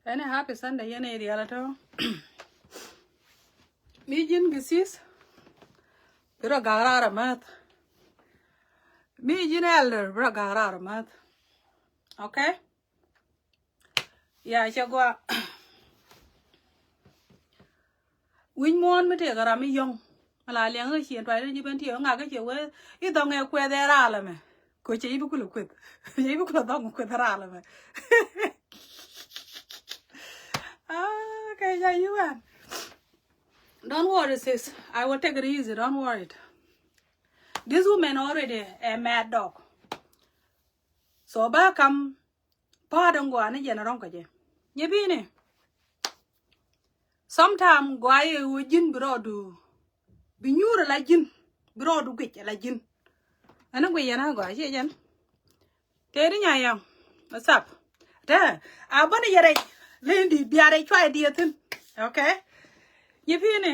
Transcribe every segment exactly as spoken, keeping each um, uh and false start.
Ɛn ɛ happy Sunday yɛn ɛ diaal ɛ tɔ. Mi ji̱n gisis bi rɔ gak raar ɛ mäth. Mi ji̱n elder bi rɔ gak raar ɛ mäth. Okay. Ya cɛ gua. Wi̱ny muɔ̱ɔ̱n mi tëëkɛ ram mi yɔ̱ŋ. Mi la liɛŋ kä ciɛn tuay ni ji̱ ben tiɛɛ ŋak kä ciɛ wee i̱ dhɔŋ ɛ kuɛth ɛ raal ɛmɛ. Ko̱ cɛ i̱ bi kulɛ kueth. Cɛ i̱ bi kulɛ dhɔŋ kueth ɛ raal ɛmɛ. Ah, okay, yeah, you win. Don't worry, sis. I will take it easy. Don't worry. This woman already a mad dog. So ba kam pa̱a̱t ɛn gɔaa ni jɛn rɔ̱ŋ kɛ jɛ. Nyɛ bi̱i̱ni. Sometime gɔaa yɛ ɣöö ji̱n bi rɔɔdu bi nyuur ala ji̱n bi rɔɔdu guic ala ji̱n. Ɛn guic yɛn a gɔaa ciɛ jɛn. Tëëdi nya yɛm. What's up? Tɛ a bäni yɛ rɛc. Leny di̱i̱t bia rɛc cua i̱ diɛ thi̱n. Okay. Nyɛ bi̱i̱ni.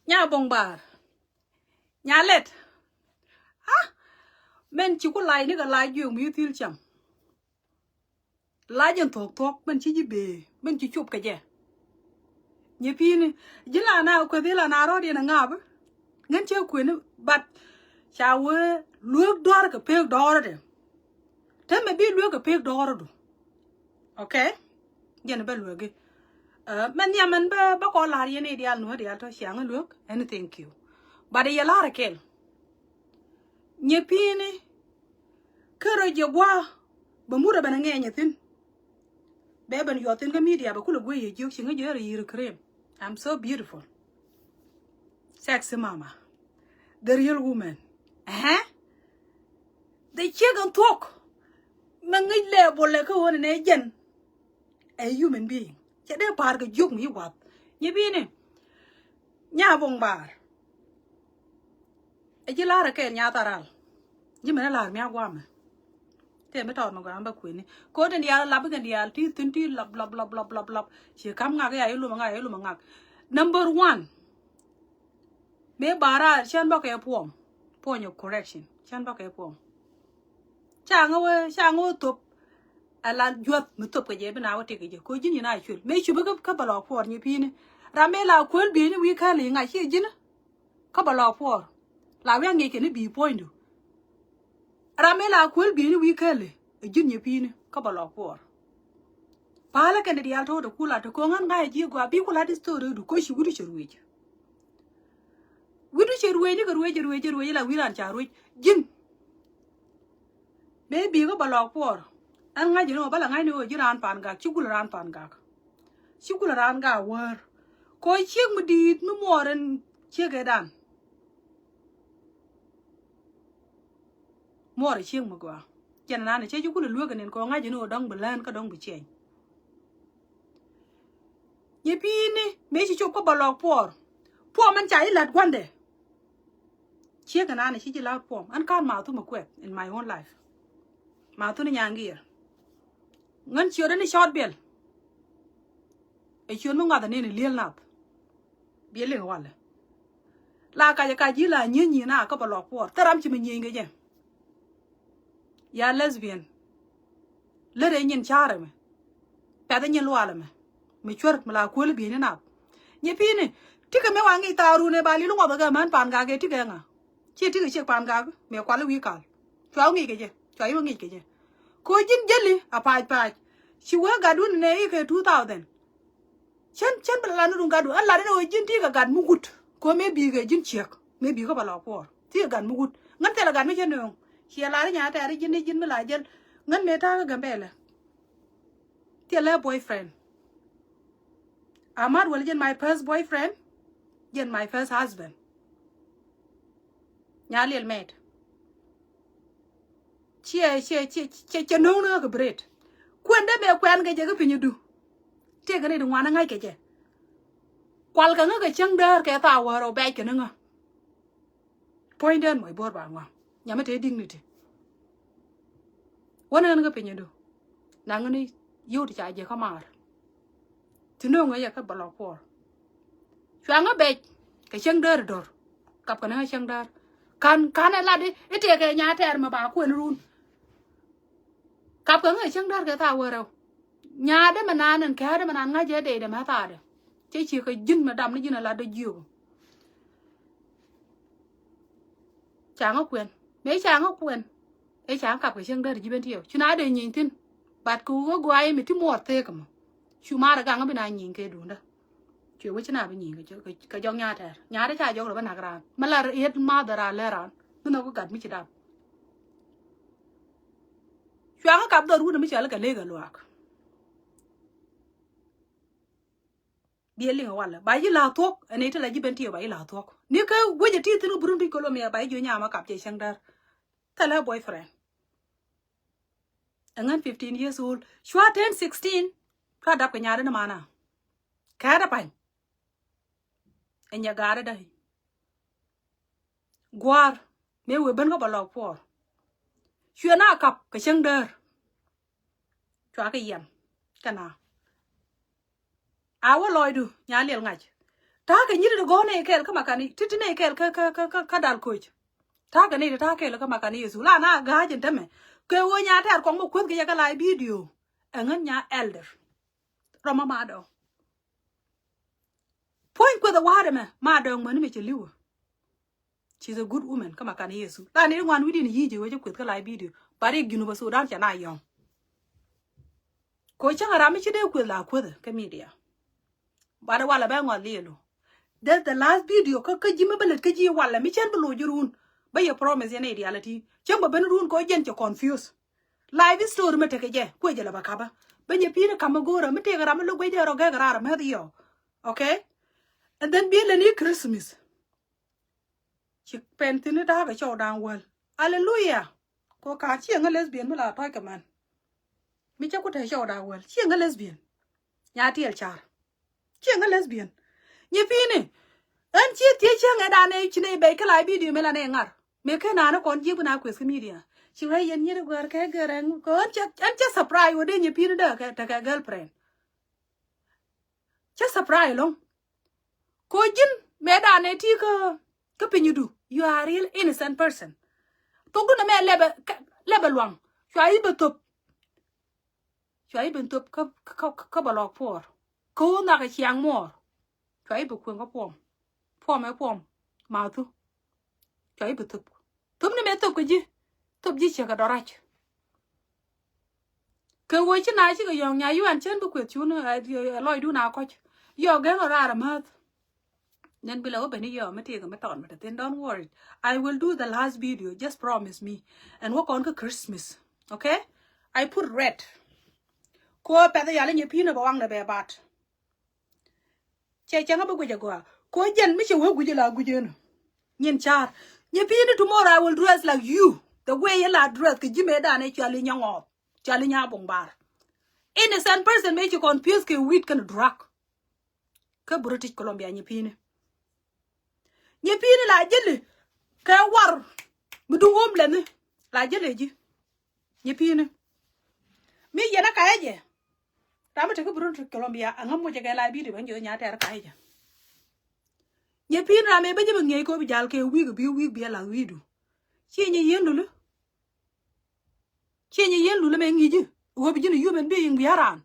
Nya bo̱ŋ baar. Nya lɛt. Ha? Mɛn ci ku lac ni kɛ lac jiök mi thil cam. Lac in thuɔ̱k thuɔ̱k mɛn ci ji̱ bee mɛn ci cop kɛ jɛ. Nyi pi̱i̱ni ji̱ la na kueth i̱ la na rɔ̱t yɛn a ŋaap. Ŋän cɛ kueni but ca wee lueek dɔ̱r kɛ pek dɔ̱r dɛ. Te mɛ bi lueek kɛ pek dɔ̱r du. Okay. Jɛn bɛ lueki. Mɛn nhiam mɛn bɛ bä kɔ la̱r yɛn i̱ diaal nuɔ̱ɔ̱r diaal tɔ ciaŋ i̱ luek ɛn thank you. But yɛ la̱r kɛl. Nyɛ pi̱i̱ni kä rɔ jiɛ gua̱a̱ bɛ mut ɛ bɛn ɛ ŋɛɛny ɛ thi̱n. Bɛ bɛn yuɔth thi̱n kä media bɛ kulɛ guey yɛ jiök ci ŋä jiɛ rɔ yi̱r cream. I'm so beautiful. Sexy mama. The real woman. Ɛhɛ. The chick in thuɔ̱k. Mɛ ŋäc lɛ bolɛ kä ɣöö nɛ jɛn. A human being. Cɛ dee pa̱a̱r kɛ jiök mi wath. Nyi bi̱i̱ni. Nya bo̱ŋ baar. Ɛ ji̱ la̱r ɛ kɛɛl nya tharal. Ji̱ mɛn ɛ la̱r mi a guamɛ. Tëë mi tɔɔt mi gɔaa bä kuëni. Ko̱n tin diaal lap ikɛn diaal ti thi̱n ti lap lap lap lap lap lap. Ci ka̱m ŋak ya ilum ŋak ya ilum ŋak. Number one. Mëë ba̱a̱ raar cän bä kɛ puɔm. Point of correction. Cän bä kɛ puɔm. Ca ŋä wee ca ŋä wee thop. Ala juäth mi thop kɛ jɛ bi na wä tëk kɛ jɛ ko̱ ji̱n yɛn a cuël mëë cupi kä bä lɔ puɔr nyi pi̱i̱ni. Ram mëë la kuäl bi̱i̱ni wi̱i̱ kääl i̱ ŋa̱c ci ji̱n. Kä bä lɔ puɔr la wi̱i̱ a ŋi̱i̱c kɛ ni bi̱i̱ puɔ̱nydu. Ram mëë la kuäl bi̱i̱ni wi̱i̱ kääl i̱ ji̱n nyi pi̱i̱ni kä bä lɔ puɔr. Pa̱a̱lä kɛn diaal to̱o̱dɛ kula te ko̱ŋ ɣän ŋa̱c ji̱ gɔaa bi kula di story du ko̱ ci wi̱du cɛ ruëëc. Wi̱du cɛ ruëëc ni kɛ ruëëc ruëëc ruëëc la wi̱i̱ raan ca ruëëc ji̱n. Mëë bi̱i̱ kä bä lɔɔk puɔɔr ɛn ŋa̱c ni ɣöö bä la ŋa̱c ni ɣöö ji̱ raan pa̱a̱n gak ci gul raan pa̱a̱n gak. Ci gul raan gak wäär ko̱ ciek mi di̱i̱t mi muɔɔr ɛn ciek ëëdan. Muɔɔr ɛ cieŋ mi gɔaa. Jɛn ɛnan ɛ cɛ ji̱ kulɛ lueek ɛnin kɛ ɣöö ŋa̱c ɛn ɣöö dɔ̱ŋ bi lään kä dɔ̱ŋ bi ciɛny. Nyi pi̱i̱ni mëë ci cop kä bä lɔɔk puɔɔr. Puɔɔm ɛn ca ji̱ la̱t gua̱ndɛ. Ciek ɛnan ɛ ci ji̱ la̱t puɔɔm ɛn ka̱n ma̱a̱ thum ɛ kuɛth in my own life. Ma̱a̱ thum ni nyaŋ giɛɛr. Ŋän ciötdä ni cɔɔt biɛl. Ɛ ciöt mi ŋa̱th ɛnin ɛ li̱el nath. Biɛ liŋ walɛ. La kac ɛ kac ji̱ la nyieny nyieny na kä bä lɔɔk puɔɔr thil ram ci mi nyieny kɛ jɛ. Ya lesbian. Lät ɛ nyin ca̱r ɛmɛ. Pɛth ɛ nyin lual ɛmɛ. Mi cuer mi la kuäl bi̱i̱ni nath. Nyi pi̱i̱ni. Tikɛ mëë wa ŋi̱i̱c thaarun ɛ ba li̱l ŋuɔth ɛ kɛ män pa̱a̱n gak ɛ tikɛ ŋa. Ciɛ tikɛ ciek pa̱a̱n gak mëë kual i̱ wi̱i̱ kal. Cua wä ŋi̱i̱c kɛ jɛ. Cua i̱ wä ŋi̱i̱c kɛ jɛ. Ko̱ ji̱n jäli a pa̱a̱c pa̱a̱c. Ci wee gatdun nɛ i̱ kɛ two thousand. Cän cän bä la lat ni duŋ gatdu ɛn lat ni ɣöö ji̱n ti kɛ gat mi wut. Ko̱ mëë bi̱i̱ kɛ ji̱n ciek mëë bi̱i̱ kä bä lɔ kuɔɔr ti kɛ gat mi wut. Ŋän thilɛ gat mi cä nööŋ ciɛ lar i̱ nya tɛɛr i̱ ji̱n i̱ ji̱n mi la jäl. Ŋän mëë ta̱a̱ kä Gambɛlɛ. Thilɛ boyfriend. Amat wäl jɛn my first boyfriend. Jɛn my first husband. Nya liɛl mɛt. Ciɛ ciɛ ciɛ ciɛ ciɛ no̱o̱ŋ ni ɣä kɛ bret. Kuɛn dee mëë kuɛn kɛ jɛ kä pinyädu. Tëëkɛ ni di ŋuan ŋa̱c kɛ jɛ. Kual kɛ ŋä kɛ cäŋ däär kɛ thaak wäär ɔ bɛc kɛ ni ŋä. Puɔ̱nydän mɔc bo̱o̱r ba ŋuam nyamä te dignity. Wänä ɣän kä pinyädu. Naŋ ni yio̱w ti ca jɛ kä maar. Ti no̱o̱ŋ ɣä yɛ kä bä lɔ kuɔɔr. Cuaŋä bɛc kɛ cäŋ däär dɔ̱r. Kap kɛ ni ɣä cäŋ däär. Ka̱n ka̱n ɛ lat i̱ tëëkɛ nya tɛɛr mɛ ba kuɛn run. Kap kɛ ŋä cäŋ däär kɛ thaak wäär rɛw. Nyaadä mɛ naan ɛn käädä mɛ naan ŋa̱cɛ dee dɛ mɛ thaadɛ. Cɛ ciɛ kɛ ji̱n mɛ dam ni ji̱n a lat dɔ jiök. Ca ŋä kuɛn. Mëë ca ŋä kuɛn. Ëë ca ŋä kap kɛ cieŋ däär ji̱ ben ti yɛ. Cu na dee nyiny thi̱n. But kɛ wä guay mi ti muɔɔr thek mɔ. Cu marɛ gaŋ bi na nyiny kɛ duundä. Cuɛ wec na bi nyiny kɛ, kɛ, kɛ jɔk nyaatɛɛr. Nyaatɛ ca jɔk rɔ bä nak raan. Mi la yet mathɛ raan lɛ raan. Mi nhɔk gat mi ci dap. Cuaŋä kap dhɔr wut mi cɔal kɛ lek ɛ luaak. Biɛ liŋ ɛ walɛ. Ba yi la thuɔk. Ɛn iti la ji̱ ben ti ɛ ba yi la thuɔk. Ni kä wec ɛ ti thin kä burun ti kolom yɛ ba yi jiö nyamä kap cɛ cäŋ däär. Thilɛ boyfriend. Ɛŋän fifteen years old. Cua ten sixteen. Cua dap kɛ nyaari ni mana. Kɛɛt ɛ pany. Ɛ nyɛ gaari dai. Gua̱a̱r. Mëë wëë ben kä bɛ lɔk puɔr. Cuɛ na kap kɛ cäŋ däär. Cua kɛ yɛn. Kɛ na. A wä lɔcdu nya liɛl ŋa̱c. Ta̱a̱ kɛ nyit ti gɔ̱r nɛy kɛɛl kä makani ti ti nɛy kɛɛl kä, kä, kä, kä, kä dal koc. Ta̱a̱ kɛ nɛy ti ta̱a̱ kɛɛl kä makani Yecu la na ga̱a̱c in tämɛ. Kɛ ɣöö nya tɛɛr kɔŋ mɛ kueth kɛ yɛ kä la video. Ɛŋän nya elder. Rɔmɔ ma dɔ̱ŋ. Puɔ̱ny kueth ɛ wa̱a̱dɛ mɛ ma dɔ̱ŋ mäni mɛ cɛ li̱wä. She's a good woman. Kä makani Yecu la ni ri ŋuan wi̱di̱n yi̱i̱ jɛ wecä kueth kä la video. But rik Junub Sudan cɛ na yɔ̱ŋ. Ko cäŋ a ram mi ci dee kueth la kueth kä media. But walɛ bɛ ŋɔth liɛlu. That's the last video kä, kä ji̱ mi bä lät kä ji̱ walɛ mi cɛn bi loc ji̱ run. Bä yɛ promise yɛn idialɛ ti cäŋ bä ben run ko jɛn cɛ confuse. Life story mi tekɛ jɛ kuɛ jɛ lɛ bä kapä. Bä nyɛ pi̱i̱n kamä go̱o̱rä mi tëëkɛ ram mi lo̱k guecdɛ rɔ gɛk raar mɛth yɔ. Okay. And then bi lɛ ni Christmas. Ci pɛn thi̱n i̱ da̱a̱k ɛ cɔw da̱a̱ŋ wäl. Aleluya. Ko ka̱n ciɛ ŋä lesbian mi la tɔ̱c kɛ män. Mi cä ku te cɔw da̱a̱ŋ wäl ciɛ ŋä lesbian. Nya tiɛl car. Ciɛ ŋä lesbian. Nyi pi̱i̱ni. Ɛn ciɛ thiec ciɛ ŋɛ da̱a̱n ɛ ci nɛ bɛc kä la bidio mi la nɛ ŋar. Mi kä naan ɛ kɔn ji̱ bi na kueth kä media. Ci wee yɛn nyiri guɛr kɛ gɛr ɛn kɛ ɛn cɛ, ɛn cɛ surprise wä dee nyi pi̱i̱ni dee kɛ tekɛ girlfriend. Cä surprise lo̱ŋ. Ko ji̱n mëë danɛ ti kä, kä pinyudu. You are a real innocent person. Thokdu nɛ mɛ lɛbɛ, lɛbɛ luaŋ. Cua i̱ bɛ thop. Cua i̱ bɛ thop kä, kä, kä, kä bɛ lɔk puɔr. Kä wä nhak ɛ ciaŋ muɔɔr. Cua i̱ bɛ kueŋ kä puɔm. Puɔm ɛ puɔm. Mathu. Cua i̱ bɛ thop. Thop ni mɛ thop kɛ ji̱. Thop ji̱ ciek kɛ dɔrac. Kɛ wee ci na cikɛ yɔ̱ŋ nya yuan cän bi kueth cun, eh, eh, lɔcdun a kɔc. Yɔ gɛn ɔ raar amäth. Nɛn bi lɛ wä ben i̱ yɔ mi tëëkɛ mi tɔn mi te thin, don't worry. I will do the last video, just promise me. And wä kɔn kä Christmas. Okay? I put red. Ko pɛth yal inyɛ pi̱n ɔ bɛ waŋdɛ bɛ bat. Cɛ cɛŋ a bä guic a gɔaa. Ko jɛn mi cɛ wee guic a la guic en. Nyin car. Nyi pi̱i̱ni tomorrow I will dress like you. The way yɛ la dress kɛ ji̱ mëë danɛ cuali nyɛ ŋɔɔth. Cuali nyɛ a buŋ bar. Innocent person mëë ci confuse kɛ weed kɛn drug. Kä British Columbia nyi pi̱i̱ni. Nyi pi̱i̱ni la jeli kɛ war. Mi duŋ wom lɛni. La jeli ji̱. Nyi pi̱i̱ni. Mi yɛn a kayä jɛ. Ram mi te kä British Columbia, a ŋäm mocɛ kɛ la bi̱i̱di bä nyi nya tɛr kayä jɛ. Nyi pi̱i̱ni ram mi bä jɛ mi ŋiɛc kɛ wä bi jal kɛ wi̱i̱k bi wi̱i̱k bi a la wi̱i̱du. Ciɛ nyi yien luli. Ciɛ nyi yien luli mɛ ŋi̱ci. Wä bi ji̱n human being bi a ran.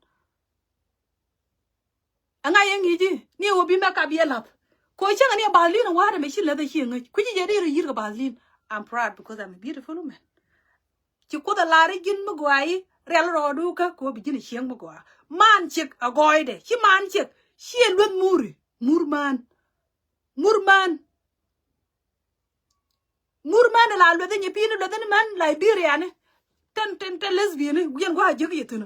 Ɛŋa yɛ ŋi̱ci ni ɛ wä bi mɛ kap yɛ la̱th. Ko cäŋɛ ni ɛ Vaseline wa̱a̱dɛ mɛ ci läth ɛ ci ɛ ŋäc. Kui̱ci jɛ di rɔ yi̱r kɛ Vaseline. I'm proud because I'm a beautiful woman. Ci Kuoth ɛ lar i̱ ji̱n mi gɔaa i̱ rial rɔɔdu kä kɛ wä bi ji̱n ɛ cieŋ mi gɔaa. Man ciek ɛ gɔɔydɛ. Ci man ciek. Ci ɛ lueth muri. Mur man. Mur man. Mur män la lueth ni nyi pi̱i̱ni lueth ni män Liberia ni. Tɛn, tɛn, tɛn lesbian ni. Yɛn gua̱a̱ jiäk yɛ thi̱n.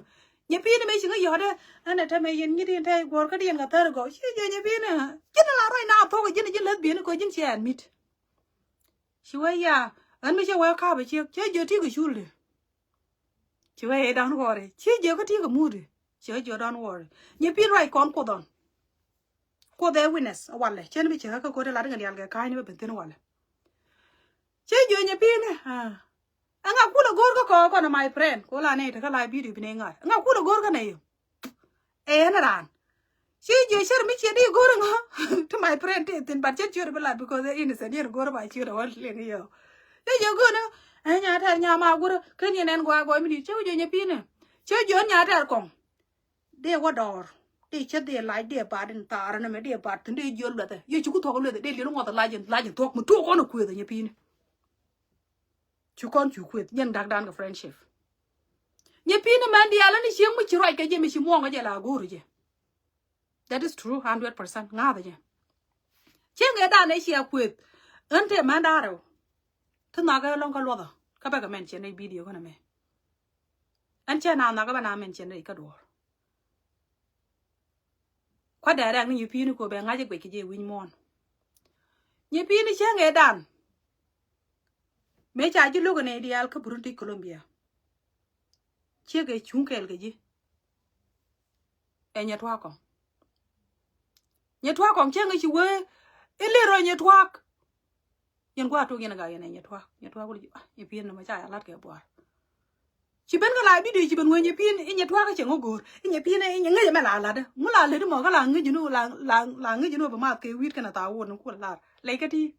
Nyi pi̱i̱ni mëë ci ŋä yɔ̱ɔ̱dɛ. Ɛn ɛ tɛmɛ yɛn nyit yɛn tɛy guɔ̱ɔ̱r kä di yɛn kä thär gɔw. Ci jɛ nyi pi̱i̱ni. Ji̱n la ruac na thuɔ̱k ji̱n, ji̱n lesbian ni kɔ ji̱n ci ɛn mit. Ci wee ya. Ɛn mi cɛ wee ka̱a̱pɛ ciek. Cɛ jiɛ ti kɛ cul di. Ci wee don't worry. Ci jiɛ kä ti kɛ mut di. Cɛ jiɛ don't worry. Nyi pi̱i̱n ruac kɔn Kuoth ɔn. Kuoth ɛ witness walɛ. Cɛn bi cɛ kä ko̱t ɛ lat ŋɛ dial kɛ ka̱a̱cni bä ben thi̱n walɛ. Cɛ jiö nyɛ pi̱i̱ni. Ɛŋa kulɛ go̱o̱r kä kɔɔk kɔn my friend. Ko la nɛy te kä la bidio bi nɛy ŋa̱r. Ɛŋa kulɛ go̱o̱r kä nɛy yö. Ɛ ɛn raan. Ci jiö cär mi ciɛ di go̱o̱r ɛŋa. Ti my friend ti thin but cɛ ciöt bi lat because ɛ innocent yɛn go̱o̱r ba ciöt ɛ wä liŋ yö. Cɛ jiö go̱o̱r ni. Ɛ nya tɛr nya ma go̱o̱r kä ni nɛn gɔaa gɔaa mi di cɛ jiö nyɛ pi̱i̱ni. Cɛ jiö nya tɛr kɔŋ. Dee wä dɔɔr. Dee cä dee lac dee bat in thaar in mɛ dee bat thin dee jiöl luɛthɛ. Yɛ ci ku thuɔk luɛthɛ dee liel ŋuɔth lac in lac in thuɔk mi tuɔk kɔn a kuëth a nyɛ pi̱i̱ni. Cu kɔn cu kuëth nyɛn dakdan kɛ friendship. Nyɛ pi̱i̱ni mɛn diaal in cieŋ mi ci ruac kɛ jɛ mi ci muɔŋ kɛ jɛ la go̱o̱r jɛ. That is true, hundred percent. Ŋa̱th jɛ. Cieŋ ɛ dan ɛ cia kuëth. Ɣän te mɛn da̱rɛw. Ti nhɔakɛ lɔ̱ŋ kä luɔthɔ kä bɛ kɛ mention rɛy video känɛ mɛ. Ɛn cɛ na nhɔakɛ bɛ na mention rɛy kä duɔ̱ɔ̱r. Kua̱ dɛrɛk ni nyipi̱i̱ni ko bɛ ŋa̱c ɛ guic kɛ jɛ wi̱ny muɔ̱ɔ̱n. Nyipi̱i̱ni cieŋ ɛ dan. Mëë ca ji̱ lo̱k ɛ nɛy diaal kä Burundi, Colombia. Ciek ɛ cuŋ kɛɛl kɛ ji̱. Ɛ nyɛ tuaak kɔŋ. Nyɛ tuaak kɔŋ cieŋ ɛ ci wee i̱ lir rɔ nyɛ tuaak. Yɛn gua̱a̱ tok yɛn a gak yɛn ɛ nyɛ tuaak, nyɛ tuaak wul ji̱, ah, nyɛ pi̱i̱n nɔmɔ ca ya lat kɛ buaar. Ci ben kä la bidio ci ben wee nyɛ pi̱i̱n i̱ nyɛ tuaak kä cɛ ŋɔ go̱o̱r i̱ nyɛ pi̱i̱n i̱ nyɛ ŋäc ɛmɛ la lat. Ŋu la lät imɔ kä la ŋäc inɔ la la la ŋäc inɔ bi math kɛ wi̱i̱t kɛn a thaak wun ku la lar lɛy kä ti.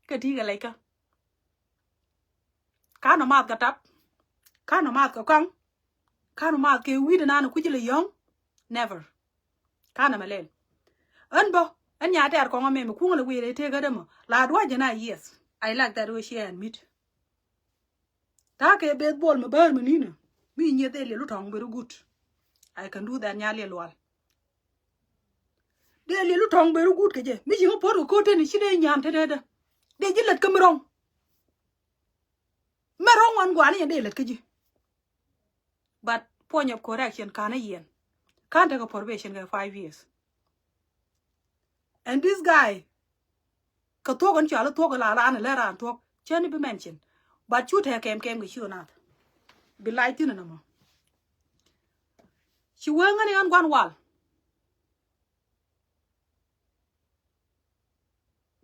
Kä ti kɛ lɛy kä. Kanɔ math kɛ tap. Kanɔ math kɛ kɔaŋ. Kanɔ math kɛ wi̱i̱t inan kui̱c ilɛ yɔ̱ŋ. Never. Kanɔ mɛ lɛl. Ɣän bä ɣän nya tɛɛr kɔŋ amɛ mi kuŋ ilɛ wi̱i̱ ilɛ tëëk ɣän ɛmɔ la dua̱c jɛ na yes. I like that way she and meet. Ta̱a̱ kɛ beth bol mi bäär mi ni̱n mi nyieth ɛ liɛl wä tɔ̱ŋ very good. I can do that nya liɛl lual. Dee liɛl wä tɔ̱ŋ very good kɛ jɛ mi ci ŋä puɔ̱t kɛ ko̱t teni ci dee nyan te dee dee dee ji̱ lät kä mi rɔ̱ŋ. Mɛ rɔ̱ŋ wan guani yɛn dee lät kä ji̱. But point of correction kanɛ yɛn. Kan tekɛ probation kɛ five years. And this guy kɛ thuɔ̱k in cual thuɔ̱k la ran lɛ ran thuɔ̱k cɛn i̱ bi mention. But cu tɛ kɛm kɛm kɛ ci ɣän nath. Bi lac thin in amɔ. Ci wee ŋäni ɣän guan wal.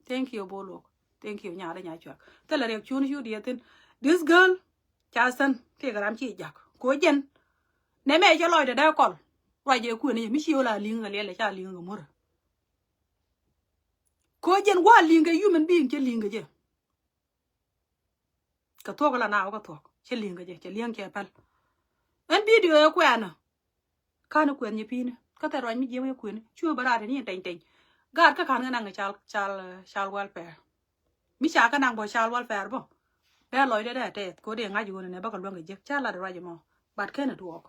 Thank you Bol Wok. Thank you nyarɛ nya cuak. Thilɛ riɛk cun cu diɛ thin. This girl ca thin tëëkɛ ram ci jak ko jɛn. Nɛ mɛ cɛ lɔcdɛ dee kɔl. Ruac jɛ kuën jɛ mi ci ɣöl a li̱ŋ kɛ liɛlɛ ca li̱ŋ kɛ murɛ. Ko jɛn gua̱a̱ li̱ŋ kɛ human being cɛ li̱ŋ kɛ jɛ. Kɛ thuɔ̱k la na wä kɛ thuɔ̱k cɛ li̱ŋ kɛ jɛ cɛ li̱ŋ cɛ päl. Ɛn bidio ɛ kuɛnä. Ka̱n kuɛn nyipi̱ni kä thɛn ruac mi jiɛm kɛ kuɛni cu bä raat ni tɛny tɛny. Gaat kä ka̱n kɛ naŋ cal cal cal welfare. Mi ca kɛ naŋ bä cal welfare bä. Bɛ lɔcdɛ dee tɛth ko dee ŋa̱c ɣöö nɛ bä kɛ luäŋ kɛ jiäk ca lat ruac mɔ. But ken ɛ tuɔɔk.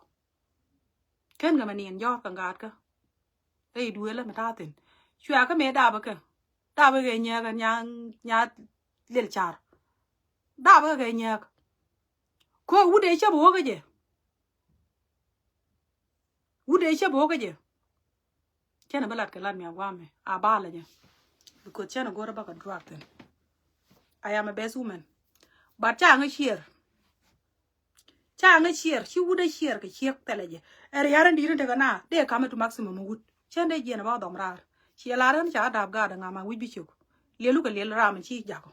Ken kɛ mɛ niɛn jɔɔr kɛ gaat kä. Rɛy duëël mi ta̱a̱ thi̱n cua kä mëë dapä kɛ dapä kɛ nyääk nya nya liɛl car. Dapä kɛ nyääk. Ko wut dee cä bi wä kä jɛ. Wut dee cä bi wä kä jɛ. Cɛn a bi lat kɛ lat mi a guamɛ a ba lɛ jɛ. Because cɛn a go̱rä bä kɛ drug thi̱n. I am a best woman. But ca ŋä ciɛɛr. Ca ŋä ciɛɛr ci wut dee ciɛɛr kɛ ciek thɛlɛ jɛ. Ɛ ria̱r in di̱i̱t in tekɛ na dee kamɛ to maximum wut cɛn dee jiɛn a ba dhɔm raar. Ciɛ lar in ca dap gaat ŋa ma wi̱c bi cök. Liɛlu kɛ liɛl ram in ci jakɔ.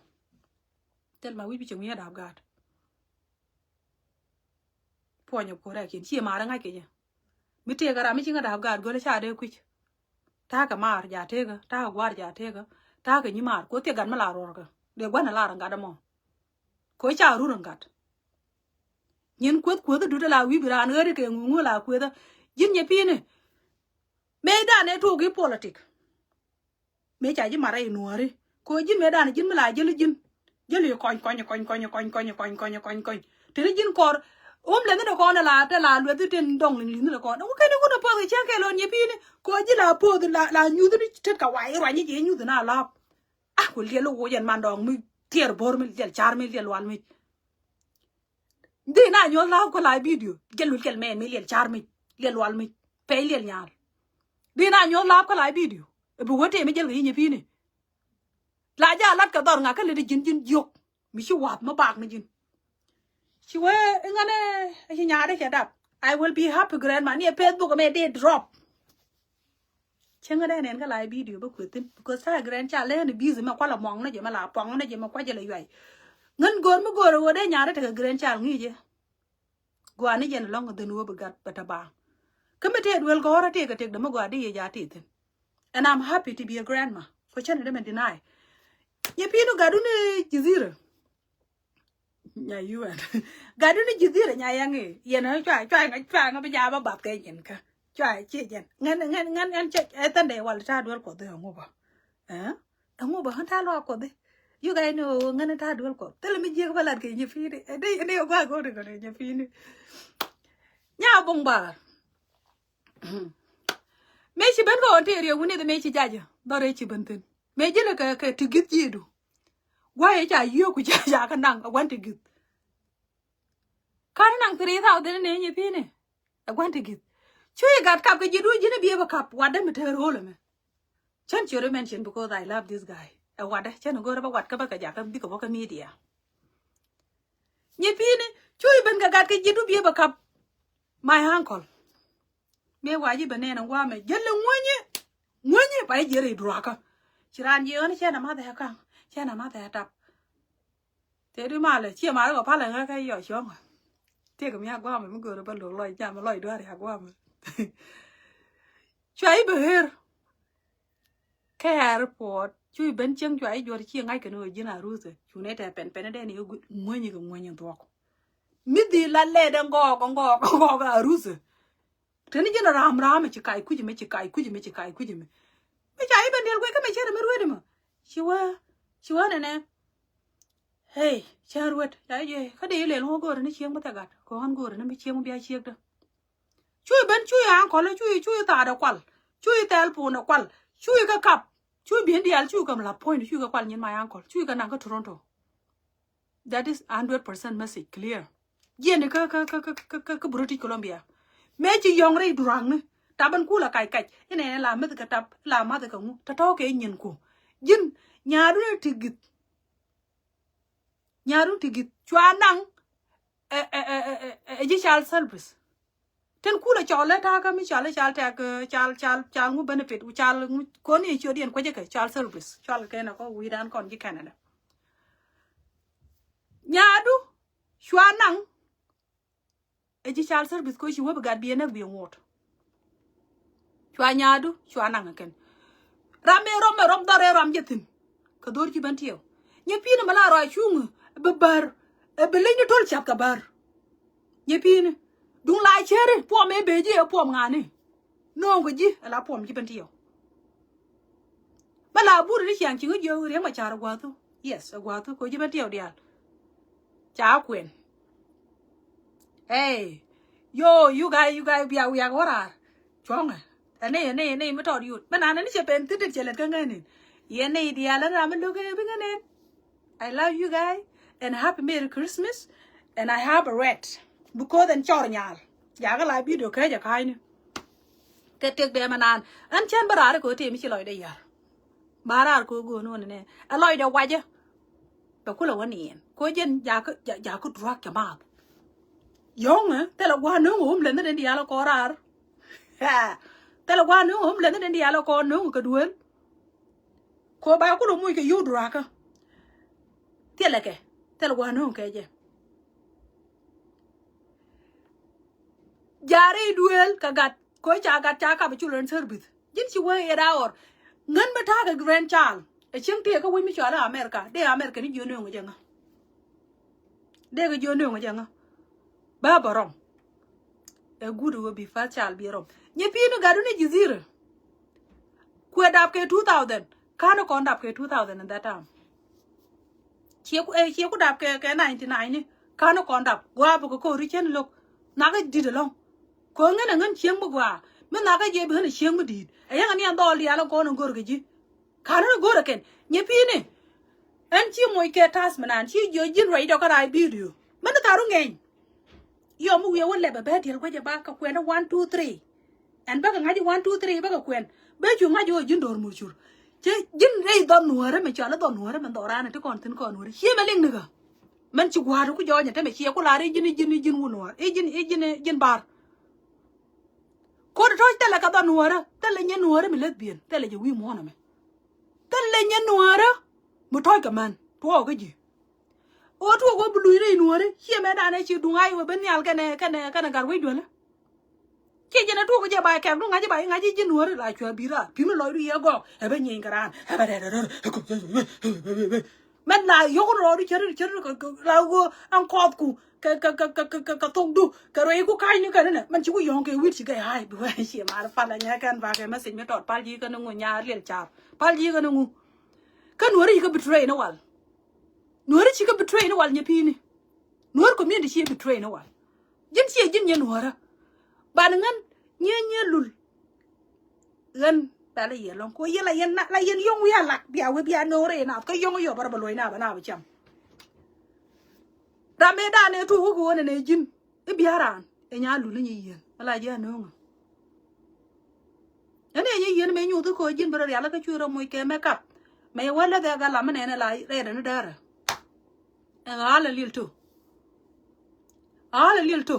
Thil ma wi̱c bi cök mi a dap gaat. Puɔ̱nyɛ puɔ̱rɛ kiɛn ci maarä ŋa̱c kɛ jɛ. Mi tëëkɛ ram mi ci ŋä da̱a̱p gaat gölä ca dee kui̱c. Ta̱a̱ kɛ maar ja tëëkä ta̱a̱ kɛ gua̱a̱r ja tëëkä. Ta̱a̱ kɛ nyi maar ko thiɛ gat mi la ruɔrkä dee gua̱n ɛ lar ɛ gat ɛmɔ. Ko ca rur ɛ gat. Nyin kueth kueth dut ɛ la wi̱i̱ bi raan ɣäri kɛ ŋuŋu la kuethä. Ji̱n nyɛ pi̱i̱ni. Mëë dan ɛ tuɔɔk i̱ politik. Mëë ca ji̱ mat rɛy nuääri ko ji̱n mëë dan ji̱n mi la jäli ji̱n. Jäli kɔny kɔny kɔny kɔny kɔny kɔny kɔny kɔny kɔny kɔny. Teni ji̱n kɔr um lɛnh ni kɔn la te la lueth tin dɔŋ liŋ liŋ ni kɔn. Wu keni wun a poth cɛ kɛ lon ye pi̱i̱ni ko ji̱ la poth la la nyuth ni tet ka wai ruany ji̱ nyuth na lap. Ah ku liɛl wu jɛn man dɔŋ mi tiɛr bor mi liɛl car mi liɛl wal mi. Dhi na nyuɔth laap kä la bidio jɛl lul kɛl mɛn mi liɛl car mi liɛl wal mi pɛy liɛl nyal. Dhi na nyuɔth laap kä la bidio. Bi wä tëë mi jɛl kɛ yinyɛ pi̱i̱ni. La ja lat kɛ dhɔr ŋa kä leti ji̱n ji̱n jiök mi ci wath mi bak ni ji̱n. Ci wee iŋäni ci nyaari cɛ dap. I will be happy grandma ni ɛ Facebook mɛ dee drop. Cäŋä dee nɛn kä la bidio bä kueth thi̱n because ta̱a̱ grandchild lɛn i̱ busy mɛ kualɛ muɔŋ ni jɛ mɛ la puɔŋ ni jɛ mɛ kua jɛ lɛ yuay. Ŋän go̱r mi go̱r ɛ ɣöö dee nyaari tekɛ grandchild ŋi̱i̱cɛ. Gua̱a̱r ni jɛn ɛlɔ̱ŋ kɛ dhän wä bi gat bɛ te baaŋ. Kä mi tëë duel gɔ̱rä tëë kɛ tëk dämä gua̱a̱r di yɛ ja̱ tëë thi̱n. And I'm happy to be a grandma. Kɔ cɛn dämɛ deny. Yɛ pi̱i̱n wä gatdu ni jizira. Nya yuɛn. Gatdu ni ji̱ dhirɛ nya yɛŋ i̱ yɛn ɛ cua cua ŋa cua ŋa bi jaa bä bath kɛ nyin kä. Cua ci jɛn ŋän ŋän ŋän ŋän cɛ ɛ thändɛ wal ta̱a̱ duel Kuɔth i̱ ɛŋu bä. Ɛŋu bä ɣän ta̱a̱ luaak Kuɔth i̱. You guys know ŋän ta̱a̱ duel Kuɔth thilɛ mi jiäk bä lat kɛ nyi pi̱i̱ni ɛ dee ɛ dee ɛ gua̱a̱k go̱o̱ri kɔn ɛ nyi pi̱i̱ni. Nya buŋ bar. Mëë ci ben kɛ ɣɔn tëë riɛk wuni dhɛ mëë ci jajä dhɔr ëë ci ben thi̱n. Mëë ji̱n kɛ kɛ ti gi̱th ji̱du. Gua̱a̱c ca yiööku ca ca kä naŋ a gua̱n ti gi̱th. Ka̱n naŋ three thousand ni nyi pi̱ni a gua̱n ti gi̱th. Cu i̱ gat kap kɛ ji̱du ji̱n i̱ biɛ bä kap watdä mi te ro̱o̱l ɛmɛ. Cän ciöt i̱ mention because I love this guy. Ɛ watdä cän i̱ go̱o̱rä bä wat kä bä kɛ jakä bikɛ bä kä media. Nyi pi̱ni cu i̱ ben kɛ gat kɛ ji̱du biɛ bä kap. My uncle. Mëë wa ji̱ bɛ nɛn ɛn gua̱a̱mɛ jäl i̱ ŋuänyɛ. Ŋuänyɛ pa i̱ jiɛr i̱ duakä. Ci raan jiɛ ɣän cɛ namath ɛ kaŋ cɛ namath ɛ tap. Tëë di malɛ ciɛ malɛ kɔ palɛ ŋä kɛ yɔ cuɔ̱ŋä. Tiek mi a gua̱a̱mɛ mi görä bä lo̱k lɔc jam lɔc dua̱r ya gua̱a̱mɛ. Cua i̱ bɛ ɣer. Kɛ airport cu i̱ ben cieŋ cua i̱ juɔ̱r ci ŋa̱c kɛn ɣöö ji̱n aruthɛ cu nɛ tɛ pɛn pɛn dɛn i̱ ŋuänyɛ kɛ ŋuänyɛ dhuɔk. Mi dhil la lɛt ɛn gɔɔk ɛn gɔɔk ɛn gɔɔk aruthɛ. Teni ji̱n ram ram ci kac kuc mi ci kac kuc mi ci kac kuc mi. Mi ca i̱ ben diɛl guic kä mi cɛ rɛ mi ruet mɔ. Ci wä ci wä nɛnɛ. Hey cɛ ruet ca i̱ jɛ kä dee i̱ lɛl ŋɔ go̱o̱rɛ ni cieŋ mi thɛ gat kɛ ɣän go̱o̱rɛ ni mi cieŋ mi bia ciek dä. Cu i̱ ben cu i̱ aŋkɔl cu i̱ cu i̱ thaat ɛ kual cu i̱ thɛl pun ɛ kual cu i̱ kä kap cu i̱ bien diaal cu i̱ kä la puɔ̱ny cu i̱ kä kual nyin my uncle cu i̱ kä naŋ kä Toronto. That is hundred percent message clear. Jiɛn i̱ kä kä kä kä kä kä British Columbia. Mëë ci yɔ̱ŋ rɛy duraŋni tap in kula kac kac inɛ la meth kɛ tap la math kɛ ŋu tɔ̱tɔ̱ kɛ nyin ku. Ji̱n nyaadu ni ti gith. Nyaadu ti gith cua naŋ. Ɛ ɛ ɛ ɛ ɛ ji̱ child service. Tin kulɛ cɔl ɛ ta̱a̱ kä mi cɔl ɛ child tɛk ɛ child child child ŋu benefit child ŋu kɔn i̱ ciöt yɛn kuecä kɛ child service cɔl kɛ nɛ kɔ wi̱i̱dan kɔn ji̱ Canada. Nyaadu cua naŋ. Ɛ ji̱ child service kɔ ci wä bi gat bi ɛ näk bi ɛ ŋuɔt. Cua nyaadu cua naŋ ɛ kɛn. Ram ëë rɔm ɛ rɔm dhɔr ëë ram jɛ thi̱n. Kɛ dho̱r ci ben tiɛw nyɛ pi̱i̱n ɛmɛ la rɔa cuŋ ɛ bi bär ɛ bi leny ni to̱l cath kɛ bär. Nyɛ pi̱i̱n duŋ la ceri puɔm ëë bee ji̱ ɛ puɔm ŋa̱ni. No̱o̱ŋ kɛ ji̱ ɛ la puɔm ci ben tiɛw. Bä la burɛ ni ciaŋ ci ŋä jiök Riek Machar agua̱thu. Yes agua̱thu kɛ ji̱ ben tiɛw diaal. Ca kuɛn. Hey yo, you guys, you guys, biak wiak wä raar. Cuɔ̱ŋɛ. Ɛn nɛy ɛn nɛy ɛn nɛy mi tɔɔt yut bä naan ɛn ni cɛ pɛn thi̱n tet cɛ lät kä ŋänin. Yɛn nɛy diaal ɛn ram mi lo̱k ɛ bi ŋänin. I love you guys and happy Merry Christmas and I have a red because ɛn cɔr nyaal. Jakä la video kecä ka̱a̱cni. Kɛ tëk dɛmɛ naan ɛn cɛn bä raar kɛ ɣöö tëë mi ci lɔcdɛ yär. Ba raar kɛ ɣöö go̱o̱n ɣöö nɛnɛ ɛ lɔcdɛ wacä. Bɛ kulɛ wä niɛn kɛ ɣöö jɛn jakä jakä durak cɛ maath. Yɔ̱ŋɛ thilɛ gua̱a̱r nööŋ ɣöö homeless ni den diaal ɛ kɔn raar. Thilɛ gua̱a̱r nööŋ ɣöö homeless ni den diaal ɛ kɔn nööŋ kɛ duel. Kɛ ɣöö ba kulɛ moc kɛ yio̱w durakä. Thilɛ kɛ thilɛ gua̱a̱r nööŋ kɛ jɛ. Ja̱a̱ri duel kɛ gat kɛ ɣöö ca gat ca kap children service. Ji̱n ci wee eight hour. Ŋän mi ta̱a̱ kɛ grandchild ɛ cieŋ tëë kä wec mi cɔal i̱ America dee America ni jiö nööŋ jɛ ŋä. Dee kɛ jiö nööŋ jɛ ŋä. Bä bä rɔm. Ɛ guut ɣöö bi first child bi rɔm nyɛ pi̱i̱n i̱ gatdu ni ji̱ dhirä. Kuɛ dap kɛ two thousand ka̱n i̱ kɔn dap kɛ two thousand in that time. Cie ku ɛ cie ku dap kɛ kɛ ninety nine ni ka̱n i̱ kɔn dap gua̱a̱ bä kɛ ko̱ri cien lo̱k. Nhak i̱ di̱t ɛlɔ̱ŋ. Ko̱ ŋän ɛ ŋän cieŋ mi gua̱a̱ mi nhak i̱ jɛ bi ɣän ɛ cieŋ mi di̱i̱t ɛ yɛn ɛ ni ɛn dhɔɔl diaal ɛ kɔn ɛ go̱r kɛ ji̱. Ka̱n ɛ go̱r ɛ kɛn nyɛ pi̱i̱ni. Ɛn ci moc kɛ ta̱th mi naan ci jiɔ ji̱n ruacdɔ kä raay video mɛn tharu ŋɛny. Yɔ mi wiɛ wä lɛp ɛ bɛ diɛl guecɛ ba kɛ kuɛn one two three. Ɛn bäkɛ ŋa̱c one two three bäkɛ kuɛn bɛ cu ŋa̱c ɣöö ji̱n do̱r mur cur. Cɛ ji̱n rɛy dhɔn nuäärä mɛ cɔal i̱ dhɔn nuäärä mɛ dhɔran ɛ ti kɔn thi̱n kɔn nuäärä cië mɛ liŋ nikä. Mɛn ci gua̱a̱r ku jɔɔnyɛ te mɛ ciɛ ku la̱r i̱ ji̱n i̱ ji̱n i̱ ji̱n wun nuäär i̱ ji̱n i̱ ji̱n i̱ ji̱n bar. Ko̱t tɔ̱c thilɛ kɛ dhɔn nuäärä thilɛ nyɛ nuäärä mi lesbian thilɛ jɛ wi̱i̱ muɔ̱ɔ̱n ɛmɛ. Thilɛ nyɛ nuäärä mi tɔ̱c kɛ män tuɔɔk kä ji̱. Ɣöö tuɔɔk ɣöö bi luc rɛy nuäärä ciɛ mɛ danɛ ci duŋ ay wee ben nhial kɛnɛ kɛnɛ kɛnɛ gat wec duelä. Ciɛ jɛn ɛ tuɔɔk jɛ ba kɛk duŋ ŋa̱c ba i̱ ŋa̱c i̱ ji̱ nuäärä la cuɛ bi̱i̱ raar pi̱m i̱ lɔcdu yɛ gɔɔk ɛ bä nyieny kɛ raan ɛ bä rɛr rɛr. Mɛn la yɔk rɔɔdu cɛ ri cɛ ri la ɣöö ɛn kɔɔthku kɛ kɛ kɛ kɛ kɛ kɛ thokdu kɛ rɔyiku ka̱cni kɛn inɛ mɛn ci ku yɔ̱ŋ kɛ wi̱t ci gɛy ha̱a̱c bi wee ci mar pal anyɛ kɛn ba kɛ message mi tɔt pal ji̱ kɛn ŋu nyaar liɛl ca̱r pal ji̱ kɛn ŋu. Kä nuɔ̱ri ci kä betray ni wal. Nuɔ̱ri ci kä betray ni wal nyɛ pi̱i̱ni. Nuɔ̱ri community ci betray ni wal. Ji̱n ciɛ ji̱n nyɛ nuɔ̱rä. Ban ŋän nyɛ nyɛ lul. Ɣän bɛ la yɛ lɔ̱ŋ ko yɛ la yɛn na la yɛn yɔ̱ŋ wi̱i̱ a lak bia wee bia no̱o̱rɛ yɛ naath kä yɔ̱ŋ yɔ bärä bä lo̱c na bä na bä cam. Ram mëë da̱a̱n ëë tuuk wä kɛ ɣöö nɛnɛ ji̱n i̱ bia raan ɛ nya lul i̱ nyi yieen ala ji̱ a nööŋä. Ɛn ɛ nyi yieen mëë nyuuth i̱ ko̱ ji̱n bärä rial kä cui̱ rɔ moc kɛ mɛ kap mɛ yɛ wä läth ɛ gal lam mi nɛnɛ la rɛɛdɛ ni däärä. Ɛn ɣa̱l ɛ liɛl to. Ɣa̱l ɛ liɛl to.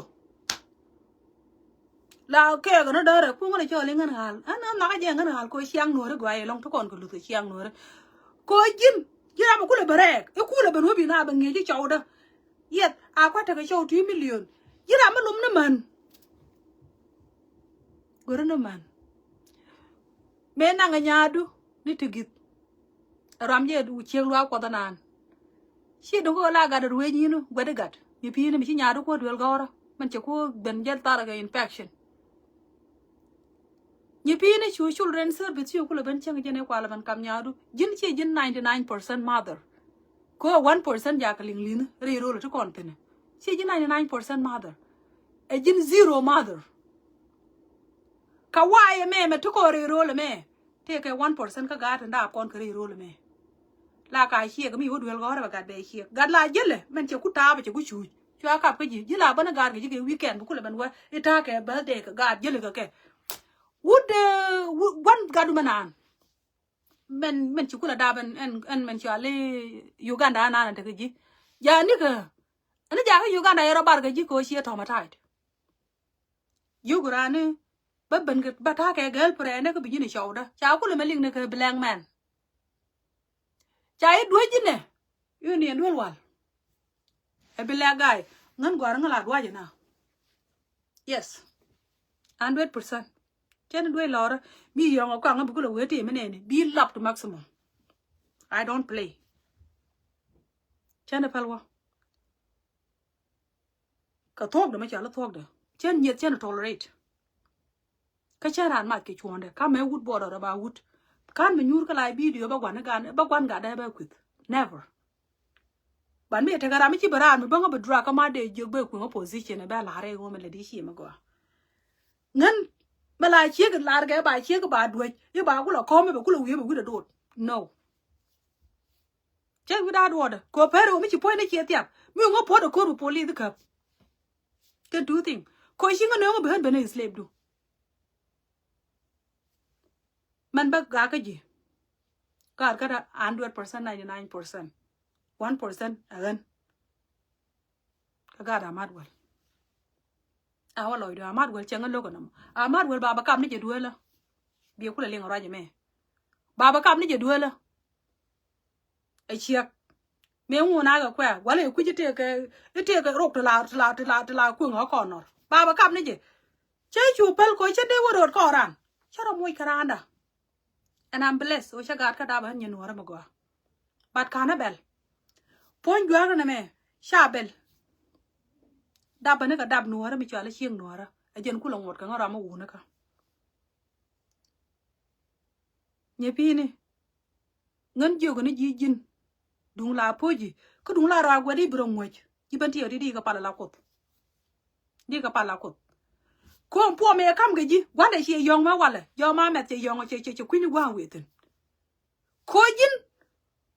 La kɛɛk ni däärɛ kuŋä ni cɔɔl iŋän ɣa̱l ɛn ɛn nhɔkä jɛ ŋän ɣa̱l ko ciaŋ nuɔ̱ri gɔaa ilɔŋ ti kɔn kɛ luth kɛ ciaŋ nuɔ̱ri. Ko ji̱n ji̱ ram ikulɛ bɛ rɛɛk ikulɛ ben wä bi na bɛ ŋi̱eec i̱ cɔwdä. Yɛth a kua̱t tekɛ cɔw ti milion ji̱ ram ilum ni män. Go̱ri ni män. Mëë naŋ ɛ nyaadu ni ti gi̱th. Ɛ ruam jɛ ciek luaak kuɔth ɛnan. Ci duŋ kä la gat ruec nyin guɛt i̱ gat mi pi̱i̱ni mi ci nyaadu kuɔ̱t duel gɔ̱rä mɛn cɛ kuɔ̱ ben jɛ tharɛ kɛ infection. Nyi pi̱i̱ni cu children service ci kulɛ ben cäŋ jɛn i̱ kualɛ ben kam nyaadu ji̱n ci ji̱n ninety nine percent mother. Kö one percent jakɛ liŋ li̱n rɛy rol ti kɔn thi̱n ci ji̱n ninety nine percent mother. Ɛ ji̱n zero mother. Ka wa̱a̱ yɛ mɛ mɛ ti kɔn rɛy rol mɛ. Tëëkɛ one percent kä gaat in daap kɔn kɛ rɛy rol mɛ. La ka ciɛk mi wä duel gɔ̱rä bɛ gat bɛ ciɛk gat la jälɛ mɛn cɛ ku taapɛ cɛ ku cuuc cua kap kä ji̱ ji̱ la bäni gaat kɛ ji̱ kɛ weekend bi kulɛ mɛn wä i̱ ta̱a̱ kɛ birthday kɛ gaat jälɛ kɛ kɛ. Wut gua̱n gatdu mɛ naan. Mɛn mɛn ci kulɛ daap ɛn ɛn mɛn cua li Uganda naan ɛn tekɛ ji̱. Ja nikä ɛn jakä Uganda yɛ rɔ bar kɛ ji̱ kɛ wä ciɛ traumatized. Yuk rani bä ben kɛ bä ta̱a̱ kɛ girlfriend ni kä bi ji̱n i̱ cɔwdä ca kulɛ mɛ liŋ ni kɛ black man. Ca i̱ duec ji̱n nɛ i̱ ni ɛn duel wal. Ɛ bi lɛk ga̱a̱y ŋän gɔ̱a̱r ŋän la duac ɛna. Yes. Hundred percent. Cɛn duec lɔrä mi yɔ̱ŋ ɛ kɔaŋ bi kulɛ wee ti mi nɛni bi lap to maximum. I don't play. Cɛn ɛ päl wä. Kɛ thuɔ̱kdɛ mɛ cɔal i̱ thuɔ̱kdɛ cɛn nyieth cɛn tolerate. Kä cɛn raan mac kɛ cuɔ̱ɔ̱ŋdɛ ka mɛ wut buɔɔdɔɔdɛ ba wut. Ka̱n mi nyuur kä la video bä gua̱n i̱ gan bä gua̱n gatdɛ bä kueth. Never. Ban mi tekɛ ram mi ci bɛ raan mi bäŋä bɛ drug kä ma dee jiök bɛ kueŋä position bɛ la̱r i̱ ɣöö mɛ lɛ di ci mɛ gɔaa. Ŋän mɛ la ciek lar kɛ ba ciek ba duec i̱ ba kulɛ kɔm i̱ bɛ kulɛ wi̱i̱ bɛ wi̱i̱ dɛ doot. No. Cɛ wi̱i̱ da̱a̱ duɔɔdɛ kɛ ɣöö pɛr ɣöö mi ci puɔ̱ny ni ciɛ thiap mi ɣöö ŋä puɔ̱t ɛ ko̱r bi police käp. Kɛ two thing kɛ ɣöö ci ŋä nööŋä ben ben ɛ slave du. Mɛn bä gakä ji̱. Gaat kä hundred percent, ninety nine percent. One percent ɛ ɣän. Kä gaat Amat Wäl. A wä lɔcdu Amat Wäl cɛ ŋä lo̱k ɛnɔmɔ. Amat Wäl ba bä kap ni jɛ duelä. Biɛ kulɛ liŋ ruac ɛmɛ. Ba bä kap ni jɛ duelä. Ɛ ciɛk. Mëë ŋun akɛ kuɛ walɛ ɛ kui̱c itekɛ itekɛ rok ti la ti la ti la ti la kueŋ ɛ kɔn nɔr ba bɛ kap ni jɛ. Cɛ cu päl kɔ cɛ dee wä rööt kɔn ran cɛ rɔ moc kɛ randa. And I'm blessed ɔ cɛ gaat kä dap ɛ nyɛ nuɔrä mi gɔaa. But kanɛ bɛl puɔ̱ny juakä nɛ mɛ ca bɛl. Dap ɛ ni kɛ dap nuɔrä mi cual ɛ cieŋ nuɔrä ɛ jɛn kulɛ ŋuɔt kɛ ŋä ram mi wuni kä. Nyɛ pi̱i̱ni ŋän jiök ni ji̱ ji̱n. Duŋ la po̱ci kä duŋ la rɔak guɛt i̱ bi rɔ ŋuäc ji̱ ben tiɛɛk ti di kɛ pal ala Kuoth. Di kɛ pal ala Kuoth. Ko̱o̱m puɔm yɛ kam kɛ ji̱ gua̱ndɛ ciɛ yɔ̱ŋ mɛ walɛ jɔma mɛth cɛ yɔ̱ŋ cɛ cɛ cɛ kui̱ni gua̱a̱ŋ wëë thi̱n. Ko̱ ji̱n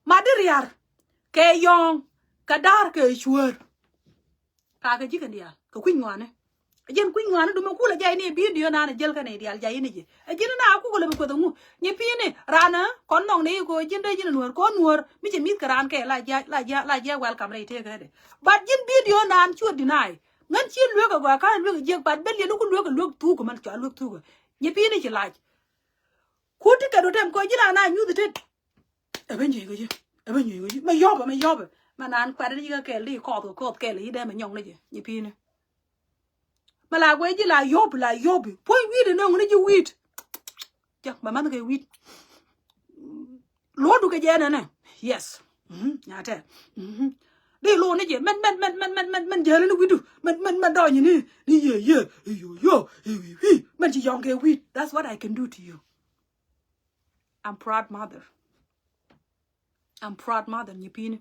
mat di ria̱r kɛ yɔ̱ɔ̱ŋ kɛ da̱r kɛ cuäär. Kakɛ ji̱ kɛn diaal kɛ kui̱ ŋuani. Ji̱n kui̱ ŋuani dumɛ kulɛ jay ni bidio nan jäl kɛn diaal jay ni ji̱. Ɛ ji̱n na kukɛ lɛ bi kueth ŋu nyi pi̱i̱ni ran kɔn nɔŋ ni ko̱ ji̱n dee ji̱n nuɔ̱ɔ̱r ko̱ nuɔ̱ɔ̱r mi cɛ mi̱th kɛ ran kɛ la jia la jia la jia welcome rɛy tëëkädɛ. But ji̱n bidio nan cuɛ deny ŋän ci lueek ɛ gɔaa ka̱n lueek ɛ jiɛk but ben liɛn ni ku lueek ɛ lueek thuukɛ mɛn cua lueek thuukɛ nyi pi̱i̱ni ci lac. Ku ti kɛ do tɛm kɔ ji̱n ana nyuth tet. Ɛ ben ji̱ kɛ ji̱ ɛ ben ji̱ kɛ ji̱ mɛ yɔpɛ mɛ yɔpɛ mɛ nan kuɛt ni ji̱ kɛ kɛl di kɔth kɛ kɔth kɛl yi dee mɛ nyɔŋ ni ji̱ nyi pi̱i̱ni. Mɛ la guɛ ji̱ la yɔp la yɔp puɔ̱ny wi̱i̱t ɛ nɔŋ ni ji̱ wi̱i̱t. Jɛ mɛ math kɛ wi̱i̱t. Luɔ̱du kɛ jɛ nɛnɛ. Yes. Mhm, Nyaatɛr. Mhm. Di lo ni jɛ, mɛn, mɛn, mɛn, mɛn, mɛn, mɛn, mɛn jɛ ni wi̱du. Mɛn, mɛn, mɛn dɔɔny ni. Ni yɛ, yɛ, yo, yo, wi, wi. Mɛn ci yɔŋ kɛ wi̱i̱. That's what I can do to you. I'm proud mother. I'm proud mother, nyi pi̱i̱ni.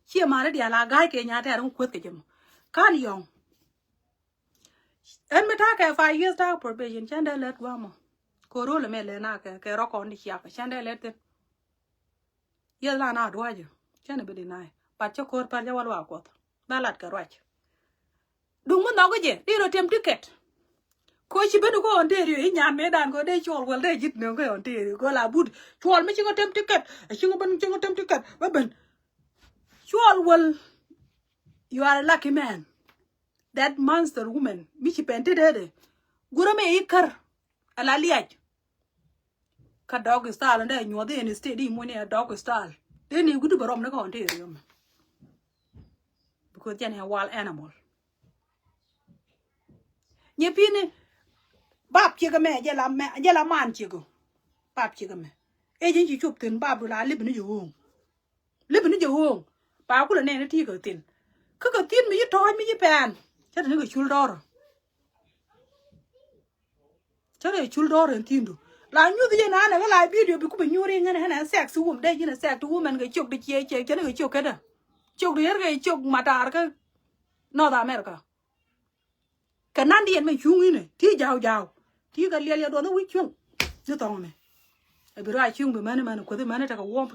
Ciɛ mani diaal a ga̱a̱c kɛ Nyaatɛr in kueth kɛ jɛ mɔ. Ka̱n yɔŋ. Ɛn mi ta̱a̱ kɛ five years ta̱a̱ probation, cɛn dee lɛt gua̱a̱mɔ. Kɛ rol ɛmɛ lɛ na kɛ, kɛ rɔ kɔn di ciak, cɛn dee lɛt thin. Yɛth la na dua̱cä, cɛn bi deny. But cä ko̱r pal cä wal wa kuɔth. Dha lat kɛ ruac. Duŋ mi nhɔk jɛ, di rɔ tem ticket. Ko ci ben ko Ontario, i̱ nyam mëë dan ko dee cuɔl wäl dee ji̱t nöŋ kɛ Ontario. Ko la but, cuɔl mi ci ŋɔ tem ticket, a ci ŋɔ ben, ci ŋɔ tem ticket, bä ben. Cuɔl wäl, you are a lucky man. That monster woman, mi ci pɛn ti dee dee. Gurɛ mi i̱ kär, a la liac. Kä dog style, ndɛ nyuɔth in state in muni a dog style. Dee ni gudu bɛ rɔm ni kɔn ti riom. Because jɛn a wild animal. Nyi pi̱i̱ni, bap ciek ɛmɛ, jɛ la mɛ, jɛ la man ciek ɔ. Bap ciek ɛmɛ. Ɛ jɛn ci cop thin bap du la lip ni jɛ ɣööŋ. Lip ni jɛ ɣööŋ. Ba kulɛ nɛn ni ti kɛ thin. Kä kɛ thin mi ci tɔɔc mi ci pɛn. Cä te ni kɛ cul dɔɔr. Cä rɛ cul dɔɔr ɛn thi̱n du. La nyuth yɛn anɛ kä la video bi ku bi nyuur iŋɛn ɛn ɛ sex wum dee ji̱n ɛ sex ti wumɛn kɛ ciök di ciɛ ciɛ cä ni kɛ ciök kädä. Ciök di yɛr kɛ ciök matar kä North America. Kɛ nan di yɛn mɛ cuŋ inɛ ti jaw jaw. Ti kɛ liɛl yɛ duɔth wi̱c cuŋ. Ni thɔŋ ni. Ɛ bi ruac cuŋ bi mɛni mɛni kuethi mɛni tekɛ wuɔm.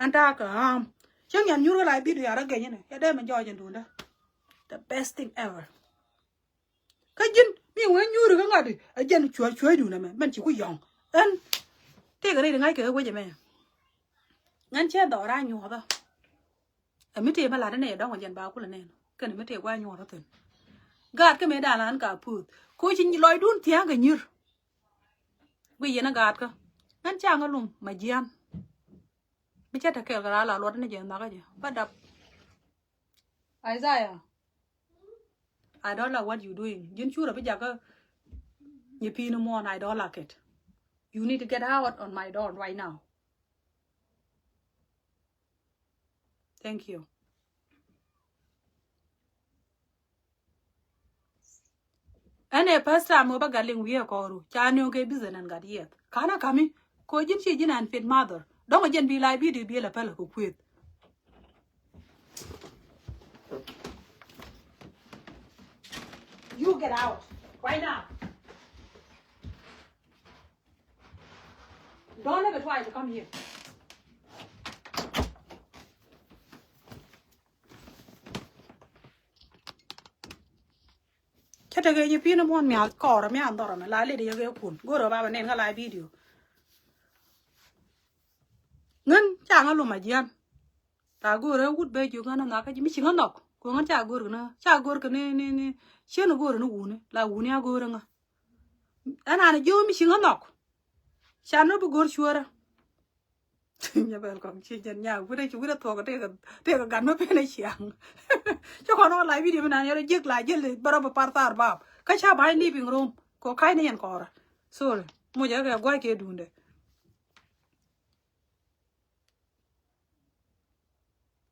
Ɛn ta̱a̱ kɛ ɣa̱a̱m. Cäŋ yɛn nyuur kä la video yarä gɛny inɛ. Yɛ dee mɛ jɔɔc ɛn duundä. The best thing ever. Kä ji̱n mi wee nyuuri kä ŋa̱t ɛ jɛn cuäc cuäcdun ɛmɛ mɛn ci ku yɔ̱ŋ. Ɛn tëëkɛ rɛy ri ŋa̱ckɛ wec ɛmɛ. Ŋän cɛ dhɔra nyuɔ̱thä. Ɛ mi tëë mɛ lat inɛ yɛ dɔ̱ŋ ɛ jɛn ba kulɛ nɛn kɛn ɛ mi tëë gua nyuɔ̱thä thi̱n. Gaat kä mëë da̱a̱n lan ka puuth ko ci lɔcdun thia̱a̱ŋ kɛ nyi̱r. Guiy yɛn ɛ gaatkä ŋän ca ŋä lum ma jian. Mi cä te kɛɛl kɛ raa la luɔt ni jɛ nhɔakä jɛ bä dap. Isaiah, I don't like what you doing. Ji̱n curɛ bi jakä nyi pi̱i̱ni muɔ̱ɔ̱n, I don't like it. You need to get out on my door right now. Thank you. Ɛn ɛ first time ɣöö bä gat liŋ wi̱i̱ ɛ kɔɔru ca nööŋ kɛ business ɛn gat yiɛth. Ka̱n a ka̱mi ko ji̱n ci ji̱n unfit mother. Dɔ̱ŋ ɛ jɛn bi la video bi la pälä kɛ kuëth. You get out right now. Don't ever try to come here. Cä tekɛ nyi pi̱n muɔ̱n mia̱ kɔɔr mia̱ dhɔr mɛ la lidi yɛ kɛ kun go̱rɛ ba bɛ nɛn kä la video. Ŋän ca ŋä lum a jian. La go̱rɛ wut bɛ jiök ŋän a nhɔk kä ji̱ mi ci ŋä nhɔk ko ŋän ca go̱r kɛ ni ca go̱r kɛ ni ni ni cien go̱rɛ ni wuni la wuni a go̱rɛ ŋä. Ɛn an jiök mi ci ŋä nhɔk. Can ni bi go̱r cuäärä. Nya bɛl kɔŋ ci jɛn nya wi̱rɛ ci wi̱rɛ thuɔk tëëkɛ tëëkɛ gat mi pen a ciaŋ. Ci kɔn wä la video mi nan yɛrɛ jiäk la jiäl bärä bä par thar bap kä ca ba̱ny living room kɔ ka̱ny ni yɛn kɔrä. Sorry mucɛ kɛ gua̱c kɛ duundɛ.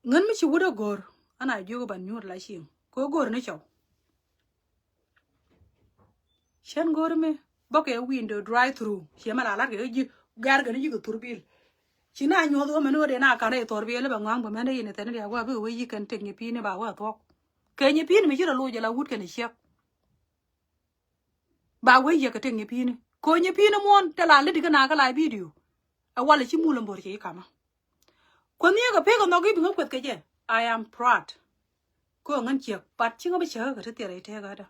Ŋän mi ci wut a go̱r an a jiök ban nyuur la cieŋ kɛ go̱r ni cɔw. Cän go̱r mi bä kɛ window drive through ciɛ mɛ la lat kɛ ji̱ gɛr kɛ ni ji̱ kɛ thur bil. Ci na nyuɔth wä mɛn wä dee na kan rɛy thor bil bɛ ŋɔaŋ bɛ mɛn dee yin ithɛn dee a wä bikɛ wä yi̱ kɛn tëk nyi pi̱i̱ni ba wä thuɔk. Kɛ nyi pi̱i̱ni mi ci rɔ loc ala wut kɛn ciɛk. Ba wee yɛ kɛ tëk nyi pi̱i̱ni ko nyi pi̱i̱ni muɔ̱ɔ̱n te la lidi kä na kä la video. Ɛ walɛ ci mul ɛmbor ci i̱ kamä. Kuänh nhiee kɛ pek ɛ nhɔk i̱ bi ŋä kueth kɛ jɛ. I am proud. Ko ŋän ciek but ci ŋä bi cäkä kɛ ti thiɛrɛ i̱ tɛɛkä kä dä.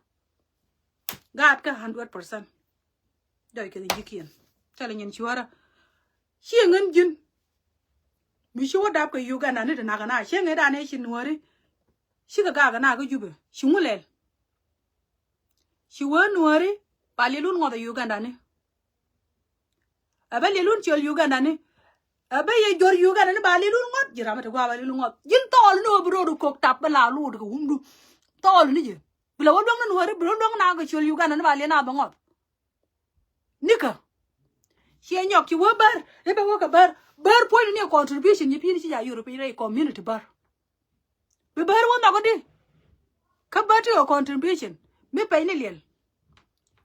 Gaat kä hundred percent. Jɔc kɛ ji̱kiɛn thilɛ nyin cuäärä. Ci ŋän ji̱n. Mi ci wä dap kɛ Uganda ni ti nak kɛ na cieŋ ëë dan ëë ci nuääri. Cikɛ gak kɛ na kä Jubɛ ci ŋu lɛl. Ci wee nuääri ba liɛl wun ŋɔth ɛ Uganda ni. Ɛ bä liɛl wun ciöl Uganda ni. Ɛ bä yɛ jor Uganda ni ba liɛl wun ŋɔth ji̱ ram ɛ ti gua̱a̱ ba liɛl wun ŋɔth ji̱n thɔɔl ni wä bi ro̱o̱du kok tap bä la luut kɛ wumdu. Thɔɔl ni jɛ bi la wä luäŋ ni nuääri bi la wä luäŋ na kɛ ciöl Uganda ni ba liɛl na bä ŋɔth. Nikä. Ciɛ nyɔk ci wä bär i̱ bɛ wä kɛ bär. Bär puɔ̱ny ni contribution nyipi̱i̱ni ci ja yur piny rɛy community bär. Bi bär wä nhɔk di kä bär ti kɛ contribution mi pɛy ni liɛl.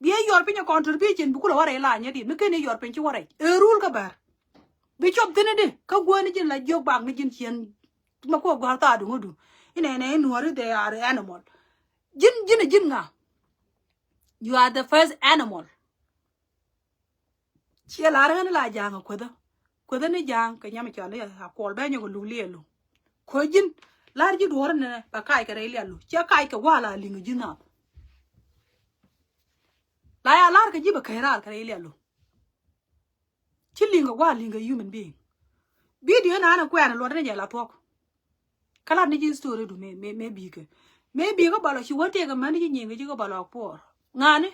Bi ɛ yɔr piny ɛ contribution bi kulɛ wä rɛy la nyɛ di mi ken i̱ yɔr piny ci wä rɛy ɛ rul kä bär. Bi cop thin di kä guäni ji̱n la jiök bak ni ji̱n ciɛn. Ma kuɔ gua̱a̱r thaadu ŋudu inɛ nɛ i̱ nuɔri they are animal. Ji̱n ji̱n ji̱n ŋa? You are the first animal. Ciɛ lar ɣän la ja̱a̱ŋ a kuäthä. Kuäthä ni ja̱a̱ŋ kɛ nyam cɔal i̱ a kuɔl bɛ nyɔk a luk liɛlu. Kuäth ji̱n lar ji̱ duɔ̱ɔ̱r ni bɛ kac kɛ rɛy liɛlu ciɛ kac kɛ wal a liŋ ji̱ nath. La ya lar kɛ ji̱ bɛ kɛy raar kɛ rɛy liɛlu. Ci liŋ kɛ wal liŋ kɛ human being. Video nan a kuɛn a luɔt ni jɛ la thuɔ̱k. Kä lat ni ji̱ story du mëë mëë mëë bikɛ mëë bikɛ bɔlɔ ci wä tëëk ɛmɛn ni ji̱ nyiŋ kɛ ji̱ kɛ bɔlɔ kuɔɔr. Ŋa̱ni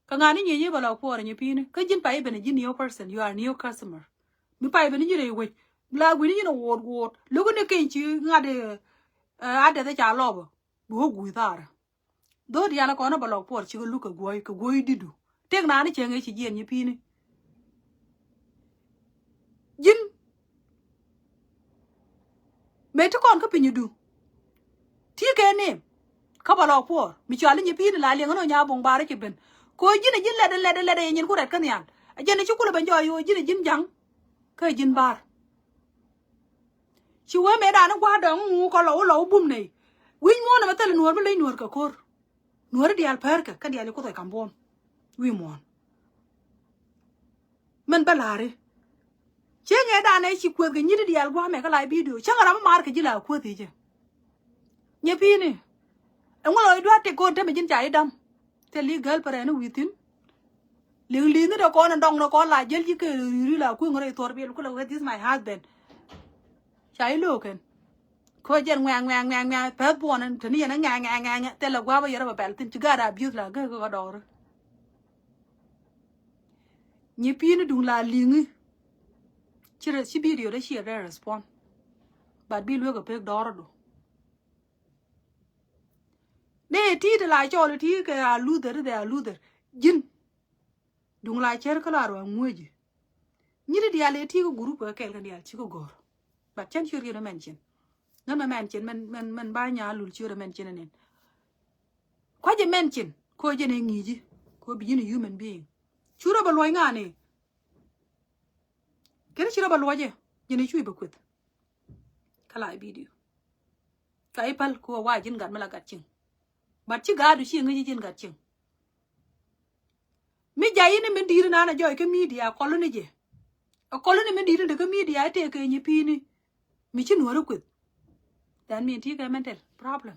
kɛ ŋa̱ni nyiŋ ji̱ bɔlɔ kuɔɔr nyipi̱ni kä ji̱n pay ben ji̱ new person, you are new customer. Mi pay ben ji̱ rɛy wec la gui̱ni ji̱n a wuɔt wuɔt lo̱k ni keny ci ŋa̱t. Adɛth ca lɔpä bi wä gui̱ thaarä. Dho̱o̱t diaal kɔn a bɛ lɔk puɔr cikɛ luk kɛ guɔ̱ɔ̱c kɛ guɔ̱ɔ̱c di̱tdu. Tëk naan i̱ cieŋ ëë ci jiɛn nyipi̱ni. Ji̱n mëë ti kɔn kä pinydu. Ti kɛ ni kä bɛ lɔk puɔr mi cuali nyipi̱ni la liɛŋ ni nya buŋ bar i̱ ci ben. Kɛ ji̱n a ji̱n lɛt lɛt lɛt yɛ nyin ku rɛt kä nhial. A jiɛn a ci kulɛ ben jɔɔc ɣöö ji̱n a ji̱n ja̱ŋ. Kä ji̱n bar. Ci wee mëëdan i̱ gua̱a̱r dɔ̱ŋ ŋu kɔ lɔw lɔw bum nɛy. Wi̱c muɔ̱ɔ̱n ɛmɛ thil nuɔ̱ɔ̱r mi leny nuɔ̱ɔ̱r kɛ ko̱r. Nuɔ̱ɔ̱ri diaal pärkɛ kä diaal i̱ kuth ɛ ka̱m buɔ̱n. Wi̱i̱ muɔ̱ɔ̱n. Min bä la̱ri. Cieŋ ëëdan ɛ ci kueth kɛ nyi̱t diaal gua̱a̱mɛ kä la bidio cäŋ ram mi maar kɛ ji̱ la kueth i̱ jɛ. Nyipi̱ni. Ɛŋu lɔ i̱ dua̱r tëk ko̱n temɛ ji̱n ca i̱ dam. Thil i̱ gäl pärɛ ni wi̱i̱ thi̱n. Liŋ li̱i̱ni dee kɔn in dɔŋ ni kɔn la jäl ji̱ kɛ ri̱ri la kui̱ŋ rɛy thuɔr biɛl kulɛ wee this is my husband. Ca i̱ lo̱o̱k kɛn. Ko̱ jɛn ŋuɛ̈ŋ ŋuɛ̈ŋ ŋuɛ̈ŋ ŋuɛ̈ŋ pɛth buɔn in te ni yɛn ŋuɛ̈ŋ ŋuɛ̈ŋ ŋuɛ̈ŋ thilɛ gua̱a̱p a yɛr a bɛ bɛl thi̱n ci gaat a abuse la gek kɛ kɛ dɔɔri. Nyipi̱ni duŋ la li̱ŋi. Ci rɛ ci bidio dee ci rɛ respond. But bi luek a pek dɔɔri du. Dee ti te la cɔɔl ti kɛ a luther dee a luther ji̱n. Duŋ la cär kä la ruaŋ ŋuäci. Nyi̱t diaal ëë ti kä gurup kɛ kɛl kɛn diaal ci kä gɔ̱r. But cän ciöt yɛn mɛn cin. Nän mɛ mɛn cin mɛn mɛn mɛn ba nya lul ciöt mɛn cin nin. Kua̱c jɛ mɛn cin ko jɛn ɛ ŋi̱i̱ci ko bi ji̱n ɛ human being. Cu rɔ bɛ luɔ̱c ŋa̱a̱ni. Kɛn ci rɔ bɛ luɔ̱cɛ ji̱n ɛ cuc bɛ kueth. Kä la bidio. Ka i̱ päl ku ɛ wa ji̱n gat mi la gat cieŋ. But ci gaatdu ci ŋäc ji̱ ji̱n gat cieŋ. Mi ja̱ yini min di̱i̱ri naan a jɔɔc kä media kɔluni jɛ. A kɔluni min di̱i̱ri dee kä media i̱ tëëkɛ nyipi̱ni. Mi ci nuɔ̱ɔ̱ri kueth. That mean ti kɛ mental problem.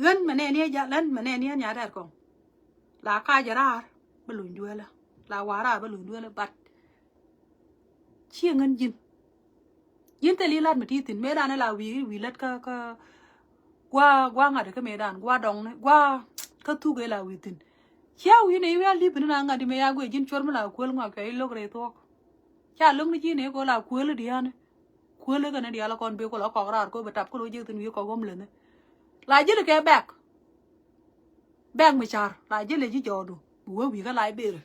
Ɣän mɛ nɛɛni ɛ ja̱l ɣän mɛ nɛɛni ɛ nyaat ɛr kɔŋ. La kac ɛ raar bä luny dueelä la wa̱a̱ raar bä luny dueelä but. Ciɛ ŋän ji̱n. Ji̱n thil i̱ la̱t mi ti thi̱n mëëdan ila wi̱i̱ wi̱i̱ lät kä kä. Gua̱a̱ gua̱a̱ ŋa̱t kä mëëdan gua̱a̱ dɔŋni gua̱a̱ kä thuk ila wi̱i̱ thi̱n. Cia wi̱i̱ ni i̱ wi̱i̱ a li̱p ni na ŋa̱t di mëë ya guiɛ ji̱n cuɔr mi la kuël ŋɔak cuɛ i̱ lo̱k rɛy thuɔ̱k. Ca lo̱k ni ji̱n i̱ ko la kuël i̱ dia̱a̱ni. Kuël i̱ kɛn i̱ diaal ɛ kɔn bee ku la kɔk raar ko bi tap kä lo̱k ji̱ thi̱n wi̱i̱ kɔk ɣöm läni. La ji̱l kɛ bɛk. Bɛk mi car la ji̱ lɛ ji̱ jɔɔdu bi wee wi̱i̱ kä library.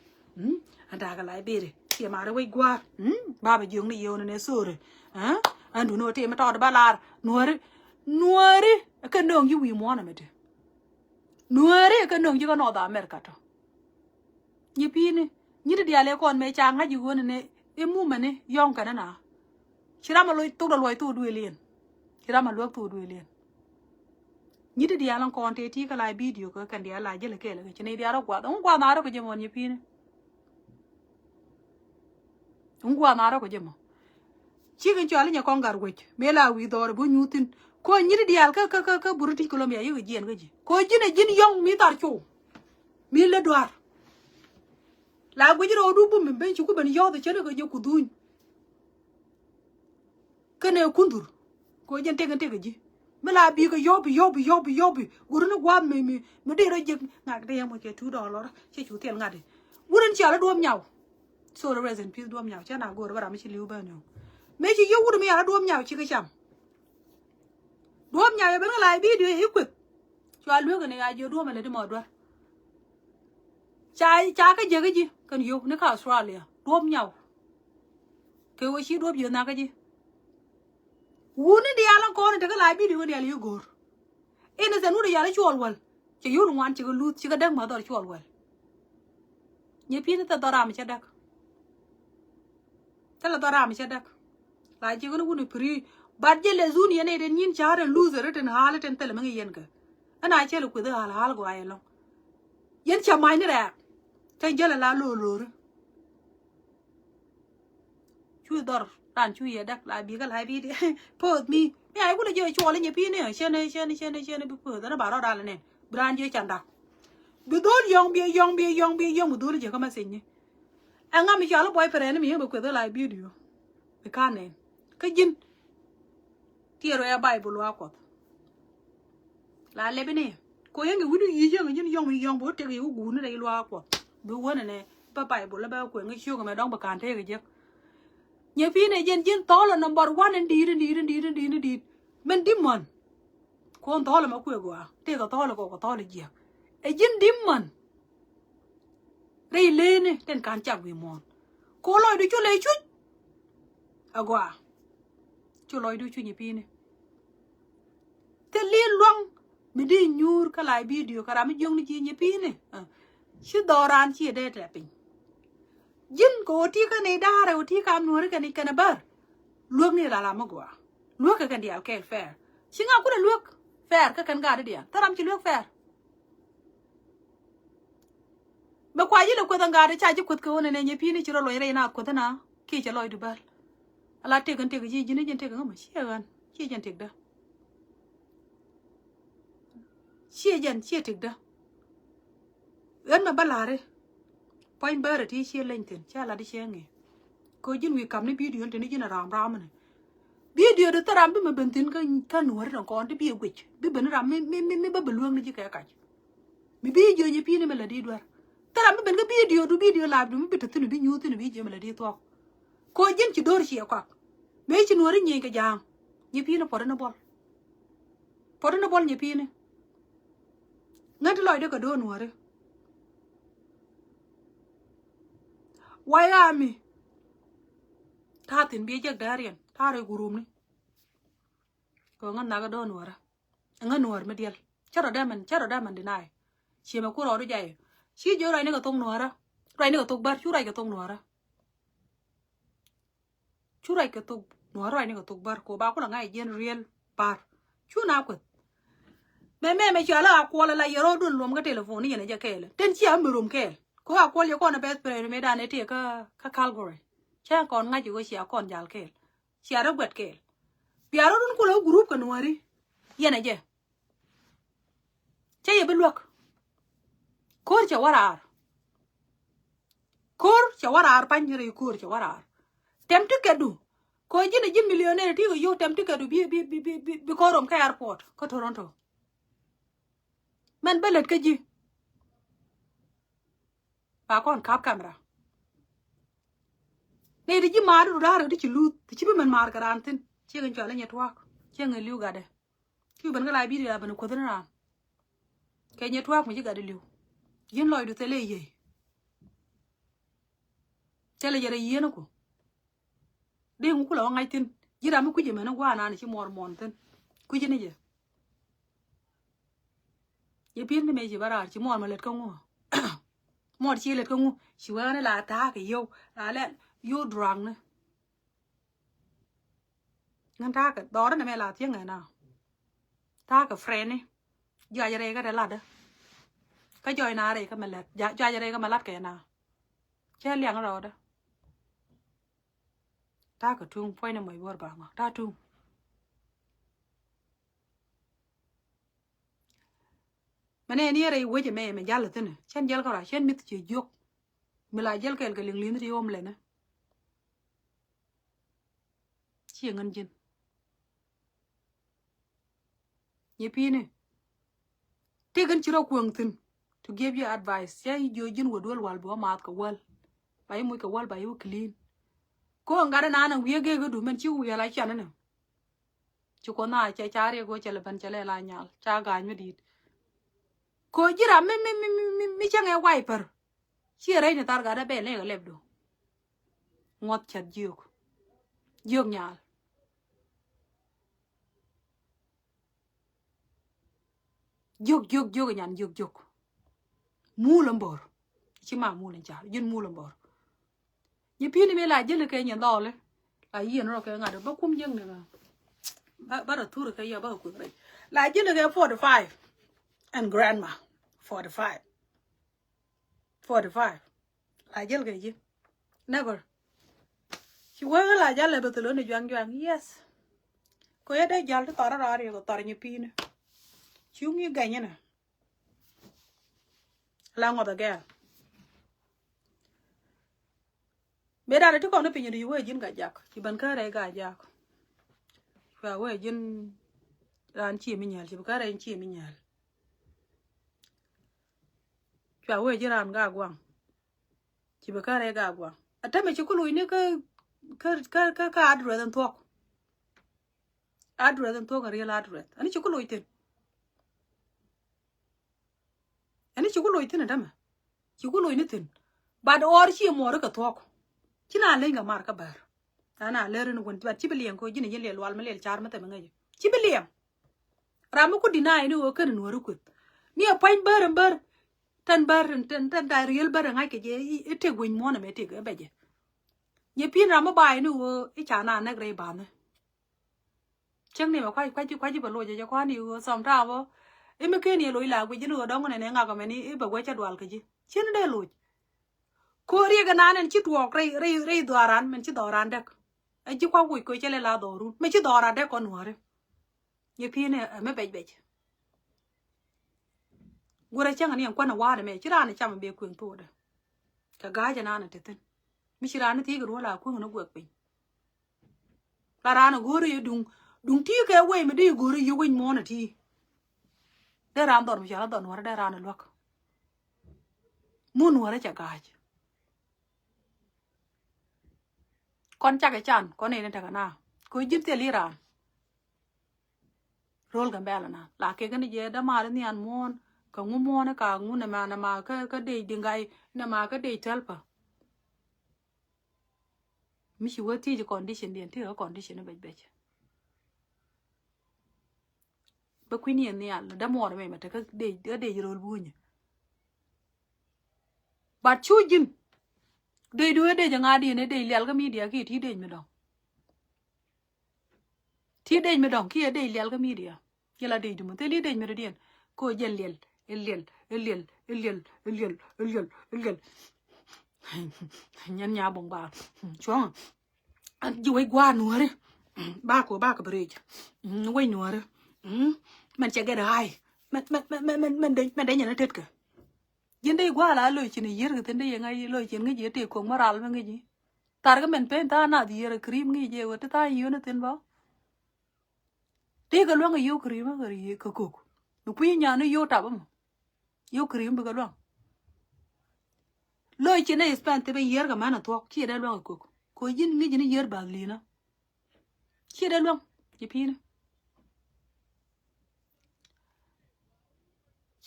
Ɛn ta̱a̱ kɛ library ciɛ ma̱a̱ri wec gua̱a̱r. Babɛ jiök ni yieuni ni sorry. Ɛn duni wä ti mi tɔɔt ba lar nuääri. Nuääri kɛ nööŋ ji̱ wi̱i̱ muɔ̱ɔ̱n ɛmɛ ti. Nuääri kɛ nööŋ ji̱ kä North America tɔ. Nyipi̱i̱ni nyi̱t diaal ëë kɔn mëë ca ŋa̱c i̱ ɣööni ni i̱ mumɛni yɔ̱ŋ kɛn ɛna. Ci ram a luɔc thok dɔ luɔc thok duëëliɛn. Ci ram a luäk thok duëëliɛn. Nyi̱t diaal ɛn kɔn tëë ti kä la bidio kä kɛn diaal la jälɛ kɛɛl kä ci nɛy diaal rɔ guath ɛŋu guath na rɔ kɛ jɛ mɔ nyipi̱i̱ni. Ɛŋu guath na rɔ kɛ jɛ mɔ. Cikɛ cual inyɛ kɔŋ gat wec mëë la wi̱i̱ dhɔr i̱ bi nyuuthin. Ko nyi̱t diaal kä kä kä British Columbia yikɛ jiɛn kä ji̱ ko ji̱n ɛ ji̱n yɔ̱ŋ mi thar cu. Mi lät duaar. La guic rɔɔdu bum mi ben ci ku ben yɔ̱ɔ̱th cä rikɛ jɛ ku dhuny. Kɛnɛ kundhur ko jɛn tekɛ tekɛ ji̱. Mi la bikɛ yɔ̱pi yɔ̱pi yɔ̱pi yɔ̱pi. Guruni gua̱a̱p mi mi mi dee rɔ jek ŋak dee yɛ muc kɛ two dollar cɛ cu thil ŋa̱t i̱. Wurun cial i̱ duɔ̱ɔ̱p nyaw. Sorry, rest in peace duɔ̱ɔ̱p nyaw cɛ na go̱o̱r bä ram mi ci li̱w bä nööŋ. Mëë ci yiëë wut mi yal i̱ duɔ̱ɔ̱p nyaw cikɛ cam. Duɔ̱ɔ̱p nyaw yɛ ben kä la bidio i̱ kueth. Cua lueek kɛn i̱ a jiö duɔ̱ɔ̱p ɛlɛ ti mɔ duer. Ca, ca kä jek kä ji̱ kɛn yio̱w ni kä Australia duɔ̱p nyaw. Kɛ ɣöö ci duɔ̱p yio̱w nhak kä ji̱. Wuni diaal in kɔn in tekɛ la video kɛ diaal i̱ go̱o̱r. Innocent wut diaal i̱ cuɔl wäl. Cɛ yio̱w ŋuan cikɛ luth cikɛ däk ma dhɔr cuɔl wäl. Nyɛ pi̱i̱n thil dhɔr ram cɛ däk. Thil dhɔr ram cɛ däk. La ji̱ kɛn wuni piri. Bat jɛ lɛ zun yɛn i̱ den nyin ca̱r in luth ri tin haal i̱ tin thil mi ŋi̱ yɛn kɛ. Ɛn a cɛl i̱ kueth i̱ haal haal gɔaa ɛlɔ̱ŋ. Yɛn cɛ mac ni rɛɛk. Cä jäl ala lo̱o̱ lo̱o̱ri. Cu dhɔr ran cu yɛ däk la bikä la bi̱i̱ di. Poth mi mi a kulɛ jɛ cuɔl inyɛ pi̱i̱ni. Cɛn cɛn cɛn cɛn bi poth ɛn ba rɔɔd alɛ nɛn bi ran jɛ can dak. Bi dhol yɔŋ bi yɔŋ bi yɔŋ bi yɔŋ bi dhol jɛ kä message ni. Ɛŋa mi cɔal i̱ boyfriend mi yɛn bɛ kueth i̱ la bi̱i̱ di. Bi ka nɛn kä ji̱n. Tiɛɛr wee a Baibul luaak Kuɔth. La lɛp ini. Ko yɛn kɛ wi̱ni yic yɛn kɛ ji̱n yɔ̱ŋ mi yɔ̱ŋ bi wä tek yɛ wä guuni rɛy luaak Kuɔth. Bi wänɛ nɛ bä Baibul lä bä kueŋ kä ciök ɛmɛ dɔ̱ŋ bi ka̱n tëëk kɛ jek. Nyɛ pi̱i̱n ɛ jɛn ji̱n thɔɔl ɛ number one in di̱i̱t in di̱i̱t in di̱i̱t in di̱i̱t in di̱i̱t. Min di̱t män. Kuɔn thɔɔl ɛmɛ kuëë gɔaa tëëk kɛ thɔɔl ɛ kɔk kɛ thɔɔl ɛ jiäk. Ɛ ji̱n di̱t män. Rɛy leeni tin ka̱n cak wi̱i̱ muɔ̱ɔ̱n. Ko lɔcdu cu lɛ cuc. Agɔaa. Cu lɔcdu cu nyɛ pi̱i̱ni. Thil li̱i̱n luaŋ mi di nyuur kä la bidio kä ram mi jiökni ji̱ nyɛ pi̱i̱ni. Ah. Ci dhɔran ci dee tɛ piny. Ji̱n kɛ ɣöö ti kä ni da̱a̱rɛ ɣöö ti kam nuɔ̱ɔ̱ri kɛn i̱ kɛn ɛ bär. Luäk ni la la mi gɔaa. Luäk kɛ kɛn diaal kɛɛl fair. Ci ŋa kulɛ luäk fair kä kɛn gaat i̱ diaal thil ram ci luäk fair. Mɛ kua yilɛ kueth ɛn gaat ca ji̱ kueth kɛ ɣöö nɛnɛ nyɛ pi̱i̱ni ci rɔ luɔc rɛy na kueth ɛna kiɛ cɛ lɔcdu bäl. Ala tëk ɛn tëk ji̱ ji̱n ji̱n tëk ɛŋä mɛ ciɛ ɣän ciɛ jɛn tëkdä. Ciɛ jɛn ciɛ tëkdä. Ɣän mɛ bä la̱ri. Puɔ̱ny bäärä ti ciɛ leny thi̱n ca lat i̱ ciɛ ŋi̱i̱. Kɛ ɣöö ji̱n wi̱i̱ kam ni bidio ɛn te ni ji̱n a ram ram ɛnɛ. Bidio di thil ram bi mɛ ben thi̱n kä nuɔ̱ɔ̱ri tɔ̱ŋ kɔn ti bi ɛ guic bi ben ram mi mi mi bä bi luäŋni ji̱ kɛ kac. Mi bi jiö nyɛ pi̱i̱ni mi lät i̱ duer. Thil ram mi ben kä bidio du bidio lap du mi bi te thi̱n bi nyuuth thi̱n bi jiö mi lät i̱ thuɔ̱k. Ko ji̱n ci do̱r ciɛ kuak. Mëë ci nuɔ̱ɔ̱ri nyieny kɛ ja̱a̱ŋ. Nyɛ pi̱i̱ni puɔ̱t in buɔl. Puɔ̱t in buɔl nyɛ pi̱i̱ni. Ŋän ti lɔcdä kɛ do̱r nuɔ̱ɔ̱ri. Way ami. Ta̱a̱ thi̱n bi jek däriɛn ta̱a̱ rɛy gurumni. Kɛ ŋän nhakɛ do̱r nuɔ̱ɔ̱rä. Ŋän nuɔ̱ɔ̱r mi diɛl cä rɔ dämɛn cä rɔ dämɛn dinay. Ciemɛ ku rɔɔdu jay. Ci jiö ruacni kɛ thok nuɔ̱ɔ̱rä. Ruacni kɛ thok bär cu ruac kɛ thok nuɔ̱ɔ̱rä. Cu ruac kɛ thok nuɔ̱ɔ̱rä ruacni kɛ thok bär ko ba kulɛ ŋa̱c jiɛn riel bär. Cu na kueth. Mɛ mɛ mɛ cɔal a kuɔl ala yɛ rɔɔdun luɔm kä telefon ni yɛn a jɛ kɛɛl tin cia mi rom kɛɛl. Ko a kuɔl yɛ kɔn a best friend mi dan ɛ tëë kä Calgary. Cä kɔn ŋa̱c i̱ ɣöö cia kɔn jal kɛɛl. Cia rɔ guɛt kɛɛl. Bia rɔ run kulɛ wä gurup kɛ nuɔ̱ɔ̱ri. Yɛn ɛ jɛ. Cä yɛ bi luäk. Ko̱r cɛ wä raar. Ko̱r cɛ wä raar pany rɛy ko̱r cɛ wä raar. Tɛm ti kɛtdu. Ko̱ ji̱n ɛ ji̱ millionaire ti kɛ yio̱w tɛm ti kɛtdu bi bi bi bi bi ko̱r rom kä airport kä Toronto. Mɛn bä lät kä ji̱. Ba kɔn kap camera. Nɛ ti ji̱ maari du da̱a̱r ti ci luth ti ci bi mɛn maar kɛ raan thi̱n. Ciek in cual inyɛ tuaak ciek in li̱w gatdɛ. Ci ben kä la bi̱i̱ ri a ben kuoth ni raan. Kɛ nyɛ tuaak mi ci gatdɛ li̱w. Ji̱n lɔcdu thilɛ yiey. Thilɛ jɛ rɛ yieen ku. Dee ŋu kulɛ wä ŋa̱c thi̱n ji̱ ram mi kui̱c ɛmɛn i̱ gua̱a̱r naan ci muɔɔr muɔɔn thi̱n. Kui̱c ni jɛ. Yɛ pi̱n ni mëë ci bä raar ci muɔɔr mɛ lät kä ŋu. Muɔɔr ci lät kä ŋu ci wee ɣän la ta̱a̱ kɛ yio̱w la lɛ yio̱w durakni. Ŋän ta̱a̱ kɛ dhɔr ni mɛ la thiäŋ ɛ na. Ta̱a̱ kɛ friendni. Juac rɛy kä dee latdä. Kä jɔc na rɛy kä mɛ lät juac rɛy kä mɛ lat kɛ na. Cɛ liaŋ rɔɔdä. Ta̱a̱ kɛ tuŋ puɔ̱ny ni mɔc buɔ̱r baŋɔ ta̱a̱ tuŋ. Mɛ nɛ ni rɛy wec ɛmɛ mɛ jal thi̱n cɛn jɛl kɛ rɔ cɛn mi̱th ciɛ jiök. Mi la jɛl kɛɛl kɛ liŋ li̱n ri ɣom lɛnɛ. Ciɛ ŋän ji̱n. Nyi pi̱i̱ni. Ti gän ci rɔ kuäŋ thi̱n to give you advice cɛ jiö ji̱n wä duel wal bi wä maath kɛ wäl. Ba yi muc kɛ wäl ba yi wä clean. Ko ŋa̱t ɛnan wi̱i̱ gek idu mɛn ci wi̱i̱ ala can inɛ. Ci kuɔth na cɛ ca riɛk wä cɛ lɛ ben cɛ lɛ la nyal ca ga̱a̱ny mi di̱i̱t. Ko ji̱ ram mi mi mi mi mi cäŋɛ wiper. Ciɛ rɛy ni thar gat a bɛ lɛk a lɛpdu. Ŋuɔth cɛth jiök. Jiök nyal. Jiök, jiök, jiök, nyan jiök, jiök. Mul ɛn bor. Ci ma mul ɛn car. Ji̱n mul ɛn bor. Nyi pi̱i̱ni mi la ji̱l kɛ nyin dhɔli. La yieen rɔ kɛ ŋa̱t bä kum jiäkni ŋa. Bä, bä rɔ thur kɛ yɛ bä kɛ kuth rɛy. La ji̱l kɛ forty five. And grandma. Forty five. Forty five. La jäl kɛ ji̱. Never. Ci wee la jäl lɛ bɛ thiloni juaŋ juaŋ. Yes. Kɛ yɛ dee jäl ti thɔr rɔɔri kɛ thɔr nyi pi̱i̱ni. Ci wumi gɛny inɛ. La ŋuɔth a gɛɛl. Mëë da̱rɛ ti kɔn ni piny ri wee ji̱n ka jak. Ci ben kärɛ ka jak. Cua wee ji̱n raan ci mi nyal, ci bi kärɛ ci mi nyal. Cua wee ji̱ raan ga guaŋ. Ci bi kärɛ ga guaŋ. A tämɛ ci ku luc ni kä, kä, kä, kä, kä address in thuɔk. Address in thuɔk a real address. Ani ci ku luc thin. Ani ci ku luc thin a tämɛ. Ci ku luc ni thin. But ɣɔr ci muɔri kɛ thuɔk. Ci na leny kɛ mar kä bär. Ana lɛr ni wän, but ci bi liɛŋ kɛ ji̱n ji̱n liɛl wal mi liɛl car mi thɛmɛ ŋäc. Ci bi liɛŋ. Ram mi ku deny ni ɣöö kɛn nuɔri kueth. Mi a puany bär ɛn bär. Tɛn bär, tɛn, tɛn, tɛn da riel bär ŋa̱c kɛ jɛ, i, i tëk weny muɔ̱n ɛmɛ tëk ɛ bɛ jɛ. Nyɛ pi̱n ram mi bay ni ɣöö i ca na nɛk rɛy ba̱ni. Cäŋ ni mɛ kuac, kuac, kuac bɛ loc jɛ, jɛ kua̱n ni ɣöö sometime ɣöö i mi ken yɛ loc la guic ni ɣöö dɔ̱ŋ nɛn ɛ ŋak ɛmɛn i bɛ guɛc cɛ dual kɛ ji̱. Cien dee loc. Ko̱ riek ɛnan ɛn ci tuɔɔk rɛy, rɛy, rɛy dhɔaran mɛn ci dhɔaran däk. Ɛ ji̱ kua̱ woc ko̱ cɛ lɛ la dhɔrun mɛ ci dhɔaran däk kɔn nuɔ̱ri. Nyɛ pi̱i̱n ɛ mɛ bɛc bɛc. Guurɛ cäŋ ni ɛn kuan ɛ wa̱a̱n ɛmɛ ci raan ɛ cam ɛ bɛ kueŋ thokdɛ. Kɛ ga̱a̱c ɛnan ɛ te thi̱n. Mi ci raan ɛ thiec kɛ duɔ̱ɔ̱l a kueŋ ni guɛk piny. La raan a go̱o̱rä yɛ duŋ, duŋ ti kɛ wei mi di go̱o̱rä yɛ wec muɔ̱ɔ̱n a ti. Dee raan dhɔr mi cɔal a dhɔr nuɔ̱rä dee raan a luäk. Mun nuɔ̱rä cɛ ga̱a̱c. Kɔn cakɛ can kɔn in tekɛ na. Kɛ ji̱n thil i̱ raan. Ro̱l Gambɛla na la kɛ kɛn jɛ dämaari nhian muɔ̱ɔ̱n kɛ ŋu muɔ̱ɔ̱n ka ŋu nɛ ma nɛ ma kä, kä dec Diŋgay nɛ ma kä dec Tɛlpa. Mi ci wä thiec condition diɛn ti kä condition bɛc bɛc. Bä kui̱n yɛn nhial dämuɔɔr mɛ mɛ te kä dec, kä dec ro̱l bunyä. But cu ji̱n dec du ɛ dec ŋa̱ diɛn ɛ dec lial kä media kiɛ ti dec mi dɔ̱ŋ. Ti dec mi dɔ̱ŋ kiɛ dec lial kä media. Yɛ la dec di mi thil i̱ dec mi dɔ̱diɛn. Ko jɛ liɛl, ɛ liɛl, ɛ liɛl, ɛ liɛl, ɛ liɛl, ɛ liɛl, ɛ liɛl. Nyɛn nya buŋ ba cuɔ̱ŋ. Ji̱ wec gua̱a̱r nuɔ̱ɔ̱ri. Ba ko ba ko bi rec. Wec nuɔ̱ɔ̱ri. Mɛn cɛ gɛt ɣa̱a̱y. Mɛn, mɛn, mɛn, mɛn, mɛn dec, mɛn dec nyɛn ɛ tet kɛ. Ji̱n dee gua̱a̱l a lo̱c cin yier kɛ thi̱n dee yɛ ŋa̱c lo̱c cin ŋäc yɛ tëë ko̱k ma ral mi ŋäc yi. Thar kä mɛn pen tha̱a̱ŋ nath yier a krim ŋäc yɛ wä ti tha̱a̱ŋ yier ni thi̱n bä. Tëë kɛ luäŋ kɛ yio̱w krim kɛ ri kɛ ko̱k. Mi kui̱ nyan ni yio̱w tap ɛmɔ. Yio̱w krim bikɛ luäŋ. Lo̱c cin dee spend thipɛ yier kɛ män a thuɔ̱k ci dee luäŋ kɛ ko̱k. Ko̱ ji̱n ŋäc ni yier bath li̱nä. Ci dee luäŋ ci pi̱i̱ni.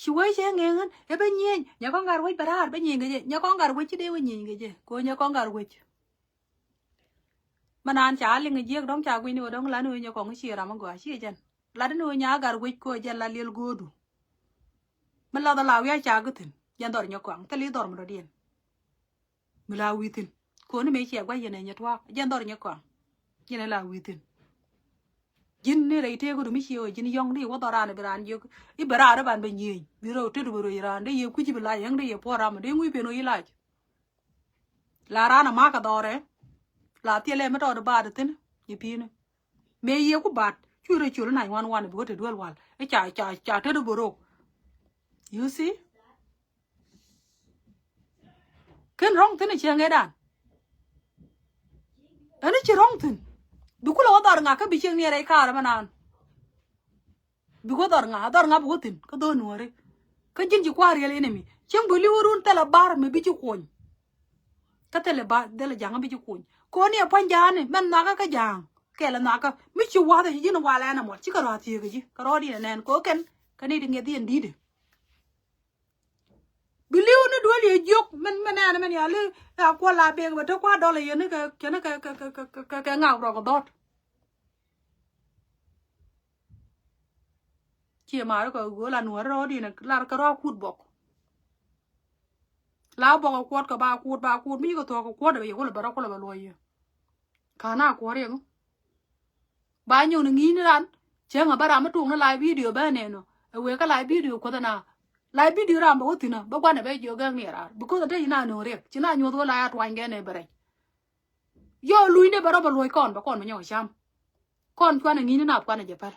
Ci wee cɛ ŋeŋän ɛ bä nyieny nyɛ kɔn gat wec bɛ raar bä nyieny kɛ jɛ nyɛ kɔn gat wec ci dee wä nyieny kɛ jɛ ko nyɛ kɔn gat wec. Mɛ naan ca liŋ jiɛk dɔ̱ŋ ca gui̱ny ni wä dɔ̱ŋ lan wee nyɛ kɔn ci ram a gɔaa ci jɛn lat ni wee nya gat wec ko jɛn la liɛl go̱o̱du. Mɛ lath a la wi̱i̱ a ca gä thi̱n jɛn dhɔr nyɛ kɔaŋ thil i̱ dhɔr mi dɔ̱diɛn. Mi la wi̱i̱ thi̱n. Koni mëë ciɛ gua̱c yɛn ɛ nyɛ tuaak. Jɛn dhɔr nyɛ kɔaŋ. Jɛn ɛ la wi̱i̱ thi̱n. Ji̱n ni rɛy tëëk kä du mi ciɛ wä ji̱n yɔ̱ŋ di wä dhɔr raan bi raan jiök. I̱ bɛ raan rɛ ban bɛ nyieny. Bi rɛw tet bɛ rɛy raan dee yɛ kui̱ci bi lac yäŋ dee yɛ puɔ̱r ram dee ŋui̱ pen wä yi lac. La raan a ma̱a̱k a dhɔrɛ. La thiɛlɛ mi tɔɔt baat thi̱n. Yi pi̱i̱ni. Mëë yɛ ku baat. Cu rɛ col nine one one bi wä te duel wal. I̱ ca, ca, ca tet bɛ rɛw. You see? Ken rɔ̱ŋ thi̱n ɛ cieŋ ëëdan. Ɛn i̱ ci rɔ̱ŋ thi̱n. Bi kulɛ wä dhɔr ŋa̱kä bi cieŋ ni ɛ rɛy kaarä mɛ naan. Bi wä dhɔr ŋa̱ dhɔr ŋa̱ bi wä thi̱n kä dho̱o̱n nuɔ̱ɔ̱ri. Kä ji̱n ci kua̱r riɛl enemy cieŋ bi li̱w run thilɛ bar mi bi ci kuny. Kä thilɛ bar thilɛ ja̱ŋ bi ci kuny. Ko̱n ni ɛ pua̱ny ja̱a̱ni mɛn nhɔakä kä ja̱a̱ŋ. Kɛl ɛ nhɔakä mi ci wa̱th ɛ ci ji̱n wal ɛn ɛmɔ ci kɛ rɔ̱ a thieekä ji̱ kɛ rɔ̱ di̱n ɛ nɛn ko̱ kɛn. Kä ni di ŋiɛth yɛn di̱i̱dɛ. Bi li̱w ni duel yɛ jiök min, min ɛn min ya li a kuɔl la bek bɛ te kua dɔl yɛ ni kɛ, kɛ ni kɛ, kɛ, kɛ, kɛ, kɛ, kɛ ŋak rɔk dhɔt. Ciɛ mari kɛ ɣöö la nuɔri rɔɔdi ni lar kɛ rɔɔk kut bɔk. La bɔk a kuɔt kɛ ba kuɔt, ba kuɔt mi kɛ thuɔk kɛ kuɔt bɛ yɛ kulɛ bɛ rɔ kulɛ bɛ luɔy yɛ. Ka na kuɔr yɛ ŋu. Ba nyuŋ ni ŋi̱i̱n ni ran cieŋ a bä ram mi tuŋ ni live video bä nɛn ɔ. Ɛ wee kä live video kuɔth na. Live video ram bɛ wä thi̱n a bä guanɛ bɛ jiök gɛk ni ɛ raar. Because a te ci na nuɔ̱ŋ riɛk ci na nyuɔth wä la ya tuany gɛn ɛ bɛ rɛc. Yɔ luny de bɛ rɔ bɛ luɔc kɔn bɛ kɔn bɛ nyɔk cam. Kɔn cuanɛ ŋi̱i̱n ni nath kuanɛ jɛ päl.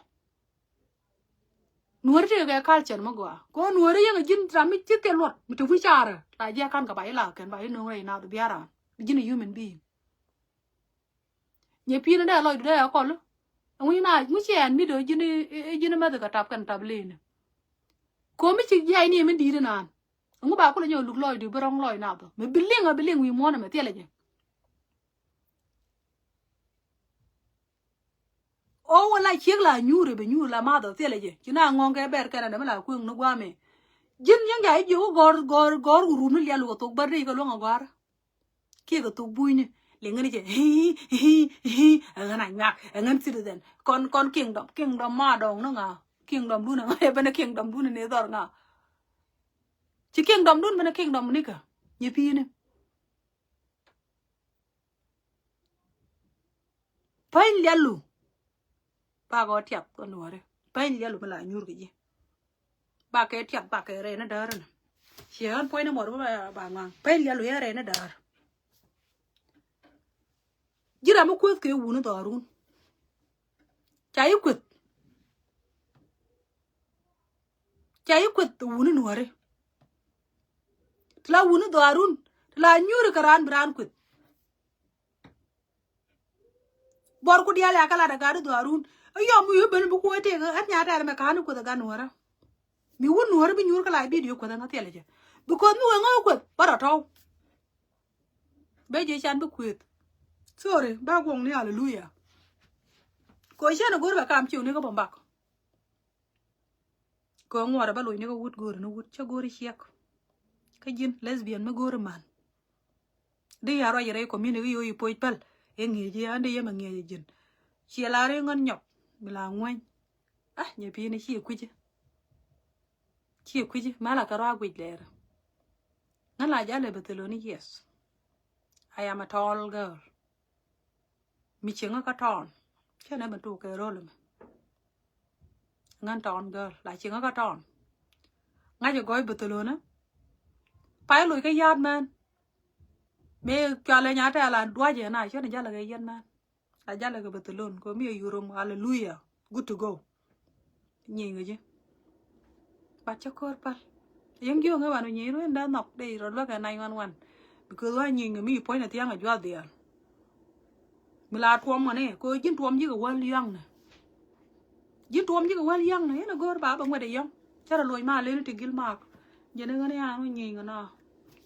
Nuɔri tekɛ kɛ culture mi gɔaa. Kɔn nuɔri yɛn a ji̱n ram mi ci kɛ luɔt mi te wi̱c carɛ la jiɛ kan kɛ ba yi la kɛn ba yi nuɔri nath biaran. Ji̱n a human being. Nyɛ pi̱i̱n dee lɔcdu dee a kɔl. Ɛŋu ci na ŋu ci ɛn mi do̱ ji̱n, ji̱n mɛth kɛ tap kɛn tap leni. Komi ci jiac ni min di̱i̱t inan. Ɛŋu ba kulɛ nyɛ luk lɔcdu bi rɔ̱ŋ lɔc nath ɔ mi bi liŋ a bi liŋ wi̱i̱ muɔ̱ɔ̱n ɛmɛ thilɛ jɛ. O wä la ciek la nyuur i̱ bi nyuur la math ɔ thilɛ jɛ ci na ŋɔ̱ŋ kɛ bɛr kɛn adɛ mi la kueŋ ni gua̱a̱mɛ. Ji̱n nyɛn ca i̱ jiök i̱ gɔ̱r gɔ̱r gɔ̱r wurun ni lial wä kɛ thok bär dee i̱ kɛ luäŋ a gɔ̱a̱r. Kiɛ kɛ thok bunyni liŋ ni cɛ. Ɛŋän a nyuak ɛŋän citizen kɔn kɔn kingdom kingdom ma dɔŋ ni ŋa. Kingdom dun ɛŋä ɛ ben kingdom dun ni dhɔr ŋa. Ci kingdom dun ben kingdom ni kä nyɛ pi̱i̱ni. Päny lialu. Bakɛ wä tiap kɛ nuɔri päny lialu mi la nyuur kɛ ji̱. Bakɛ tiap bakɛ rɛy ni däär ni. Ciɛ ɣän puɔ̱ny ni muɔr bä ba ŋa̱ŋ päny lialu yɛ rɛy ni däär. Ji̱ ram mi kueth kɛ wuni dhɔrun. Ca yi kueth. Ca yi kueth wuni nuɔri. Ti la wuni dhɔrun ti la nyuuri kɛ raan bi raan kueth. Bɔr ku diaal ya kä lat a gat i̱ dhɔaarun. Ɛ yɔm wi̱i̱ ben bi kuɔ̱c tëëk ɣän nya tɛɛr mɛ ka̱n i̱ kueth ɛ gat nuɔ̱ɔ̱rä. Mi wun nuɔ̱ɔ̱rä bi nyuur kä la bidio kueth ɛ ŋä thilɛ jɛ. Because mi wee ŋä wä kueth bä rɔ tɔ̱w. Bɛ jɛ can bi kueth. Sorry ba guɔ̱ŋ ni hallelujah. Kɛ cɛn ɛ go̱r bɛ kam ciw ni kä bä bak. Kɛ ŋuɔrɛ bä loc ni kä wut go̱o̱ri ni wut cä go̱o̱ri ciɛk. Kä ji̱n lesbian mi go̱o̱ri man. Di ya ruac rɛy community kä yo̱o̱ yi poc päl. Ɛ ŋi̱eec yi an di yɛmɛ ŋi̱eec ji̱n. Ciɛ la ri ŋän nyɔk mi la ŋuäny. Ah nyɛ pi̱i̱ni ciɛ kui̱ci. Ciɛ kui̱ci mɛ la kɛ ruac guic lɛɛrä. Ŋän la jalɛ bɛ thiloni yes. I am a tall girl. Mi cieŋä kä tɔɔn. Cä nɛ mi tuk kɛ rol mi. Ŋän tɔɔn girl la cieŋä kä tɔɔn. Ŋa̱c ɛ gɔɔy Barcelona. Pay loc kä ya̱a̱t mɛn. Mi cualɛ nya tɛl an duacɛ na cä ni jalɛ kɛ yɛn mɛn. La jalɛ kɛ Barcelona kɛ mi ɛ yurum hallelujah. Good to go. Nyieny kɛ ji̱. Bat cä ko̱r päl. Yäŋ jiök ŋä ban wi̱i̱ nyieny ruëëndä nhɔk dee rɔ luäk ɛ nine one one. Because wa nyieny kɛ mi puɔ̱ny ni thia̱ŋ ɛ juath dhiaal. Mi la tuɔm ŋäni kɛ ji̱n tuɔm ji̱ kɛ wäl yɔ̱a̱ŋnɛ. Ji̱n tuɔm ji̱ kɛ wäl yɔ̱a̱ŋnɛ yɛn ɛ go̱o̱r ba bɛ ŋuɛt ɛ yɔ̱ŋ. Cä rɔ loc ma leni ti gil maak. Jɛn ɛ ɣän yan wi̱i̱ nyieny kɛ nɔ.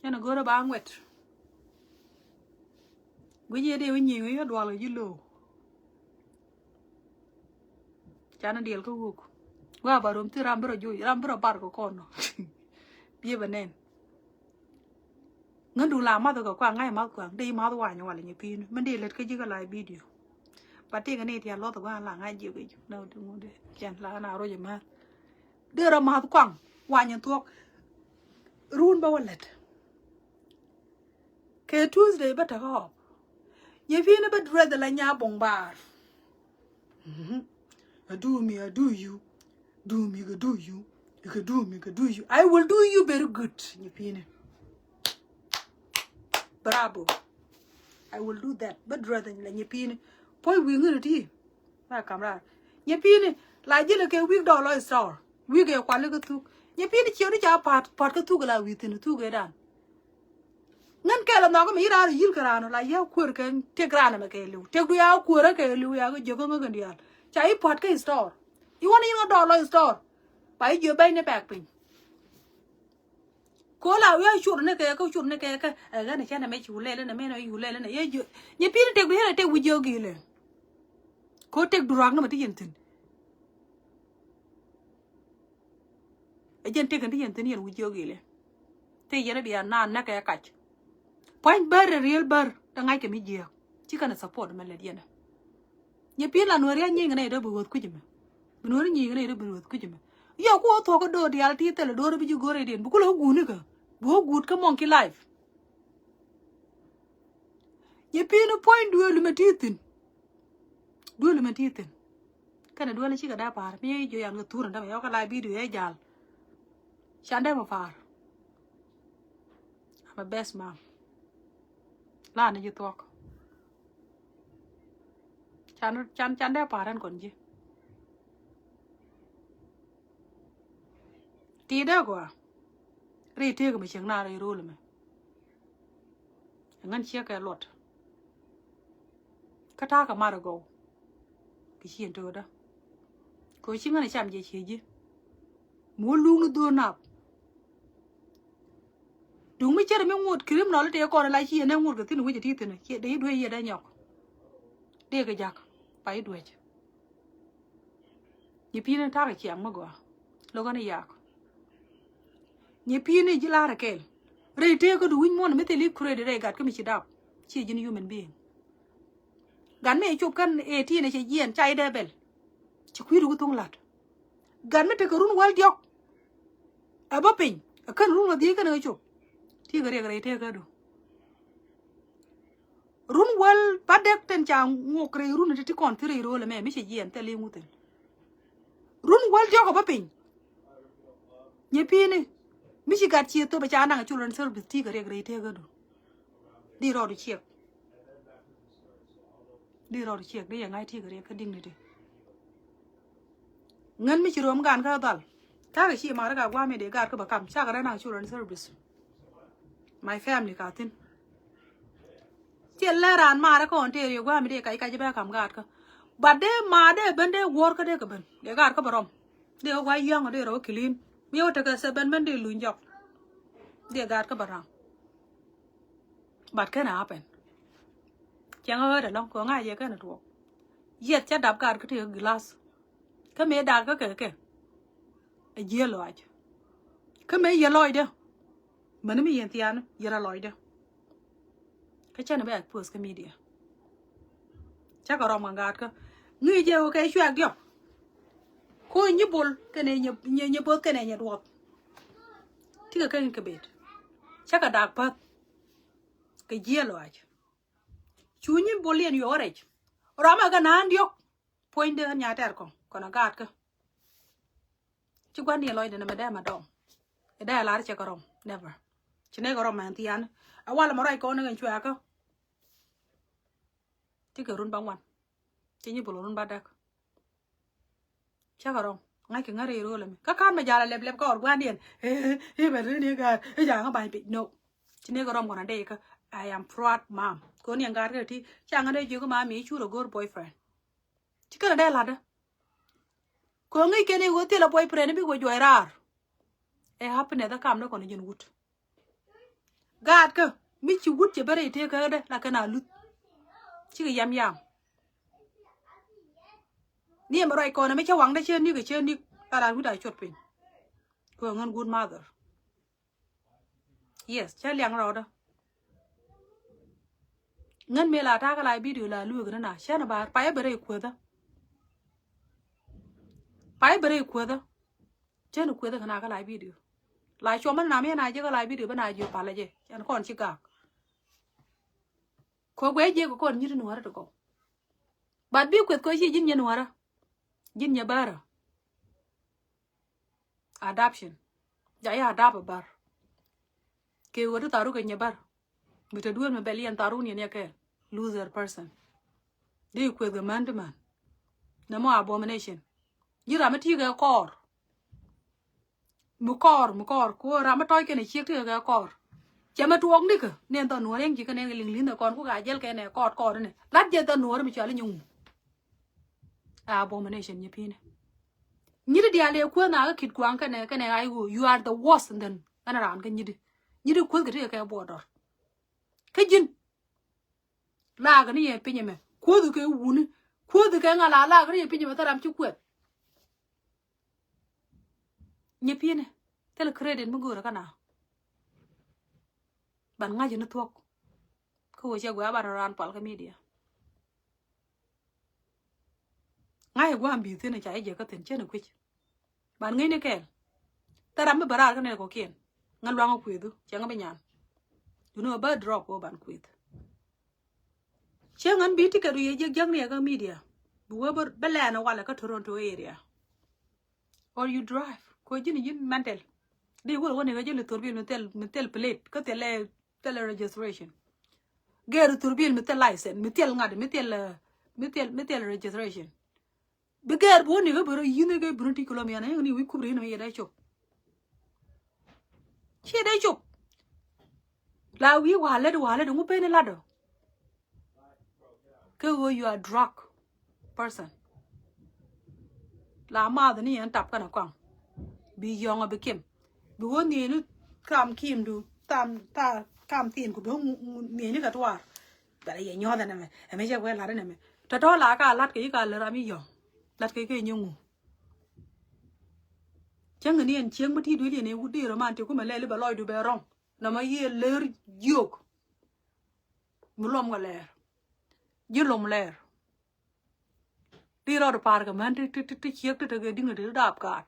Yɛn ɛ go̱o̱r ba ŋuɛt. Guic yɛ dee wi̱i̱ nyieny wi̱i̱ yɛ dual kɛ ji̱ lo̱o̱. Canɛ diɛl kä wuk. Gua ba rom thi ram bi rɔ joc ram bi rɔ bar kɛ kɔn nɔ. Biɛ bɛ nɛn. Ŋän duŋ la math kɛ kuaŋ ŋa̱c math kuaŋ dee math wany walɛ nyɛ pi̱i̱n mɛn dee lät kä ji̱ kä la bidio. Ba tëëkɛ ni tian luɔth kɛ kuaŋ la ŋa̱c jiɛ kɛ ji̱ na wä ti ŋun dee cɛn la na rocɛ math. Dee rɔ math kuaŋ wany in thuɔk. Run bä wä lät. Kɛ Tuesday bä tekɛ ɣɔp. Nyɛ pi̱i̱n bä dress la nya boŋ bar. Mhm. I do me, I do you. Do me, I do you. I can do me, I do you. I will do you very good. Nyɛ pi̱i̱n. Bravo. I will do that. Bä dress la nyɛ pi̱i̱n. Puɔ̱c wi̱i̱ ŋi̱n ti. Ba kam raar. Nyɛ pi̱i̱n la ji̱n kɛ wi̱i̱ dɔɔl lɔ store. Wi̱i̱ kɛ kuali kä thuk. Nyɛ pi̱i̱n ciɛ ni ca pa̱t, pa̱t kä thuk la wi̱i̱ thi̱n thuk ɛ dan. Ŋän kɛl ɛ nhɔk mi ci raan ɛ yi̱l kɛ raan ɔ la yä kuër kɛ tëk raan ɛmɛ kɛɛliw. Tëkdu ya kuër ɛ kɛɛliw ya kɛ jiök kä ŋäk kɛn diaal. Ca i̱ pua̱t kä store. I̱ wän i̱ ŋä dɔɔl lɔ store. Ba i̱ jiök bɛny ni pɛk piny. Ko̱ la wi̱i̱ a cur ni kɛ kä cur ni kɛ kä ɛ ɣän ɛ cɛn ɛmɛ ci wulɛl ɛn ɛmɛ nɔ i̱ wulɛl ɛn ɛ yɛ jiök. Nyɛ pi̱i̱n tëkdu yɛn ɛ tëk wi̱c jiök gi̱i̱lɛ. Ko̱ tëkdu ruak ni mɛ ti yɛn thi̱n. Ɛ jɛn tëkɛn ti yɛn thi̱n yɛn wi̱c jiök ilɛ. Tëë yɛn a bia naan näkɛ kac. Pua̱ny bär ɛ riel bär, te ŋa̱ckɛ mi jiääk. Ci kɛn ɛ support mɛ lät yɛn ɛ. Nyɛ pi̱i̱n la nuɔ̱ɔ̱ri a nyieny kɛ nɛy dee bi ɣöth kui̱c ɛmɛ. Bi nuɔ̱ɔ̱ri nyieny kɛ nɛy dee bi ɣöth kui̱c ɛmɛ. Yɔ ku ɣä thuɔ̱k kä do̱r diaal ti thilɛ do̱r bi ji̱ go̱r rɛydiɛn. Bi kulɛ wä guuni kä. Bi wä guut kä monkey life. Nyɛ pi̱i̱n puɔ̱ny duëël mɛ ti thi̱n. Duëël mɛ ti thi̱n. Kɛnɛ duëël cikɛ dee pa̱a̱r mi jiö yan kɛ thur ɛn dämɛ yɔ kɛ la video ɛ jal. Can dee mɛ pa̱a̱r. I'm a best mom. La ni ji̱ thuɔ̱k. Can, can, can dee pa̱a̱r ɛn kɔn ji̱. Ti dee gɔaa. Ri tëëk mi cieŋ na ri rol mɛ. Ɛ ŋän ciek kɛ luɔt. Kä ta̱a̱ kɛ mar ɛ gɔw. Kɛ ci ɛn to̱o̱dä. Kɛ ci ŋän ɛ cam jɛ cie ji̱. Mi wä luŋ ni dho̱o̱n nap. Duŋ mi cär mi ŋot criminal tëë kɔn la ci ɛn ɛ ŋot kɛ thi̱n wi̱c ɛ ti thi̱n. Ciɛ dee i̱ duec yɛ dee nyɔk. Dee kɛ ja̱k. Pa i̱ duec. Nyi pi̱i̱ni ta̱rɛ ciaŋ mi gɔaa. Lo̱kɛ ni yak. Nyi pi̱i̱ni ji̱ la̱rä kɛɛl. Rɛy tëëkä du wi̱ny muɔ̱n mi thil i̱ credit rɛy gat kä mi ci dap. Ci ji̱n human being. Gat mi cop kän eighteen ɛ cɛ jiɛɛn ca i̱ dee bɛl. Ci kui̱du kä thuŋ la̱t. Gat mi tekɛ run wäl diɔ̱k. Ɛ bä piny. Ɛ kän run wäl dhieec kän ɛ cop. Ti kɛ riɛk rɛy tëëkä du. Run wäl ba dek tɛn ca ŋuɔk rɛy run ti ti kɔn thi rɛy ro̱o̱l ɛmɛ mi cɛ jiɛɛn thil i̱ ŋuthin. Run wäl diɔ̱k ɛ bä piny. Nyi pi̱i̱ni mi ci gat cië thop ɛ ca naŋ children service ti kɛ riɛk rɛy tëëkädu. Di rɔɔdu ciɛk. Di rɔɔdu ciɛk di yɛ ŋa̱c ti kɛ riɛk kä dignity. Ŋän mi ci röm gan kä dhal. Ta̱a̱ kɛ ci mar ka gua̱a̱m mi dee gaat kä bä kam cakɛ rɛ naŋ children service. My family ka thi̱n. Ciɛ lɛ raan marɛ kä Ontario gua̱a̱m mi dee kac kac bɛ kam gaat kä. But dee ma dee ben dee wuɔ̱ɔ̱r kä dee kɛ ben dee gaat kä bä rɔm. Dee wä gua̱a̱ yäŋ dee rɔ wä clean. Mi wä tekɛ sɛ ben ben dee luny jɔk. Dee gaat kä bä raŋ. But kɛn a happen. Cäŋ ɣäät ɛlɔ̱ŋ kɛ ŋa̱c yɛ kɛn ɛ tuɔɔk. Yɛth cä dap gaat kä tëë glass. Kä mëë dak kä kɛ kɛ. Ɛ jiɛ lɔac. Kä mëë yɛ lɔcdä. Mäni mi yɛn thiaani yɛ rɔ lɔcdä. Kä cɛn bɛ expose kä media. Cä kɛ rɔm kɛ gaat kä ŋi̱i̱c jɛ wä kɛ cuak diɔk. Ko nyi bol kɛnɛ nyi, nyi, nyi both kɛnɛ nyi duɔth. Tikɛ kɛ ŋi̱i̱c kɛ bet. Cä kɛ dak päth. Kɛ jiɛ lɔac. Cu nyi bol yɛn yuɔk rɛc. Rɔmɛ kɛ naan diɔk. Puɔ̱nydɛ nya tɛr kɔŋ kɔnɔ gaat kä. Ci gua̱n ni lɔcdɛ ni mɛ dee ma dɔm. Ɛ dee lar cɛ kɛ rɔm never. Ci ne kɛ rɔm mɛn thian. Ɛ wal mɛ ruac kɔn ni kɛ cuɛ akä. Ti kɛ run ba ŋuan. Ci nyi bul run ba däk. Cä kɛ rɔm ŋa̱c kɛ ŋäri ro̱o̱l ɛmɛ kä ka̱n mɛ jal a lɛp lɛp kä ɣɔr gua̱n diɛn. Ɛ bɛ ri ni gaat ɛ jaŋä ba̱ny piny no. Ci ne kɛ rɔm kɔn a dee kä. I am proud mom. Kɔn yɛn gaat kä ti ca ŋä dee jiök ma mi cu rɔ go̱r boyfriend. Ci kɛn a dee latdä. Kɛ ŋi̱i̱c kɛn i̱ ɣöö thilɛ boyfriend i̱ bi wä juɔc raar. Ɛ happiness ɛ kamdä kɔn i̱ ji̱n wut. Gaatkä mi ci wut cɛ ben rɛy tëëkädä la kɛn a luth. Cikɛ yam yam. Ni ɛmɛ ruac kɔn ɛmɛ cä waŋdä cä ni̱k ɛ cä ni̱k la raan wi̱cdɛ a cuɔt piny. Kɛ ŋän good mother. Yes, cä liaŋ rɔɔdä. Ŋän mëë la ta̱a̱ kä la video la lueek ni na cä ni ba payä ben rɛy kuäthä. Payä ben rɛy kuäthä. Cä ni kuäthä kä na kä la video. La cuɔmä ni na mi na jek kä la video ben a jiö palä jɛ cä ni kɔn ci gak. Kɔ guɛ jiek kɔn nyit ni wärä ti kɔ. But bi kueth kɔ ci ji̱n nyɛ ni wärä. Ji̱n nyɛ bärä. Adoption. Ja ya adap a bar. Kɛ wä ti tharu kɛ nyɛ bar. Mi te duel mi bɛl yɛn tharu ni yɛn yɛ kɛɛl. Loser person. Di kueth kɛ man ti man. Nɛ mɔ abomination. Yi ram mi ti kɛ kɔɔr. Mi kɔɔr, mi kɔɔr. Ko ram mi tɔc kɛn a ciek ti kɛ kɔɔr. Cɛ mi tuɔɔk nikɛ. Ni ɛn thɔ nuɔr yɛn ci kɛ nɛ liŋ liŋ kɔn ku ka jɛl kɛ nɛ kɔɔr kɔɔr ni. Lat jɛ thɔ nuɔr mi cɔal inyɛ ŋu. Abomination nyi pi̱i̱ni. Nyiti diaal ëë kuäth na kä kit kuaŋ kɛnɛ kɛnɛ ɣa̱c ɣöö you are the worst and then ɛn raan kä nyiti. Nyiti kuäth kɛ ti kɛ buɔɔt dɔr. Kä ji̱n. Laak ni yɛ piny ɛmɛ kuäth kɛ wuni. Kuäth kɛ ŋa la laak ni yɛ piny ɛmɛ thil ram ci kuɛth. Nyi pi̱i̱ni thil credit mi go̱o̱rä kä na. Ban ŋa̱c ni thuɔ̱k. Kä ɣöö cɛ guɛ a ban raan pal kä media. Ŋa̱c ɛ gua̱a̱m bi̱i̱ thi̱n ca i̱ jɛ kä thi̱n cɛn ɛ kui̱c. Ban ŋäcni kɛɛl. Thil ram mi bä raar kä nɛy kɔ̱kiɛn. Ŋä luaŋä kuëëthu cɛ ŋä bi nyan. Duundɛ ɣöö bä drop ɣöö ban kuëëth. Cäŋ ɣän bi ticket wi̱i̱ jiäk jiäk ni ɛ kä media. Bi wee bä lɛn ɛ walɛ kä Toronto area. Or you drive. Kɛ ji̱n ji̱n mental. Di wä wä ni kä ji̱n li thurbil mi thil mi thil plate kä thil thil registration. Gɛr thurbil mi thil license mi thil ŋa̱t mi thil mi thil mi thil registration. Bi gɛr bi wä ni kä bi rɔ yi̱n kä bi rɔ ti kulom yan ni wi̱i̱ kubri ni mi yɛ dee cop. Ci dee cop. La wi̱i̱ walɛ di walɛ di ŋu ben ni lat dɔ. Kä ɣöö you are drug person. La maath ni yɛn tap kɛnɛ kɔaŋ. Bi yɔŋ a bi kim. Bi wä nhieni kam kimdu tham tha kam thin ku bi wä nhieni kɛ tuaar. Bɛlɛ yɛ nyɔɔth ɛnɛmɛ ɛmɛ cɛ wee lat ɛnɛmɛ. Tɔ̱tɔ̱ la ka lat kɛ yi ka lär ram yi yɔŋ. Lat kɛ kɛ nyɛ ŋu. Cäŋ ni ɛn cieŋ mi ti duel yɛn ɛ wut di rɔ man ti kumɛ lɛli bɛ lɔcdu bɛ rɔŋ. Nɔmɔ yiëë lär jiök. Mi luɔm kɛ lɛɛr. Ji̱ luɔm lɛɛr. Di rɔɔd pa̱a̱r kɛ män ti ti ti ciek ti tekɛ di̱ŋ ti daap kaat.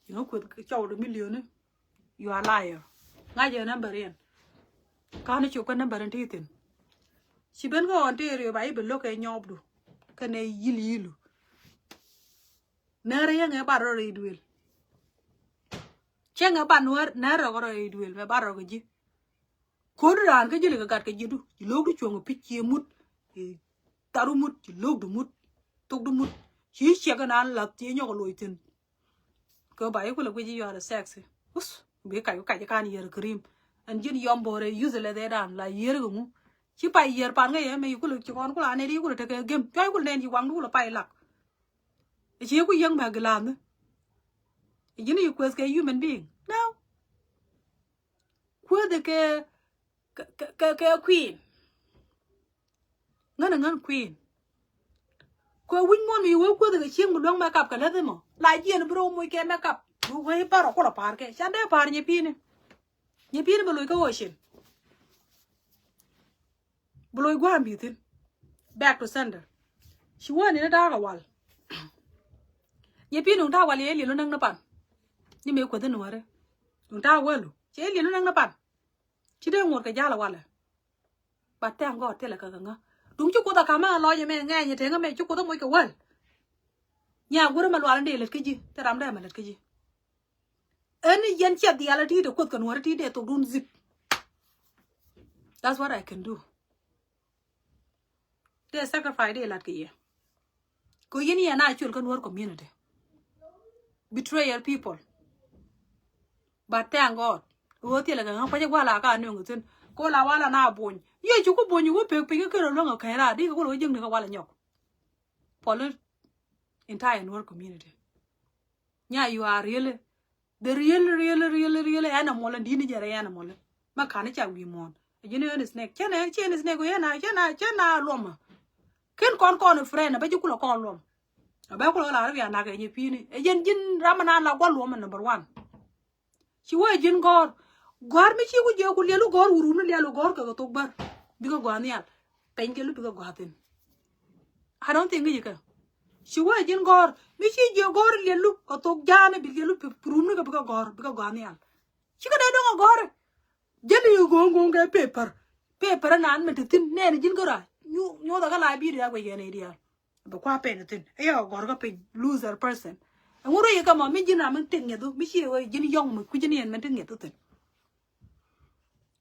Ci ŋä kueth cɔw di milioni. You are liar. Ŋa̱c ɛ number in. Ka̱n cop kä number in ti thi̱n. Ci ben kä Ontario ba i̱ bi lo̱k kɛ nyɔɔpdu kɛnɛ yi̱l yi̱lu. Nɛɛrɛ yɛŋɛ bar rɔ rɛy duël. Cɛŋɛ bar nuɛɛr nɛɛrɛ rɔ rɛy duël mɛ bar rɔ kɛ ji̱. Ko̱du raan kä ji̱ li kɛ gat kɛ ji̱du ci lo̱kdu cuɔ̱ŋ pi̱c ci mut. Ci tharu mut ci lo̱kdu mut. Thokdu mut ci ciɛk kɛ naan lath ci nyɔk loc thi̱n. Kɛ ba i̱ kulɛ guic i̱ yuaar sexy. Us bi kac kac kan yier cream. Ɛn ji̱n yɔm bo̱o̱rɛ useless ɛ dan la yier kɛ ŋu. Ci pay yier pan ŋäcɛ mɛ i̱ kulɛ ci kɔn kulɛ anɛ di kulɛ tekɛ gem cuay kulɛ nɛn ci waŋdu kulɛ pay lak. Ci ku yieŋ mɛ gilath ni. Ji̱n i̱ kueth kɛ human being. No. Kueth kɛ kɛ kɛ kɛ queen. Ŋän ŋän queen. Kɛ wi̱c muɔ̱n mi wee kueth kɛ cieŋ mi luäŋ makeup kɛ läth imɔ la jiɛn bi rɔ moc kɛ makeup. Bi wee parɔ kulɔ pa̱a̱r kɛ can dee pa̱a̱r nyɛ pi̱i̱ni. Nyɛ pi̱i̱ni bi loc kä ocean. Bi loc gua̱a̱m bi̱i̱ thi̱n. Back to sender. Ci wee ni ni da̱a̱k a wal. Nyɛ pi̱i̱ni wun ta̱a̱ wal yɛ liɛl wun näk ni pan. Ni mëë kueth ni nuɔ̱ɔ̱ri. Wun ta̱a̱ wälu ci yɛ liɛl wun näk ni pan. Ci dee ŋuɔ̱t kɛ ja̱l a walɛ. But thank God thilɛ kɛ kɛ ŋä. Duŋ ci kuoth a ka̱mä a lɔc ɛmɛ ŋɛɛny ɛ teŋä mɛ ci kuoth a moc kɛ wäl. Nya guur ɛmɛ lual in dee lät kä ji̱ thil ram dee mɛ lät kä ji̱. Ɛn yɛn ciɛ dhial a ti̱i̱t ɛ kuoth kɛ nuɔ̱ɔ̱ri ti̱i̱t dee thokdun zip. That's what I can do. Dee sacrifice dee lat kɛ yɛ. Kɛ yɛn yɛn a cuɛl kä nuɔ̱ɔ̱r community. Betrayal people. But thank God. Ɣöö thilɛ kɛ ŋä kuacä gua̱a̱la ka nööŋ thi̱n. Ko la wala na buny. Yɛ cuku buny wä pek piny kä kër ɔ luäŋ ɔ kɛn raar di kɛ kulɛ wä jiäkni kɛ wala nyɔk. Puɔli entire Nuer community. Nya you are really the real, real, real, real animal and dini jɛrɛ animal. Ma kani ca wi̱i̱ muɔ̱ɔ̱n. A ji̱n ɛn snake cɛn ɛ cɛn snake yɛn a cɛn a cɛn a luɔmä. Ken kɔn kɔn friend a bɛ ji̱ kulɛ kɔn luɔm. A bɛ kulɛ la rɛ bia nak ɛ nyɛ pi̱i̱ni ɛ jɛn ji̱n ram a na la gua̱l luɔmä number one. Ci wee ji̱n gɔ̱r. Gɔ̱r mi ci ku jiɛ ku liɛlu gɔ̱r wurun ni liɛlu gɔ̱r kɛ kɛ thok bär. Bikɛ gɔ̱a̱r nhial. Peny kɛ lu bikɛ gɔ̱a̱r thi̱n. I don't think ŋi̱cɛ kɛ. Ci wee ji̱n gɔ̱r mi ci jiɛ gɔ̱r liɛlu kɛ thok ja̱a̱ni bi liɛlu pi run ni kɛ bikɛ gɔ̱r bikɛ gɔ̱a̱r nhial. Cikɛ dee dɔ̱ŋ a gɔ̱r. Jäli go̱o̱ŋ go̱o̱ŋ kɛ paper. Paper nan mi te thi̱n nɛɛni ji̱n kä ra. Nyu nyuɔth a kä la bi̱i̱ ri a guɛc kɛn idial. Bɛ kua pɛn thi̱n. Ɛ yɛ kɛ gɔ̱r kä piny loser person. Ɛŋu rɔ yɛ kɛ mɔ mi ji̱n ram mi tëk ŋiɛthu mi ci wee ji̱n yɔ̱ŋ mi kui̱c ni ɛn mi tëk ŋiɛthu thi̱n.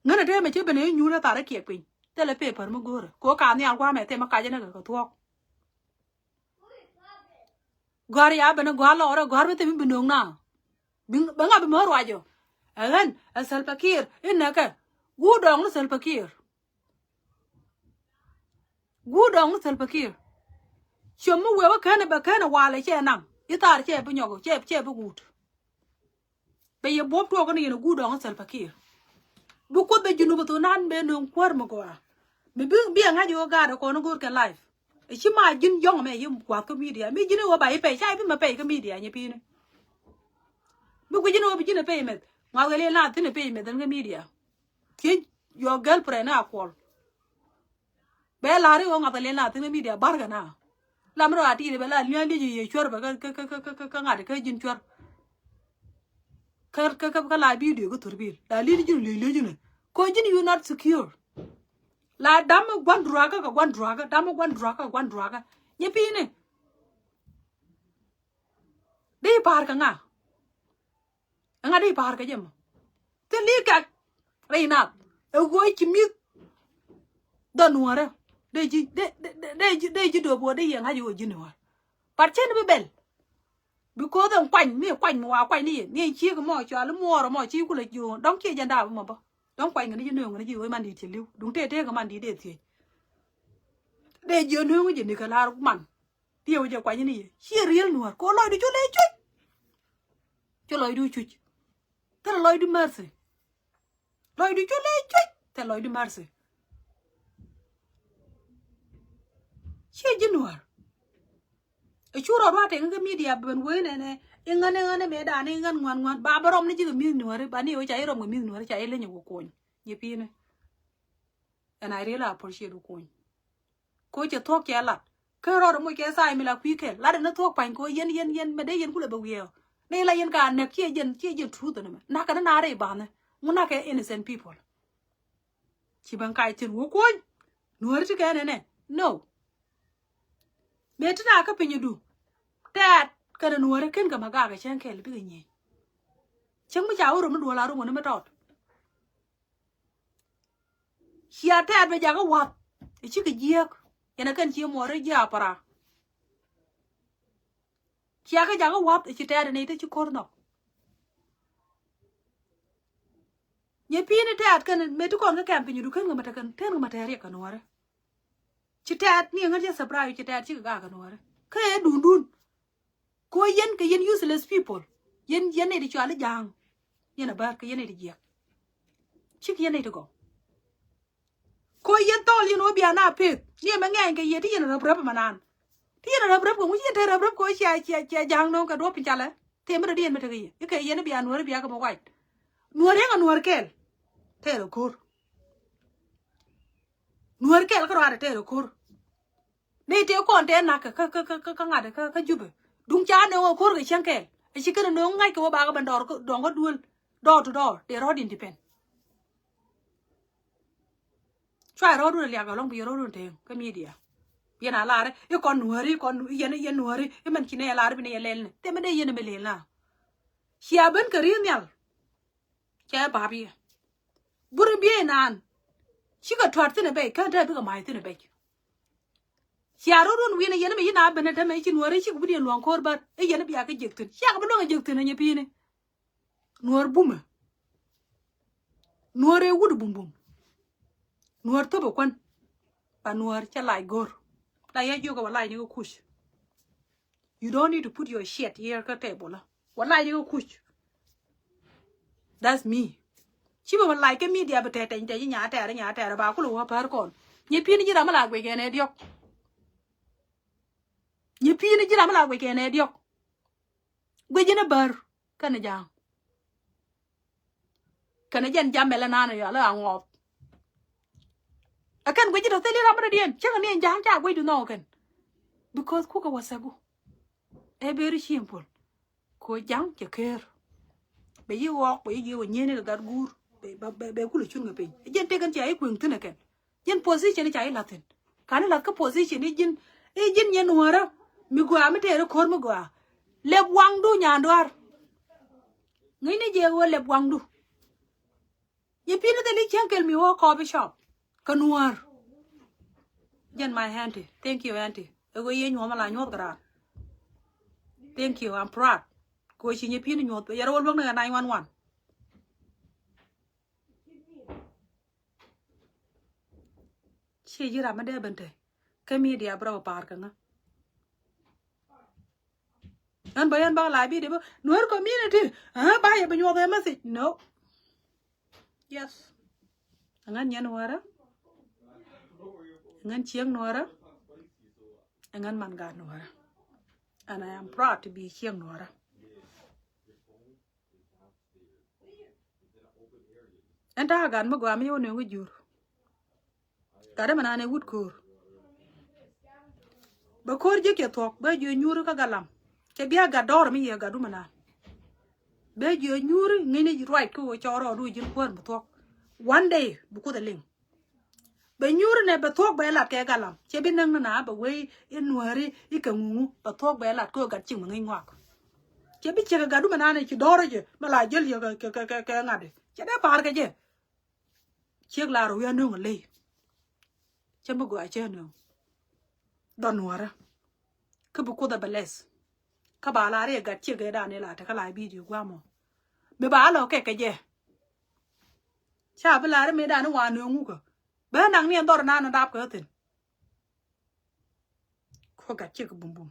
Ŋän a te mɛ cä ben ɛ nyuur ɛ thar ɛ kiɛk piny. Thilɛ paper mi go̱o̱rɛ ko ka nhial guamɛ thimɛ kacä ni kɛ kɛ thuɔ̱k. Gɔ̱a̱r ya ben ɛ gɔ̱a̱r lɔɔrɛ gɔ̱a̱r mi thimɛ bi no̱o̱ŋ na. Bɛ ŋa bi mɛ ruacɔ. Ɛ ɣän ɛ Salva Kiir inɛ kɛ. Guur dɔɔŋ ni Salva Kiir. Guur dɔɔŋ ni Salva Kiir. Ciöm mi wee wä kɛn ɛ bɛ kɛn ɛ walɛ cɛ naŋ i̱ thaar cɛ bi nyɔk cɛ cɛ bi guut. Bɛ yɛ buɔ̱m tuɔɔk ni yɛn ɛ guur dɔɔŋ ni Salva Kiir. Bi kuoth bɛ Junub thok nan bɛ nööŋ kuäär mi gɔaa. Mi bi bi ɛ ŋa̱c ɣöö gaat ɛ kɔn go̱o̱r kɛ life. Ɛ ci ma ji̱n yɔ̱ŋ mɛ yim kuath kä media mi ji̱n ɣöö ba yi pɛy ca yi bi mɛ pɛy kä media nyɛ pi̱i̱ni. Bi guic ji̱n ɣöö bi ji̱n ɛ pɛy mɛth. Ŋa̱th kɛ liɛl na thi̱n ɛ page mɛ thi̱n kä media. Thiec your girlfriend a call. Bɛ la̱r i̱ ɣöö ŋa̱th kɛ liɛl na thi̱n kä media barkɛ na. Lam rɔ a ti̱i̱t bɛ la lia̱a̱ li̱c yɛ cuɛr bɛ kä kä ŋa̱t kä ji̱n cuɛr. Kä kä kä la video kä thurbil la li̱c ji̱n li̱c li̱c ji̱n. Kɔ ji̱n you not secure. La dam gua̱n durakä kɛ gua̱n durakä, dam gua̱n durakä kɛ gua̱n durakä. Nyɛ pi̱i̱ni. Di pa̱a̱r kɛ ŋa? Ɛŋa di pa̱a̱r kɛ jɛ mɔ? Thil i̱ kɛk rɛy nath ɛ ɣöö ci mi̱th dhɔ nuɔ̱ɔ̱rä. Dee ji̱ dee dee dee ji̱ dee ji̱ do̱p ɣöö dee yɛ ŋa̱c ɣöö ji̱ nuɔ̱ɔ̱r. But cɛn bi bɛl. Because ɛn kuany ni kuany mi wa kuany ni yɛ ni ɛn ciek mɔ cɔal i̱ muɔɔrä mɔ ci kulɛ ji̱ ɣöö dɔ̱ŋ ciɛ jɛn daap mɔ bä. Dɔ̱ŋ kuany kɛ ni ji̱ nööŋ kɛ ni ji̱ ɣöö man di̱i̱t cɛ li̱w duŋ tëë tëë kɛ man di̱i̱t dee thiec. Dee ji̱ ɣöö nööŋ ji̱ ni kɛ la̱r man. Diɛ wä jɛ kuany ni yɛ ciɛ riel nuɔ̱ɔ̱r kɛ ɣöö lɔcdu cu lɛ cuc. Cu lɔcdu cuc. Thilɛ lɔcdu mercy. Lɔcdu cu lɛ cuc thilɛ lɔcdu mercy. Ciɛ ji̱ nuɔ̱ɔ̱r. Ɛ cu rɔ rua̱t tɛŋ kä media ben wee nɛnɛ iŋän iŋän imɛ da̱a̱n iŋän ŋuan ŋuan ba bä rɔm ni ji̱ kɛ mi̱th nuɔ̱ɔ̱ri ba ni wä ca i̱ rɔm kɛ mi̱th nuɔ̱ɔ̱ri ca i̱ leny iwä kuɔny. Nyɛ pi̱i̱ni. And I really appreciate wä kuɔny. Ko cɛ thuɔ̱k cɛ lat kä rɔɔd moc kɛ tha̱a̱c mi la kui̱ kɛl lat ɛn thuɔ̱k pa̱ny ko yɛn yɛn yɛn mɛ dee yɛn kulɛ bɛ wiɛɛk. Ni la yɛn ka näk ciɛ jɛn ciɛ jɛn truth ɛn mɛ nakä ni na rɛy ba̱nhɛ ŋu nakä innocent people. Ci ben kac thi̱n wä kuɔny nuɔ̱ɔ̱ri ti kɛn ɛnɛ no. Mëë ti na kä pinydu tɛɛt kɛn nuɔ̱ɔ̱ri ken kɛ ma gakɛ cäŋ kɛl bikɛ nyieny. Cäŋ mi ca wä rom ni duɔl a rom wä ni mi tɔt. Cia tɛɛt bɛ jakä wath ɛ cikɛ jiääk. Yɛn ɛ kɛn cie muɔɔri jiɛ a para. Cia kä jakä wath ɛ ci tɛɛt ɛ nɛy te ci ko̱r nhɔk. Nyɛ pi̱i̱ni tɛɛt kɛn mëë ti kɔn kä kɛm pinydu ken kɛ mɛ te kɛn ten kɛ mɛ te riɛk kɛ nuɔɔri. Ci tɛɛt ni ɛ ŋäl cɛ surprise ci tɛɛt cikɛ gak kɛ nuɔɔri kä ɛ dundun. Ko yɛn kɛ yɛn useless people. Yɛn yɛn nɛy ti cuali ja̱a̱ŋ. Yɛn a bär kɛ yɛn nɛy ti jiɛk. Cik yɛn nɛy ti gɔw. Ko yɛn thɔɔl yɛn wä bia na peth ni ɛmɛ ŋɛɛny kɛ yɛ ti yɛn räp räp ɛmɛ naan. Ti yɛn räp räp kɛ ŋuci yɛn te räp räp kɛ wä cia cia cia ja̱a̱ŋ no̱o̱ŋ kɛ duɔ̱p in calɛ. Thimɛ rɛ di yɛn mi tekɛ yɛ ikɛ yɛn bia nuɔ̱ɔ̱ri bia kɛ mɛ wac. Nuɔ̱ɔ̱ri ɛŋɛ nuɔ̱ɔ̱ri kɛɛl. Tɛɛr ɛ ko̱r. Nuɔ̱ɔ̱ri kɛɛl kä ruaadɛ tɛɛr ɛ ko̱r. Ni tëë kɔn tëë nak kä kä kä kä ŋa̱t kä kä Jubɛ. Duŋ ca nööŋ ɛ ko̱r kɛ cäŋ kɛɛl ɛ ci kɛn ɛ nööŋ ŋa̱c kɛ wä bakɛ ben dɔɔr dɔɔŋ kä duel. Dɔɔr to dɔɔr tëë rɔ̱ɔ̱d independent. Cua rɔ̱ɔ̱dun ɛ liak ɛlɔ̱ŋ bi yɛ rɔ̱ɔ̱dun tëë kä media. Yɛn a lar i̱ kɔn nuääri kɔn yɛn yɛn nuääri i̱ mɛn ci nɛ yɛ lar bi nɛ yɛ lɛl ni thimɛ dee yɛn ɛmɛ lɛl na. Cia ben kɛ ri̱i̱n nhial. Cɛ bap yɛ. Bur biey naan. Cikɛ tua̱r thi̱n ɛ bɛc kä dee bikɛ ma̱a̱c thi̱n ɛ bɛc. Cia rot wun wi̱n ɛ yɛn mi ci na ben ɛ tämɛ ci nuɔ̱ɔ̱ri cikɛ bi diɛn luɔ̱ŋ ko̱r bär ɛ yɛn bia kɛ jek thi̱n ciakɛ bi luɔ̱ŋ ɛ jek thi̱n ɛ nyɛ pi̱i̱ni. Nuɔ̱ɔ̱r bumɛ. Nuɔ̱ɔ̱r ɛ wut bumbum. Nuɔ̱ɔ̱r thop ɛ kuän. Ba nuɔ̱ɔ̱r cɛ lac go̱r. La yɛ jiök ɛ wä lac ni kɛ kuc. You don't need to put your shit here kä table. Wä lac ni kɛ kuc. That's me. Ci bä wä lac kä media bɛ tɛtɛny tɛny nya tɛɛr nya tɛɛr ba kulɛ wä pär kɔn. Nyi pi̱n ji̱ ram mi la guic kɛn ɛ diɔk. Nyi pi̱n ji̱ ram mi la guic kɛn ɛ diɔk. Guic ni bär kɛn ja̱a̱ŋ. Kɛn jɛn jam mɛlɛ naan yɔal a ŋɔɔth. Ɛ kɛn guic ji̱ tɔ thil i̱ ram mi dɔ̱diɛn cäŋ ni ɛn ja̱a̱ŋ ca guic du nhɔk kɛn. Because kukɛ wä thɛku. Ɛ very simple. Ko ja̱ŋ cɛ ker. Bɛ yi ɣɔɔk bɛ yi jiɛ wä nyieni kɛ gat guur. Bɛ bɛ bɛ kulɛ cun kɛ piny. Jɛn tekɛn cia yi kueŋ thi̱n ɛ kɛn. Jɛn position ca yi la̱thi̱n. Kani la̱th kä position i̱ ji̱n i̱ ji̱n nyɛ nuɔ̱ɔ̱rä. Mi gɔaa mi tëë ri ko̱r mi gɔaa. Lɛp waŋdu nyanduar. Ŋi̱ni jɛ wä lɛp waŋdu. Yɛ pi̱n i̱ thil i̱ cieŋ kɛl mi wä coffee shop. Kä nuäär. Jɛn my auntie. Thank you, auntie. Ɛ ɣöö yɛ nyuɔ̱th mi la nyuɔ̱th kɛ raan. Thank you, I'm proud. Kɛ ɣöö ci nyɛ pi̱n i̱ nyuɔ̱th yɛ rɔ wä luäk ni kɛ nine one one. Ci ji̱ ram mi dee ben te kä media bi rɔ pa̱a̱r kɛ ŋa. Ɣän bä yɛn bak la bi de bä nuäär community. Aa ba yɛ bi nyuɔth ɛ message no. Yes. Ɛ ŋän nyɛn nuäärä. Ɛ ŋän cieŋ nuäärä. Ɛ ŋän man gaat nuäärä. And I am proud to be cieŋ nuäärä. Ɛn ta̱a̱ gat mi gɔaa mi yɛ wä nööŋ kä jur. Gat ɛmɛ naan ɛ wut ko̱o̱r. Bɛ ko̱o̱r ji̱ kiɛ thuɔ̱k bɛ jiö nyuuri kä galam. Cɛ bia gat dɔɔr mi yɛ gat wumɛ naan. Bɛ jiö nyuuri ŋi̱ni ruac kä wä cɔɔr rɔɔdu ji̱n kuäär mi thuɔ̱k. One day bi kuoth ɛ liŋ. Bɛ nyuuri nɛ bɛ thuɔ̱k bɛ lat kɛ galam. Cɛ bi näŋ ni na bɛ wee in nuääri in kɛ ŋuŋu bɛ thuɔ̱k bɛ lat kä gat ciŋ mi ŋi̱ny ŋuak. Cɛ bi ciek ɛ gat wumɛ naan ɛ ci dɔɔr jɛ mɛ la jäl yɛ kɛ, kɛ, kɛ, kɛ, kɛ ŋa̱tdɛ. Cɛ dee pa̱a̱r kɛ jɛ. Ciek lar wi̱i̱ anöŋ a ley. Cä mi gɔaa cä nöŋ. Dhɔn nuɔrä. Kä bi kuoth a bɛ lɛth. Kä ba lar i̱ gat ciek ëë dan i̱ la tekä la bidio gua̱a̱mɔ. Mi ba lɔ kɛk kɛ jɛ. Ca bi lar i̱ mi dan i̱ wa nöŋ wukä. Bä naŋ ni ɛn dhɔr nan in dap kɛ thi̱n. Ko gat ciek bumbum.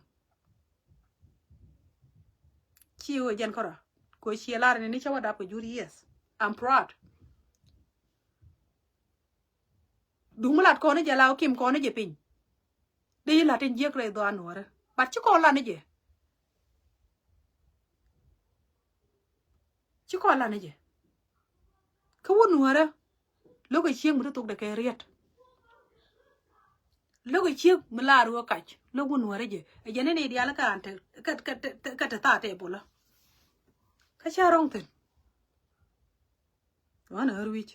Ci wee jɛn kärɔa. Ko ciɛ lar ni ni cä wä dap kɛ jur, yes. I'm proud. Duŋ mi lat kɔn ni jɛ la wä kim kɔn ni jɛ piny. Di yi lat in jiek rɛy dhɔan nuɔrɛ. But ci kɔn lan ni jɛ. Ci kɔn lan ni jɛ. Kä wun nuɔrɛ. Lo̱k ɛ cieŋ mi ti thok dɛ kɛ riɛt. Lo̱k ɛ cieŋ mi laar wä kac. Lo̱k wun nuɔrɛ jɛ. Ɛ jɛ ni ni diaal kä an te, kä, kä, kä, kä te thaa te bola. Kä cä rɔŋ thin. Wan ɛ ɣär wi̱c.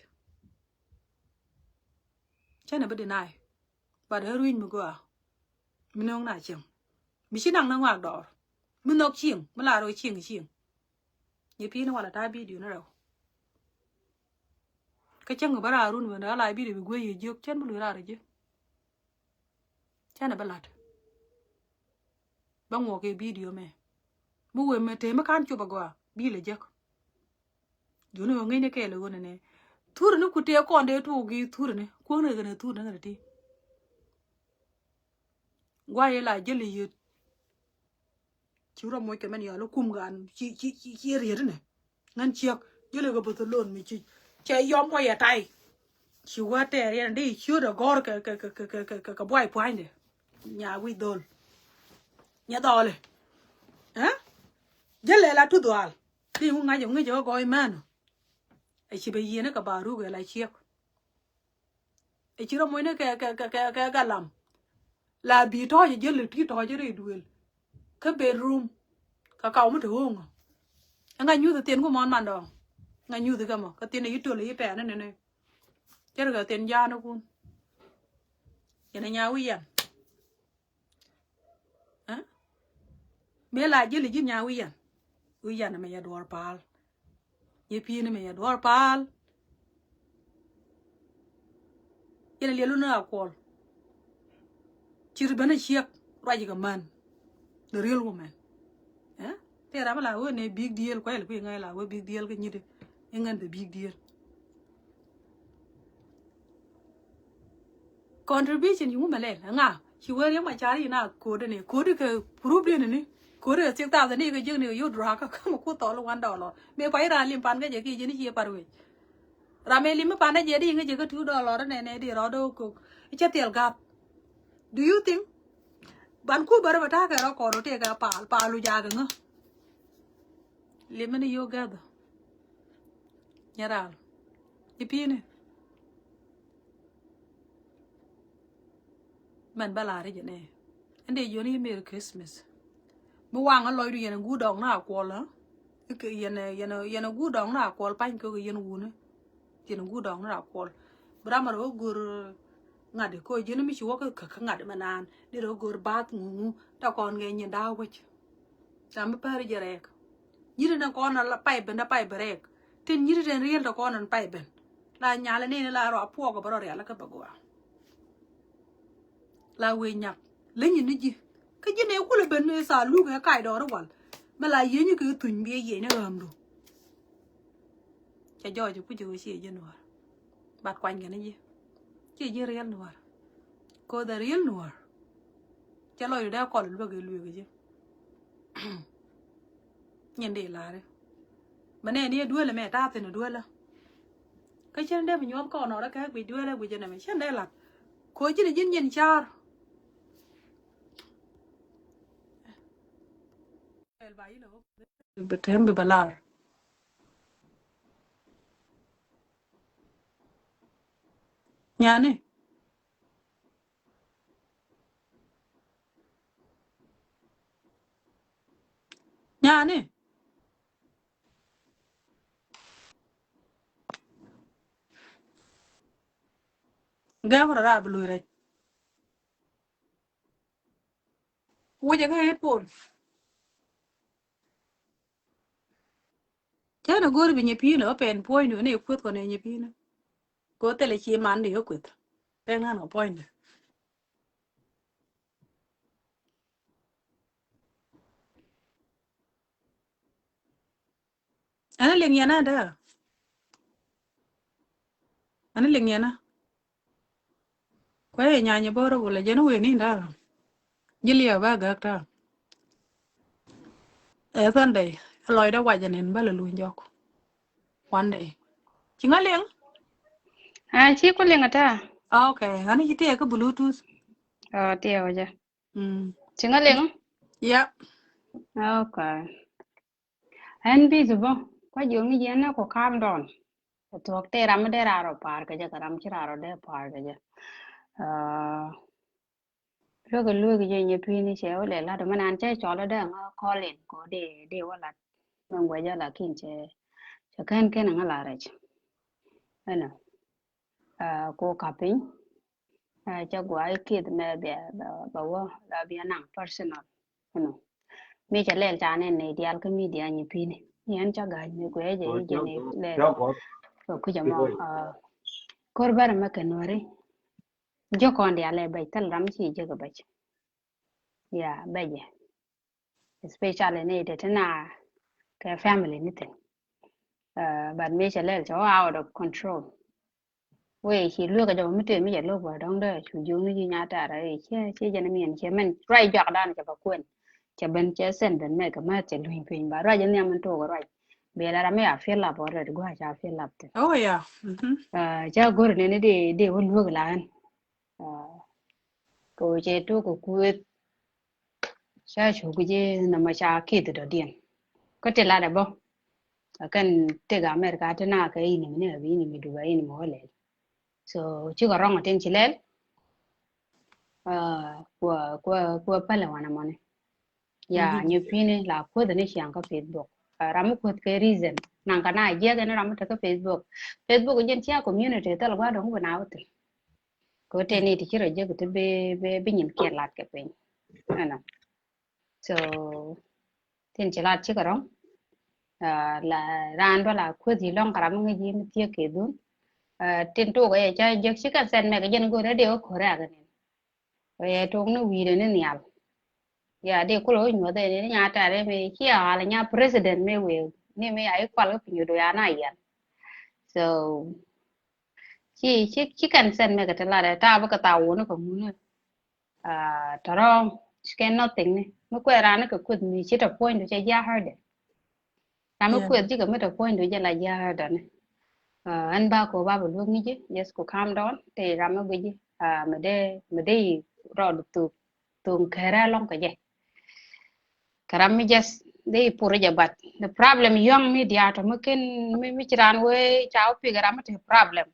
Cä ni bi deny. But ɣär wi̱c mi gɔaa. Mi no̱o̱ŋ na cieŋ. Mi ci naŋ ni ŋuak dɔɔr. Mi nhɔk cieŋ. Mi laar wä cieŋ cieŋ. Nyi pi̱i̱ni wala ta̱a̱ bidio ni rɛw. Kä cäŋ bä raar run wen raa la bidio bi guey yɛ jiök cän bi luc raar jiök. Cän bä lat. Bä ŋuɔk kɛ bidio mɛ. Mi wee mɛ tëë mi ka̱n cop agɔaa bi lɛ jek. Juni wä ŋi̱ny ni kɛɛl ɣöö nɛnɛ. Thurni ku tëë kɔn dee tuɔɔk gi̱i̱ thurni kuäŋni kɛnɛ thurni kɛnɛ ti. Guay la jäli yet. Ci rɔ moc kɛ mɛn yɔl ikum gan ci, ci, ci, ci riet inɛ. Ŋän ciek jäli kɛ Barcelona mi ci cɛ yɔm mɔ yɛ tay. Ci wä tɛɛr yɛn di ciöt agɔr kɛ, kɛ, kɛ buay pua̱nydɛ. Nya wi̱c dhol. Nya dhɔli. Ɛ? Jäli la tu dhual. Di ŋu ŋa̱c ŋi̱c ɛ gɔɔy mɛn. Ɛ ci bɛ yieni kɛ ba ruk ɛ la ciek. Ɛ ci rɔ muɔ̱cni kɛ, kɛ, kɛ, kɛ, kɛ galam. La bi tɔ̱ɔ̱c jäli ti tɔ̱ɔ̱c rɛy duël. Kä bedroom. Kä kaw mi te ɣööŋä. Ɛŋa nyuth thiin ku mɔn mandɔ. Ŋa nyuth kä mɔ. Kä thiin yi töl yi pɛn ni ni. Cär kɛ thiin ja̱a̱n kun. Yɛn a nya wi̱i̱ yɛn. Ɛ? Mëë la ji̱l ji̱n nya wi̱i̱ yɛn. Wi̱i̱ yɛn mɛ yɛ duɔ̱ɔ̱r pa̱a̱l. Yɛ pi̱i̱ni mɛ yɛ duɔ̱ɔ̱r pa̱a̱l. Yɛn a liɛlu ni a kuɔl. Ci ri ben a ciek ruac kɛ män. The real woman. Ɛ? Tëë ram la wee ni big deal kuɛl kui̱ ŋa̱c la wee big deal kä nyit. Iŋän the big deal. Contribution yi ŋu mɛ lɛl ɛŋa ci wer yɛ ma car yi na ko̱dɛ ni ko̱dɛ kɛ proof dɛ ni ni ko̱dɛ kɛ six thousand ni kɛ jiäk ni kɛ yot drug kä kä mɛ ku thɔl one dollar. Mɛ pa yi ran lim pan kä jɛ ki jɛ ni ci yɛ par wec. Ram mɛ lim mi pan kä jɛ di ŋä jɛ kä two dollar nɛ nɛ di rɔ dɔ kok. Cɛ thiɛl gap. Do you think? Ban ku bärä bɛ ta̱a̱ kɛ rɔ kɔn wä tëë kɛ paal paal wu jakä ŋä. Lim mi ni yok gäthä. Nyɛ ral. I̱ pi̱i̱ni. Mɛn bä la̱r i̱ jɛ nɛ. Ɛn dee jiɔni i̱ Merry Christmas. Mi waŋä lɔcdu yɛn ɛ guur dɔɔk na kuɔl ɛ. Yɛn ɛ, yɛn ɛ, yɛn ɛ guur dɔɔk na kuɔl pany kɛ yɛn wuni. Yɛn ɛ guur dɔɔk na kuɔl. Bi ram ɛ rɔ go̱r ŋa̱t ɛ koc yɛn mi ci wä kä kä ŋa̱t mɛ naan. Dee rɔ go̱r bath ŋuŋu. Ta kɔn kɛ nyin da̱a̱ wec. Ram bi pär jɛ rɛɛk. Nyiri ni kɔn la pay ben da pay bi rɛɛk. Tin nyiri den riel da kɔn an pay ben. La nyal ni ni la rɔ apuɔk bä rɔ rial kä bä gua. La we nyak. Le nyi ni ji. Kä ji ne kule ben ni sa lu ke kay dɔri wal. Mɛ la yenyi ke thuny bi yenyi ram du. Cɛ jɔɔc ku ji̱ wee ciɛ ji̱ nuɔ̱ɔ̱r. But kuany kɛn ji̱. Ciɛ ji̱ riel nuɔ̱ɔ̱r. Ko the real nuɔ̱ɔ̱r. Cɛ lɔcdu dee kɔl luäk i̱ luëk ji̱. Nyin di la̱ri. Mɛ nɛɛni ɛ duelɛ mɛ ta̱a̱ thi̱n ɛ duelä. Kä cin dee mi nyuɔth kɔn nɔrä kɛ guic duelä guic ɛnɛ mɛ cin dee la̱t. Ko ji̱n ji̱n nyin ca̱r. Bi tɛm bi bɛ lar. Nyani. Nyani. Gɛm rɔ raa bi luui rɛc. Wocɛ kä headphone. Cä ni go̱o̱r bi nyɛ pi̱i̱n ɛ ɣä pɛn puɔ̱nydu ni kueth kɔn ɛ nyɛ pi̱i̱n. Kɛ ɣä thilɛ ci man di ɣä kueth. Pɛn ɣän kɛ puɔ̱nydu. Ɛn liŋ yɛn a dee. Ɛn liŋ yɛn a. Kuɛ yɛ nyany bä rɔ wulɛ jɛn wen in dee. Ji̱ liɛ bä gak ta. Ɛ Sunday lɔcdä wacɛ nin bä lɛ luny jɔk. One day. Ci ŋa liŋ? A ci ku liŋ ata. Okay, ɛn ci tiɛ kä Bluetooth. Ɔ tiɛ wä jɛ. Mm. Ci ŋa liŋ? Yep. Okay. Ɛn busy bä kua̱ jiɔk ni jiɛn ni ku calm down. Kɛ thuɔ̱k tëë ram mi dee raar ɔ pa̱a̱r kɛ jɛ kɛ ram ci raar ɔ dee pa̱a̱r kɛ jɛ. Luäk luäk jɛ nyɛ pi̱i̱n cɛ wä lɛ lat mi nan cɛ cɔl dee ŋa call in kɔ dee dee wä lat. Mɛ ŋuɛcä lakin cɛ cɛ kɛn kɛn ŋa la rɛc. Ɛnɔ. Ko kap piny. Cä guay kith mɛ bia bɛ wä la bia naŋ personal. Ɛnɔ. Mi cɛ lɛl ca nɛn ni dial kä media nyi pi̱ni. Yɛn ca ga̱ny mi guɛ jɛ yi jɛ ni lɛl. Ko kucä mɔ. Kor bɛr mɛ kɛ nuɔri. Jɛ kɔn dial lɛ bɛc thil ram ci jɛ kɛ bɛc. Ya bɛc jɛ. Especially ni te te na kɛ family ni thing. But mi cɛ lɛl cɛ wä out of control. Wee ci luekä jɔk mi tëë mi cɛ lo̱k bä dɔ̱ŋ dee cu jiök ni ji̱ nyaat ta̱a̱ rɛy ciɛ ciɛ jɛn mi ɛn ciɛ mɛn ruac jɔak dan cɛ bä kuɛn. Cɛ ben cɛ sɛn ben mɛk kɛ määth cɛ luny piny ba ruac in nhiam in took ruac. Bia la ram mi a fill up already gua̱a̱c a fill up thin. Oh yeah. Ca go̱r nini di di wä luekä la ɛn. Kɛ wä cɛ tok kɛ kueth. Ca cuk ji̱ nɔmɔ ca kith dɔ̱diɛn. Kä ti lat ɛ bä. Ɛ kɛn tëk America ti na kɛ ini mi ni ɛ bi ini mi duga ini mi wä lɛl. So cikɛ rɔŋ tin ci lɛl. Kuɛ kuɛ kuɛ pälɛ wanɛ mɔni. Ya nyɛ pi̱ni la kueth ni ciaŋ kä Facebook. Ram mi kueth kɛ reason naŋ kɛ na jiɛk ɛn ram mi te kä Facebook. Facebook jɛn cia community thil gua̱a̱r dɔ̱ŋ bi na wä thil. Kɛ wä tɛn ni ti ci rɔ jek ti bi bi bi nyin kiɛn lat kɛ piny. Ɛnɔ. So tin ci lat cikɛ rɔŋ. La raan dɔ la kueth yi lɔŋ kɛ ram mi ŋäc yi mi thiek kɛ dhun. Tin tok ɛ ca jek cikɛ sɛn mɛk jɛn go̱rɛ dee wä ko̱rɛ akɛ nin. Wee tok ni wi̱i̱dɛ ni nhial. Ya dee kulɛ wä nyuɔth ɛ ni nya tɛr ɛ mi ci a ɣal nya president mi wee ni mi a i̱ kual kä piny do ya na yɛn. So ci ci ci kɛn sɛn mɛ kɛ ti lat ɛ ta̱a̱ bä kɛ thaw wuni kɛ ŋuni. Tɔrɔ ci kɛ nothing ni mi kuɛ ran ni kɛ kueth mi ci tɔ puɔ̱ny du cɛ jia hardɛ. Ram mi kueth ji̱ kɛ mi tɔ puɔ̱ny du jɛ la jia̱a̱dani. Ɛn ba ko ba bi luäk ni ji̱, just ku calm down. Te ram mi gui̱ ji̱ mi dee mi dee yi rɔɔd thuk thuk kɛrɛ lɔŋ kɛ jɛ. Kɛ ram mi just dee yi pur jɛ, but the problem yɔ̱ŋ mi diaatɔ mi ken mi mi ci ran wee ca wä pik ram mi te problem.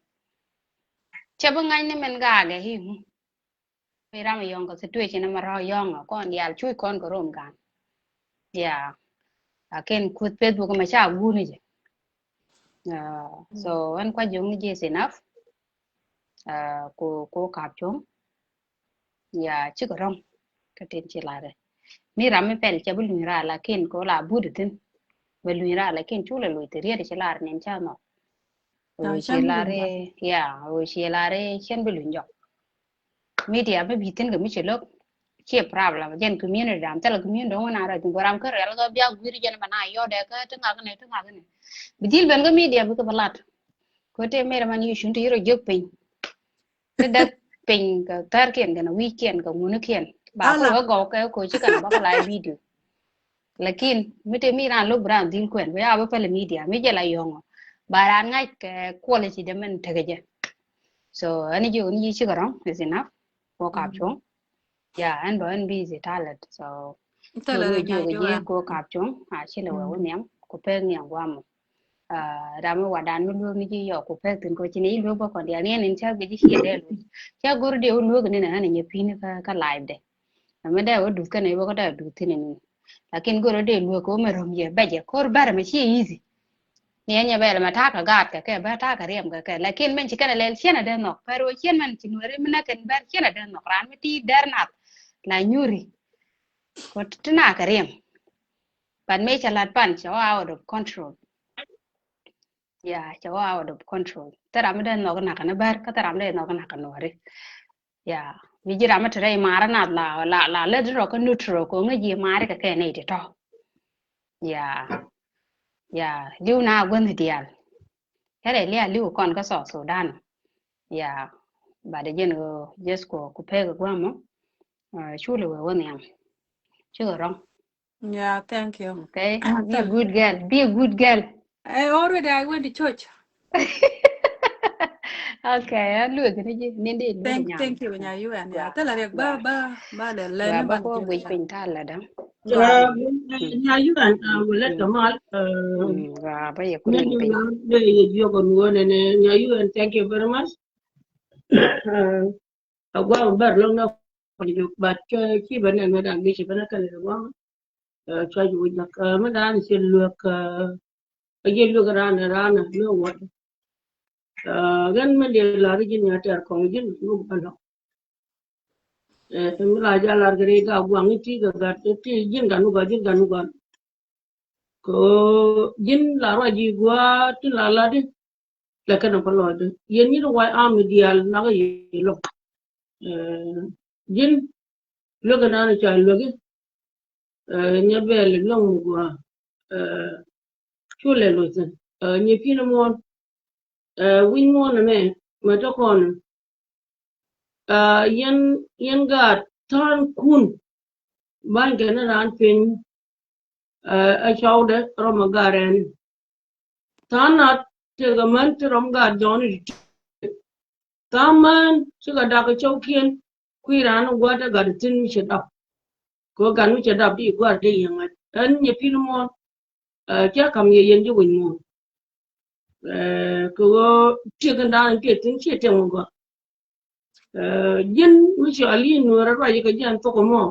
Cɛ bi ŋa̱cni mɛn gaakɛ i̱ ŋu. Ram yɔŋ kɛ situation ma rɔ yɔŋ kɔn dial cuc kɔn kɛ rom kan. Yeah. Lakin kuth Facebook ma ca guni jɛ. So ɛn kua jɔŋ ni jɛ is enough. Ko ko kap cuŋ. Yeah, cikɛ rɔŋ. Kɛ tin ci lat rɛ mi ram mi pɛl cɛ bi luny ra lakin ko la but thin. Bɛ luny ra lakin cu lɛ luny ti riet ci lar nin ca nɔ. Ɣöö ci lar i̱, ya, ɣöö ci lar i̱ cien bi luny jɔk. Media mi bi thi̱n kɛ mi ci lo̱k, ci problem. Jɛn community dam, thilɛ community dɔ̱ŋ wä na rɔ̱c. Gɔram kä riɛl kä bia guir jɛn ba na yɔdɛ kä ti ŋak ni, ti ŋak ni. Bi dhil ben kä media bikɛ bi lat. Kote mer man yi cun ti yirɔ jiök piny. Ti däk piny kɛ thärkiɛn kɛn a wi̱i̱kiɛn kɛ ŋunikiɛn. Ba kɛ wä gɔw kɛ ko ci kɛn bä kɛ live video. Lakin mi te mi ran lop ran dhil kuɛn bɛ ya bä pɛlɛ media mi jɛ la yɔŋɔ. Ba ran ŋa̱c kɛ quality de mɛn tekɛ jɛ. So ɛn jiök ni yi cikɛ rɔŋ is enough. Ko kap cuɔ̱ŋ. Ya ɛn bä ɛn busy talent. So ɛn jiök ji̱ ko kap cuɔ̱ŋ a ci lɛ wɛ wä nhiam ko pek nhiam guamɔ. Ram mi wadan mi luek ni ci yɔk ku pek thin ko ci ni luek bä kɔn dial ni ɛn in ca bi ci ciɛ dee luek. Ca gor dee wä luek ni na ni nyɛ pin ka, ka live de. Na mi dee wä duth kɛn iwä ka dee duth thin ni. Lakin gor dee luek ko mi rom yɛ bɛ jɛ kor bɛr mi ci easy. Ni ɛn nyɛ bɛl ma takä gaat kɛ kɛ bɛ takä riɛm kɛ kɛ. Lakin mɛn ci kɛn lɛl ciɛn a dee nhɔk. Pɛr wä ciɛn mɛn ci nuɛri mi nɛ kɛn bɛr ciɛn a dee nhɔk. Ran mi ti dɛr nath la nyuri. Ko ti na kɛ riɛm. But mëë cɛ lat pan cɛ wä out of control. Yeah, cɛ wä out of control. Thɛ ram mi dee nhɔk nak ni bär kä thɛ ram mi dee nhɔk nak ni wari. Yeah, mi ji̱ ram mi te rɛy marä nath la, la, la lät rɔ kä neutral ko ŋäc ji̱ marä kɛ kɛ nɛy ti tɔ. Yeah. Yeah, li̱w na guänh diaal. Kɛ rɛy liaal li̱w kɔn kä South Sudan. Yeah, but jɛn ɣöö just ko ku pek gua̱a̱mɔ. Culi wee wä nhiam. Cikɛ rɔ̱ŋ. Yeah, thank you. Okay. Be a good girl. Be a good girl. I already, I went to church. Okay, a luek ni ji ni di. Thank, thank you, nya yu ɛn ya. Tell her ba, ba, ba le le. Ba ko gwej piny ta la da. Nya yu ɛn, I will let them all. Ba ye ku piny. Nya yu ɛn, thank you very much. A guam ber long na. But ci bɛ nɛ mɛ dan mi ci bɛ nɛ kɛn guam. Cua ju wi̱c bak mi dan ci luek. A jiɛ luek ran ran mi wä. Ɣän mi liɛ lar ji̱n ya tɛr kɔŋ ji̱n mi bä lɔ. Mi la ja lar kɛ ri ga guaŋ ti kɛ gat ti ji̱n gan mi gɔl ji̱n gan mi gɔl. Kɛ ji̱n la ruac ji̱ gua̱a̱ ti la lat di. Lɛ kɛn kɔ lɔcdä yɛn nyi ti wac ami diaal nakä yɛ lɔk. Ji̱n luäk kɛ naan ca luäk i̱ nyɛ bɛɛl lɔŋ mi gua̱a̱. Cu lɛ loc thi̱n nyɛ pi̱n muɔ̱ɔ̱n. Wi̱ny muɔ̱ɔ̱n ɛmɛ mɛ te kɔn. Yɛn, yɛn gaat tha̱a̱n kun ba̱ny kɛn raan piny. Ɛ cɔwdɛ rɔm ɛ gaat rɛɛni. Tha̱a̱n nath tëëk ɛ män ti rɔm gaat jɔɔni ti tëëk. Tha̱a̱n män cikɛ dak ɛ cɔwkiɛn kui̱ raan ɛ gua̱a̱t ɛ gat ɛ thi̱n mi cɛ dap. Kɛ ɣöö gat mi cɛ dap di gua̱a̱t dee yɛ ŋa̱c ɛn nyɛ pi̱n muɔ̱ɔ̱n. Cia ka̱m yɛ yɛn ji̱ wi̱c muɔ̱ɔ̱n. Kɛ ɣöö tiek in da̱a̱n in tiek thi̱n ciɛ tiek mi gɔaa. Ji̱n mi cɔal i̱ nuɔ̱ɔ̱rä ruac kɛ ji̱ ɛn thok ɛmɔ.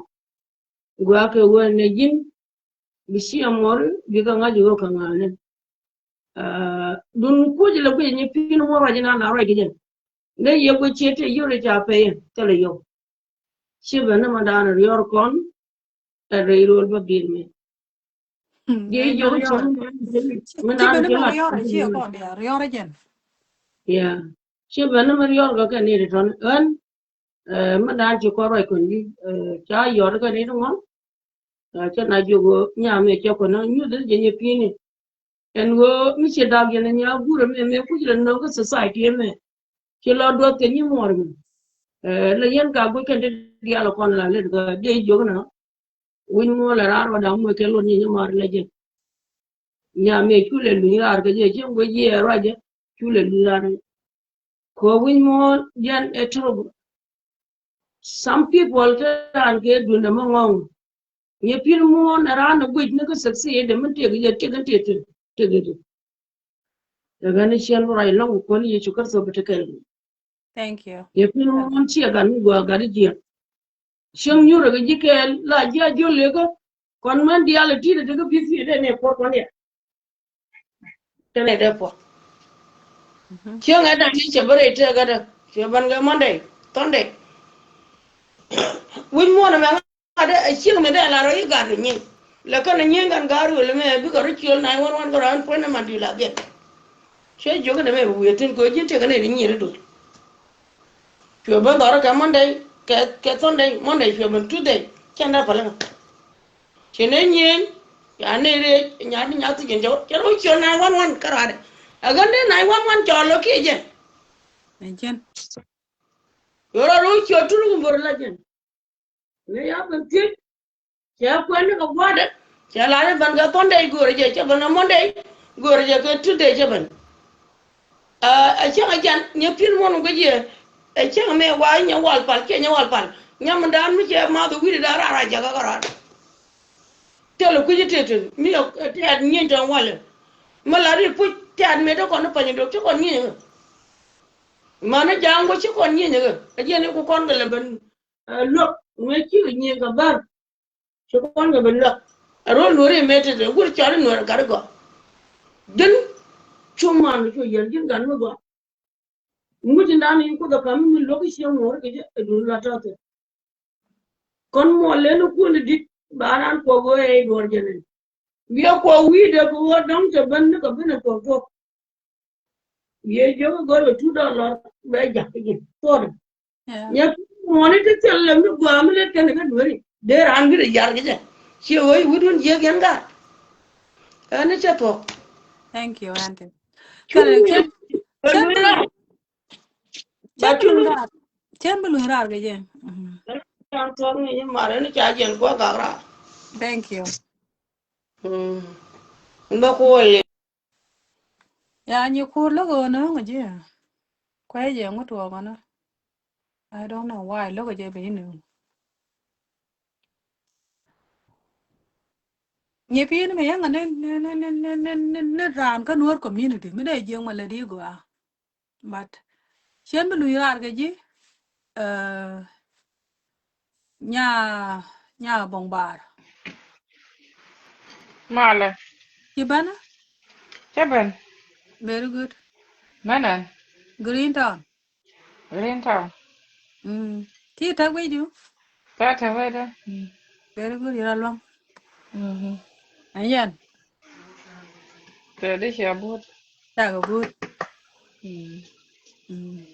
Gua̱a̱ kɛ ɣöö ɛn ɛ ji̱n bi ciɛ mɔri bikɛ ŋa̱c ɣöö kɛ ŋa̱a̱ni. Dun kuc lɛ guic nyɛ pi̱n mɔ ruac in an la ruac kɛ ji̱n. Dee yɛ guic ciɛ tëë yio̱r i̱ ca pɛy in thilɛ yio̱w. Ci bɛ ni ma da̱a̱n riɔ̱ɔ̱r kɔn. Ɛ rɛy ro̱o̱l bä bi̱i̱l mi. Ji̱ yio̱w cɔn mi da̱a̱n ci la riɔ̱ɔ̱r i̱ ciɛ kɔn bia riɔ̱ɔ̱r i̱ jɛn. Yeah. Ci bɛ ni mi riɔ̱ɔ̱r kɛ kɛ ni ri tɔn ɣän. Mi dan ci kɔn ruac kɔn ji̱ ca yɔt kɛ ni ti ŋuan. Cɛ na jiök ɣöö nyam ɛ cɛ kɔn nyuth jɛ nyɛ pi̱i̱ni. Ɛn ɣöö mi ci dap yɛn nya gurɛ mɛ mɛ kuc rɛ nöŋ kä society ɛmɛ. Ci lɔ duɔth kɛ nyi muɔr mi. Lɛ yɛn ka guic kɛn ti diaal kɔn la lɛt kɛ dee jiök na. Wi̱ny muɔr lɛ raar wä da̱ŋ muɔc kɛ luɔt nyi nyi mar lɛ jɛ. Nyam ɛ cu lɛ luny raar kɛ jɛ ci guic jiɛ ruacɛ cu lɛ luny raar. Kɛ wi̱ny muɔ̱ɔ̱n jɛn ɛ terrible. Some people te raan kɛ duundɛ mi ŋɔ̱ŋ. Nyɛ pi̱n muɔ̱ɔ̱n ɛ raan ɛ guic ni kä succeed mi tëk yɛ tëk in tëk tëk tëk. Ɛ ɣän i̱ ciɛn bi ruac lɔ̱ŋ kɛ kuäär ni Yecu Kritho bi te kɛɛl. Thank you. Nyɛ pi̱n muɔ̱ɔ̱n ciɛ gat mi gua̱a̱ gat i̱ jiɛn. Cieŋ nyuur ɛ kɛ ji̱ kɛɛl la ji̱ a jiöl lekä. Kɔn män diaal ɛ ti̱i̱t ɛ tekä pi̱th pi̱th ɛ nɛ kuɔr kɔn yɛ. Tɛnɛ dee puɔ. Cieŋ ɛ da̱ŋ ni cɛ bä rɛy tëëkä dä. Cɛ bän kɛ Monday, Sunday. Wi̱c muɔ̱ɔ̱n ɛmɛ ŋa̱t dee ɛ cieŋ mi dee la rɔ i̱ gat rɔ nyin. Lɛ kɛn ɛ nyin kɛn gat rɔ lɛ mɛ bikɛ rɔ ciöl nine one one kɛ rɔ ɛn puɔ̱ny nɛ man di̱i̱t la gɛn. Cɛ jiök kɛn ɛmɛ bi wiee thi̱n kɛ ji̱n tëëkä nɛ ri nyin i̱ duɔl. Cuɛ ben dhɔrä kɛ Monday, kɛ, kɛ Sunday, Monday cuɛ ben Tuesday, cɛn dee päl kä. Cɛ nɛ nyieny, ya nɛ rɛc, nya di nya thiec jɛn cɛ, cɛ rɔ ciöl nine one one kä rɔadɛ. Ɛ ɣän dee nine one one cɔɔl lɔ kiɛ jɛn. Ɛ jɛn. Yɔ rɔ rɔ ciöl tul kum bor la jɛn. Ni ya ben thiec. Cɛ kuɛn ni kɛ gua̱dɛ. Cɛ la ni ben kɛ Sunday go̱o̱rɛ jɛ, cɛ ben kɛ Monday go̱o̱rɛ jɛ kɛ Tuesday cɛ ben. Ɛ cäŋ ɛ jan nyɛ pi̱n muɔ̱n guic yɛ. Ɛ cäŋ mɛ wa nyɛ wal pal, cɛ nyɛ wal pal. Nyam mi daan mi cɛ math wi̱i̱dɛ daan raar a jakä kɛ raar. Tɛl kui̱c i̱ tëë tëë mi ɛ tɛɛt nyieeny tɔ̱ɔ̱ŋ walɛ. Mi la ri puc. Tiat mëë te kɔn ni pany dok ci kɔn nyieny ɛ. Mani ja̱a̱ŋ wä ci kɔn nyieny ɛ. Ɛ jiɛn iku kɔn kɛ lɛ ben, eh, luäk mëë cikɛ nyieny kɛ bär. Ci kɔn kɛ ben luäk. Ɛ ruɔ̱n Nuäri mëë te te wur cɔl in Nuäri gat igɔ̱. Ji̱n cu man cu yɛl ji̱n gat mi gɔaa. Ŋuc in dan in Kuoth ɛ ka̱m mi luäk i̱ cieŋ ŋuɔ̱r kɛ jɛ ɛ duun la tɔ̱ thil. Kɔn muɔl lɛn ikun idit ba ran kuɔk ɣöö ɛ iduɔr jɛ nɛn. Wiɛ kuɔk wi̱i̱dɛ bi ɣöö dɔ̱ŋ cɛ ben ni kɛ ben ɛ tuɔk tuɔk. Wiɛ jiök i̱ gɔl kɛ two dollar bɛ ja̱k kɛ ji̱ thuɔ̱ɔ̱dɛ. Yeah. Nyɛ muɔni ti thil lɛ mi gɔaa mi lɛ kɛn kɛ dueri dee ran wi̱i̱dɛ yar kɛ jɛ. Ciɛ ɣöö i̱ wi̱dun jiäk yɛn gaat. Ɛn i̱ cɛ thuɔk. Thank you, Auntie. Cu Kɛn wi̱i̱ cɛn kɛ cɛn dueri bi ran. Cɛn bi luny raar. Cɛn bi luny raar kɛ jɛ. Mhm. Thank you. Mm. Mbä kuɔl. Ya nyi kur lo̱k ɣän ɣän ji̱. Kuɛ jɛ ŋut wä ɣän. I don't know why lo̱k jɛ bi ni. Nyi pin mi yɛŋ ni ni ni ni ni ni ni ni ran kä Nuer community mi dee jiɛŋ ma lɛ di gɔaa. But cien bi luny raar kɛ ji̱, eh, nya, nya boŋ bar. Malɛ. Ci ben? Cɛ ben. Very good. Mɛnɛn? Green Town. Green Town. Mm. Ti tak wei ju? Ta tak wei dɛ. Mm. Very good, yɛrɛ luaŋ. Mhm. Ayan. Tɛ di cia but. Cakɛ but. Mm. Mm.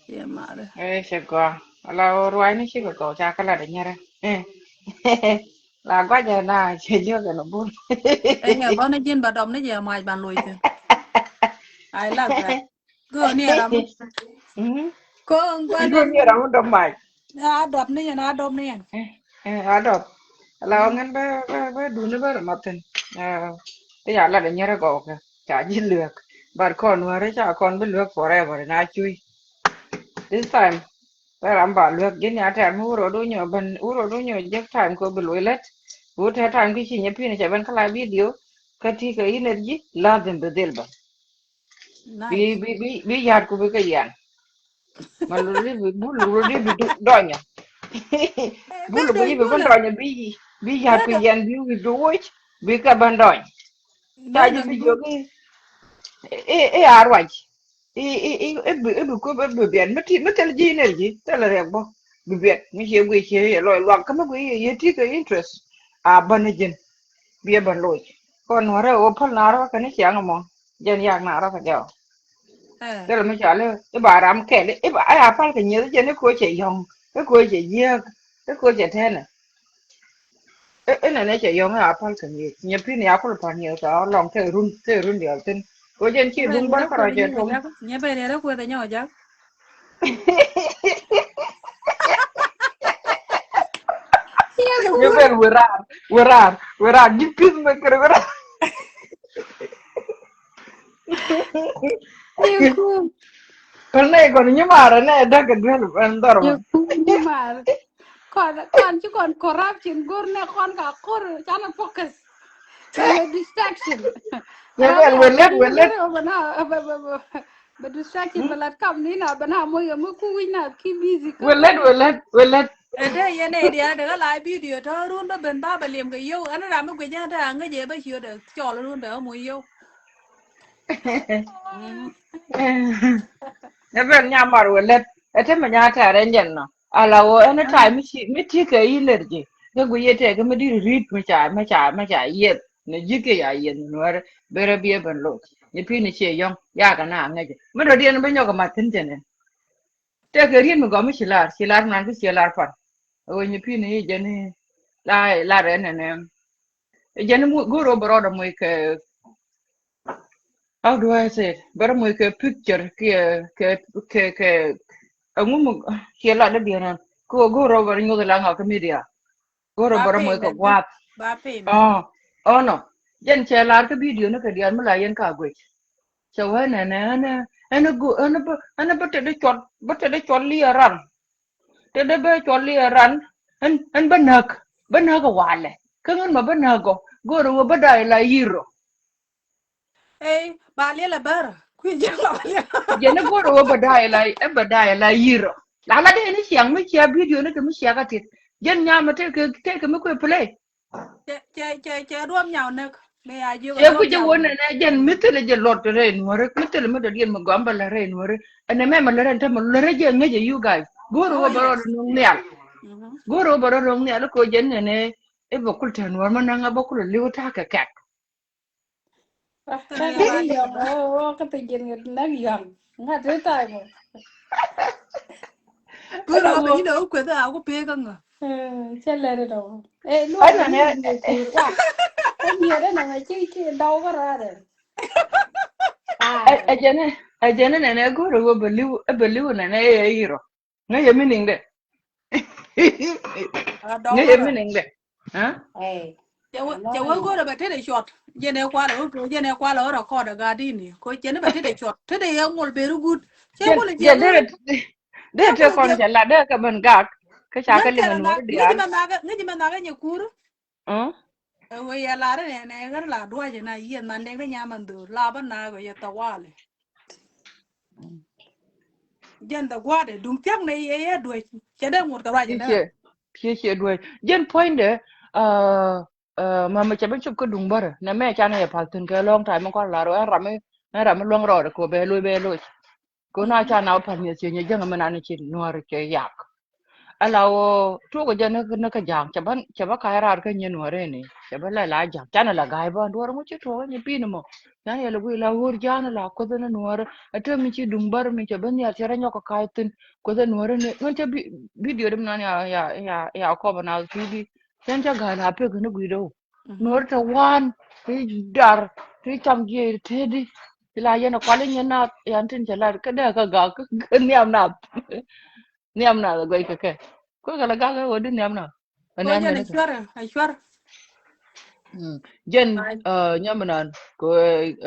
Yɛ marɛ. Ɛ cɛ gɔaa. Ala ɣöö ruacni cikɛ gɔw ca kä lat ɛ nyɛrɛ. Eh. La guacɛ na cɛ liök ɛn ɛ but. Ɛ nyɛ bɔn ɛ ji̱n ba dɔm ni jɛ mac ban loc thi̱n. I love that. Go ni ram. Mm. Go ngwa go ni ram dɔm mac. A dɔp ni yɛn, a dɔp ni yɛn. Eh, eh, a dɔp. La ŋɛn bä bä bä duni bä rɛ mathin. Eh, ti ya lat nyɛrɛ gɔw kɛ. Ca ji̱ luek. But kɔn wärɛ ca kɔn bi luek forever na cuy. This time bä ram ba luek ji̱n ya tɛr mi wuro du nyɔ ben wuro du nyɔ jek time ko bi luek let. Wut tɛ time ki ci nyɛ pin cɛ ben kala video. Kä ti kɛ energy lazim bi dhil ben. Bi, bi, bi, bi yat ku bi kɛ yan. Ma luri bi, bu luri bi du-, dɔnyɔ. Bu luri bi, bi dɔnyɔ bi, bi yat ku yan bi, bi, bi wuc bi kɛ ban dɔny. Ta ji bi jogi. I, i, i a ruac. I, i, i, i bi, i bi ku bi, bi biɛt. Mi ti, mi thil ji energy, thil riɛk bɔ. Bi biɛt. Mi cie gui cie ye lɔy luak. Kä mi gui ye, ye ti kɛ interest. A ban jin. Bi a ban loc. Kɔn wärɛ o päl na rɔ kɛ ni ciaŋ mɔ. Jɛn yak na rɔ kɛ jɛ ɔ. Eh. Thil mi cɔal i̱ ba ram kɛl i̱ ba a pal kɛ nyieth jɛn i̱ koc cɛ yɔ̱ŋ i̱ koc cɛ jiääk i̱ koc cɛ tɛnɛ. I̱ nɛnɛ cɛ yɔ̱ŋ i̱ a pal kɛ nyieth nyɛ pi̱n ya kul pan nyieth kɛ ɣɔ̱ lɔŋ te run te run diɔl thin. Ko jɛn ci run bär kärɔ cɛ tuɔm. Nyɛ ben yɛrɛ kueth ɛ nyɔk jak. Nyɛ ben wä raar wä raar wä raar ji̱ pi̱th mɛ kärɛ wä raar. Päl nɛ kɔn nyimaarä nɛ däk kɛ duel ɛn dhɔr mɛ. Nyimaarä. Kɔn kɔn ci kɔn corruption go̱r nɛ kɔn ka ko̱r canɛ focus. Kɛ distraction. Yɛ bɛl wä lät wä lät. Bɛ distraction bɛ lat kam ni na bɛ na moc kɛ mi ku wi̱c na ki busy. Wä lät wä lät wä lät. Ɛ te yɛn ɛ diaal dee kä la video tɔ run bä ben ba bä liɛm kɛ yio̱w ɛn ram mi guic ɛn te aŋäc ɛ bä ciöt ɛ cɔl run bɛ kä muc yio̱w. Ɛ ben nya mar wä lät ɛ te mi nya tɛɛr ɛn jɛn nɔ ala wä ɛn time mi ci mi ti kɛ energy kɛ guic ɛ tɛɛk mi di ri̱t mi ca mi ca mi ca yieth ni ji̱ kɛ ya yieth ni nuɛɛr berɛ bi ɛ ben loc ni pi̱n ni ciɛ yɔ̱ŋ yakɛ na aŋäc ɛ mi dɔ̱diɛn bi nyɔk ɛ mat thi̱n jɛn ɛn. Tëëkɛ riet mi gɔm mi ci lar ci lar man ki ci lar pan. Ɣöö nyi pi̱n i̱ jɛn i̱ la lar ɛn ɛn ɛm. Jɛn i̱ go̱o̱r ɣöö bɛ rɔɔdɛ moc kɛ, how do I say it? Bɛ rɔ moc kɛ picture kɛ kɛ kɛ kɛ ɛŋu mi ci lar dee biɛn ɛn. Kɛ ɣöö go̱o̱r ɣöö bɛ rɔ nyuɔth la ŋɔk kɛ media. Go̱o̱r ɣöö bɛ rɔ moc kɛ gua̱a̱th. Ba payment. Ɔnɔ jɛn cɛ lar kä video ni kɛ diaal mi la yɛn ka guic. Cɛ wee nɛnɛ ɛn ɛn go ɛn bä ɛn bä te dee cuɔl bä te dee cuɔl li ɛ ran. Te dee bä cuɔl li ɛ ran ɛn ɛn bä näk bä näk ɛ walɛ kä ŋän ma bä näk ɔ go̱o̱r ɛ wee bä da̱a̱ ila yir rɔ. Ey, ba liɛl a bär. Kui̱ jɛ la ba liɛl. Jɛ ni go̱r wä bä da̱a̱ la, ɛ bä da̱a̱ la yir rɔ. La la dee ni ciaŋ mi cia video ni kɛ mi cia ka tit. Jɛn nyam mi tëë kɛ, tëë kɛ mi kuɛ play. Cɛ, cɛ, cɛ, cɛ duɔm nyaw näk. Mi a jiök. Cɛ ku jɛ wä nɛnɛ jɛn mi thilɛ jɛ luɔt rɛy nuɔri. Mi thilɛ mi dɔ̱diɛn mi gɔam bä la rɛy nuɔri. Ɛnɛ mɛ ma lärɛ ɛn täämɛ lärɛ jɛ ŋäcɛ you guys. Go̱r wä bä rɔ nuŋ nhial. Go̱r wä bä rɔ nuŋ nhial ko jɛn nɛnɛ. I̱ bä kul tɛn wär ma naŋ a bä kul li̱w ta̱a̱ kɛ kɛk. Kä ti ji̱n ŋät näk yɔ̱a̱ŋ ŋa̱t ti ta̱a̱ mɔ. Go̱r wä bä yinɛ wä kueth a wä pek a ŋä. Cɛ lɛr inɔ. Ɛ luɔt ni ni ti wa. Ɛ miɛt inɔ ŋa ci ci daw kä raar ɛ. Ɛ jɛn ɛ jɛn nɛnɛ go̱r wä bä li̱w ɛ bä li̱w nɛnɛ ɛ yirɔ. Ŋäcɛ mi niŋdɛ. Ŋäcɛ mi niŋdɛ. Cɛ wä go̱rɛ bɛ tetdɛ cuɔt. Jɛn ɛ kualɛ wä pek jɛn ɛ kualɛ wä rɛkɔdɛ gat ini ko cɛn bɛ tetdɛ cuɔt tetdɛ yɛ ŋol beri gut. Cɛ wä lɛ jɛ dee te kɔn cɛ la dee kɛ ben gak. Kä ca kɛ liŋ nuɔri diaal. Ŋäci mɛ nhakɛ nyɛ kur. Ɛ wee yɛ lar inɛ nɛ ɣär la duac ina yieth man dek dee nyam an dho̱r la bä naak ɔ yɛ thawali. Jɛn dhɛ gua̱a̱dɛ duŋ thia̱k nɛ yɛ yɛ duec cɛ dee ŋot kɛ ruac inɛ. Ciɛ ciɛ duec jɛn puɔ̱nydɛ. Mamɛ cɛ ben cop kä duŋ bärä nɛ mɛ canɛ yɛ pal thi̱n kɛ long time mi kɔn lar ɔ ɛn ram mi ɛn ram mi luäŋ rɔɔdɛ kɛ bɛ loc bɛ loc. Kɛ na ca na wä pal miɛth cieny jɛ jäŋ mi nan ci nuɔr cɛ yak. Ala wä tuɔk jɛ ni ni kä ja̱a̱ŋ cɛ bä cɛ bä ka̱c raar kä nyin nuɔr ini cɛ bä lɛ la ja̱a̱ŋ canɛ la ga̱a̱c bä duɔr ŋu ci tuɔk ni pin mɔ. Can yɛ lɛ guiy la ɣöör ja̱a̱n la kuoth ni nuɔr a te mi ci duŋ bär mi cɛ bä nhial cɛ rɛ nyɔk kä ka̱c thin kuoth ni nuɔr ini ŋun cɛ bi bidio dim nan ya ya ya ya kɔp na ti bi. Cɛn cɛ ga̱a̱c la pek ni guiy dɔw. Nuɔr te wan ti dar ti cam jiɛ ti di. Ti la yɛn a kual inyɛ nath yan tin cɛ lat kä dee kä gak kä nhiam nath. Nhiam nath a guɛc kɛ kɛ kuɛ kɛ la gak ɛ wä di nhiam nath. Ɛ nhiam nath a cuar a cuar. Jɛn nyam nan ko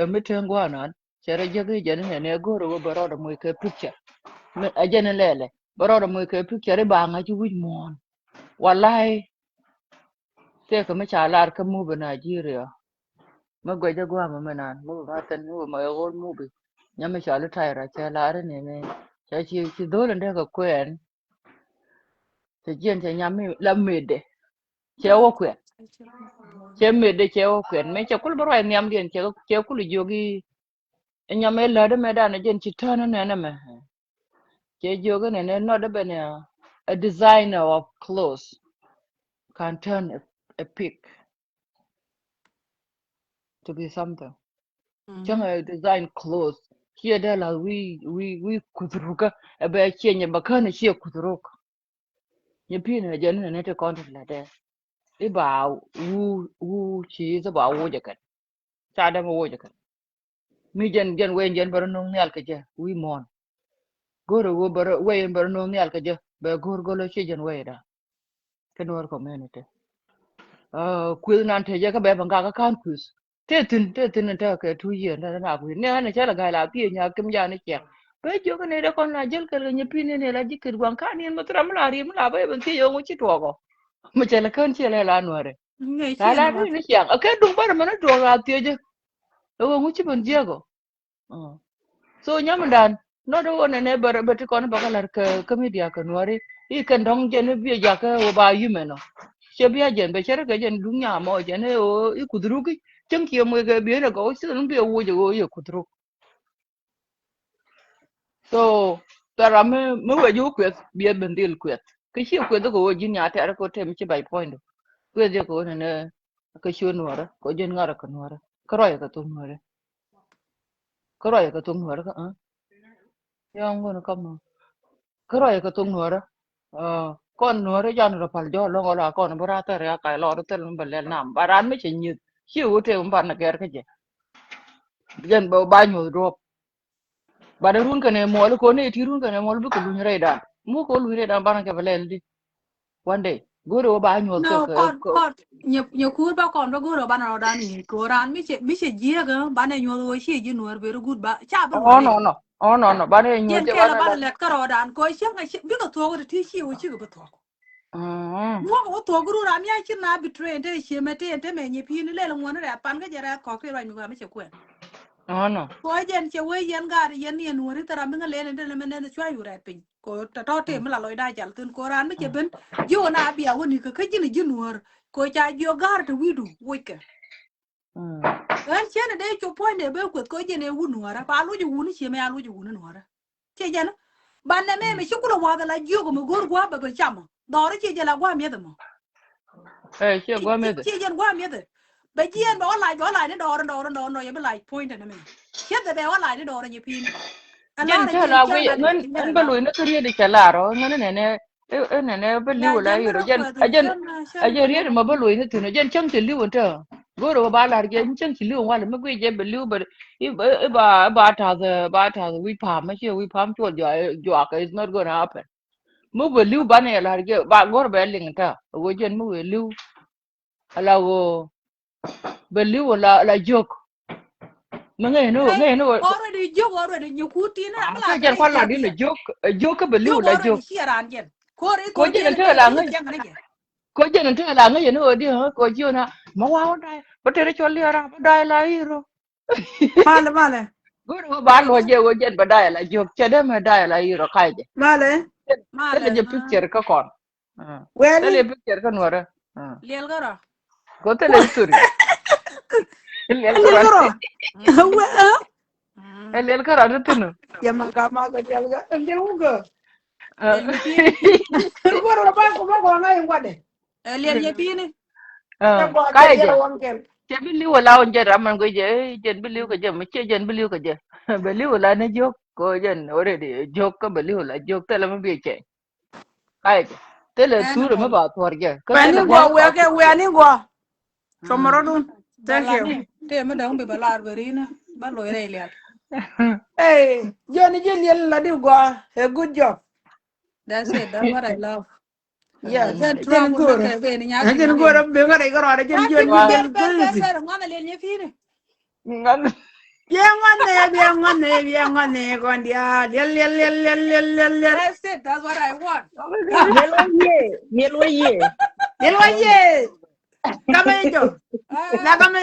ɛ mi teŋ guanan cɛ rɛ jek i̱ jɛn inyɛ nɛ go̱r ɛ wä bɛ rɔɔd ɛ moc kɛ picture. A jɛn in lɛlɛ bɛ rɔɔd ɛ moc kɛ picture i̱ ba ŋa̱c i̱ wi̱c muɔ̱ɔ̱n. Walay. Tëëkɛ mi ca lar kä mubi Nigeria. Mi guɛcä gua̱a̱mä mi naan mubi ma thin mubi ma ɣöö mubi. Nyam mi cɔal i̱ Tyra cɛ lar ini ni cɛ ci ci dho̱l in dee kɛ kuɛɛn. Cɛ jiɛn cɛ nyam mi la mëëdɛ. Cɛ wä kuɛn. Cɛ mëëdɛ cɛ wä kuɛn mi cɛ kul bä ruac nhiamdiɛn cɛ kul jiök i̱. Nyam ëë lätdä mëëdan ɛ jɛn ci tän ɛ nɛn ɛmɛ. Cɛ jiök ɛn ɛn ɛ nɔt ɛ ben a designer of clothes can turn a, a pig to be something. Cäŋ ɛ design clothes ciɛ dee la wi̱i̱ wi̱i̱ wi̱i̱ kuth rukä ɛ bɛ ciɛ nyɛ bä kän ɛ ciɛ kuth ruk. Nyɛ pi̱i̱n ɛ jɛn ɛn ɛ ti kɔn ti la dee i̱ ba wu wu ci i̱ ba wu jɛ kɛn. Ca dämɛ woc kɛ mi jɛn jɛn wee jɛn bɛ rɔ no̱o̱ŋ nhial kɛ jɛ wi̱i̱ muɔ̱ɔ̱n. Go̱rɛ wee bɛ rɔ wee bɛ rɔ no̱o̱ŋ nhial kɛ jɛ bɛ go̱r go̱lä ci jɛn wee da. Kɛ Nuɔr community. Kueth nan te jɛ kä bɛ bɛ ŋak kä ka̱n kueth. Te thi̱n te thi̱n te kɛ two year te ŋak wi̱i̱ ni ɣän cɛ lɛ ga̱y la pi̱i̱ nyak kim jani ciɛŋ. Bɛ jiök ni dee kɔn la jäl kɛl kɛ nyɛ pi̱i̱n ni la ji̱ ket gua̱ŋ ka̱n ni ɛn mɛ thram mi la ri̱i̱m la bä yɛ bɛ thiec ɣöö ŋu ci tuɔɔk ɔ. Mi cɛ lɛ kän ciɛ lɛ la Nuɔrɛ. Ŋäc la ciɛ la nuɔ̱t. Ri ni ciaŋ a kɛ duŋ bärä mɛn a duɔk a thiecä. Ɛ wä ŋu ci ben jiäk ɔ. So nyam dan nɔt ɛ wä nɛnɛ bärä bä ti kɔn bä kä la̱r kä kä midia kä Nuɔri. I̱ kɛn dɔ̱ŋ jɛn i̱ biɛ jakä wä ba yimɛn ɔ. Cɛ bia jɛn bɛ cɛ rɛ kɛ jɛn duŋ nyam ɔ jɛn i̱ wä i̱ kuth ruk i̱ cäŋ ciɛ muec kɛ biɛ nɛ gɔw ci thil mi biɛ woc ɛ wä i̱ kuth ruk. So thara mi mi wec wä kueth biɛ ben dhil kueth kä ci kueth kɛ wä ji̱n nya tɛr kɛ wä tem ci bac puɔ̱nydu. Kueth jɛ kɛ wä nɛnɛ kɛ ci wä Nuɔrä kɛ wä ji̱n ŋarä kɛ Nuɔrä kä ruac kɛ thok Nuɔrä. Kä ruac kɛ thok Nuɔrä kä ɛ yɔŋ wä ni kä mɔ kä ruac kɛ thok Nuɔrä. Kɔn Nuɔrä jan rɔ pal jɔl lɔŋ wä la kɔn bi raa thɛr ya kac lɔr thil mi bɛ lɛl nam ba ran mi cɛ nyieth ci wä tem mi ban ni gɛr kä jɛ. Jɛn bɛ ba nyuɔth duɔp. Ba dee run kɛnɛ muɔl ko ni ti run kɛnɛ muɔl bikɛ luny rɛydan. Mu ko luny rɛydan banɛ kɛ bɛ lɛl di. One day go̱rɛ wä ba nyuɔth kɛ kɔn kɔn. Nyɛ kuur ba kɔn ba go̱rɛ wä banɛ rɔdan ni ko ran mi cɛ mi cɛ jiɛk banɛ nyuɔth wä ci ji̱ Nuɔr beri gut ba ca bi. Oh no no. Oh no no banɛ nyuɔth. Jɛn kɛl banɛ lɛt kä rɔdan ko cɛ bikɛ thuɔk ti ci wä cikɛ bi thuɔk. Muɔk wä thuɔk run ram ya ci na bi train te cie mɛ te te mɛ nyi pi ni lɛl ŋuɔni rɛth pan kä jɛ rɛth kɔk ti ruac mi gua mi cɛ kuɛn. Ɔnɔ. Kɔ jɛn cɛ wee yɛn gaat yɛn yɛn nuɔri thɛra mi ŋa lɛn in dɛn mi nɛn cua yu rɛt piny. Kɔ tɔtɔ tëë mi la lɔcda jal thin kɔ raan mi cɛ ben. Ji̱ wä na bia wä ni kä kä ji̱n ji̱ nuɔr. Kɔ ca jiɔ ga̱r ti wi̱du wockɛ. Ɣän cien a dee cop puɔ̱nydɛ ben kueth kɔ jɛn ɛ wun nuɔrä ba loc wun cië mɛ a loc wun nuɔrä. Ciɛ jɛn. Ban nɛ mɛ mɛ ci kulɛ wath a la jiök mɛ go̱r gua̱a̱p bɛ bɛ cam. Dhɔr ciɛ jɛn la gua̱a̱p miɛth mɔ. Ɛ ciɛ gua̱a̱p miɛth. Ciɛ jɛn gua̱a̱p miɛth. Bɛ jiɛn bɛ wä lac bɛ wä lac ni dɔɔr dɔɔr dɔɔr dɔɔr yɛ bi lac puɔ̱nydɛ ni mɛ. Ciɛ dhɛ bɛ wä lac ni dɔɔr nyɛ pi̱i̱n. Jɛn cä la guic ŋän ŋän bä luc ni kä riet cä lar ɔ ŋän nɛnɛ. Ɛ nɛnɛ bä li̱w la yiro jɛn a jɛn a jɛn riet ma bä luc ni thin a jɛn cäŋ cä li̱w in tɛ. Go̱o̱r ɣöö ba la̱r jɛ cäŋ ci li̱w walɛ mi guic jɛ bɛ li̱w bɛ i̱ ba i̱ ba ta̱th ba ta̱th wi̱c pa̱a̱m mi ciɛ wi̱c pa̱a̱m cuɔl juak is not gonna happen. Mi wëë li̱w banɛ yɛ la̱r jɛ ba go̱o̱r bɛ liŋ in tɛ ɣöö jɛn mi wëë li̱w. Ala ɣöö bɛ li̱w ala ala jiök. Mi ŋäcɛ ni ɣöö ŋäcɛ ni ɣöö already jiök already nyi kut tin a mi la jɛn kua lat in a jiök a jiök kä bɛ li̱w ala jiök. Kɔ jɛn in tɛ ala ŋäc. Kɔ jɛn in tɛ ala ŋäc in ɣöö di ɣä kɔ jiök na ma wa̱a̱ wä da̱a̱ bä tëë cɔl liɛra bä da̱a̱ la i̱ rɔ. Malɛ malɛ. Go̱o̱r ɣöö ba luɔc jɛ ɣöö jɛn bä da̱a̱ la jiök cɛ dee mɛ da̱a̱ la i̱ rɔ ka̱cɛ. Malɛ. Malɛ jɛ picture kä kɔn. Wɛli. Thilɛ picture kä nuɔrä. Liɛl kärɔ. Ko thilɛ history. Liɛl kärɔ. Ɛ liɛl kärɔ ti thinu. Yɛ ma ka ma kɛ liɛl kärɔ. Liɛl kärɔ ba ko ma ko ŋa̱ in gua̱dɛ. Ɛ liɛl yɛ pi̱i̱ni. Ka̱ jɛ. Cɛ bi li̱w ala wun jɛ ram man guic jɛ jɛn bi li̱w kɛ jɛ mi ciɛ jɛn bi li̱w kɛ jɛ. Bɛ li̱w ala ni jiök ko jɛn already jiök kä bɛ li̱w ala jiök thilɛ mi bi cɛ. Ka̱ jɛ thilɛ thurɛ mi ba thuɔr jɛ. Wɛni gua wɛkɛ wɛni gua. Cɔmɔrɔdun. Thank you. Tëë mi dɔ̱ŋ bi bɛ lar bɛ rinä ba loc rɛy lial. Hey, jɔni ji̱ liɛl la di gua. A good job. That's it. That's what I love. Yeah, jɛn go̱o̱rä. Jɛn go̱o̱rä bi ŋa̱t ikä rɔɔdɛ jɛn jiɔn ji̱ liɛl go̱o̱rä. Ŋuan. Yɛ ŋuan nɛ, yɛ ŋuan nɛ, yɛ ŋuan nɛ kɔn diaal. Liɛl, liɛl, liɛl, liɛl, liɛl, liɛl, liɛl. That's it. That's what I want. Liɛl wä yee, liɛl wä yee. Liɛl wä yee. Kamɛ jɔ. La kamɛ.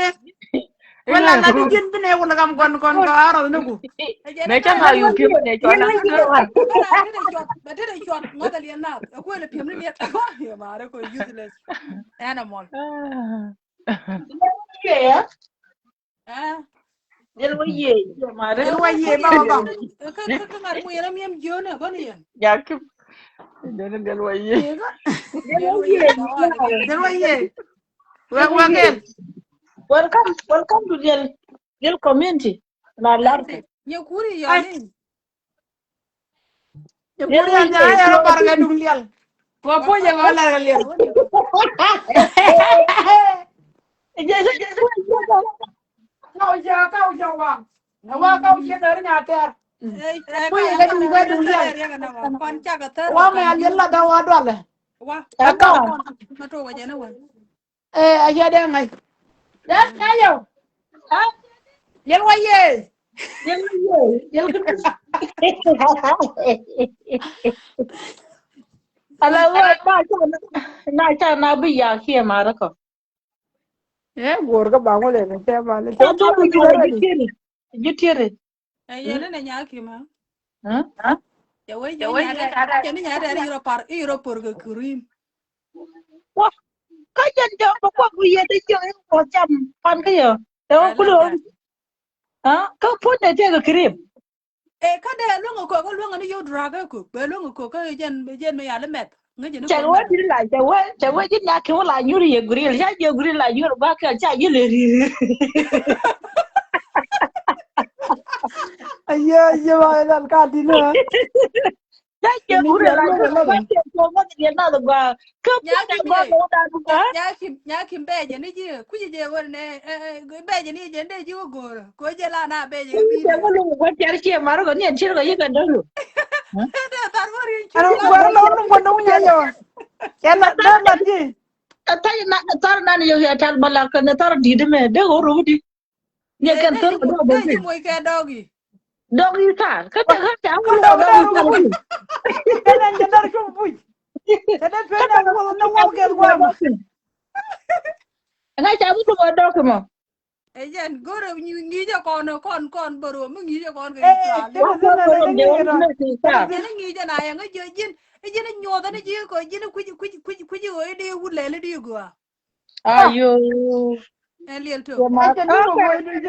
Wala la di jin bi nɛ wala kam kɔn kɔn ka arɔ ni ku. Nɛ ca ma yu piɛm nɛ cɔla. Ba tete cuɔt, ba tete cuɔt, ŋɔth a liɛn nath. Kuɛ lɛ piɛm ni liɛn. Yɛ mare ko useless animal. Liɛl wä yee. Liɛl wä yee, mama. Kä ŋa̱t mu yɛn a miɛm jiön ɛ bä ni yɛn. Jakim. Liɛl wä yee. Liɛl wä yee. Wek wek in. Welcome, welcome to Liɛl, Liɛl community. Na lar. Nyɛ kuri yɔni. Nyɛ kuri yɔni, yɛ rɔ bar kɛ duŋ Liɛl. Kua puɔ̱nyɛ ŋɔ lar kɛ Liɛl. Kau jɛ, kau jɛ wa. Wa kau jɛ dari nya tɛr. Puɔ̱nyɛ kɛ duŋ kɛ duŋ Liɛl. Wa mɛ a Liɛl la da wa dualɛ. Wa. Ɛ kau. Ɛ, a jɛ dee ŋa̱c. Dee ŋa̱c yɛ. Liɛl wä yee. Liɛl wä yee. Liɛl kɛ. Ala wä na ca na, na ca na bi ya kiɛ marä kɔ. Ɛ, guɔr kä ba ŋuɔlɛ ni tɛ ba ni tɛ ba ni tɛ ba ni. Ji̱ tieri. Ɛ yɛn ni nɛ nyaki̱ ma. Cɛ wee ji̱ nyaki̱, cɛ ni nyaki̱ tɛr irɔ par, irɔ por kɛ kurim. Wa, kä jɛn jɔk bä kuak wi̱i̱ yɛ dee jiök in kuɔth cam pan kä yɛ. Tɛ wä kulɛ wä. Kä puɔ̱ny dee tëëkɛ kurim. Ɛ kä dee luäŋ ɛ kok, kä luäŋ ɛ ni yio̱w durak ɛ kok. Bɛ luäŋ ɛ kok kä jɛn, jɛn mi yal imɛth. Ŋäc jɛ ni kok. Cɛ wee diri la, cɛ wee, cɛ wee ji̱ nyaki̱ wä la nyuri yɛ guril. Ca yɛ guril la nyuri ba kɛ ca yɛ lɛ rir. Ayo, ayo, ba lal ka di na. Ca yɛ guril la nyuri ba kɛ ko ma ni na gua. Kä puɔ̱ny dee gua ko da du ka. Nyaki̱, nyaki̱ bɛ jɛ ni ji̱. Kui̱ jɛ wä nɛ, ɛ, ɛ, bɛ jɛ ni jɛ ndɛ ji̱ wä go̱o̱rä. Ko jɛ la na bɛ jɛ bi. Jɛ wä lu gua tiar cie mar ko ni en cie ko yɛ ka dolu. Dee thar wä ri. Ano gua lo nu gua nu nya yo. Kɛ la da la ti. Thar na, thar na ni yo ya tal bala ka na thar di de me de go ru di. Ni kɛn thor dɔɔk bɛ piny. Dɔɔk i̱ thaar kä tɛ ɣän ca wä lɔ dɔɔk i̱ thaar. Kɛn ɛn jɛ dɔɔk i̱ thaar. Ŋa ca wä lɔ dɔɔk i̱ mɔ. Ɛ jɛn go̱rɛ ŋi̱i̱cɛ kɔn kɔn kɔn bä ruɔm mi ŋi̱i̱cɛ kɔn kɛ Israel. Jɛn ŋi̱i̱cɛ na yɛn ŋä ji̱ ji̱n ji̱n nyuɔth ni ji̱ kɔ ji̱n kui̱c kui̱c kui̱c kui̱c ɣöö i̱ di wut lɛl i̱ di gɔaa. Ayo. Ɛn liɛl tok.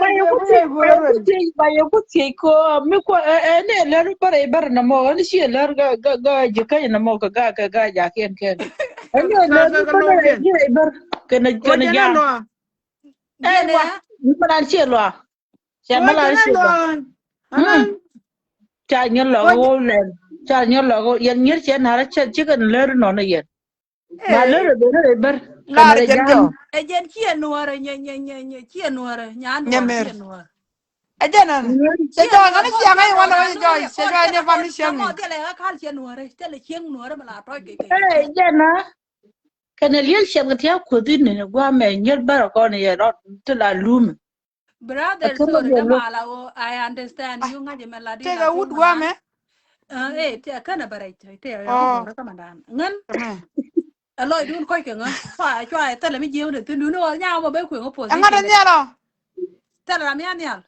Ba yɛ ku thiec, ba yɛ ku thiec, ba yɛ ku thiec kɔ mi kɔ ɛ ɛ ni lɛr bärɛ bärɛ na mɔ ɛn ci lɛr ga ga ga ji̱ käny na mɔ kɛ ga kɛ ga jakiɛn kɛn. Ɛn ni lɛr bärɛ ji̱ bär kɛn kɛn ja̱a̱ŋ. Ɛ wa mi mɛ nan ci lɔa. Cɛ mɛ lan ci lɔa. Ca nyɛ lɔk wä lɛn ca nyɛ lɔk wä yɛn nyɛr cɛ narɛ cɛ cikɛ ni lɛr nɔnɔ yɛn. Na lärɛ bɛ rɛ bär. Lar jɛn jɔ. Ɛ jɛn ciɛ nuɔrɛ nyɛ nyɛ nyɛ nyɛ ciɛ nuɔrɛ nyan nuɔrɛ ciɛ nuɔrɛ. Ɛ jɛn ɛn cɛ jɔ ŋani ciɛ ŋani wanɛ wä jɔ cɛ jɔ nyɛ fan ni ciɛ ŋi. Thilɛ ɣä kal ciɛ nuɔrɛ thilɛ ciɛ nuɔrɛ mi la tɔc kɛ kɛ. Ɛ jɛn a kɛnɛ liɛl ciɛ ŋi tiɛ kuoth in ni guamɛ nyɛr bär kɔn yɛ rɔ ti la lumɛ. Brother, sorry, na mala wo, I understand you ŋa̱c mɛ la di. Tega wut guamɛ. Eh, te kana bara ite te ya ko ra kama dan. Ngan. Aloy dun koy ke ngan. Fa chwa tele mi jiw de tin dun wa nya mo be ko ngo pos. Ngan de nyalo. Tele ram ya nyal.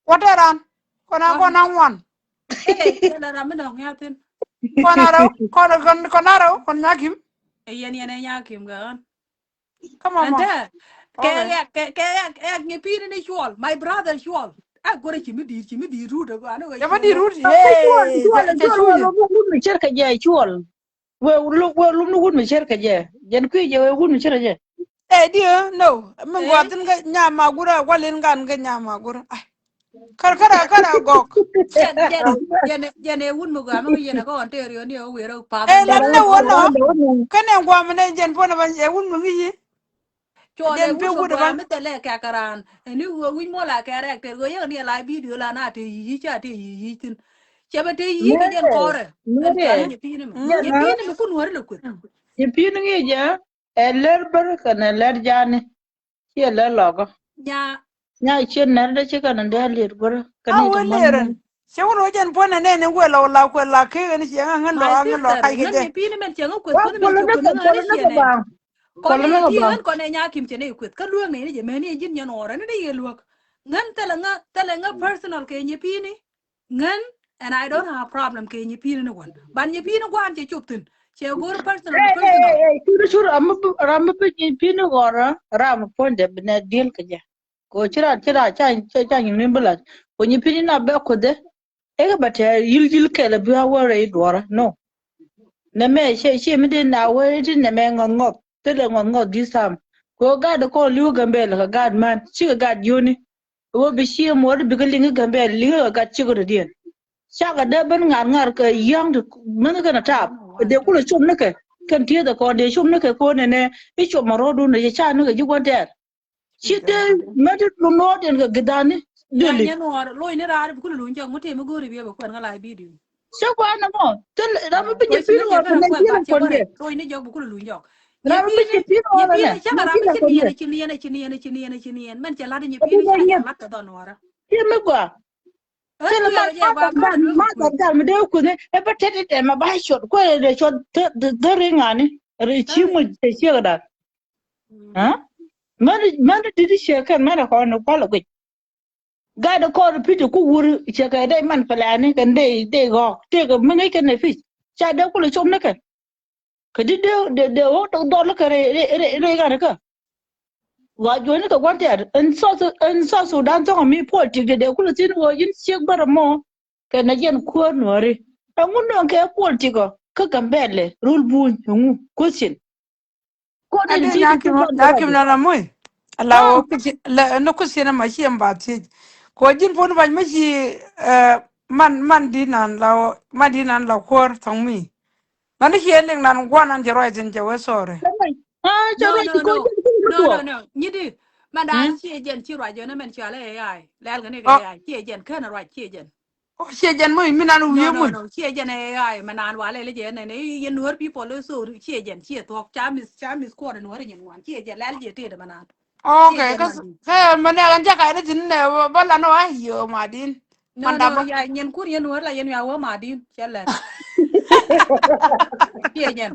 Wate ran. Kona kona wan. Eh, tele ram mi dong ya tin. Kona ro, kona kona ro, kon nyakim. Eh, yen yen nyakim gan. Come on, ma. Kɛ yak kɛ kɛ yak yak nyɛ pi̱i̱ni ni cuɔl. My brother cuɔl. A go̱rɛ ci mi di̱i̱t ci mi di̱i̱t rut a gɔaa ni wee. Ci mi di̱i̱t rut. Hey, cuɔl cuɔl cuɔl. Wee lum ni cɛr kɛ jɛ cuɔl. Wee lum wee lum ni wut mi cɛr kɛ jɛ. Jɛn kui̱ jɛ wee wut mi cɛr kɛ jɛ. Ɛ diɛ no. Min gɔaa thin kɛ nyama gura walin gan kɛ nyama gura. Kar kara kara gɔk. Jɛn jɛn jɛn jɛn ɛ wun mi gɔaa mi ŋi̱ yɛn ɛ kɔ Ontario ni ɛ wun wëë rɛ path. Ɛ lɛn ni wun nɔ. Kɛn ɛ guam ni jɛn puɔn ɛ ba ɛ wun mi ŋi̱ yi. Cuɔl ɛ wun mi gɔaa mi thɛlɛ kɛ karan. Ɛ ni wun wi̱c mɔ la kɛ rɛk tɛr ɣöö yɛn ni ɛ la bidio la na te yi yi ca te yi yi thin. Cɛ bɛ te yi yi kɛ jɛn kɔrɛ. Ɛn ca ni nyɛ pi̱i̱ni mi nyɛ pi̱i̱ni mi kun wäri lɛ kueth. Nyɛ pi̱i̱ni ŋi̱ jɛ. Ɛ lɛr bär kɛnɛ lɛr ja̱a̱ni. Ciɛ lɛr lɔkä. Nya. Nya ciɛ nɛr dee ci kɛnɛ dee liet bär kɛnɛ. A wä liet rɛn. Cɛ wä rɔ jɛn puɔ̱n ɛnɛ ni wëë lɔ la kuɛ la kek ɛn ciɛ ŋä ŋä lɔ a ŋä lɔ kac kɛ jɛ. Ŋän ni pi̱i̱n mɛn ciɛ ŋä kueth kueth ni ciɛ kueth ni ŋä ni ciɛ nɛ. Kɔn ni ti ŋän kɔn ɛ nya kim cɛ ni kueth kä lueŋ ni ni jɛ mɛni jɛ ji̱n nyɛn ɣɔrɛ ni ni yɛ luäk. Ŋän thɛlɛ ŋä thɛlɛ ŋä personal kɛ nyɛ pi̱i̱ni. Ŋän, and I don't have problem kɛ nyipi̱i̱ni ni wän. But nyipi̱i̱ni gua̱a̱n cɛ cop thi̱n. Cɛ go̱r personal, personal. Cur cur ram mi bi ram mi bi nyipi̱i̱ni ɣɔrä ram mi puɔ̱nydɛ bi nɛ di̱el kɛ jɛ. Kɛ ɣöö ci ran ci ran ca ca ca nyipi̱i̱ni bi lac kɛ nyipi̱i̱ni na bɛ kuothɛ. Ɛ kɛ bɛ tɛɛ yil yil kɛl ɛ bi a wä rɛy duɔrä no. Nɛmɛ cɛ ciɛ mi dee na wee ti nɛmɛ ŋɔth ŋɔth thilɛ ŋɔth ŋɔth this time. Kɛ ɣöö gaat kɔn li̱w Gambɛl kɛ gaat män cikɛ gaat yio̱ni. Kɛ ɣöö bi cië muɔ̱ɔ̱r bikɛ liŋ i̱ Gambɛl liŋ i̱ kɛ gat cikɛ rɔ̱diɛn. Cakɛ dee ben ŋa̱r ŋa̱r kɛ yäŋ ti mɛn kɛn a taap kɛ dee kulɛ com nikɛ kɛn tieth ɛ kɔn dee com nikɛ kɛ ɣöö nɛnɛ i̱ com a rɔ̱dun ɛ cɛ ca nikɛ ji̱ gua̱n tɛɛr. Ci dee mɛn ti luɔ̱ɔ̱diɛn kɛ gidani. Deli. Nyɛ nuɔɔr lo̱c ni raar bi kulɛ luny cɛ ŋut tëë mi go̱o̱ri bi ɛ bɛ kuɛn ŋa la bidio. Cä kuan nɛ mɔ thil ram mi bi nyipi̱i̱n ɣɔr bi nɛ ji̱n kuɔn jɛ. Lo̱c ni jɔk bi kulɛ luny jɔk. Ram mi bi nyipi̱i̱n ɣɔr nɛ nyipi̱i̱n cä ram mi ci niɛn ci niɛn ci niɛn ci niɛn ci niɛn mɛn cɛ lat nyipi̱i̱n cä lat kɛ dhɔn wara. Ci mi gɔaa. Thil ma ma ma ma ma mi dee kuth ni ɛ bä tet tet ma ba cɔt kuɛ dee cɔt dhäri ŋani ri ci muc cɛ ciek dan. Mɛn mɛn dit ciek kɛn mɛn kɔn ni kual guic. Gat kɔn pi̱c ku wur cɛ kɛ dee man plani kɛn dee dee gɔɔk tëëkɛ mi ŋäc kɛn ɛ pi̱c ca dee kulɛ com ni kɛ. Kɛ di dee dee dee wä dhɔl kɛ rɛy rɛy rɛy gat kä. Wa juɔ̱ni kɛ gua̱n tɛɛr ɛn South ɛn South Sudan thɔ̱ŋ mi politik dee dee kulɛ thi̱n wä ji̱n ciek bärä mɔ. Kɛ nɛ jɛn kuäär nuääri ɛŋu nööŋ kɛ politik ɔ kä Gambɛlɛ rul buny ɛŋu question. Adi nyakim nyakim nana mui. Ala wä kuci la ni kuci na ma ci ɛn ba thiec. Ko jin pun bac ma ci man man di nan la wä man di nan la kuɔr thɔŋ mi. Mani ci ɛn liŋ nan guan an ci ruac thin cɛ wä sɔrɛ. No no no no no. Nyidi man dan ci jɛn ci ruac jɛn mɛn ci ala A I lɛl kɛ ni kɛ A I ci jɛn kɛn ruac ci jɛn. Ciɛ jɛn mɔ mi nan wi̱i̱ mɔ. Ciɛ jɛn ɛ ɣa̱a̱ mɛ nan walɛ lɛ jɛ nɛn i̱ yɛn nuɔ̱r people i̱ so ciɛ jɛn ciɛ thuɔ̱k ca miss ca miss kuɔt nuɔ̱r i̱ nyɛn ŋuan ciɛ jɛn lɛl jɛ tëëdɛ mɛ nan. Okay, kä mɛ nɛ ɣän jɛ ka̱n i̱ thi̱n nɛ bä lan ɣä yo̱o̱ Madin. No no ya nyɛn kur yɛn nuɔ̱r la yɛn ya wä Madin cɛ lɛl. Ciɛ jɛn.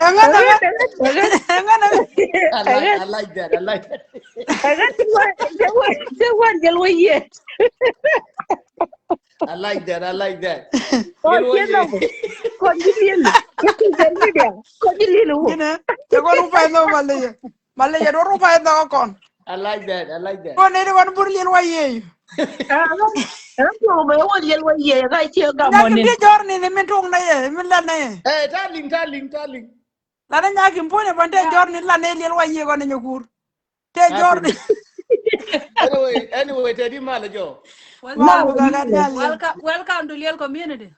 Ɛŋa na ŋa. Ɛŋa na ŋa. I like, I like that. I like that. Ɛŋa ti wa, ti wa, ti wa jɛl wa yɛ. I like that. I like that. Kɔn ji̱ liɛl. Kɔn ji̱ liɛl. Kɔn ji̱ liɛl. Kɔn ji̱ liɛl. Kɔn ji̱ liɛl. Malɛ yɛ. Malɛ yɛ dɔr wä pay dhɔk kɔn. I like that. I like that. Kɔn ni di kɔn bur liɛl wa yie. Ɛn tuɔk bɛ wä liɛl wa yie ka cie gam wä ni. Nyak di jɔr ni ni min tuɔk na yɛ, min la na yɛ. Eh, ta liŋ, ta liŋ, ta liŋ. La na nyak in puɔ̱ny ɛ bɔn te jɔr ni la na liɛl wa yie kɔn ni nyakur. Te jɔr ni. Anyway, anyway, te di mal jɔ. Mal bu ka ka dial. Welcome, welcome to Liɛl community.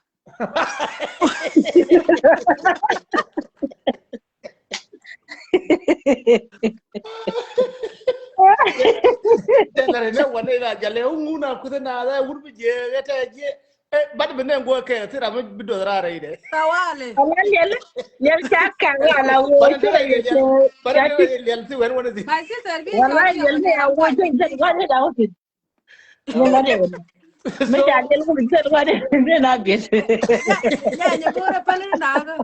Jɛn la rɛ nɛ wanɛ la jalɛ ŋun a kuth na la wur bi jɛ ɛ tɛ jɛ. Ɛ bat bi nɛ ŋuɔ kɛ ti ram bi doth ra rɛ idɛ. Tawali. Ala liɛl, liɛl ca kɛ la la wo. Bat bi nɛ liɛl ti wɛn wanɛ di. My sister bi. Wala liɛl ni a wo jɛ jɛ wanɛ da wo. Mi la de wani. Mi ca liɛl kum jɛ wani. Mi na biɛt. Ya, ya, ya, bora pali na ga.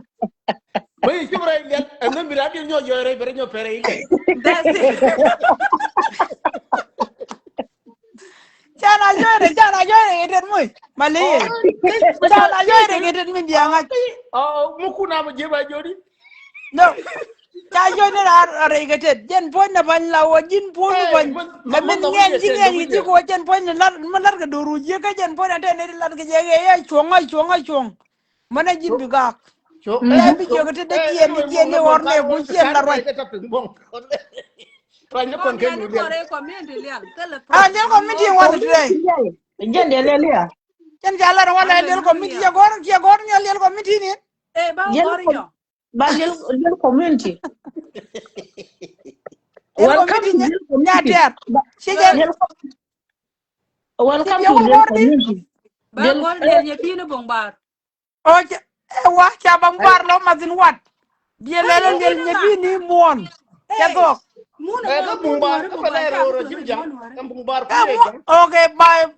Mi cim rɛ liɛl, ɛn mi ra di nyɔ yɔ rɛ bɛrɛ nyɔ pɛrɛ ilɛ. That's it. Ca na jɔ rɛ, ca na jɔ rɛ kɛ tɛt mui. Mali. Ca na jɔ rɛ kɛ tɛt mi diaŋa. Ɔ, mi ku na mi jɛ ba jɔ di. No. Ca yɔc ni raan a rɛy kɛ tet. Jɛn puɔ̱ny na ba̱ny la wä ji̱n puɔ̱ny ba̱ny. Kɛ min ŋɛn ji̱ ŋɛn kɛ ji̱ kɛ wä jɛn puɔ̱ny ni lat mi lat kɛ do̱ru ji̱ kä jɛn puɔ̱ny a tɛn ni lat kɛ jɛ kɛ yɛ cuɔ̱ŋ a cuɔ̱ŋ a cuɔ̱ŋ. Mänɛ ji̱n bi gaak. Lɛ bi jiök ti dee jiɛn ni jiɛn ni ɣɔr nɛ ku jiɛn la ruac. A liɛl kɔmiti in wath ti rɛy. Jɛn diɛ liɛl ya. Jɛn ca lat in wath la liɛl kɔmiti ciɛ gɔr ciɛ gɔr ni a liɛl kɔmiti ni. Ba liɛl, liɛl community. Welcome to liɛl community. Liɛl com-, welcome to liɛl community. Ba gɔl liɛl nyɛ pin buŋ bar. O cɛ, ɛ wa ca baŋ bar lɔ mathin wat. Biɛ lɛl liɛl nyɛ pin ni muɔn. Cɛ dhok. Ɛ ka buŋ bar ka pɛlɛ rɛw rɛ ji̱ jaŋ. Ka buŋ bar ku yɛ jaŋ. Okay, bye.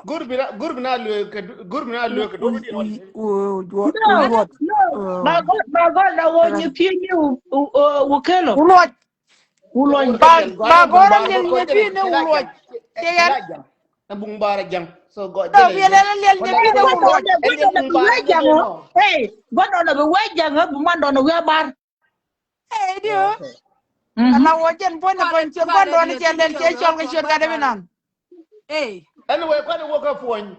Gur bi na, gur bi na luek kɛ, gur bi na luek kɛ duɔ̱p di. Ba gɔl, ba gɔl na wä nyɛ pi̱i̱ ni wu, wu, wu kelo. Wu luɔc. Wu luɔc. Ba gɔl na nyɛ pi̱i̱ ni wu luɔc. Tɛ yɛn. Ɛn buŋ bar jaŋ. So gɔl jɛ lɛ. Liɛl nyɛ pi̱i̱ ni wu luɔc. Ɛn buŋ bar jaŋ. Hey, gɔl dɔn na bi wee jaŋ, bu man dɔn na wee bar. Ey diö. Ala wä jɛn puɔ̱ny ni puɔ̱ny ciöt gua̱n duɔ̱ɔ̱n ni cɛ lɛl cɛ cɔl kɛ ciöt gat ɛbi nan. Anyway, kuan wä kä puɔ̱ny.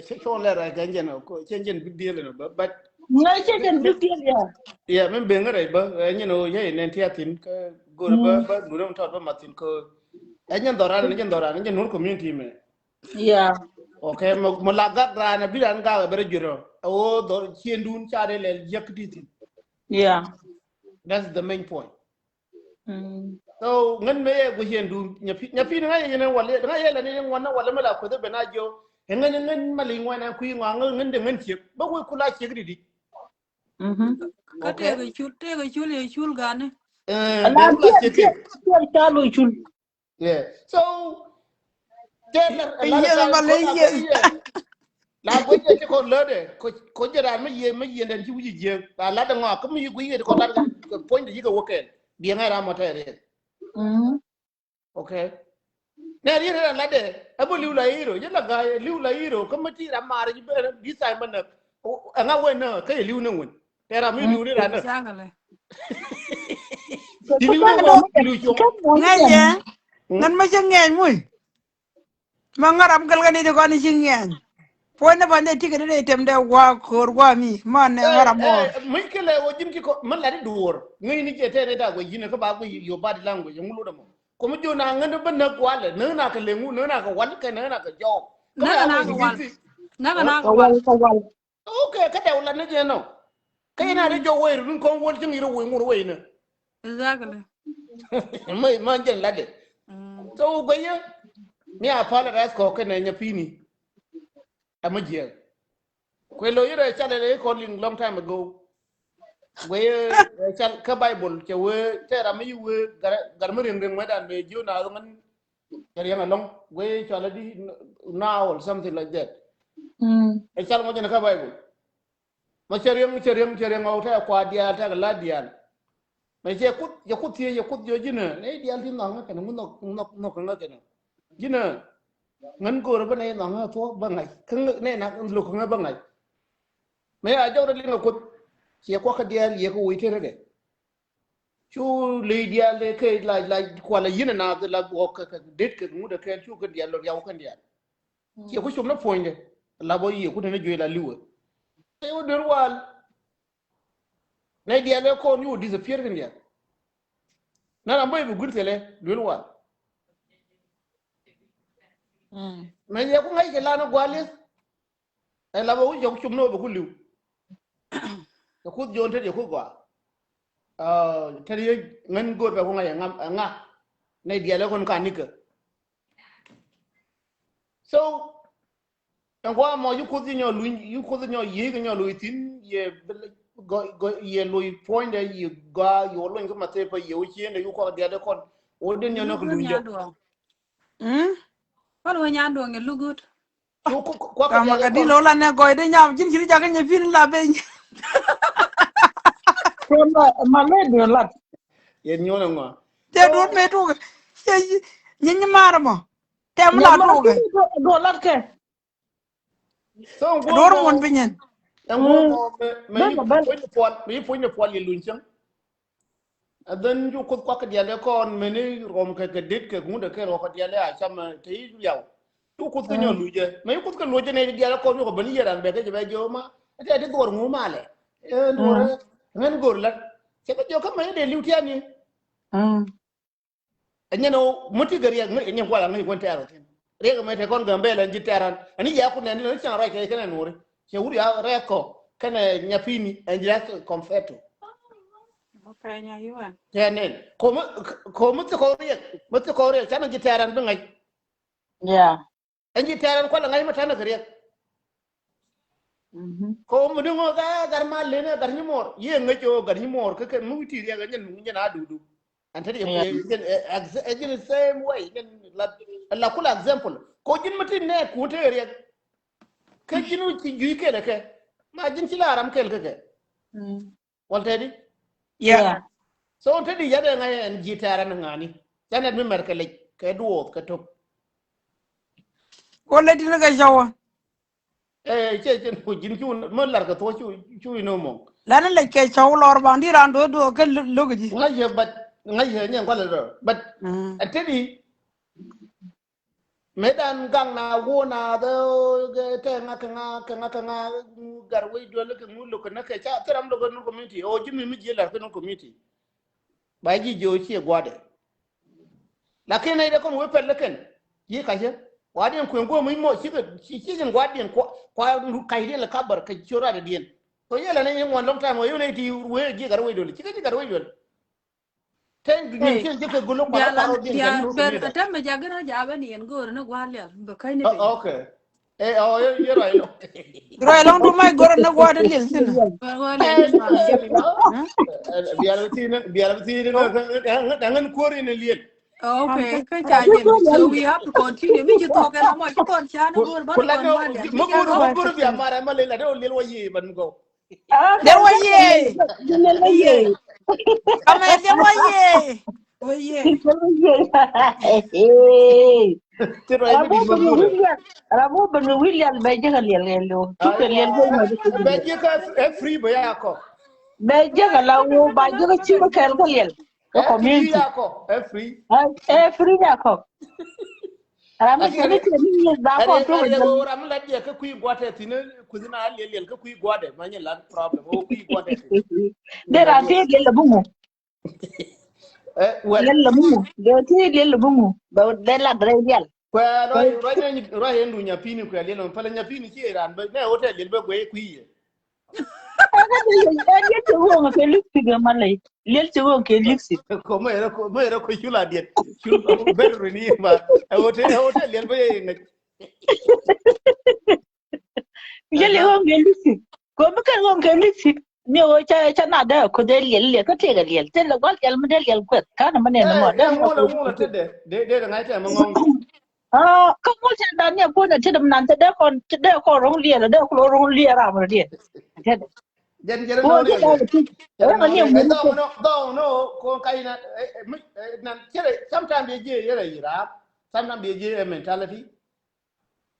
Cɛ cɔl lɛr ɛ kɛ jɛn ɔ cɛ jɛn big deal ni bä but. Ŋä cɛ jɛn big deal ya. Yeah, min ben ŋä rɛy bä ɛ nyɛn ɔ yɛ nɛn ti a thin kä go̱r bä bä nu rɛm tɔt bä ma thin kä. Ɛ nyɛn dhɔran ni nyɛn dhɔran ni nyɛn nur community mɛ. Yeah. Okay, mɛ la gak ran a bi ran gak a bɛ rɛ juɛt ɔ. Ɛ wä dhɔr ciendun ca dee lɛl jiäk ti thin. Yeah. That's the main point. So ŋän mëë yɛ guic yɛn duun nya pi̱n ŋa̱c yɛn walɛ ŋa̱c yɛ lɛ ni ŋuan na walɛ mi la kueth ben a jiɔ. Ɛ ŋän ŋän ma liŋ ŋuan a kui̱ ŋuan ŋän ŋän de ŋän ciek bä wek kula ciek di di. Kä tëëk cul tëëk cul yɛ cul gani. Ɛ la ciek ciek. Cul. Yeah. So tɛn la la guic yɛ ci kɔn lät ɛ ko jɛ ran mi yie mi yie den ci wi̱c jiek la lat ŋɔak kä mi yi guic yɛ ci kɔn lat kɛ puɔ̱ny de yi kɛ wä kɛn. Biɛ ŋa̱c ram mɔ tɛɛr yɛ. Okay. Nɛ riet ran lat dɛ ɛ bä liw la iro yɛ la ga̱a̱c liw la iro kä mi ti ram maar ji̱ bɛ bi tha̱a̱c mɛ näk. Ɛ ŋa̱ wee näk kä yɛ liw ni wun. Tɛ ram mi liw ni ran näk. Ti liw ni wun liw cuɔ̱ŋ. Ŋäc yɛ. Ŋän mä cä ŋɛny muc. Ma ŋa̱ ram kɛl kɛ ni ti kɔn i̱ ci ŋɛny. Puɔ̱ny ni ba nɛ ticket ni tem dɛ wa ko̱r wa mi ma nɛ ŋa ra mɔ. Mushkila wä ji̱n ti kɔ mɛ lat i̱ duɔ̱ɔ̱r ŋäcni jɛ tɛn ita guɛ ji̱n kä ba guɛ your body language ŋu lot ɛmɔ. Kɔmi ji̱ na ŋän bä näk walɛ näk na kɛ leŋu näk na kɛ wal kɛ näk na kɛ jɔw. Näk na kɛ wal. Näk na kɛ wal. Okay, kä dɛw lat ni jɛ nɔ. Kä yɛn a dee jɔw wei run kɔn wal ji̱n yir wei ŋur wei nä. Exactly. Mɛ mɛ jɛn lat de. So guɛ yɛ mi a pal ras kɔ kɛ nɛ nyɛ pini. Ɛmɛ jiɛk. Kuɛ lo yirɛ cal ɛ kɔn liŋ long time ago. Guɛ yɛ cal kä Bible cɛ wee tɛ ram mi wee gar mi riŋ riŋ mɛ dan bɛ jiw na ŋän cɛ riɛŋ alɔŋ guɛ yɛ cal ɛ di now or something like that. Ɛ cal ŋɔ jɛn kä Bible. Ma cɛ riɛŋ cɛ riɛŋ cɛ riɛŋ ɔ tɛ kua diaal tɛ kɛ la diaal. Mɛ cɛ kuth cɛ kuth thiee cɛ kuth jɔ ji̱nä nɛ diaal ti nhɔk ŋä kɛnɛ ŋu nhɔk nhɔk nhɔk ŋä kɛnɛ ji̱nä. Ŋän go̱o̱rä bä nɛ nhɔk ŋä thuɔ̱k bä ŋa̱c kä nɛ na lok ŋä bä ŋa̱c. Mɛ a jɔk rɛ liŋ a kuth cɛ kuak kä diaal yɛ kä woi tërä dɛ. Cu ley diaal dɛ kɛ la la kualɛ yinɛ na la buɔk kɛ kɛ det kɛ ŋut ɛ kɛɛl cu kɛ diaal lɔ riaw kɛ diaal. Ciɛ ku cop ni puɔ̱nydɛ la bä yiëë ku teni juëc la liwä. Ɛ wä duer wal. Nɛ diɛl ɛ kɔn yu disappear kin diɛl. Na ram bä ibi guir thilɛ duer wal. Mɛ yɛ ku ŋa̱c kɛ lan ɛ guali. Ɛ la bä wi̱c jɔk cop ni wä bɛ ku liw. Ɛ kuth jon tet yɛ ku gɔaa. Tet yɛ ŋän go̱o̱r bɛ ku ŋa̱c ɛ ŋa ɛ ŋa. Nɛ diɛl ɛ kɔn ka nikä. So ɛn gua̱a̱ mɔ yi kuoth yi nyɔ luny yi kuoth yi nyɔ yiëë kɛ nyɔ luny thi̱n yɛ gɔ gɔ yɛ luny puɔ̱nydɛ yi gɔaa yɛ wä luny kä ma thepä yɛ wä ciëndɛ yi kuɔk diaat dee kɔn wä den nyɔ nɔk luny jɛ. Kɔn wä nyan duɔ̱ŋ yɛ luk gut. Kama ka dil wä la nɛ gɔy dee nyam ji̱n ci ri jakä nyɛ pi̱n la ben. Kɛ ma ma lɛ duɔ̱ŋ lat. Yɛ nyuɔn ɛŋɔ. Tɛ duɔ̱ŋ mɛ tuɔk. Yɛ nyi mar mɔ. Tɛm la duɔ̱k kɛ. Duɔ̱k lat kɛ. So duɔ̱r muɔ̱n piny ɛn. Ɛŋu mɔ mɛ mɛ puɔ̱ny ni puɔl mɛ puɔ̱ny ni puɔl yɛ luny cäŋ. And then ju kuth kuak kɛ diaal dee kɔn mɛ ni rɔm kɛ kɛ dit kɛ ŋut kɛ rɔ kɛ diaal dee a cam te yi liaw. Ju kuth kɛ nyɔ luny jɛ mɛ yi kuth kɛ luny jɛ ni diaal dee kɔn ju kɛ ben yɛ ran bɛ kɛ jɛ bɛ jɛ ma. Ɛtɛ di duɔ̱r ŋu ma lɛ. Ɛn duɔ̱r ŋɛn go̱r lät. Cɛ kɛ jɛ kɛ mɛ ni dee liw tiani. Ɛnyɛn ɣöö mi ti gɛ riɛk mi ɛnyɛn kual aŋäc kuɛn tɛɛr ɣä thi̱n. Riɛk ɛmɛ te kɔn Gambɛl ɛn ji̱ tɛɛr ran ɛn ji̱ yɛ kun ɛn ji̱ cäŋ ruac kɛ kɛn ɛn wuri. Cɛ wuri a rɛɛk kɔ kɛn ɛ nyapini ɛn ji̱ rɛɛk kɔmfɛt tu. Tɛɛr nɛn kɔ mi kɔ mi thikɔ riɛk mi thikɔ riɛk canɛ ji̱ tɛɛr ran bi ŋäc. Ɛn ji̱ tɛɛr ɛn kual ɛ ŋa̱c mi ta̱nä kɛ riɛk. Kɛ ɣöö mi ni ŋo̱o̱k ɛ gat mal len ɛ gat nyi muɔɔr yiëë ŋäc ɣöö gat nyi muɔɔr kä kɛ mi wi̱i̱ ti riɛk ɛ nyɛn mi nyɛn a duudu. Ɛn te riɛk ɛ jɛn ɛ jɛn same way nyɛn la la kula example kɛ ɣöö ji̱n mi ti nɛɛk kuun te riɛk. Kä ji̱n wi̱i̱ ci jui̱ kɛl ɛ kɛ ma ji̱n ci la ram kɛl kä kɛ. Wal tɛdi. Yeah. So tɛdi yadɛ ŋa̱c ɛn ji̱ tɛɛrɛ ni ŋa̱ni. Canɛ mi mɛr kɛ lec kɛ duɔth kɛ tok. Wal lɛ ti ni kɛ cɔwä. Ɛ cɛ cɛ ni ku ji̱n cu mi lar kɛ thuɔ cu cu inɔ mɔ. Lani lec kɛ cɔw lɔr ba di ran duɔth duɔth kɛ lo̱k ji̱. Ŋa̱c yɛ but ŋa̱c yɛ nyɛ ŋualɛ rɔ but. Ɛ tɛdi. Mëë dan gaŋ na wuɔ na the te ŋa kɛ ŋa kɛ ŋa kɛ ŋa gar wec duel kɛ ŋu lo̱k kɛ näk kɛ ca thil ram lo̱k kɛ nur community o ji̱ mi mi ji̱ lar kɛ nur community. Ba ji̱ ji̱ o ciɛ gua̱dɛ. Lakin nɛy dee kɔn wee pɛl kɛn ji̱ kacä. Gua̱diɛn kueŋ guɔ mi mɔ cikɛ cikɛ gua̱diɛn kua kua kacdiɛn lɛ kabar kɛ ciö radɛ diɛn. Kɛ yɛlɛ ni ŋuɔn long time wee yonɛ ti wee ji̱ gar wec duel cikɛ ji̱ gar wec duel. Tɛn dunia kiɛ jɛ kɛ guluk kɔn kɔn diɛn kɛ nur community. Tɛm bɛ jakä na jakä ni yɛn go̱o̱r ni gua̱a̱r lial bɛ ka̱ny ni. Okay. Ɛ ɔ yɛ rɔy lɔ. Rɔy lɔŋ du ma go̱o̱r ni gua̱a̱r lial thin. Bial bi thin bial bi thin ni ŋän kuɔr in lial. Okay. Kä ca jɛn so we have to continue mi ci thok ɛn amɔ ci kɔn ca ni go̱o̱r ba ni kɔn gua̱a̱r lial. Ma go̱o̱r ma go̱o̱r bia mara ma lel a de o lial wa yi ban mi gɔw. Dee wä yee. Dee wä yee. Kamɛ dee wä yee. Wä yee. Ramu beni William bɛ jɛ ka liɛl kɛ lo. Tukɛ liɛl bɛ ma jɛ ka. Bɛ jɛ ka ɛ free bɛ ya kɔ. Bɛ jɛ ka la wo ba jɛ ka ci ma kɛl ka liɛl. Ɛ community ya kɔ ɛ free. Ɛ free ya kɔ. Ram mi cɛ ni cɛ ni nyɛ ba kɔ tu. Ram mi la diɛ kä kui̱ guatɛ thin kui̱ na liɛl liɛl kä kui̱ guatɛ ma nyɛ la problem o kui̱ guatɛ thin. De ran ti liɛl la bungu. Liɛl la bungu. De ti liɛl la bungu. Ba de la dre liɛl. Kuɛ rɔy rɔy ne rɔy en du nyapini kuɛ liɛl ma pala nyapini ci ran ba ne hotel liɛl ba guɛ kui̱ yɛ. Liɛl cɛ ɣööŋ kɛ lipstick ɛ malɛ. Liɛl cɛ ɣööŋ kɛ lipstick. Ko mɛ rɛ ko mɛ rɛ ko cula diet. Cul bɛl rini ma. Ɛ hotel ɛ hotel liɛl bɛ yɛ ŋɛc. Liɛl cɛ ɣööŋ kɛ lipstick. Ko mi kɛ ɣööŋ kɛ lipstick. Mi ɣöö ca ca na dee ko dee liɛl liɛl kä tëëkɛ liɛl. Tëë lɛ gua̱l liɛl mi dee liɛl kuɛth. Ka̱n mɛ nɛn mɔ dee mɔ. Dee dee ŋa̱c tɛ mɛ ŋɔŋ. Kä ŋuɔ̱l cɛ dan ni a puɔ̱ny a ti däm nan te dee kɔn te dee kɔn ro̱ŋ liɛɛl dee kɔn ro̱ŋ liɛɛl ram rɔ diɛn. Jɛn jɛn nɔ ni ɛn dɔw nɔ dɔw nɔ ko ka ina nan cɛ sometimes bi jiɛ yɛrɛ yira sometimes bi jiɛ mentality.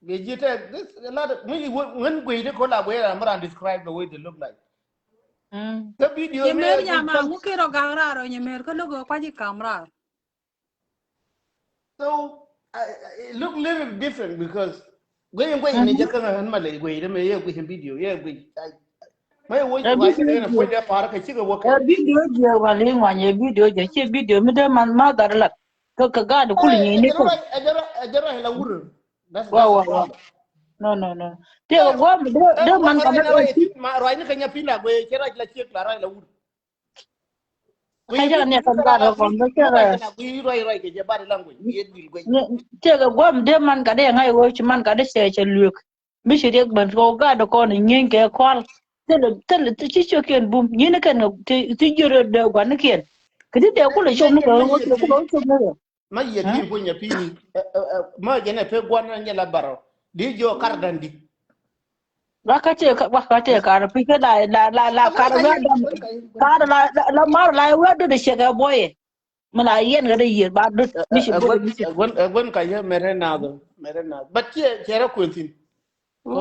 Bi jiɛ tɛ this a lot of mi ŋän guey de ko la guey ram ram describe the way they look like. Kä video mi ŋu kiro gaŋ rar ɔ nyɛ mer kä logo kwa ji kam rar. So I, I, it look little different because guey guey ni jɛ kä ŋa ŋän malɛ guey de me yɛ guey video yɛ guey. Ma yɛ wä guey de na guey de par ka chika wä ka. Video jɛ wali ŋuany yɛ video jɛ chi video mi de man ma gar lat. Kä kä ga̱a̱n kul nyi ni kä. Ɛ jɛ rɔ ɛ la wur. Wa wa wa. No no no. Te guam de man ka de. Ma rɔ ni ka nya pina guey chɛ rɔ la chik la rɔ la wur. Ka jɛ ni kan gar kɔn bɛ cɛ rɛ. Guey rɔ rɔ ke jɛ bari language. Ye dil guey. Te guam de man ka de ŋa̱c wä ci man ka de cɛ cɛ luek. Mi ci riɛk ben kɛ ɣöö gat dee kɔn nyieny kɛ kɔal. Thilɛ thilɛ ci ciökiɛn bum nyieny kɛn ti jiöt dee gua̱nikiɛn. Kɛ ti dee kulɛ cop ni kɛ ɣöö kulɛ cop ni kɛ. Ma yɛ ti puɔ̱ny a pini ma jɛn ɛ pe gua̱n na nyɛ la barɔ di jiɔ kar dan di. Wa ka tëë wa ka tëë kar pi kɛ la la la la kar wɛ dam kar la la mar la wɛ dut cɛ kɛ buɔyɛ. Mi la yɛn kɛ dee yiëër ba dut mi ci buɔyɛ mi ci. Ɛ guän ka yɛ mɛrɛ nath mɛrɛ nath but ciɛ ciɛ rɛ kuën thin. Ɛn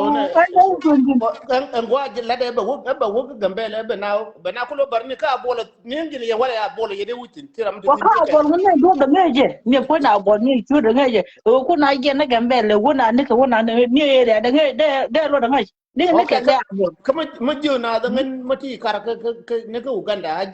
gua̱a̱ ji̱ la̱t ɛ bɛ wä ɛ bɛ wä kä Gambɛl ɛ bɛ na bɛ na kulo bar ni ka buɔlɔ ni ji̱n yɛ wala ya buɔlɔ yɛ dee wi̱cin ti ram ti. Wa ka buɔl ŋun ni duɔth dɛ ŋäcɛ ni puɔ̱ny na buɔl ni cuut dɛ ŋäcɛ. Ɛ wä kun na jiɛn ni Gambɛl ɛ wä na ni kɛ wä na ni area dɛ ŋäc dee dee luɔt dɛ ŋäc ni ni kɛ dee a buɔl. Kä mä jiö na dɛ ŋän mä ti kar kä kä ni kä Uganda.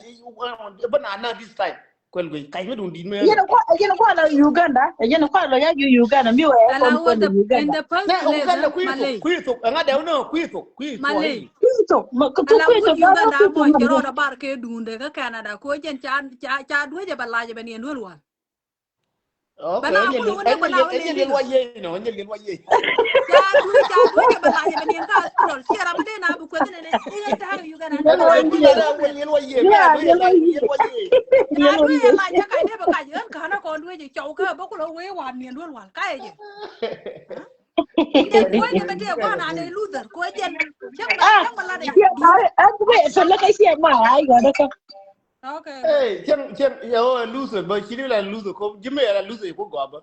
Bä na na this time. Kuɛl guic kac mi duŋ di̱t mi. Yɛn kual yɛn kual la Uganda yɛn kual la ya Uganda mi wɛ. Ala wä the in the first place. Malay kui̱ thok kui̱ thok ɛŋa dɛw ni kui̱ thok kui̱ thok. Malay kui̱ thok kui̱ thok Uganda mɔ cɛ rɔɔdɛ bar kɛ duundɛ kä Canada ko jɛn ca ca ca duecɛ bɛ lacɛ bɛ niɛn duel wal. Bɛ na kul wä ni bɛ na wä ni liɛl wa yey nɔ nyɛ liɛl wa yey. Ca duecɛ bɛ lacɛ bɛ niɛn kä Australia ciɛ ram mi dee na bi kueth ni ni iŋɛ ta̱a̱ Uganda. Ina duee la nyɛ kac dee bɛ kac ɣän ka̱n a kɔn duee jɛ cɔw kä bä kulɔ wee wan miɛn duel wal kac jɛ. Jɛn kuee jɛ bɛ tëë gua̱n a lɛ luthɛr kuee jɛn. Cäŋ bɛ cäŋ bɛ lat ya. Ɛn kuee sɛ lɛ kä ciɛ ma a yɔt kä. Okay. Hey, cäŋ cäŋ yɛ wä luthɛr bä ci ni la luthɛr ko ji̱ mɛ la luthɛr ku gɔbä.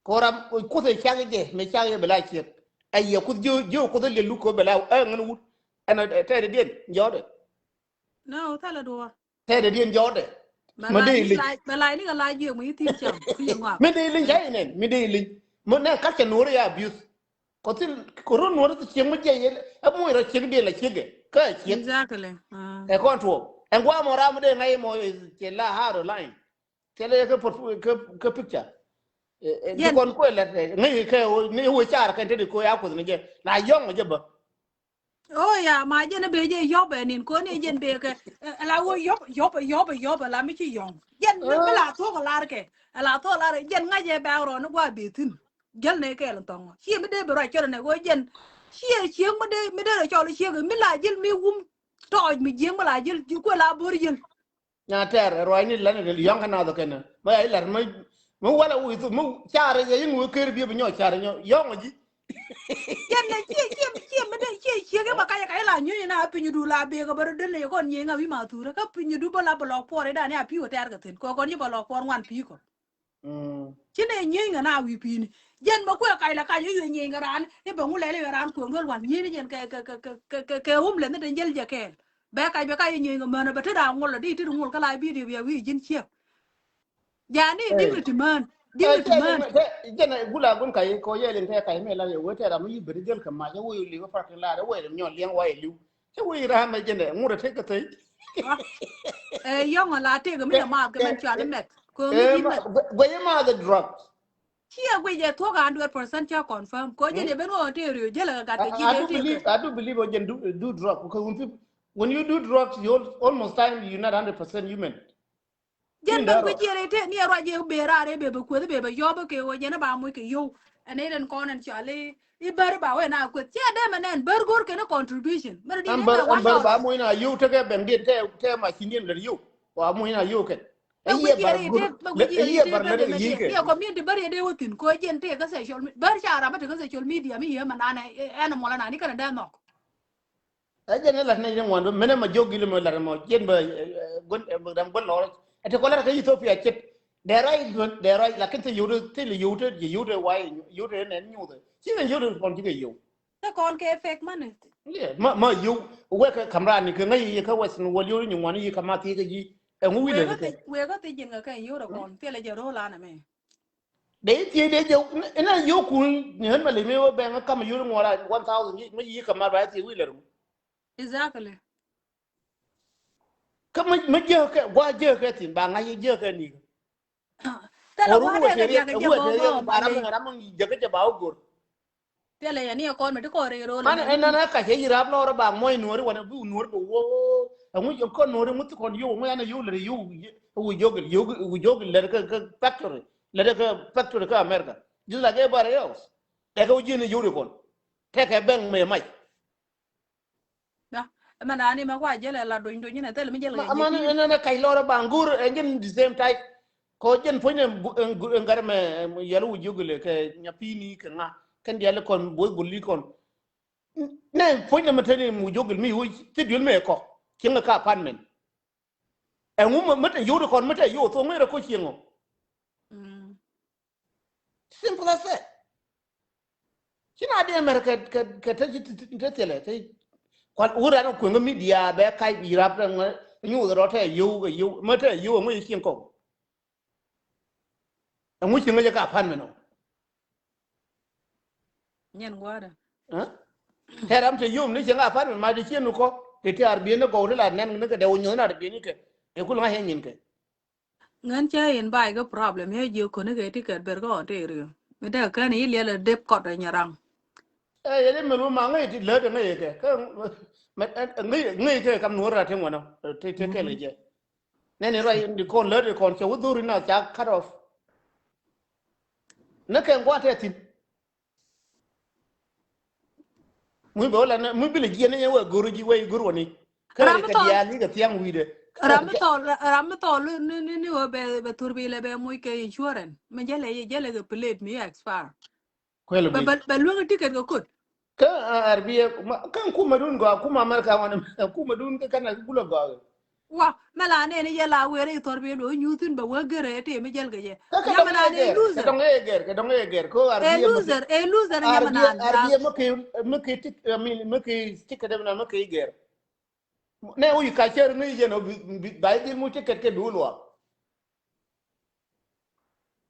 Ko ram kuth ɛ cak jɛ mɛ cak jɛ bɛ la ciek. Ɛ yɛ kuth jiö jiö kuth ɛ liɛ luk ko bɛ la ɛ ŋän wut. Ɛn ɛ tɛɛdɛ diɛn jɔɔdɛ. No, thalɛ duɔ̱ɔ̱r. Tɛɛdɛ diɛn jɔɔdɛ. Mɛ dee lic. Bɛ lac ni kɛ lac jiök mi thi̱n cam ki yɛ ŋɔak. Mɛ dee lic cä inɛn mɛ dee lic. Mɛ nɛ kac cɛ nuɔ̱ɔ̱r ya abuse. Kɔ thil kɛ run nuɔ̱ɔ̱r thi cieŋ mi jiɛc yɛ ɛ muɔ̱ɔ̱c rɔ cieŋ diɛn la ciekɛ kä ɛ ciek. Exactly. Ɛ kɔn tuɔɔk ɛn gua̱a̱ mɔ ram mi dee ŋa̱c mɔ cɛ la hard line. Thilɛ kä kä picture. Ji̱ kɔn kuɛ lɛt ŋäc kɛ ni wee car kɛn te di ko ya kuoth ni jɛ la yɔŋ jɛ bä. Oh ya ma jɛn a bee jɛ yɔp ɛ nin ko ni jɛn bee kɛ la wee yɔp yɔp yɔp yɔp la mi ci yɔŋ jɛn mi la thuɔk lar kɛ la thuɔk lar jɛn ŋa̱c ɛ bɛ rɔ ni gua bee thin. Jäl ni kɛɛl thɔŋ ciɛ mi dee bi rɔ cɔl ni wee jɛn ciɛ ciek mi dee mi dee rɔ cɔl ciek mi la jil mi wum tɔɔc mi jiek mi la jil kuɛ la bor jil. Nya tɛr ruacni lani yɔŋ kɛ nath kɛn mɛ ya ilar mɛ mɛ wala wi̱i̱ thok mɛ carɛ yɛ yiŋ wee ker biɛ bi nyɔ carɛ nyɔ yɔŋ ji̱. Yɛn nɛ ciɛ ciɛ ciɛ mi dee ciɛ ciɛ kɛ ba kacɛ kacɛ la nyuny na piny du la bek bä rɔ dee lɛ kɔn nyiŋ a wi̱i̱ ma thurä kä piny du bä la bä lɔk puɔr idan ya pi̱i̱ wä tɛr kɛ thin kɔ kɔn yi bä lɔk puɔr ŋuan pi̱i̱ kɔ. Ci nɛ nyieny ŋɛ na wi̱i̱ pi̱i̱ni. Jɛn bɛ kuɛ kac la kac i̱ yuɛ nyieny kɛ raan i̱ bɛ ŋu lɛl i̱ raan kuëŋ duel wal nyieny jɛn kɛ kɛ kɛ kɛ kɛ wum lɛnh i̱ den jɛl jɛ kɛɛl. Bɛ kac bɛ kac i̱ nyieny kɛ män bɛ tet a ŋul la di tet ŋul kä la bi̱i̱ di bia wi̱i̱ ji̱n ciek. Jani dignity män. Di̱t mi ti män. Jɛn ɛ gula gun ka̱c kɔ yɛ liŋ tɛ ka̱c mɛ la yɛ wee tɛ ram mi yi beri jɛl kɛ mac ɛ wee liŋ ɛ parking lot ɛ wee liŋ nyɔn liɛŋ wa yɛ liw. Cɛ wee ram mɛ jɛn ɛ ŋut ɛ tek kɛ thec. Ɛ yɔŋ ɛ la tëëk mi lɛ maath kɛ mɛn cual imɛth. Kɛ ŋi̱ ji̱ mɛth. Guɛ yɛ maath ɛ drugs. Ciɛ guic ɛ thuɔ̱k a hundred percent ca confirm kɛ jɛn ɛ ben ɣɔn tëë riö jɛl ɛ gat kɛ ji̱ dee tëëk. I do believe ɛ jɛn do drug because when you do drugs you almost time you not hundred percent human. Jɛn bɛn guic jiɛn ite ni ɛ ruac jɛ ben raar ɛ bɛ bɛ kueth bɛ bɛ yɔp kɛ ɣöö jɛn ɛ ba moc kɛ yio̱w. Ɛn ɛ den kɔn ɛn cɔal i̱ bär ba wee na kueth ciɛ dee mɛ nɛn bär go̱r kɛn ɛ contribution mɛ ri diɛn ɛ bɛ one thousand. Bär ba moc na yio̱w tekɛ bɛn diɛn tɛ tɛ macin diɛn lät yio̱w wa moc na yio̱w kɛn. Bɛ guic jiɛn ite bɛ guic jiɛn ite bär lät ɛ yi̱ kɛ. Ni ɛ community bär yɛ dee wä thi̱n kɛ ɣöö jɛn tëë kä social media bär ca ram bä te kä social media mi yɛ mɛ nan ɛ ɛn ɛ muɔlä nan ni kɛn ɛ dee nhɔk. Ɛ jɛn ɛ lat nɛy ni ŋuan bä menɛ ma jiök gil mɛ lat mɔ jiɛn bä guän ɛ bä ram guän lɔrä. Ɛ ti kɔ lat kä Ethiopia cit. Dee ruac duön dee ruac lakin ti yio̱w ti ti li yio̱w ti yio̱w ti wa yio̱w ti nɛn nyuuth. Ci kɛ yio̱w ti pɔn ci kɛ yio̱w. Ti kɔn kɛ fake money. Ma ma yio̱w wek kä Kamrani kɛ ŋäc yi kä Western world yio̱w ni ŋuan yi kä ma thiek kɛ yi. Ɛŋu wi̱i̱ lɛ kɛ wek kä thiec ji̱n kɛ kɛ yio̱w rɛ kɔn thilɛ jɛ ro̱o̱l an ɛmɛ. Dee thiec dee jɛ inɛ yio̱w kun ni ɣän mɛ lec mi wä bɛŋ kä kam yio̱w ŋuɔra one thousand mi yi kä mat ba thiec wi̱i̱ lɛ rum. Exactly. Kä mi mi jiäk kɛ gua̱a̱ jiäk kɛ thi̱n ba ŋa̱c jiäk kɛ ni̱i̱k. Thilɛ gua̱a̱ dee kɛ biak kɛ jɛ bɔɔk ram mi ram mi jiäk kɛ jɛ ba wä go̱r. Thilɛ yɛ ni ɛ kɔn mi ti kɔn rɛy ro̱o̱l. Man ɛn nan ɛ kac ɛ yi rap lɔɔr ɛ ba muɔ̱c nuɔ̱ɔ̱ri wanɛ bi nuɔ̱ɔ̱ri bi wo̱o̱. Ɛŋu kɔn nuɔ̱ɔ̱ri ŋu thi kɔn yio̱w ŋu yan ɛ yio̱w lät ɛ yio̱w wi jogil yio̱w wi jogil lät kɛ factory lät kɛ factory kä America. Just like everybody else. Tɛkɛ wä ji̱n ɛ yio̱w ri kɔn tɛkɛ bɛŋ mɛ mac. Ɛmɛ nani mɛ kua jɛl ɛ la dony dony inɛ thil mi jɛl kɛ. Aman ɛn ɛn ɛ kac lɔrɛ ba ŋur ɛ jɛn the same type. Kɔ jɛn puɔ̱ny ɛn garɛ mɛ yɛl wu jogil kɛ nyapini kɛ ŋa kɛn diali kɔn both buli kɔn. Nɛ puɔ̱ny ɛmɛ teni mu jogil mi wu thi duel mɛ kɔ cieŋ ɛ ka apartment. Ɛŋu mɛ mɛ te yot kɔn mɛ te yot thok ŋerɛ kɔ cieŋ ɔ. Simple as that. Ci na diɛ mɛr kɛ kɛ kɛ te te thilɛ te. Kual wur an kueŋ mi dia bɛ kac bi rap te ŋuɛ nyuth rɔ te yow kɛ yow mɛ te yow ŋuɛ cieŋ kɔk. Ɛŋu cieŋ ŋä jɛ ka apartment ɔ. Nyɛn gua̱a̱dä. Tɛ ram te yom ni cieŋ apartment ma te cien kɔ te te ar bien ni gɔw ni la nɛn ni kɛ dɛ wä nyoth ni ar bien ni kɛ. Te kul ŋa cɛ nyin kɛ. Ŋän cä in ba̱a̱c kä problem yä jiök köni kɛ ticket ber kä Ontario. Mi dee kän i̱ liɛl ɛ dep kɔt ɛ nyɛ raŋ. Ɛ yɛn i̱ mɛl wä ma ŋäc ti lät ɛ ŋäc kɛ kä ŋäc kɛ kam nuɔ̱r rat ti ŋuɔ̱nɔ ti ti kɛl kɛ jɛ. Nɛn in ruac in di kɔn lät in kɔn cɛ wä dhur in a ca cut off. Nä kɛ ŋuat tɛ thi̱n. Muc bɛ wä la nä muc bi lɛ jiɛn ni yɛn wä go̱r ji̱ wä i̱ go̱r wä ni. Kä ram mi kɛ thɔl diaal i̱ kɛ thiaŋ wi̱i̱dɛ. Ram mi thɔl ram mi thɔl ni ni ni wä bɛ bɛ thur bi lɛ bɛ muc kɛ insurance mi jɛ lɛ jɛ lɛ kɛ plate mi expire. Kuɛl bɛ bi bɛ bɛ luäŋ ticket kɛ kot. Kä ar bi ɛ kä kumɛ dun gɔaa kumɛ America wan kumɛ dun kä Canada gulɛ gɔaa. Wa mɛ la nɛn i̱ yɛ la wer i̱ thɔr bi luɔ̱k nyuuthin bɛ wä gɛrɛ ɛ tëë mi jäl kɛ jɛ. Nyamɛ naan ɛ loser. Kɛ dɔŋ ɛ gɛr kɛ dɔŋ ɛ gɛr ko ar bi ɛ loser ɛ loser nyamɛ naan. Ar bi ɛ mɛ kɛ mɛ kɛ tik I mean mɛ kɛ tik kɛ dɛm na mɛ kɛ gɛr. Nɛ wi̱i̱ ka cɛr ŋäc yɛn ɔ bi ba i̱ dhil muc ticket kɛ duul wa.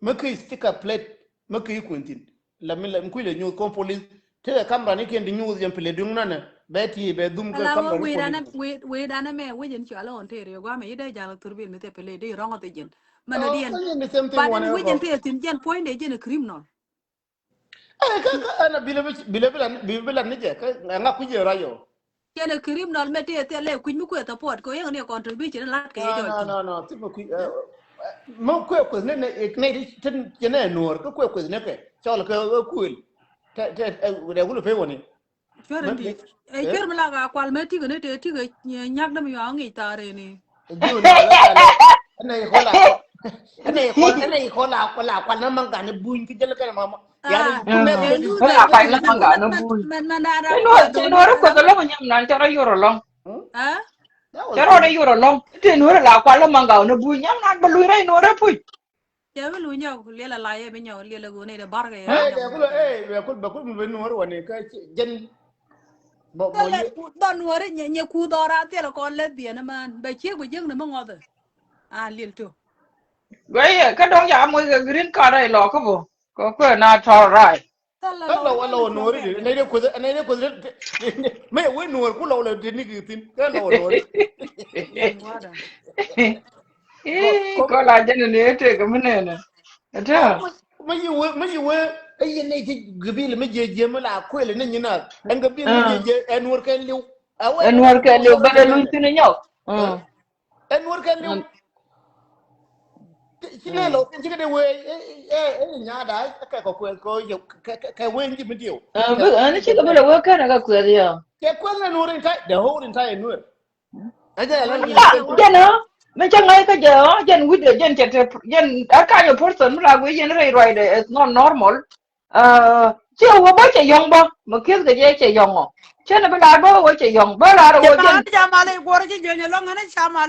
Mi ki sticker plate mi ki kuën thi̱n. La mi la mi kui̱ la nyuuth kɔn police. Ti la kamera ni kiɛn di nyuuth jɛn plate duŋ nanɛ bɛ ti bɛ dhum kɛ kamera ni police. Wee dan mɛ wee jɛn cual Ontario guamɛ yi dee jal thurbil mi thɛ plate di rɔŋ thɛ jɛn. Mɛ nɔ diɛn. But wee jɛn thɛ thi̱n jɛn puɔ̱ny de jɛn criminal. Ɛ kä kä ɛn a bilɛ bilɛ bilɛ ni jɛ kä ŋa kui̱ jɛ rɔyɔ. Cɛn ɛ criminal mɛ tëë thilɛ kui̱c mi kuëë support kɛ yɛn ni contribution lat kɛ yɛ jɔc. No no no thil mi kui̱ mi kuëë kuëth ni ni ni tin cɛ ni nuɔr kä kuëë kuëth ni kɛ cɔl kɛ kuël. Tɛ tɛ rɛ wul pay wani. Cuɛr in ti ɛ cuɛr mi la ka kual mɛ tikɛ ni tëë tikɛ nyak däm yua ŋic thaar in ni. Ɛn nɛ ikɔ la ɛn nɛ ikɔ ɛn nɛ ikɔ la kual la kual na maŋ gani buny ki jɛl kɛn ma ma. Ɛn nɛ ikɔ la kual na maŋ gani buny. Ɛn nɛ ikɔ la kual na maŋ gani buny. Cɛ rɔ de yor alɔŋ. Te nuɔr la kual la maŋ gani buny nyam na ba luny rɛ nuɔr rɛ puc. Cɛ bi luny nyɔk liɛl a la yɛ bi nyɔk liɛl a goni de bar kɛ yɛ. Ɛ dɛ kul ɛ bɛ kul bɛ kul bɛ nuɔr wani ka jɛn. Bä nuɔri nyɛ kuth ɔra thilɛ kɔn leth biɛn man bɛ ciek bɛ jiäk ni mi ŋɔth. A lil to. Guɛ yɛ kä dɔ̱ŋ ca moc kɛ green card rɛy lɔ kä bä. Kɛ kuɛ na tɔ̱ ray. Kä lɔ wä lɔ wä nuɔ̱ɔ̱ri di nɛy dee kueth nɛy dee kueth. Mɛ wee nuɔ̱ɔ̱r ku lɔ wä lɔ di ni ki thin kä lɔ wä nuɔ̱ɔ̱ri. Ii kɔ la jɛn ni tek mi nɛnɛ. Ɛtɛ. Mɛ yi wee mɛ yi wee. Ɛ yi nɛy ti gabil mi jiɛ jiɛ mi la kuel ni nyin a ɛn gabil mi jiɛ jiɛ ɛ nuɔ̱ɔ̱r kɛ liw. Ɛ nuɔ̱ɔ̱r kɛ liw bɛ lɛ luny thin nyɔk. Ɛ nuɔ̱ɔ̱r kɛ liw. Ci lɛ lɔ ci kɛ de wee ɛ ɛ ɛ nyaada kɛ kɛ kuɛth kɛ kɛ kɛ wee nji mi diw. Ɛn ci kɛ bi lɛ wee kɛn kɛ kuɛth yɔ. Kɛ kuɛth lɛ nuɔ̱ɔ̱r in ta̱y the whole entire nuɔ̱ɔ̱r. Ɛ jɛ lɛ jɛn ɔ mi cɛ ŋa̱c kä jɛ ɔ jɛn wi̱dɛ jɛn cɛ te jɛn a kanyɛ person mi la wee yɛn rɛy ruacdɛ is not normal. Ciɛ wä bä cɛ yɔ̱ŋ bä mɛ ki̱th kɛ jɛ cɛ yɔ̱ŋ ɔ. Cɛ ni bi laar bä wä cɛ yɔ̱ŋ bä laar wä jɛn.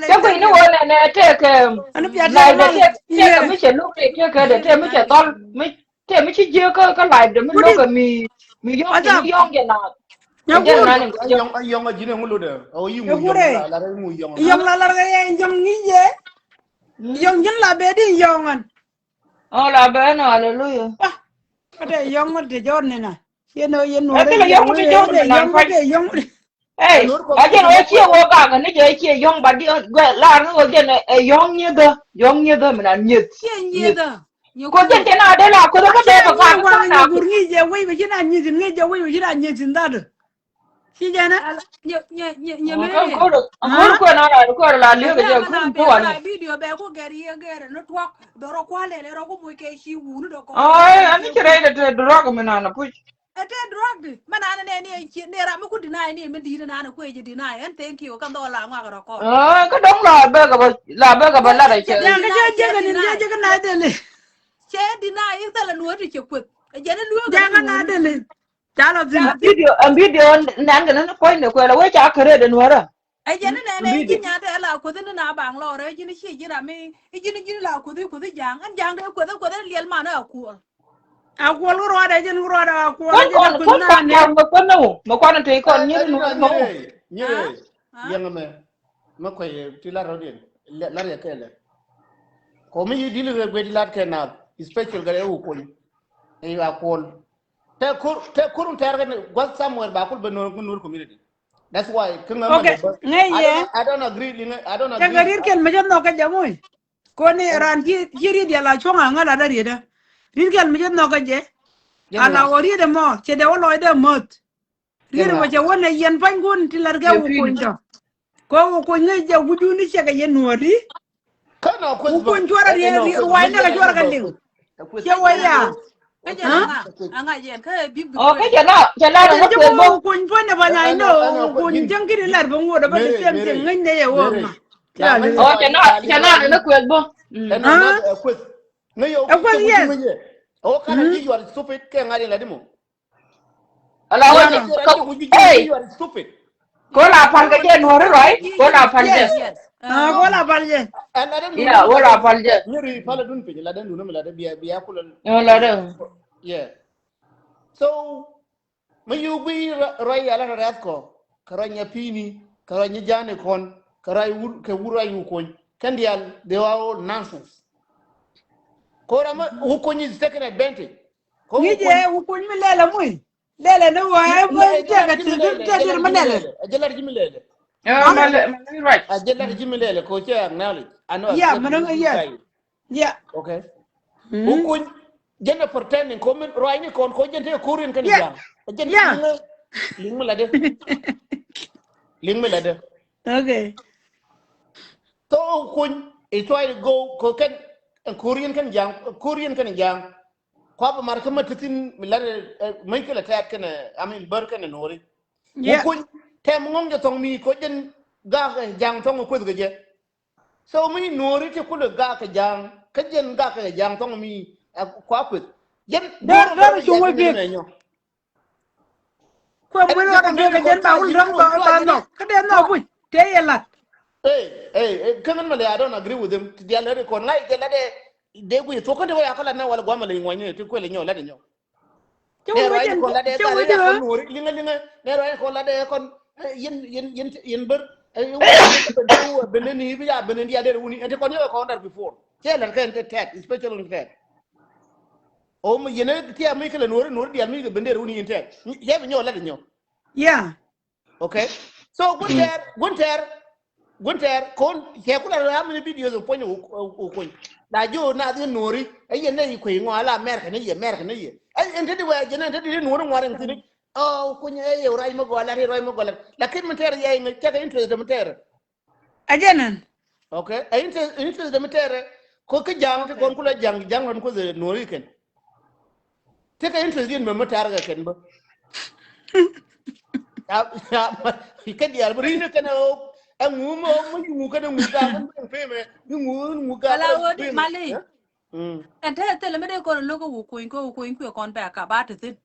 Cɛ kui̱ ni wä nɛ nɛ tɛk laar bä tɛk tɛk mi cɛ luk tɛk tɛk kɛ dɛ tɛk mi cɛ thɔl mi tɛk mi ci jiɛ kä kä laar dɛ mi luk kɛ mi mi yɔ̱ŋ jɛ ni yɔ̱ŋ jɛ na. Jɛn na ni yɔ̱ŋ a ji̱n ɛŋu lodɛ ɔ yi ŋu yɔ̱ŋ la lar ŋu yɔ̱ŋ. Yɔ̱ŋ la lar kɛ yɛ yɔ̱ŋ ŋi̱ yɛ. Yɔ̱ŋ ji̱n la bɛ di yɔ̱ŋ ɣän. Ɔ la bɛ nɔ, hallelujah. Kä dee yɔ̱ŋ dee jɔr ni na. Yɛn ɔ yɛn nuɔr yɛn ɔ dee yɔ̱ŋ dee yɔ̱ŋ. Ey, a jɛn ɔ ciɛ wä gak ni jɛ ciɛ yɔ̱ŋ ba di gɛ lar ni wä jɛn ɛ yɔ̱ŋ nyedhä yɔ̱ŋ nyedhä mi na nyeth. Ciɛ nyedhä. Ko jɛn jɛn a dee la ko dee kä bɛ bɛ gak ni na gur ŋi̱ jɛ wei bɛ ci na nyeth ŋi̱ jɛ wei bɛ ci na nyeth in that. Ci jɛn ɛ. Ŋuɔ̱t kuɛn ɔn ran kuɛn la liek jɛ kuɛn kuɛn. Video bɛ ku gɛr yie gɛr ni tuɔk dɔrɔ kualɛ lɛ rɔ ku moc kɛ ci wuni dɔ kɔ. Ɔ ɛn ci rɛy dɛ te drug mi nan puc. Ɛ te drug di mɛ nan nɛ ni ci ni ram mi ku deny ni mi di ni nan kuɛ ji deny ɛn thank you kan dɔ la ŋuak rɔ kɔ. Ɔ kä dɔŋ la bɛ ka ba la bɛ ka ba la rɛ cɛ. Jɛ ka jɛ jɛ ka ni jɛ jɛ ka na deli. Cɛ deny i̱ thɛlɛ nuɔ̱t cɛ kueth. Jɛ ni luɔ̱k jɛ ka na deli. Ca lɔ thin. Video, ɛn video nɛn kɛ ni puɔ̱ny ni kuɛl a wee ca kɛ rɛt ɛn wärä. Ɛ jɛn ni nɛn ɛ ji̱n nyan tɛ la kuoth ni na baŋ lɔrɛ ji̱n ci ji̱n ram mi ji̱n ji̱n la kuoth kuoth ja̱a̱ŋ ɛn ja̱a̱ŋ dee kuoth kuoth liɛl man a kuɔl. A kuɔl kɛ ruɔdɛ ji̱n kɛ ruɔdɛ a kuɔl ji̱n kuoth na nɛ. Mɛ kuɔn ni te kɔn nyir ni mɛ. Nyir yɛŋ mɛ mɛ kuɛ ti la rɔdiɛn la riɛ kɛlɛ. Kɔ mi yi dil rɛ guɛ di lat kɛ na special gɛ rɛ wu kuɔl. Ɛ yi a kuɔl. Tɛ kur tɛ kur tɛr kɛ guath somewhere ba kul bɛ nuɔr nuɔr community. That's why kä ŋä mɛ. Okay, ŋä yɛ. I don't agree li ŋä I don't agree. Tɛ kɛ rir kɛl mɛ jɛ nhɔk kɛ jɛ mui. Koni ran ci ci ri dial a cuɔŋ a ŋä la da riedä. Rir kɛl mɛ jɛ nhɔk kɛ jɛ. Ala wä riedä mɔ cɛ dɛ wä lɔcdɛ mɔth. Riet wä cɛ wä nɛ yɛn pa̱ny kun ti lat kɛ wä kuny tɔ. Kɔ wä kuny ŋäc jɛ wä juni cɛ kɛ yɛ nuɔri. Wä kuny cuarɛ riet riet ruac nɛ kɛ cuarɛ kɛ liŋ. Cɛ wä ya. Kä jɛ na kä jɛ na kä jɛ na kä jɛ na wä kuny puɔ̱n nɛ pa̱ny a inɔ wä kuny jäŋ kiri lat bä ŋuɔt bä the same thing ŋäc nɛ yɛ wä ŋa. Ɔ cɛ na cɛ na nɛ kueth bä. Ɛ kueth yes. Ɛ kueth yes. Ɔ kana ji̱ yuar stupid kɛ ŋa̱t in la di mɔ. Ala wä jɛ. Hey. Ko la pal kɛ jɛ nuɔri rɔy. Ko la pal jɛ. Ko la pal jɛ. Yeah, ko la pal jɛ. Nyiri pal dun piny la den dun mi la de bia bia kula. Yo la de. Yeah. So mi yu gui rɔy ala rɛth kɔ. Kɛ rɔy nya pini kɛ rɔy nya jani kɔn kɛ rɔy wur kɛ wur rɔy yu kony. Kɛn dial they are all nonsense. Ko rama wä kony is taking advantage. Ŋi̱cɛ wä kuny mi lɛlɛ mui. Lɛlɛ ni wä ɛ mui jɛ kɛ ti ti ti mi lɛlɛ. A jɛ lat ji̱ mi lɛlɛ. A jɛ lat ji̱ mi lɛlɛ ko cɛ acknowledge. Ano ya mɛ ni ŋa yɛ. Ya. Okay. Wä kuny jɛn a pretending ko mi ruacni kɔn ko jɛn te korin kɛn ja̱a̱ŋ. Jɛn liŋ mi ladɛ. Liŋ mi ladɛ. Okay. So kuny is try to go ko kɛn korin kɛn ja̱a̱ŋ korin kɛn ja̱a̱ŋ. Kua bi mar kä ma ti thin mi lat ɛ mi kɛ lɛ tɛt kɛnɛ amin bär kɛnɛ nuɔri. Wä kuny tɛm ŋɔŋ jɛ thɔŋ mi ko jɛn gak ɛ ja̱a̱ŋ thɔŋ kueth kɛ jɛ. So mi nuɔri ti kulɛ gak ɛ ja̱a̱ŋ kä jɛn gak ɛ ja̱a̱ŋ thɔŋ mi ɛ kua kueth. Jɛn dɔr dɔr cuŋ wä biek. Kuɛ muel wä kɛ jɛn ba wul dɔŋ ba ba nhɔk kä dee nhɔk buc tee yɛ lat. Ey ey ey kä min ma lɛ I don't agree with him. Ti dial lɛ ri kɔn ŋa̱c jɛ lat dee dee guiy thuɔk kä dee wä ya kä lat na wal guam ma lɛ ŋuɔ̱ny ni ti kuɛ lɛ nyɔ lat nyɔ. Nɛ ruac ni kɔn lat dee gat ri ya kɔn nuɔri liŋä liŋä nɛ ruac ni kɔn lat dee kɔn yin yin yin yin bär. Ɛ, wä, bende ni bi ya bende ni ya der wuni. Ɛn ti kɔn yɛ kɔn dar before. Cɛ lɛr kɛ ɛn tɛ tɛt, especially ni tɛt. O mi yɛn ɛ ti a mi kɛ lɛ nuɔri, nuɔri dial mi kɛ bende der wuni in tɛt. Yɛ bi nyɔ lɛ di nyɔ. Yeah. Okay. So gun tɛr, gun tɛr, gun tɛr, kon, cɛ kula how many videos of puɔny o, o, o kuny. La jo na di nuɔri, ɛ yɛ nɛ yi kuny ŋɔ ala America ni yɛ, America ni yɛ. Ɛ, ɛn ti di wɛ, jɛ nɛ ti di nuɔri ŋuar ɛn ti ni. O kuny ɛ yɛ ruac mi gɔla, ri ruac mi gɔla. Lakin mi tɛr yɛ mi, cɛ kɛ interest mi tɛr. Ɛ jɛ nɛn. Okay. Ɛ interest, interest mi tɛr. Ko ki jaŋ ti kɔn kula jaŋ, jaŋ lɔn ko the nuɔri kɛn. Ti kɛ interest in mɛ mi tɛr kɛ kɛn bä. Ya, ya, kɛ dial bä ri ni kɛn ɛ o, ɛ ŋu mɛ o, mɛ ŋu kɛn ɛ ŋu ka kɛn bä pemɛ, ni ŋu, ŋu ka. Ala kɛn wä di pemɛ. Mali. Ɛ? Mm. Ɛn te thilɛ mi dee kɔn lo̱k ɛ wä kuny kɛ wä kuny kuɛ kɔn bɛ ka ba te thin.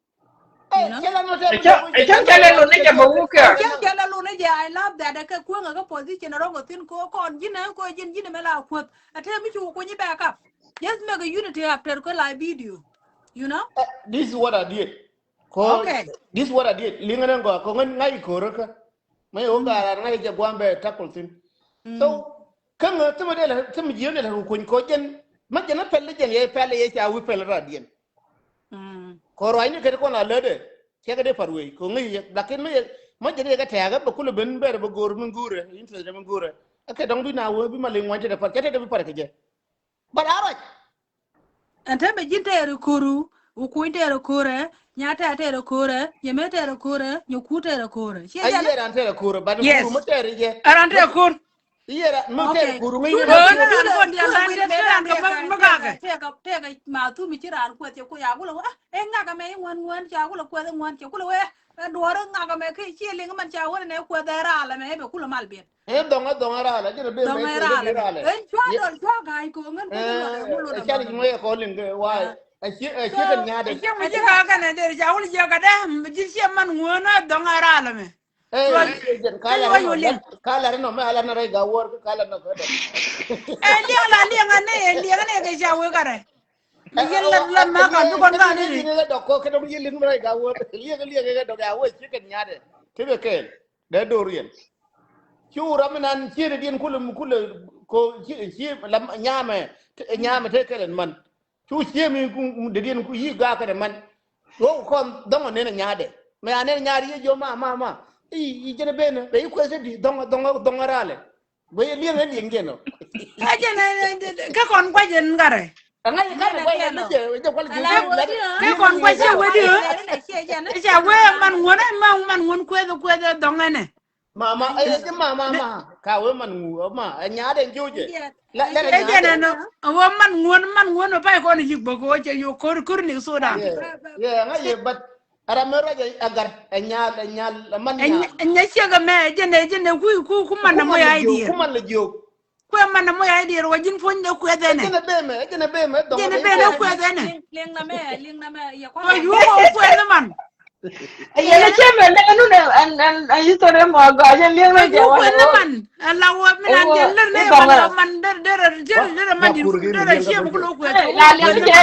Ɛ, you know? Cɛ la nɔ tɛr. Ɛ cɛ, ɛ cɛ kɛ lɛ lo ni jɛ bä wä kɛ. Cɛ, cɛ la lo ni jɛ, I love that. Ɛ kɛ kueŋ ɛ kɛ position ɛ rɔŋ ɛ thin ko kɔn ji̱n ɛ ko ji̱n ji̱n ɛ mɛ la kueth. Ɛ te mi ci wä kuny bɛ ka. Just make a unity after kɛ la video. You know? Eh, this is what I did. Ko, okay. This is what I did. Liŋɛ nɛ gɔaa ko ŋän ŋa̱c ko̱rä kä. Mä yɛ wä ga̱a̱ raan ŋa̱c jɛ gua̱a̱m bɛ tackle thin. So, kä ŋä thimɛ dee lɛ, thimɛ ji̱ ni lɛ ruk kuny ko jɛn. Mä jɛn a pɛl jɛn yɛ pɛl yɛ ca wi̱i̱ pɛl radiɛn. Ko ruacni ket kɔn a lätdɛ. Cɛ kɛ dee pa̱t wei ko ŋäc yɛ lakin mä yɛ, mä jɛn yɛ kɛ tɛ̈ɛ̈kä bɛ kulɛ ben bɛr bɛ go̱o̱r min go̱o̱rɛ, interest min go̱o̱rɛ. Ɛ kɛ dɔ̱ŋ bi na wee bi ma liŋ ŋuany tetdɛ pa̱t cɛ tetdɛ bi pa̱t kɛ jɛ. But a ruac. Ɛn täämɛ ji̱n tɛɛr ɛ ko̱ru, wä kuny tɛɛr ɛ ko̱rɛ, nya tɛɛr tɛɛr ɛ ko̱rɛ, nyɛ mɛ tɛɛr ɛ ko̱rɛ, nyɛ kuur tɛɛr ɛ ko̱rɛ. Cie jɛn ɛ ran tɛɛr ɛ ko̱rɛ, but yes. Kuur mɛ tɛɛr ɛ jɛ. Ɛ ran tɛɛr ɛ ko̱r. Iye ra mɛ tɛɛr ɛ ko̱r ŋäc. Ɛ ran kɔn diaal ran tɛɛr ɛ ko̱r mɛ gakɛ. Tɛɛr ɛ ma thum i̱ ci ran kuɛth cɛ kuɛ ya kulɛ wä. Ɛ ŋakɛ mɛ i̱ ŋuän ŋuän ca kulɛ kuɛth i̱ ŋuän cɛ kulɛ wä. Ɛ duɔ̱ɔ̱r ɛ ŋakɛ mɛ ki cie liŋ mɛn ca wä nɛ kuɛth ɛ ral ɛmɛ ɛ bɛ kulɛ mal biɛt. Ɛ dhɔŋ ɛ dhɔŋ ɛ ral ɛ jɛn ɛ ben mɛ kuɛth ɛ ral ɛ. Ɛ cua dɔl cua ga̱a̱c ko̱ ŋän kuɛth ɛ ral ɛ ŋun lon ɛ cal ji̱ mɛ ɛ kɔn liŋ kɛ wa̱a̱. Ɛ cie ɛ cie kɛn nya̱a̱dɛ. Ɛ cie mi ji̱ ɣaa kɛnɛ der ca wul jiɛ kɛ dɛ ji̱ cie man ŋuän ɛ dhɔŋ ɛ ral ɛmɛ. Ɛ, ɛ, ɛ, jɛn, ka lar inɔ, ka lar inɔ, mɛ a lar ni rɛy Gawor, ka lar inɔ, ka dɔk. Ɛ, liɛŋ la, liɛŋ a nɛ, ɛ, liɛŋ a nɛ kɛ ca wek a rɛ. Ɛ, yɛn ɛ, la, ɛ, la, ɛ, ma ka, liɛŋ, bi kɔn ka ni. Liɛŋ a dɔk kɔ, kɛ dɔk yɛn liŋ rɛy Gawor. Liɛŋ, liɛŋ a dɔk, a wee ci kɛn nya̱a̱dɛ. Ti bɛ kɛɛl. Dee dor yɛn. Cu ram mi nan ciet diɛn kulɛ, kulɛ, ko, ci, ci, la, nyamɛ, nyamɛ te kɛl ɛn man. Cu cie mi ku dee diɛn ku yi gak kɛnɛ man. Wä kɔn dhɔŋ nɛn nyaadɛ. Mɛ a nɛn nyaadɛ yɛ jiɔ ma ma ma. I̱ i̱ jɛn ben bɛ i̱ kuɛth di dhɔŋ dhɔŋ dhɔŋ ralɛ. Bɛ yɛ liɛŋ ɛ liɛŋ jɛn ɔ. Ɛ jɛn ɛ kɛ kɔn kuac jɛn garɛ. Ɛ ŋa̱c ɛ garɛ kuac jɛn jɛ jɛ kual ji̱. Kɛ kɔn kuac jɛ wä di ɔ. Ɛ ca wee man ŋuɔn ɛ man man ŋuɔn kuɛth kuɛth ɛ dhɔŋ ɛnɛ. Mama, ɛ, ɛ, mama, ma, ka wee man ŋu, ma, ɛ, nyaadɛ jojɛ. La, la, ɛ, jɛn ɛnɔ, ɛ, wee man ŋuɔn, man ŋuɔn, ɛ, pay kɔn yik bä ko, cɛ yo kor, kor ni soda. Yeah, yeah, ŋa ye, but, ara mɛ rɔc ɛ, ɛ gar, ɛ, nyal, ɛ, nyal, ɛ, man nyal. Ɛ, nya ciek ɛmɛ, ɛ, jɛn ɛ, jɛn ɛ, ku, ku, ku man ɛ moc idea. Ku man lɛ jiok. Kuɛ man ɛ moc idea, wä ji̱n puɔ̱ny dee kuɛ dhɛnɛ. Ɛ jɛn ɛ bemɛ, ɛ jɛn ɛ bemɛ, ɛ dhɔŋ. Jɛn ɛ bemɛ kuɛ dhɛnɛ. Liŋ, liŋ na mɛ, liŋ na mɛ, yɛ kɔn. Wä yu wä kuɛ ni man. Yɛn cɛ mɛ lɛ nu nɛ ɛn ɛn ɛn history mɔ gɔaa jɛ liɛŋ mɛ jɛ wä. Kuɛ ni man. Ɛn la wä mi nan jɛ lär ni wä man der der der der man di der cɛ mɛ kulo kuɛ. La liɛŋ jɛ.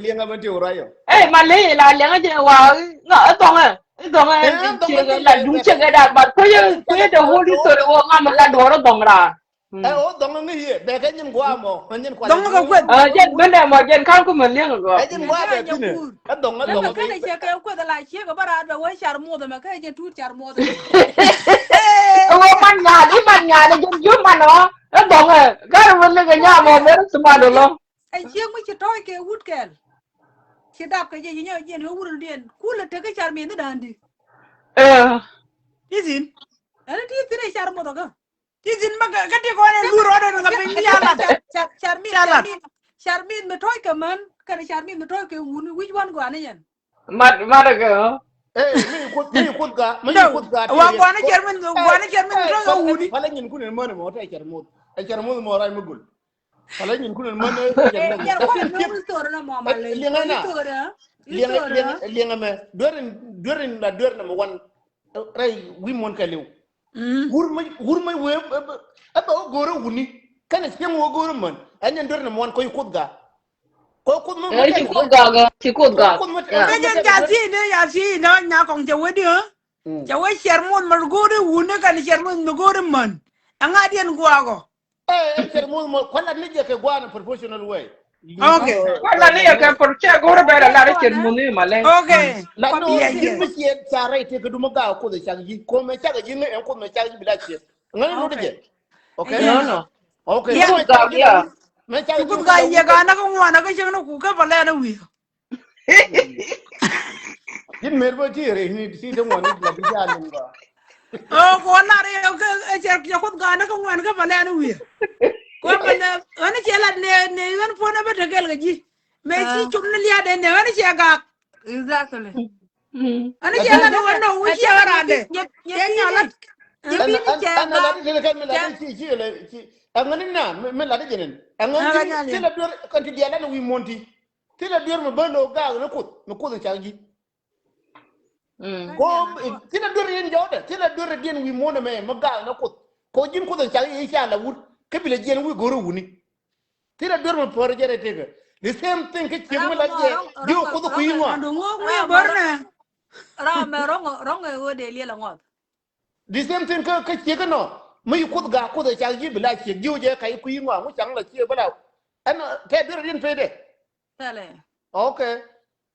Liɛŋ mɛ ti wä rayɔ. Ɛ ma le la liɛŋ jɛ wa. Ŋa ɛ dɔŋɛ. Ɛ dɔŋɛ. Ɛ dɔŋɛ la duŋ cɛ kɛ da ba kuɛ kuɛ the whole history wä ŋa mɛ la dɔrɔ dɔŋ ra. Ɛ o dhɔŋ ŋi̱ yie bɛ kɛ nyin gua̱a̱ mɔ ɛ nyin kual. Dhɔŋ kɛ kueth. Ɛ jɛn ben dɛ mɔ jɛn ka̱n kumɛ liɛŋ gɔaa. Ɛ nyin gua̱a̱ bɛ thi̱n ɛ dhɔŋ ɛ dhɔŋ. Mɛ kɛnɛ ciɛ kɛ kueth la ciek ɛ bä raar bɛ wee car muɔth ɛmɛ kɛ jɛn tuut car muɔth. Ɛ wä man nyaal i̱ man nyaal ɛ jɛn ji̱ man ɔ ɛ dhɔŋ ɛ. Ga̱r wä lek ɛ nyaam ɔ mɛ ri thi̱n man ɔ lɔ. Ɛ ciek mi ci tɔ̱ɔ̱c kɛ wut kɛl. Ci dap kɛ jɛ ci nyɛ jɛn ɛ wut ɛn diɛn kulɛ tek kä car mi̱th ni da̱a̱n di. Ɛ. I̱ thi̱n. Ɛn i̱ ti thi̱n ɛ car muɔth ɔ kä. Ti jin ma kä ti kɔn en gur ɔdɔ ni ŋa piny ni alat. Car, car, car min, car min, car min mi tɔc kɛ män kɛnɛ car min mi tɔc kɛ wun, which one gɔaa ni yɛn? Mat, mat kɛ ɔ. Ɛ mi kut, mi kut ga, mi kut ga. Wa gɔaa ni car min, gɔaa ni car min mi tɔc kɛ wun. Pala nyin kun en män mɔ tɛ car muth. Ɛ car muth mɔ ray mi gul. Pala nyin kun en män. Ɛ car muth. Liɛŋɛ na. Liɛŋɛ, liɛŋɛ, liɛŋɛ mɛ. Duerin, duerin la duer number one. Rɛy wi̱i̱ muɔ̱n kɛ li̱w. Wur mi, wur mi wee ɛ bɛ wä go̱o̱rä wuni. Kɛnɛ cieŋ wä go̱o̱rä män. Ɛ nyɛn duer ni muɔ̱n kɔc kuoth gaa. Kɔc kuoth mi, ɛ ci kuoth gaa, ci kuoth gaa. Ɛ jɛn ca thiec ni, ca thiec ni nya kɔŋ cɛ wee di ɣä. Cɛ wee ciɛr muɔth mɛ go̱o̱rä wuni kɛnɛ ciɛr muɔth mɛ go̱o̱rä män. Ɛŋa diɛn gua̱a̱kɔ? Ɛ, ɛ, cɛr muth mɔ, kuan lat ni jɛ kɛ gua̱a̱n in professional way. Okay. Kuan lat ni jɛ kɛ pro-, cɛ go̱rɛ bɛ la lat cɛr muth ni ma lɛ. Okay. Lat ni wä ji̱n mi ciɛ ca rɛy tëë kɛ dumä gaak Kuoth ɛ cak ji̱. Ko mɛ cak ji̱ ŋä ɛn Kuoth mɛ cak ji̱ bi la ciɛ. Ŋäni lut jɛ. Okay. No, no. Okay. Mɛ cak ji̱. Mɛ cak ji̱. Kuoth gaak yɛ gaak na kä ŋuan na kä cäŋ ni ku kä bä lɛ na wi̱i̱. Ji̱n mer bä ti rɛy ni ti ti ŋuan ni la bi jal ni ŋuan. Oh, ko lar yɛ kɛ, ɛ, cɛ, cɛ Kuoth ga̱a̱n kä ŋuan kä bä lɛn wi̱i̱. Ko bä lɛ, ɣän cɛ lat nɛ, nɛ ɣän puɔ̱n ɛ bä tekɛl kɛ ji̱. Mɛ ci cum ni lia̱a̱dɛ nɛ ɣän cɛ gak. Exactly. Ɣän cɛ lat nɛ ɣän nɔ wi̱i̱ cɛ ɣän randɛ. Cɛ nyɔ lat. Ɛn, ɛn, ɛn lat i̱ ti kɛn mi lat i̱ ci, ci, ci, ci, ɛŋäni na, mi, mi lat i̱ jɛ nɛn. Ɛŋäni ti la duer kɛn ti diaal lat ni wi̱i̱ muɔ̱n ti. Ti la duer mi bä lo̱o̱k gaak ni Kuoth, mi Kuoth in cak ji̱. Ko, eh, thilɛ duer yɛn jɔwdɛ, thilɛ duer diɛn wi̱i̱ muɔ̱ɔ̱n ɛmɛ, mi gaak ni Kuoth. Ko ji̱n Kuoth in cak i̱ ca la wut, kä bi lɛ jiɛn wi̱i̱ go̱r i̱ wuni. Thilɛ duer mi pär jɛ rɛ tekɛ. The same thing kä ciek mi la jɛ, ji̱ wä Kuoth kui̱ ŋɔak. Ram mɛ rɔŋ, rɔŋ ɛ ɣöö dee liɛl ɛ ŋɔth. The same thing kä, kä ciek inɔ, mi yi Kuoth gaak Kuoth in cak ji̱ bi la ciek, ji̱ wä jɛ ka i̱ kui̱ ŋɔak, ŋu caŋ la ciek bi la. Ɛn, tɛ duer diɛn pee dɛ. Thilɛ. Okay.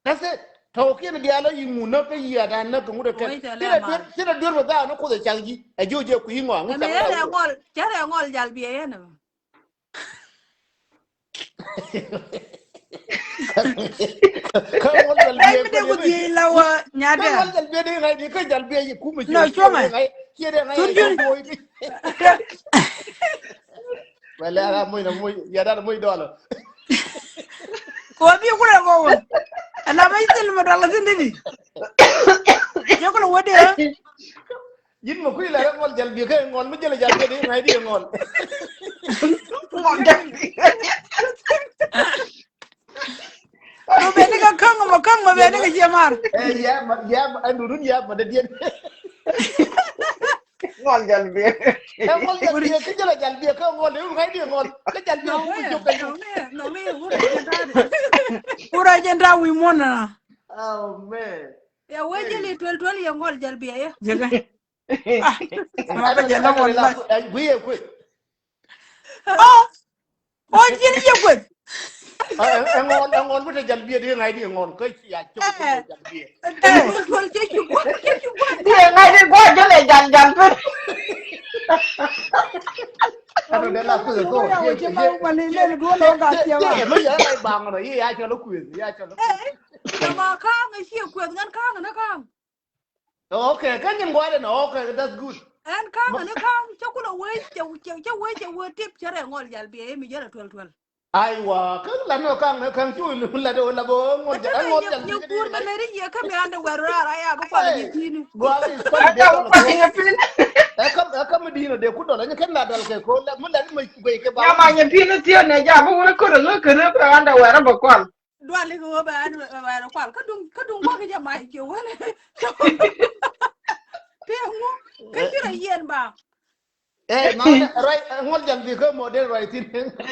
That's it. Tɔ̱ kiɛn diaal a yi ŋun näk kä yiaat a näk kä ŋut ɛ kɛn. Thilɛ duer, thilɛ duer bɛ gaak ni Kuoth ɛ cak ji̱. Ɛ ji̱ ɔ jɛ kui̱ ŋɔak ŋut cak la. Cɛ rɛ ŋɔl jal biɛ yɛn ɛ. Kä ŋɔl jal biɛ kɛ ni. Kä ŋɔl jal biɛ di ŋa̱c di kä jal biɛ yi kumɛ. No, cuɔmɛ. Kiɛ di ŋa̱c. Wala, ala moc na moc, ya dan moc dɔlɔ. Ko bi kulɛ ko wä. Ala moc thil ma dɔlɔ thin dini. Ya kulɛ wä de. Yin ma kuila ŋɔl jal bi kɛ ŋɔl mi jal jal bi di ŋa̱c di ŋɔl. Ŋɔl jal bi. Mɔ beni kɛ käŋ, mɔ käŋ, mɔ beni kɛ ciɛ mar. Eh, ya ma, ya ma, ɛn dudun ya ma dadiɛn. Ŋɔl jal biɛ. Ɛ ŋɔl jal biɛ, kä jal jal biɛ, kä ŋɔl, ɛ ŋa̱c di ŋɔl, kä jal biɛ, kä jal biɛ. Wurɛ jɛn ta wi̱i̱ muɔ̱n na. Oh, man. Ya wee jɛl i̱ tuel tuel yɛ ŋɔl jal biɛ yɛ. Jɛkɛ. Ah, ma bɛ jɛ la ŋɔl la. Ɛ, gui yɛ kueth. Oh. Ɔ ji̱n yɛ kueth. Ɛ, ɛ, ɛ ŋɔl, ɛ ŋɔl mi te jal biɛ di ŋa̱c di ŋɔl kä ci a cok mi te jal biɛ. Ɛ, tuɔl cɛ ci gua̱n, cɛ ci gua̱n. Di ŋa̱c di gua̱n jɛ lɛ jal jal pin. Ɛ, tuɔl de la kueth kɔ. Ɛ, mi yɛ ŋa̱c baŋ nɔ, yɛ ya cɔl kueth, ya cɔl kueth. Ɛ, ma ka̱a̱ŋ ɛ ci kueth, ŋän ka̱a̱ŋ ɛ ni ka̱a̱ŋ. Okay, kä nyin gua̱dɛ nɔ, okay, that's good. Ɛn ka̱ŋ ni ka̱ŋ, cä kulɛ wee, cɛ, cɛ, cɛ wee, cɛ wee tip, cɛ rɛ ŋɔl jal biɛ, mi jɛ rɛ tuɛl tuɛl. Aiwa, kä la nɔ ka̱ŋ ni ka̱ŋ cu la dee la bä ŋɔl jal, ŋɔl jal biɛ. Nyɛ kuur bä lɛ ri yɛ kä mi andɛ wɛr rar a ya bä kual nyɛ pi̱ni. Gua̱dɛ is kual nyɛ pi̱ni. Ɛ kam, ɛ kam mi di̱i̱n ɔ dee ku dɔl, nyɛ kɛn la dɔl kɛ ko, la mi la ni ma guɛy kɛ ba. Ya ma nyɛ pi̱ni thiɛ nɛ ja bä wä kɔ rɛ lä kɛ rɛ kɛ andɛ wɛr a bä kual. Duali kɛ wä bɛ an bɛ an kual kä duŋ kä duŋ wä kɛ jɛ mac kɛ wä lɛ. Tɛ ŋu kä ci rɔ yɛn ba. Eh, ma ruac ŋuɔl jal bi kä mɔ den ruac thin.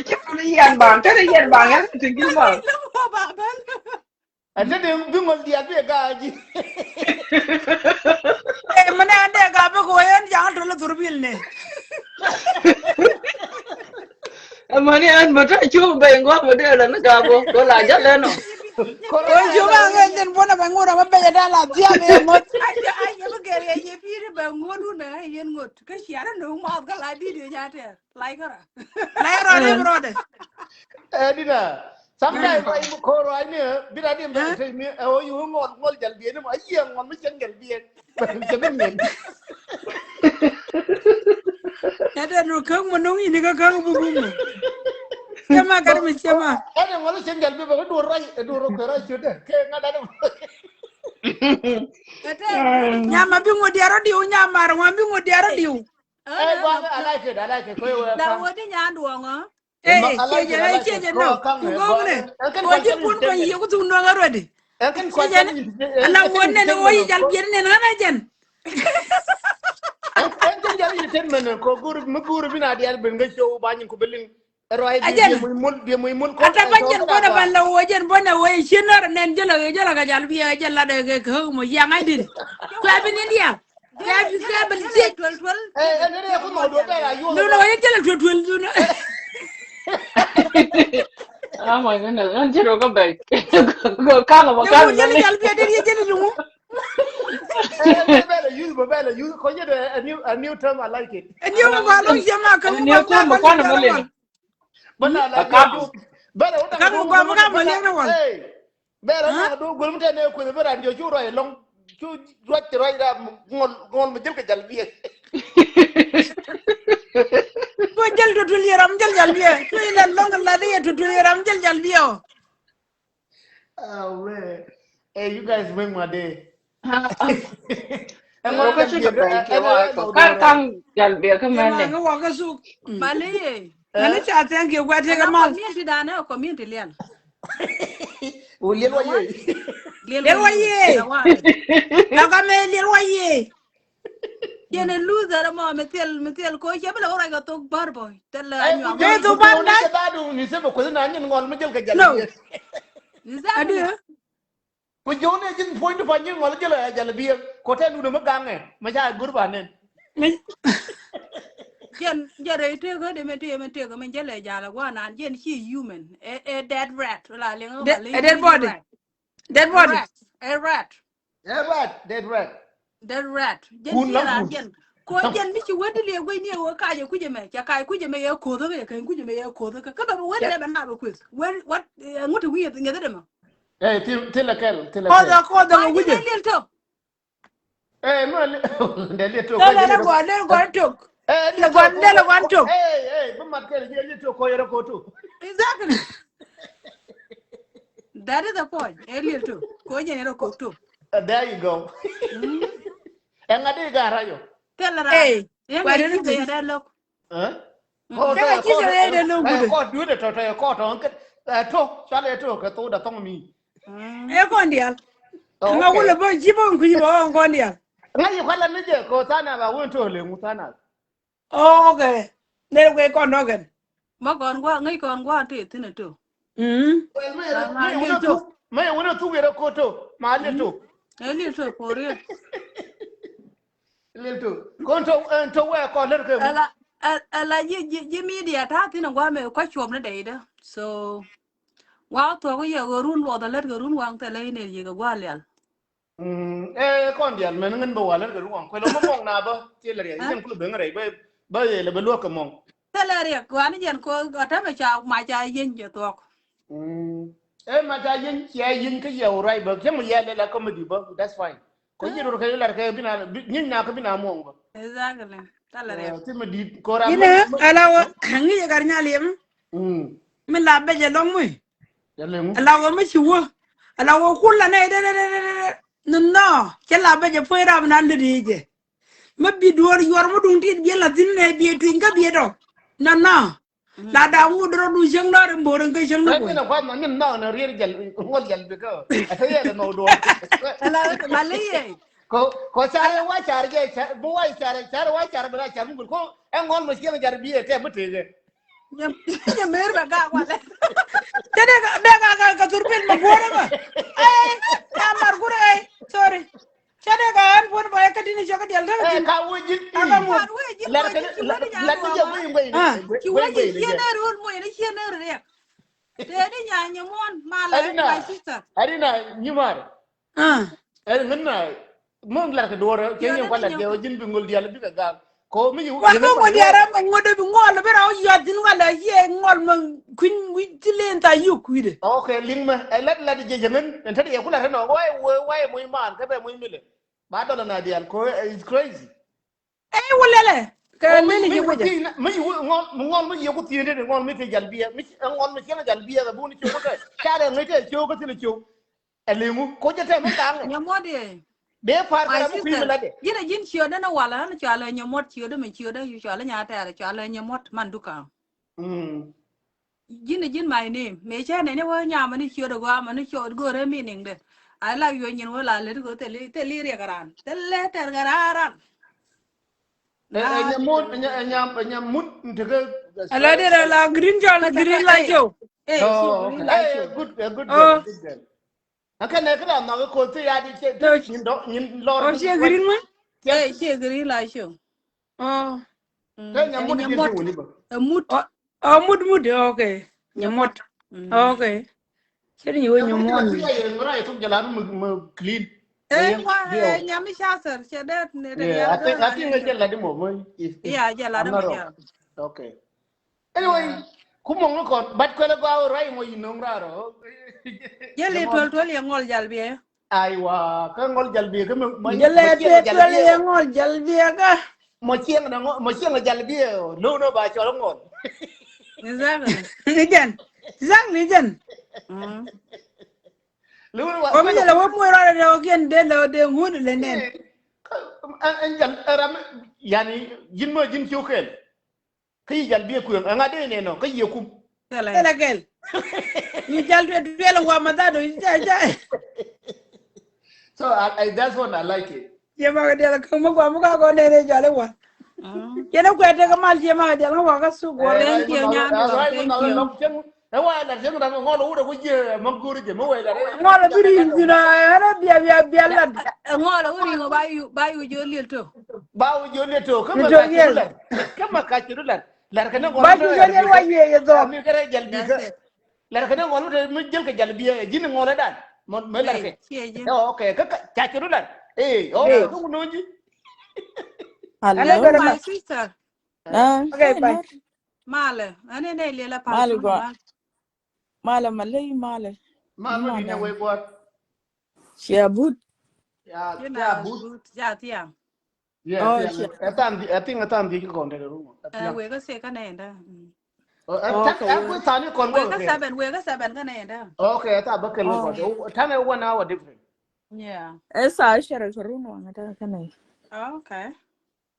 Ci rɔ yɛn ba, te rɔ yɛn ba, yɛn ti gil ba. Lɛ mɔ ba bɛn. Ɛ te den bi ŋuɔl dial bi ɛ gaa ji̱. Eh, mɛ nɛ an dee gaa bi kɛ wä yɛn jaŋ tol thur bil ni. Ɛmani an mɛ ta̱ cu bɛy ŋuɔ̱k mɛ dee lɛ ni gak bä kɛ la jal lɛ nɔ. Kɛ cu bɛ ŋɛ jɛn buɔ̱n ɛmɛ ŋuɔ̱t ɛmɛ bɛy ɛ da̱a̱ la thia̱a̱ŋ ɛ ŋuɔ̱t. Ayɛ mi gɛr yɛ yɛ pi̱i̱t bɛ ŋuɔ̱t wun ɛ yɛn ŋuɔ̱t kä ciaŋ ni ŋuɔ̱t kä la bidio ca tɛr. Lay kärä. Lay rɔɔdɛ bi rɔɔdɛ. Ɛ dina. Sometimes ruac mi ko̱o̱r ruac ni bi rɔɔdɛ bi rɔɔdɛ mi ɛ ɣöö yi ŋuɔ̱t ŋuɔ̱t jal biɛ ni mɔ a yiëë ŋuɔ̱t mi cäŋ jal biɛ. Cɛ bi miɛn. Ɛ dee nɔ käŋ mɔ no̱ŋ ini kä käŋ bubum mɔ. Cɛ ma gat mi cɛ ma. Ɛ dee ŋuɔl cɛ jal bi bɛ kä duɔr ray, ɛ duɔr rɔ kuɛ ray ciötdɛ. Kɛ ŋa dat. Ɛ dee nyama bi ŋuɔt diarɔ diw, nyama rɔ ŋuɔt bi ŋuɔt diarɔ diw. Ɛ gua, I like it, I like it. Kɔ yɛ wee. Da wä di nyan duɔŋɔ. Ey, ciɛ jɛ, ey, ciɛ jɛ nɔ. Ku gɔw nɛ. Kɔ ji̱ kun kɔ yiëë ku thuk nɔŋ ɛ ruɛdi. Ciɛ jɛ nɛ. Ala wä nɛ ni wä yi jal biɛt nɛ ni ɣän a jɛn. Ɛn jɛn jal yi ten mɛn kɔ gur mi gur bi na dial ben ŋäc show ba nyin ku bi liŋ. Ɛ ruac bi mul bi mul kɔ. Ata ba jɛn bɔ na ban la wä jɛn bɔ na wä yi ci nɔr nɛn jɛ la jɛ la ka jal biɛ jɛ la dɛ kɛ kɛ mɔ yaŋ a din. Kua bi ni dial. Five seven six. Twelve twelve. Ɛ ɛ nɛ nɛ ku nɔ do bɛ la yul. No no, yɛ jɛlɛ twelve twelve no. Oh my goodness, ŋan jɛ rɔ kä bɛ. Kaŋ bä kaŋ bä. Yɛ jɛlɛ jal biɛ dee yɛ jɛlɛ luŋu. Ɛ ɛ bɛ la yul bɛ la yul. Ko jɛ dɛ a new, a new term, I like it. A new term bä kɔn bä lɛ. Bä na la jɛ. Bɛ la wä. Kaŋ bä kɔn bä kaŋ bä lɛ na wal. Bɛr ɛ nak do gol mi tɛn ɛ kueth bä ran jɔ cu ruac lɔŋ cu ruac ruac ram ŋɔl ŋɔl mi jil kɛ jal biɛ. Ku jil tutul yɛ ram jil jal biɛ. Cu ilɛ lɔŋ la di yɛ tutul yɛ ram jil jal biɛ ɔ. Awe. Hey, you guys make my day. Ɛ ŋɔl kä ci kɛ bɛn kɛ wa kɔ kar kaŋ jal biɛ kä mɛn dɛ. Ŋa wa kä suk. Bali ye. Ani ca thank you gua tɛkɛ mal. Community dan ɛ community lian. Wä liɛl wa ye. Liɛl wa ye. Kaka mɛ liɛl wa ye. Yɛn ɛ loser mɔ mi thil mi thil ko cɛ bi la wä rɔy kɛ thok bar bɔ. Thil la nyuak. Mɛ thok bar na. Ni sɛ bɛ kueth na nyin ŋɔl mi jɛl kɛ jal. No. Exactly. Ku jiɔn ɛ ji̱n puɔ̱ny ti pa nyin ŋɔl jɛl ɛ jal biɛ ko tɛ lun mi gaŋɛ mi ca gur ba nen. Jɛn jɛn rɛy tëëk kä dee mi tëëk mi tëëk mi jɛl ɛ jal ɛ guanan jɛn ci human. Ɛ ɛ dead rat la liŋ ɛ dead body. Dead body. Ɛ rat. Ɛ rat, dead rat. Dead rat. Jɛn ci ran jɛn. Ko jɛn mi ci wä di liɛ guey ni ɛ wä kac ɛ kuc ɛmɛ ca kac kuc ɛmɛ yɛ koth ɛ kɛ kuc ɛmɛ yɛ koth ɛ kɛ kä bɛ wä di lɛ bɛ na bɛ kueth wä wat ŋut ɛ wi̱i̱ ŋeth ɛ dɛ mɔ. Ɛ thil thil ɛ kɛl thil ɛ kɛl. Kodha kodha ŋa wi̱cɛ. Liɛl tök. Ɛ mɛ dɛ liɛl tök. Dɛ lɛ gɔn dɛ gɔn tök. Ɛ lɛ gɔn dɛ lɛ gɔn tök. Ɛ ɛ bi mat kɛl liɛl tök kɔ yɛrɛ kɔ tök. Exactly. That is the point. Ɛ liɛl tök kɔ yɛrɛ kɔ tök. There you go. Ɛ ŋa di gar ayɔ. Thil ra. Ɛ ŋa di gar ayɔ. Kɔt dui̱dɛ tɔ̱ tɔ̱ kɔt tɔ̱ kɛ tɔ̱ cualɛ tɔ̱ kɛ thokdɛ thɔŋ mi. Ɛ kɔn diaal. Ŋa wulɛ bä ji̱ bä kui̱ bä ɣɔn kɔn diaal. Ŋa yi kualɛ ni jɛ kɛ tha̱a̱ŋ na ba wun tɔ̱ lɛ ŋu tha̱a̱ŋ na. Okay. Nɛ wee kɔn nɔkɛn. Ma kɔn gua̱a̱ ŋäc kɔn gua̱a̱ tëë thi̱n ɛ tɔ̱. Mɛ yɛ wun a thuk yɛ rɛ ko̱t tɔ̱ ma liɛl tɔ̱. Ɛ liɛl tɔ̱ ko̱r yɛ. Lil tu. Kon to en to wɛ kɔ lɛr kɛ. Ɛla ɛla ji̱ ji̱ ji̱ media ta̱a̱ thi̱n ɛ gua̱a̱ mɛ kɔ cuɔp ni dɛy dä. So wa thuɔk yɛ ɣöö run luɔth ɛ lät kɛ run waŋ thilɛ in ɛ yiëk ɛ gua̱a̱ lial. Ɛ kɔn dial mɛn ŋän bä wa lät kɛ run waŋ kuɛl ɔ mɔ mɔŋ na bä thilɛ riɛk jɛn kulɛ ben rɛy bä bä yɛl ɛ bä luäk kɛ mɔŋ. Thilɛ riɛk gua̱a̱ ni jɛn ko ɔ tɛmɛ ca mac ca yieny jɛ thuɔk. Ɛ ma ca yieny cia yieny kä yɛ wä ruac bä cäŋ yɛ lɛ la comedy bä, that's fine. Kɔ ji̱ ror kɛ lar kɛ bi na nyieny na kä bi na muɔŋ bä. Exactly. Thilɛ riɛk. Ti mi di̱t kora. Inɛ ala wä ŋi̱i̱c ɛ gat nyal yɛ mi. Mi la bɛc ɛ lɔŋ mi. Ala wä mi ci wä. Ala wä kul la nɛ dɛ dɛ dɛ dɛ. Nɔ nɔ cɛ la bɛc ɛ puɔ̱ny rap nan dɛ dee jɛ. Mi bi duɔr yuɔr mi duŋ tit biɛ la thin nɛ biɛ tuiny kä biɛ dɔk. Nɔ nɔ. La da̱a̱ ŋut rɔ du cäŋ nɔɔri bo̱o̱r in kä cäŋ ni bo̱o̱r. Ŋäc ni kuath ma ŋin nɔɔk ni rier jɛl ŋuɔl jɛl bi kä. Ɛ te yɛl ɛn nɔɔk duɔ̱ɔ̱r. Ala mali yɛ. Ko ko car yɛ wa car jɛ car bi wa car car wa car bi la car mi gul ko. Ɛ ŋuɔl ma cieŋ car bi yɛ tɛ mi tëëkɛ. Nyɛ mer bɛ gak walɛ. Te dee ka dee ka ka ka thur pil ma guɔrɛ ma. Ɛ ɛ mar gurɛ ɛ sorry. Cä dee ka ɣän puɔ̱n bä ɛ kä di̱t ni cä kä diɛl räk. Ɛ ka wee ji̱n i̱. Lar kɛ lar kɛ jɛ guey guey. Ci wee ji̱n ciɛ nɛ röl muɔ̱c ni ciɛ nɛ riɛk. Tëë ni nya nyɛ muɔ̱n ma la my sister. Arina nyimar. Ɛ ŋän na muɔ̱n lar kɛ duɔ̱ɔ̱r cɛ nyɛ kualɛ jɛ wee ji̱n bi ŋöl diɛl bikɛ gal. Ko mi yu. Wa ko ko diara ma ŋuɔt bi ŋuɔl bi ra yɔt din wala ye ŋuɔl ma kui̱n wi̱c ti len ta yu kui̱de. Okay, liŋ ma ɛ lat lat je je ŋän en tadi ye kula reno wai wai wai muy man ka be muy mile. Ba dola na dial ko it's crazy. Ɛ wulele. Ka mini je wuje. Mi yu ŋuɔl ŋuɔl mi ye ku tiende ŋuɔl mi te jal biya mi ŋuɔl mi chela jal biya ka buni cho ko te. Chare ngi te cho ko tini cho. Ɛ liŋu ko jɛ tɛm mi kaŋ. Nyɛ muɔt yɛ. Dee pa̱a̱r kɛ ram mi kui̱ mi la dɛ. Ji̱n a ji̱n ciötdä ni walɛ ni cɔalɛ nyɛ muɔt ciötdä mi ciötdä yu cɔalɛ nya tɛɛr cɔalɛ nyɛ muɔt man duka̱a̱ŋ. Ji̱n a ji̱n my name mëë cä nɛn i̱ wä nyamä ni ciötdä gɔaa mɛ ni ciöt go̱o̱rä meaning dɛ. A la yuɔc nyin wä la lät go̱o̱r thil i̱ riɛk ran thil lɛ tɛr kɛ ran ran. Ɛ nyɛ mut ɛ nyɛ ɛ nyɛ mut ntekɛ. Ala dee la green jɔl green la show. Ɛ good ɛ good girl good girl. Akɛ nɛ kɛ la nhɔk kɛ koth ti ya di cɛ nyin dɔk nyin lɔr. Ɔ ciɛ green mɛ. Ɛ, ciɛ gri la show. Oh. Mm. Ɛ, nyamot, ɛ, nyamot. Ɛ, mut. Oh, oh, mut, mut, okay. Nyamot. Mm. Okay. Cɛ ni wä nyamot. Ɛ, wa, ɛ, nyami chasar, cɛ dɛ, ne dɛ. Yeah, I think, I think ɛ jɛ la di mɔ, mɔ, if, if, yeah, jɛ la di mɔ, yeah. Okay. Anyway, yeah. Kumɔŋ ni kɔn, but kuɛlɛ gɔaa wä ruac mɔ yi no̱ŋ raar ɔ. Jɛ li tuɔl tuɔl yɛ ŋɔl jal biɛ. Aiwa, kä ŋɔl jal biɛ kä mɛ, mɛ, jɛ lɛ mɛ ciɛŋ tuɔl jal tuɔl biɛ. Yɛ ŋɔl jal biɛ kä. Mɔ ciɛŋ na ŋɔl, mɔ ciɛŋ jal biɛ ɔ, lo̱w nɔ ba cɔl ŋɔl. Exactly. Ni jɛn. Exactly jɛn. Mm. Lo̱w nɔ ba cɔl ŋɔl. Kɔmi jɛ lɛ wä muɛ rɔɔdɛ dɛ ɔ kiɛn dee lɛ ɔ dee ŋun lɛ nɛn. Ɛn, ɛn jal, ɛ ram, yani, ji̱n mɔ ji̱n ciw kɛl. Kä yi jal biɛ kueŋ, ɛŋa dee nɛn ɔ, kä yiëë kum. Thilɛ kɛl. Yi jal duel, duel wa ma dha do, yi ca, ca. So, I, I, that's what I like it. Yɛ ma kɛ diɛl kä ma gua ma ka gɔ nɛn ɛ jal ɛ wa. Mm. Yɛn ɛ kuɛ tek kä mal yɛ ma kɛ diɛl kä wa kä suk wa. Eh, thank you, nyan dɔ, thank you. Ɛ wa lar cieŋ ram ŋɔl wut ɛ ku jiɛ ma go̱o̱r jɛ ma wee lar. Ŋɔl bi ri̱i̱ŋ thi̱n ɛ rɛ bia bia bia lat. Ŋɔl wut ri̱i̱ŋ ɔ ba yu ba yu jiö liɛl to. Ba wu jiö liɛl to kä ma kac kɛ du lat. Kä ma kac kɛ du lat. Lar kɛ ni ŋɔl wut ɛ mi kɛ rɛ jal bi kä. Lar kɛ ni ŋɔl wut ɛ mi jäl kɛ jal bi ɛ ji̱n ŋɔl ɛ dan. Mɛ lar kɛ. Ɛ, okay, kä kac kɛ du lat. Ɛ, okay, kä wun no̱o̱ŋ ji̱. Hello, my sister. Ah, okay, bye. Malɛ, ɛn ɛ nɛ liɛl a pa. Malɛ gua. Malɛ ma ley malɛ. Malɛ ni ne wee buɔt. Cia but. Ya, cia but. Ya, tia. Yeah, oh, tia. Cia. Ɛ than di, I think ɛ than di ki kɔn te rum. Ɛ, wee ka se ka nɛ da. Oh, ɛ than, ɛ wee than ni kɔn wee ka seven, wee ka seven ka nɛ da. Okay, ɛ than ba kɛl ni kɔn te. Than ɛ one hour different. Yeah. Ɛ saa shɛrɛ ka rum wa ŋa ta ka nɛ. Okay.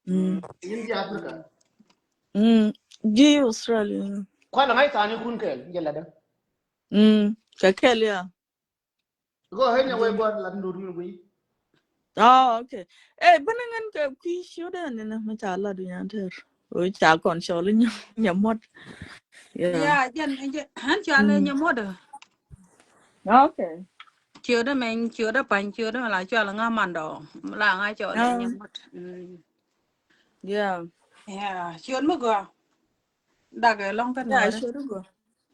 Mm. Yɛn ji̱ Africa. Mm. Ji̱ Australia. Kualɛ ŋa̱c tha̱a̱ŋ ni kun kɛɛl jɛ latdä. Mm. Kɛ kɛɛl ya. Go ahead, nyɛ wee buɔt lat ndur min guiy. Oh, okay. Eh, bänä ŋän kɛ kui̱ ciötdä ni na mi ca lat wi̱ny an tɛr. Wee ca kɔn cɔl i̱ nyɛ muɔt. Yeah. Yeah, jɛn, jɛn, han ca lɛ nyɛ muɔt. Okay. Ciötdä mɛn, ciötdä pa̱ny, ciötdä mɛn la cɔl ŋa mandɔ. La ŋa cɔl nyɛ muɔt. Mm. Yeah. Yeah, ciöt mi gɔaa. Dakɛ lɔŋ kä nuɔrɛ. Yeah, ciöt mi gɔaa.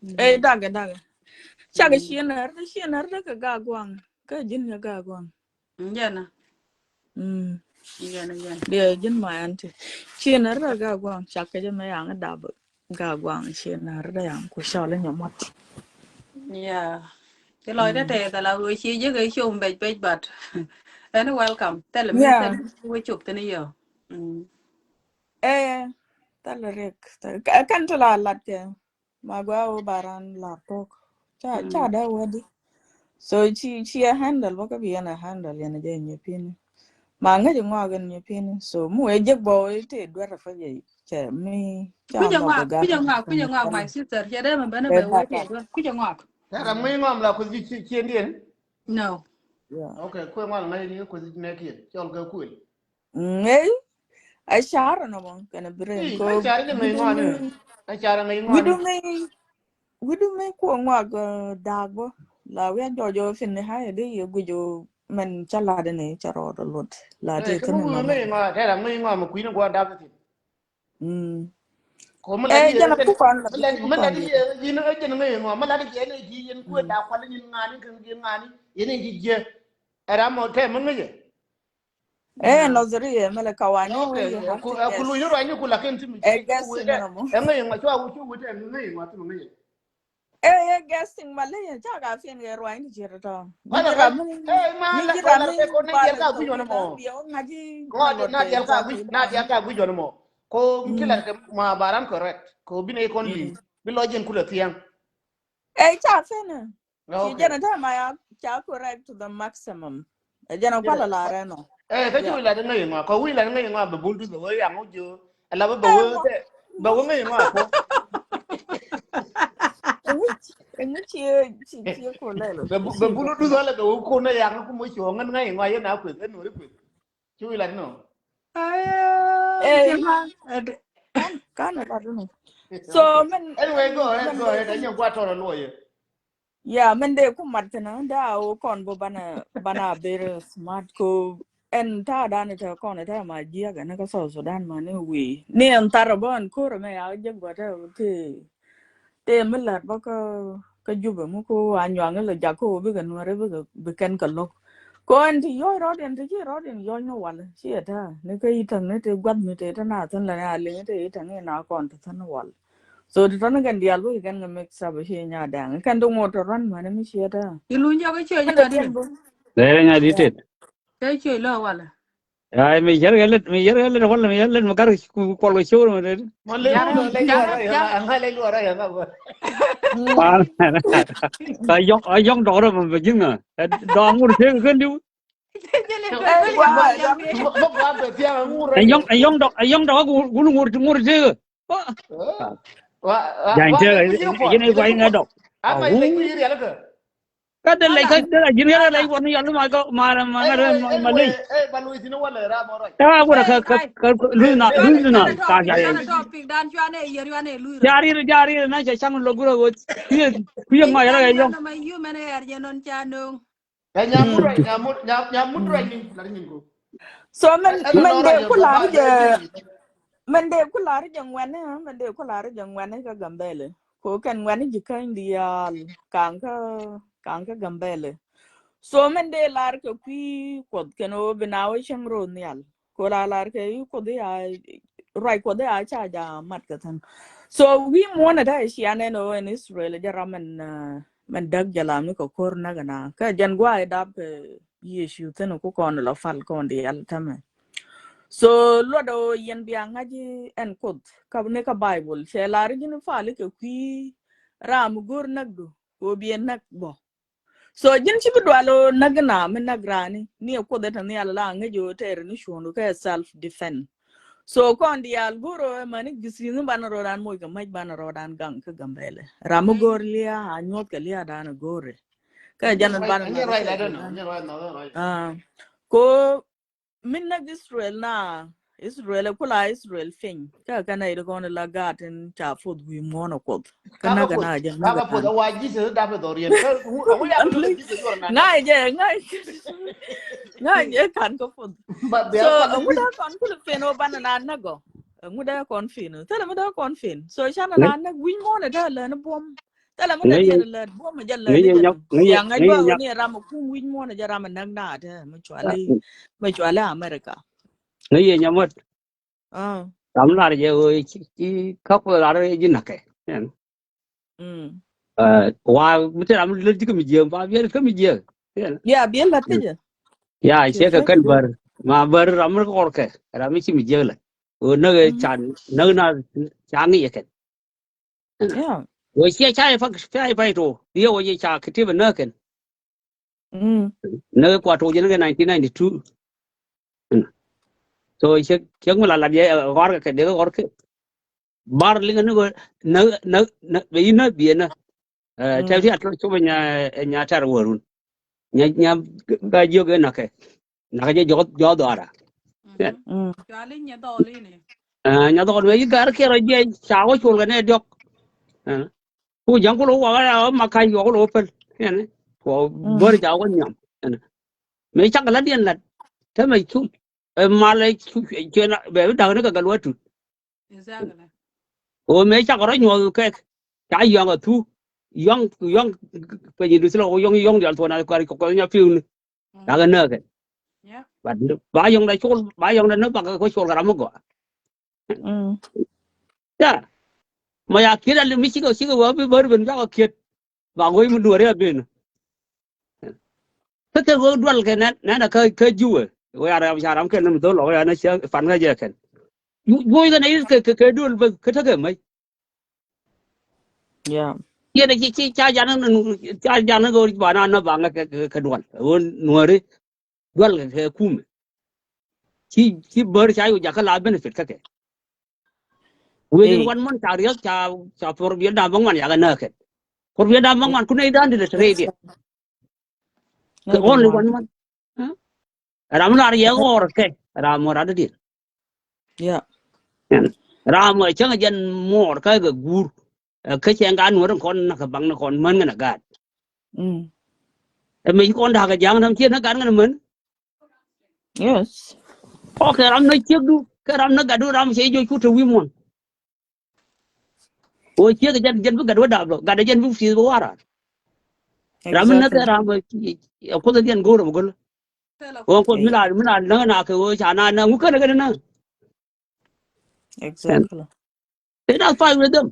Mm. Eh, dakɛ, dakɛ. Cakɛ ciënär, ciënär dakɛ ga guaŋ. Kä ji̱n kɛ ga guaŋ. Jɛn a. Mm. Jɛn a, jɛn. Diɛ ji̱n ma ɛn ti. Ciënär dakɛ ga guaŋ, cakɛ jɛ mɛ yaŋ dap. Ga guaŋ ciënär dɛ yaŋ ku cɔl inyɛ muɔt. Yeah. Ci lɔcdä tɛth ala ɣöö ci ji̱ kɛ cop bec bec, but ɛn welcome. Thilɛ mi thilɛ wä cop thin yɛ. Mm. Eh, thilɛ riɛk. Kɛn ti la lat kɛ. Ma gua wä ba ran lar tok. Ca, ca dee wä di. So ci, ci a handle bä kä bi yɛn a handle yɛn a jɛ nyɛ pini. Ma ŋäc ŋɔak in nyɛ pini. So mi wee jek bɔ wee te duer a fä jɛ cɛ mi ca kucɛ ŋɔak, kucɛ ŋɔak, kucɛ ŋɔak, my sister. Cɛ dee mɛ bɛn a bɛ wee te duer. Kucɛ ŋɔak. Tɛ ram ŋäc ŋɔak la kuth ci, ci, ciendiɛn? No. Yeah. Okay, kuɛ ŋɔak ŋäc ni kuth nɛ kiɛn. Cɔl kɛ kuel. Ŋäc. A car nɔ mɔ kɛn a bi rɛn ko. A car jɛ ŋäc ŋɔak ni. A car ŋäc ŋɔak ni. Widu mi, widu mi kuɔ ŋɔak daak bä. La wiac jɔjɔ fin ni hay di yɛ guic mɛn ca lat ni ca rɔɔd luɔt. La ti kini ŋɔak. Tɛ ram ŋäc ŋɔak mɛ kui̱ni guɔ daak ti. Mm. Ko mi la di yɛ, mi la di yɛ, yɛn ɛ jɛn ŋäc ŋɔak, mi la di yɛ ni di yɛn kuɛ daak kual yɛn ŋa̱ni kɛ yɛn ŋa̱ni yɛn ni di yɛ. Ɛ ram mɔ tɛ mi ŋäc yɛ. Eh, nɔthri yɛ mɛlɛ kawani. Okay, wee yɛ ku, eh, ku lu yɛ ruany ku lakin ti mi. Eh, guessing nɔ mɔ. Eh, ŋäc ŋɔak cua wu cu wut eh ŋäc ŋɔak ti mi ŋäc. Eh, eh, guessing ma lɛ yɛ ca ka fin kɛ ruany ti jiɛt tɔ. Kɔn kɛ, eh, ma la kɔn kɛ kɔn ni jɛl ka guic wɔn mɔ. Ŋɔak na jɛl ka guic, na jɛl ka guic wɔn mɔ. Ko mi ti la kɛ ma baram correct. Ko bi ni kɔn li. Bi lɔ jɛn kulɛ thiaŋ. Eh, ca fin. Ci jɛn a tɛm a ya ca correct to the maximum. Ɛ jɛn a kual a la rɛ nɔ. Eh, kä ci wi̱i̱ la di ŋäc ŋɔak, kɔ wi̱i̱ la di ŋäc ŋɔak bɛ bul duth bɛ wee yaŋ wä jiö. Ala bɛ bɛ wee tɛ bɛ wee ŋäc ŋɔak kɔ. Ɛŋu ci, ɛŋu ci, ci, ci ko lɛ lɔ. Bɛ bu, bɛ bul duth ala bɛ wee ko nɛ yaŋ kum wä ci wä ŋän ŋäc ŋɔak yɛn a kueth, ɛn wä ri kueth. Ci wi̱i̱ la di nɔ. Eh, kan, kan a la di nɔ. So, min, anyway, go ahead, go ahead. Ɛn yɛn gua tɔrɔ luɔ yɛ. Yeah, min dee ku mat thin a da a wä kɔn bä banɛ, banɛ very smart ko Ɛn ta̱a̱ dan ɛ te kɔn ɛ te ma jiäk ɛn kä South Sudan ma ni wi̱i̱. Ni ɛn thar ɛ bä ɛn ko̱r ɛmɛ ya jek bä te te mi la̱t bä kä, kä Jubɛ mi ko a nyuaŋ ilɛ jak ko bikɛ nuɛr bikɛ, bi kɛn kɛ lo̱k. Ko ɛn ti yɔc rɔɔd ɛn ti ci rɔɔd ɛn yɔc ni wal ci ɛ ta̱a̱ ni kä itäŋ ni te gua̱th mi te te na thin lɛ ni a liŋ te itäŋ ina kɔn ti thin wal. So ti tɔni kɛn diaal bikɛ kɛn kɛ mix up ci nya dɛŋ kɛn ti ŋot ti ruan ma ni mi ci ɛ ta̱a̱. Iluny jɔk i̱ ciɛ ji̱ ŋa̱t i̱. Lɛ ŋa̱t i̱ tet. Te cuɛ lɔ walɛ. Ay, mi yɛr kɛ lɛt, mi yɛr kɛ lɛt walɛ, mi yɛr lɛt mi kar ku kuɔl kɛ cor mi lɛt. Yar, yar, yar. Ka yɔŋ, a yɔŋ dɔk rɛ mi bɛ ji̱n ŋa. Dɔk ŋur tëë kɛ kɛn diw. Ɛ yɔŋ, ɛ yɔŋ dɔk, ɛ yɔŋ dɔk ku ŋur, ŋur tëë kɛ. Ja̱ny tëë kɛ, yɛn ɛ guay ŋɛ dɔk. Kä dee lɛc kä dee la ji̱n kä dee lɛc buɔt ni yɔl ma gɔk ma ma ma ma lɛc. Kä wurɛ kä kä kä luth na luth na ka ca yɛ. Jarir jarir na ca caŋ lo gurɛ wot. Kuyɛ kuyɛ ŋɔc rɛ yɔŋ. So mɛn mɛn dee ku lar jɛ mɛn dee ku lar jɛ ŋuɛn mɛn dee ku lar jɛ ŋuɛn kä Gambɛlɛ. Ko kɛn ŋuɛn ji̱ käny diaal kaŋ kä kaŋ kä Gambɛlɛ. So mɛn dee lar kɛ kui̱ Kuɔth kɛn ɣöö bi na wä cäŋ ro̱o̱ nhial. Ko la lar kɛ i̱ Kuɔth i̱ a ruac Kuɔth i̱ a ca ja mat kɛ thän. So wi̱i̱ muɔ̱ɔ̱n ɛ ta̱a̱ cia nɛn ɣöö ɛn Israel jɛ ram mɛn mɛn däk jɛ la mi kɛ ko̱r näk ɛna kä jɛn gua̱a̱ i̱ dap kɛ Yecu thin ku kɔn lɔ pal kɔn diaal tämɛ. So luɔt ɣöö yɛn bia ŋa̱c ɛn Kuoth kä ni kä Baibol cɛ lar ji̱n pal kɛ kui̱ ram go̱r näk du ko biɛ näk bɔ. So ji̱n ci bi dual ɣöö näk na mi näk rani ni ɛ Kuoth ɛ te nhial la ŋäc ɣöö tɛɛr ni cuɔ̱n kɛ self defense. So kɔn diaal go̱r ɣöö ɛ mani gisi̱n ni banɛ rɔɔdan moc kɛ mac banɛ rɔɔdan gaŋ kä Gambɛlɛ ram mi go̱r lia̱a̱ a nyuɔth kɛ lia̱a̱ dan go̱r ɛ. Kä jɛn banɛ ko min näk Israel na Israel ɛ kula Israel piny kä kɛn a iri kɔn la gaat in ca puth wi̱i̱ muɔ̱ɔ̱n a Kuoth. Kä näk na jɛ näk a puth a wa Jesus dap a dhorian. Ŋa̱ jɛ ŋa̱ ŋa̱ jɛ kan kä puth. So ŋut a kɔn kul fin o ban na näk gɔ. Ŋut a kɔn fin thilɛ mi dee kɔn fin so can na näk wi̱i̱ muɔ̱ɔ̱n a dee lɛ ni buɔm. Thilɛ mi dee diɛn lɛ buɔm a jɛ lɛ ni jɛ ya ŋa̱ jɔak ni ram a kum wi̱i̱ muɔ̱ɔ̱n a jɛ ram a näk na a te mi cuali mi cuali America. Ŋäc yɛ nyamot. Ram lar jɛ ɣöö ci kä kuɛ lar ji̱ näkɛ. Wa mi te ram lät ji̱ kä mi jiääk ba biɛl kä mi jiääk. Ya biɛl lät kä jɛ. Ya ciɛ kɛ kɛn bär ma bär ram mi kɔr kɛ ram mi ci mi jiääk lät. Ɣöö näk can näk na ca ŋic yɛ kɛn. Wä ciɛ ca ipak ca ipak to. Yɛ wä yɛ ca kiti bɛ nä kɛn. Nä kua to jɛ nä kɛ nineteen ninety-two. So ciɛ ciɛ ŋu la la yɛ ɣɔr kɛ dee ɣɔr kɛ. Bar liŋ ni ko nä nä nä bɛ yi nä biɛ nä. Tɛ ti a to copɛ nya nya tar wärun. Nya nya ba jiök ɛ nä kɛ. Nakä jɛ jɔk jɔk dhɔara. Nya dhɔk ni yi gar kɛrɛ jɛ ca wä col kɛ nɛ diɔk. Ku ja̱ŋ kulo wä wä ma ka̱ny wä kulo päl. Kɛ ni wä bär ca wä nyam. Mɛ cak la diɛn lat. Te mɛ cu mal cu cuɛ na bɛ bi da̱k ni kɛ gal wä tut. Exactly. Ɣöö mëë cakɔ rɔ nyuɔth kɛ ca yɔ̱ŋ a thu yɔ̱ŋ yɔ̱ŋ peny in duth lɔ yɔ̱ŋ yɔ̱ŋ dial thuɔ̱n a kɔr kɔr nya piu ni. Dakä nääkɛ. But ba yɔ̱ŋ da col ba yɔ̱ŋ da ni bakɛ kɔ col kɛ ram mi gɔaa. Ya ma ya kiet a li mi cikɛ cikɛ wä bi bär ben cakɔ kiet. Ba go̱o̱c mi duɔ̱ɔ̱r ya ben. Kä kɛ ɣöö dual kɛ nɛn nɛn a kä kä jiwɛ. Wee a rɛm ca ram kɛn ni mi dhol lɔ wee a na cia pan kä jɛ kɛn. Juɔc kɛn a yit kɛ kɛ duel bä kä tekɛ mec. Yɛn a ci ci ca jan ni ca jan ni ɣöö ba na na ba ŋä kɛ kɛ dual ɣöö nuɔri. Dual kɛ kɛ kumɛ. Ci ci bär ca yo̱ jakä la benefit kä kɛ. Within one month ca riɛk ca ca por biɛ dam bä ŋuan yakɛ nä kɛn. Por biɛ dam bä ŋuan kunɛ idan di lɛ trade. Kɛ only one month. Ram lar yɛ ɣɔr kɛ ram mɔ rat di. Ram mɔ cäŋ jɛn mɔɔr kä kɛ guur. Kä cɛŋ ka nuɔr kɔn na kɛ baŋ ni kɔn män ŋän a gaat. Ɛ mec kɔn da̱k kɛ ja̱ŋ nam ciɛ na gaat ŋän män. Yes. Ɔ kɛ ram nä ciekdu kɛ ram nä gatdu ram cɛ jiɔc ku te wi̱i̱ muɔ̱n. Ɣöö ciek jɛn jɛn bi gat wä dap lɔ gat jɛn bi fi̱i̱th bi wa̱a̱ raar. Ram mi näk kɛ ram ɛ kuoth jɛn go̱o̱r ɛ bi go̱l. Ɣöö kuoth mi la mi la näk na kɛ ɣöö ca na näk ŋu känɛ kɛn näk. Exactly. They not fight with them.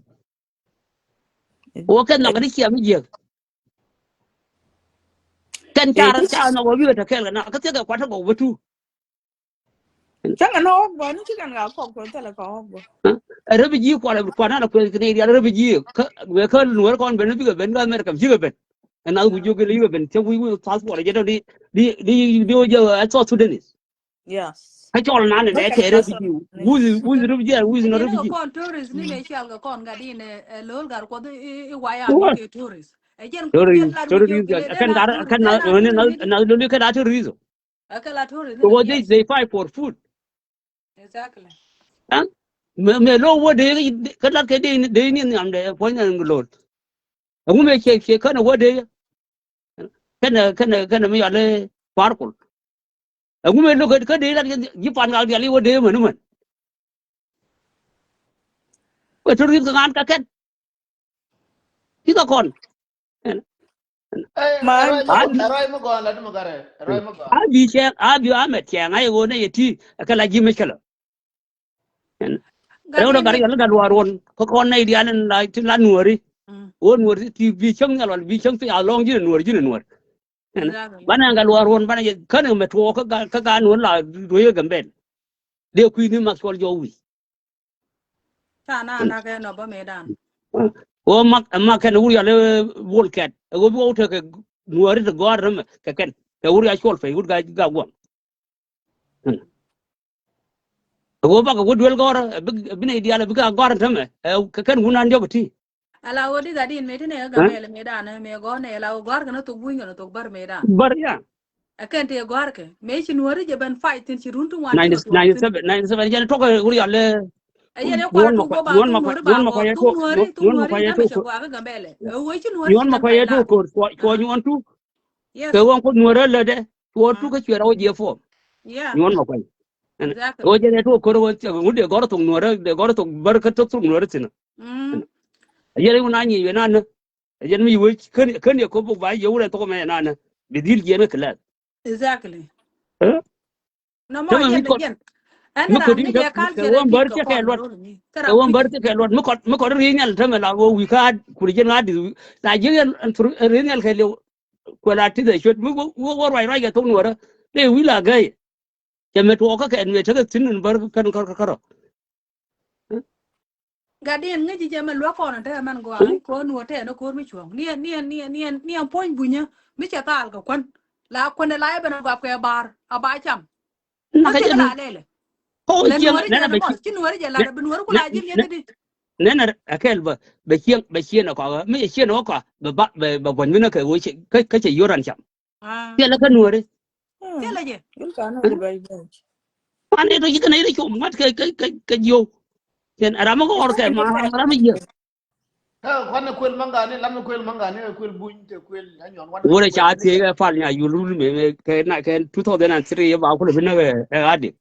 Ɣöö kɛn nhɔk kɛ ni ciɛ mi jiäk. Kɛn ca rat ca nhɔk ɣöö bikɛ te kɛɛl kɛ na kä thiek kɛ kuat te gɔw bä tu. Cäŋ ɛn ɣɔk bä ni ci kɛn ka kɔk kɛ thilɛ kɛ ɣɔk bä. Ɛ refugee kual kual na la kueth kɛ ni dial refugee kä wee kä nuɔr kɔn ben bikɛ ben kä America bikɛ ben. Ɛn na ku jiök kɛ bikɛ ben cɛ wi̱i̱ wi̱i̱ passport jɛ dɔ̱ di di di di wä jɛ ɛ South Sudanese. Yes. Kä cɔl nan nɛ kɛ refugee. Who's who's refugee and who's not refugee? Kɔn tourist ni mɛ cial kɛ kɔn gat in ɛ lo̱l gar kuɔth i waya ni kɛ tourist. Ɛ jɛn tourist tourist kɛn gar kɛn na na loli kɛn a tourist. Ɛ kɛ la tourist. Because they they fight for food. Exactly. Ɛn mɛ mɛ lo wä dee kä lat kɛ dee dee ni nhiam dee puɔ̱ny ni lo̱l. Ɛŋu mëë ciɛ ciɛ känɛ wä dee känɛ känɛ känɛ mi yɔal i̱ Kua̱r Kol. Ɛŋu mëë lo̱k kä dee lat ji̱ Pan Gak diaal i̱ wä dee män män. Wä tourist kä ŋa̱n kä kɛn. I̱ kä kɔn. Ma a bi cɛŋ a bi a mɛt cɛŋ a yɛ ɣöö nɛ yɛ ti kɛ la ji̱ mec kɛ lɔ. Rɛw dɔ gat yɔl ni gat luaar ɣɔn kä kɔn nɛy diaal in la ti la nuɔri. Ɣöö nuɔri ti bi cäŋ nhial wal bi cäŋ ti a lɔŋ ji̱n nuɔr ji̱n nuɔr. Banɛ gat luaar ɣɔn banɛ yɛ känɛ mɛ tuɔɔk kä gat nuɔr la ruëë Gambɛl. Dee kui̱ni Makuɔl jɔw wi̱i̱. Ca na na kɛ nɔ bä mëëdan. Ɣöö mak mak kɛn wur yɔl i̱ Bol Kɛt ɛ ɣöö bi ɣɔw tekɛ nuɔri ti gɔ̱a̱r rämɛ kɛ kɛn kɛ wur ya cuɔl pɛy wut ga ga guam. Ɛ ɣöö bakɛ wä duel gɔ̱rä ɛ bi nɛy diaal ɛ bikɛ a gɔ̱a̱r ɛn tämɛ ɛ kɛ kɛn wun an diɔk ɛ ti. Ala ɣöö di gat in mëë ti nɛ kä Gambɛl mëëdan ɛ mëë gɔ̱r nɛ ala ɣöö gɔ̱a̱r kɛn ɛ thok buny kɛn ɛ thok bär mëëdan. Bär ya. Ɛ kɛn tëë gɔ̱a̱r kɛ mëë ci nuɔ̱ri jɛ ben fight thi̱n ci run ti ŋuan. Ninety seven jɛn tɔk ɛ wur yal ɛ. Ɛ yɛn ɛ kua̱r tuk wä ba thok nuɔ̱ri ba ŋɔ̱ thok nuɔ̱ri thok nuɔ̱ri namɛ cɛ guakä Gambɛl ɛ ɣöö ci nuɔ̱ri ci ben fight la. Nyuɔ̱n mɔ kuay ɛ tok kor cuɔ nyuɔ̱n tuk. Kɛ ɣöö ŋuɔ̱t nuɔ̱rä lätdɛ cuɔ tuk kä cuɛ rɛw jiɛ form. Nyuɔ̱n mɔ kuay. Ɣöö jɛ rɛ tuɔk ko̱r ɣöö ŋut dee gɔ̱r thok nuɔ̱rä dee gɔ̱r thok bär kä tok thok nuɔ̱rä thi̱n. A yɛn i̱ wun a nyic wee nanä. A yɛn mi wee kän kän yɛ ko̱p bok ba yɛ wurɛ thok mɛ nanä bi dhil jiɛn kä kɛ lɛth. Exactly. Nɔmɔ a jɛn jɛn. Ɛn ram mi jɛ kal cɛ rɛ ji̱ kɛ kɔn ro̱l mi kɛ ram mi kɔn ri̱i̱ nhial tämɛ la wee wi̱i̱ kä kuri jɛn ɣa̱t di̱th wi̱i̱ la ji̱ yɛn ri̱i̱ nhial kɛ liw. Kuɛ la ti dhɛ cuet mi wä ruac ruac kɛ thok nuɔrä dee wi̱i̱ la gäy. Cɛ mɛ tuɔɔkä kɛ mɛ tekɛ thi̱n in bär kän kärɔ. Gatdiɛn ŋäc ji̱ jɛ mɛ luäk kɔn in tekɛ mɛn gɔaa ko̱r nuɔr tɛɛn ɛ ko̱r mi cuɔ̱ŋ ni ɛn ni ɛn ni ɛn ni ɛn ni ɛn puɔ̱ny bunyä mi cɛ thaal kɛ kuän. La kuän ɛ la ɛ ben ɛ gɔap kɛ baar a ba cam. Kä cɛ kɛ la lɛlɛ. Lɛ nuɔri jɛ lɛ mɔth ci nuɔri jɛ lat bi nuɔri ku la ji̱ mi̱eth di. Nɛn a kɛl bä bɛ cieŋ bɛ cieŋ a kɔk mi cɛ cieŋ a kɔk bɛ ba bɛ bɛ buɔ̱ny mi nä kɛ ɣöö kä cɛ yio̱r an cam. Thilɛ kä nuɔri. Thilɛ jɛ. Man ni tɔ ci kɛn a yit a cuɔp ŋuat kɛ kɛ kɛ kɛ jiöw. Cɛn a ram mi kɔɔr kɛ ma ram mi jiäk. Kä kuan ni kuel maŋgani lam ni kuel maŋgani kuel buny te kuel anyuɔn wan. Wurɛ ca thiec ɛ pal nya yul rul me kɛ na kɛ two thousand and three ba kulɛ bi näk ɛ ɣadik.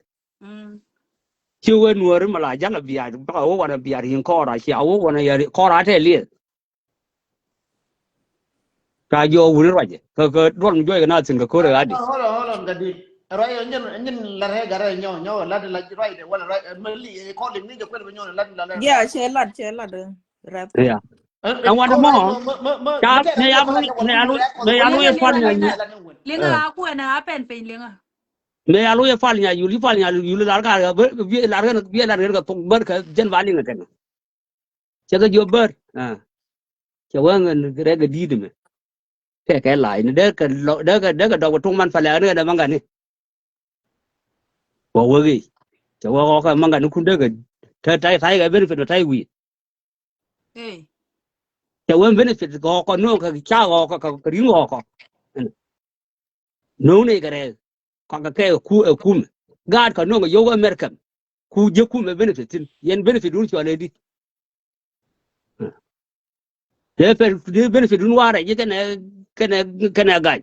Ci wee nuɔri mɛ la ja̱l a biaar bak a wä wan a biaar yin kɔɔr a cia wä wan a yari kɔɔr a tɛ lieth. Ka jɔ wuni ruacɛ kɛ kɛ duɔl mi juɔc kɛ na thi̱n kɛ ko̱r ɛ ɣadik. Hold on, hold on, Gatdiɛn. Ruacɛ nyin nyin la rɛ gat rɛ nyɔ nyɔ la la ruacɛ wala ruacɛ mɛ li calling ni jɛ kuɛl bi nyɔ la la. Yeah, cɛ lat cɛ lat. Rap. Yeah. Ɛn wan mɔ ca mɛ ya mɛ ya mɛ ya lu yɛ pal nya yul. Liŋa a kuɛ na a pɛn piny liŋa. Mɛ ya lu yɛ pal nya yul yi pal nya yul lar ka bi lar ka bi lar ka thok bär ka jɛn ba liŋa kɛn. Cɛ kɛ jiɔ bär. Cɛ wä ŋän rɛk kɛ di̱i̱t mɛ. Kɛ kɛ la̱a̱c ni dee kɛ dee kɛ dee kɛ dɔk bɛ tuk man pal ɛ ni kɛ dee maŋ kani. Wä wä ɣi̱i̱c cɛ wä ɣɔkä maŋ kani kun dee kɛ te tay tay kɛ benefit bɛ tay wi̱i̱. Cɛ wä benefit kɛ ɣɔkä no̱o̱ŋ kɛ ca ɣɔkä kɛ ri̱ŋ ɣɔkä. No̱o̱ŋ ni kɛ rɛɛ kɔakɛ kɛ ku ɛ kumɛ gaat kɛ no̱o̱ŋ kɛ yio̱w America. Ku jiäk kumɛ benefit thi̱n yɛn benefit wun cual ɛ di. Dee pɛn dee benefit wun warɛ ji̱ kɛnɛ kɛnɛ kɛnɛ ga̱ny.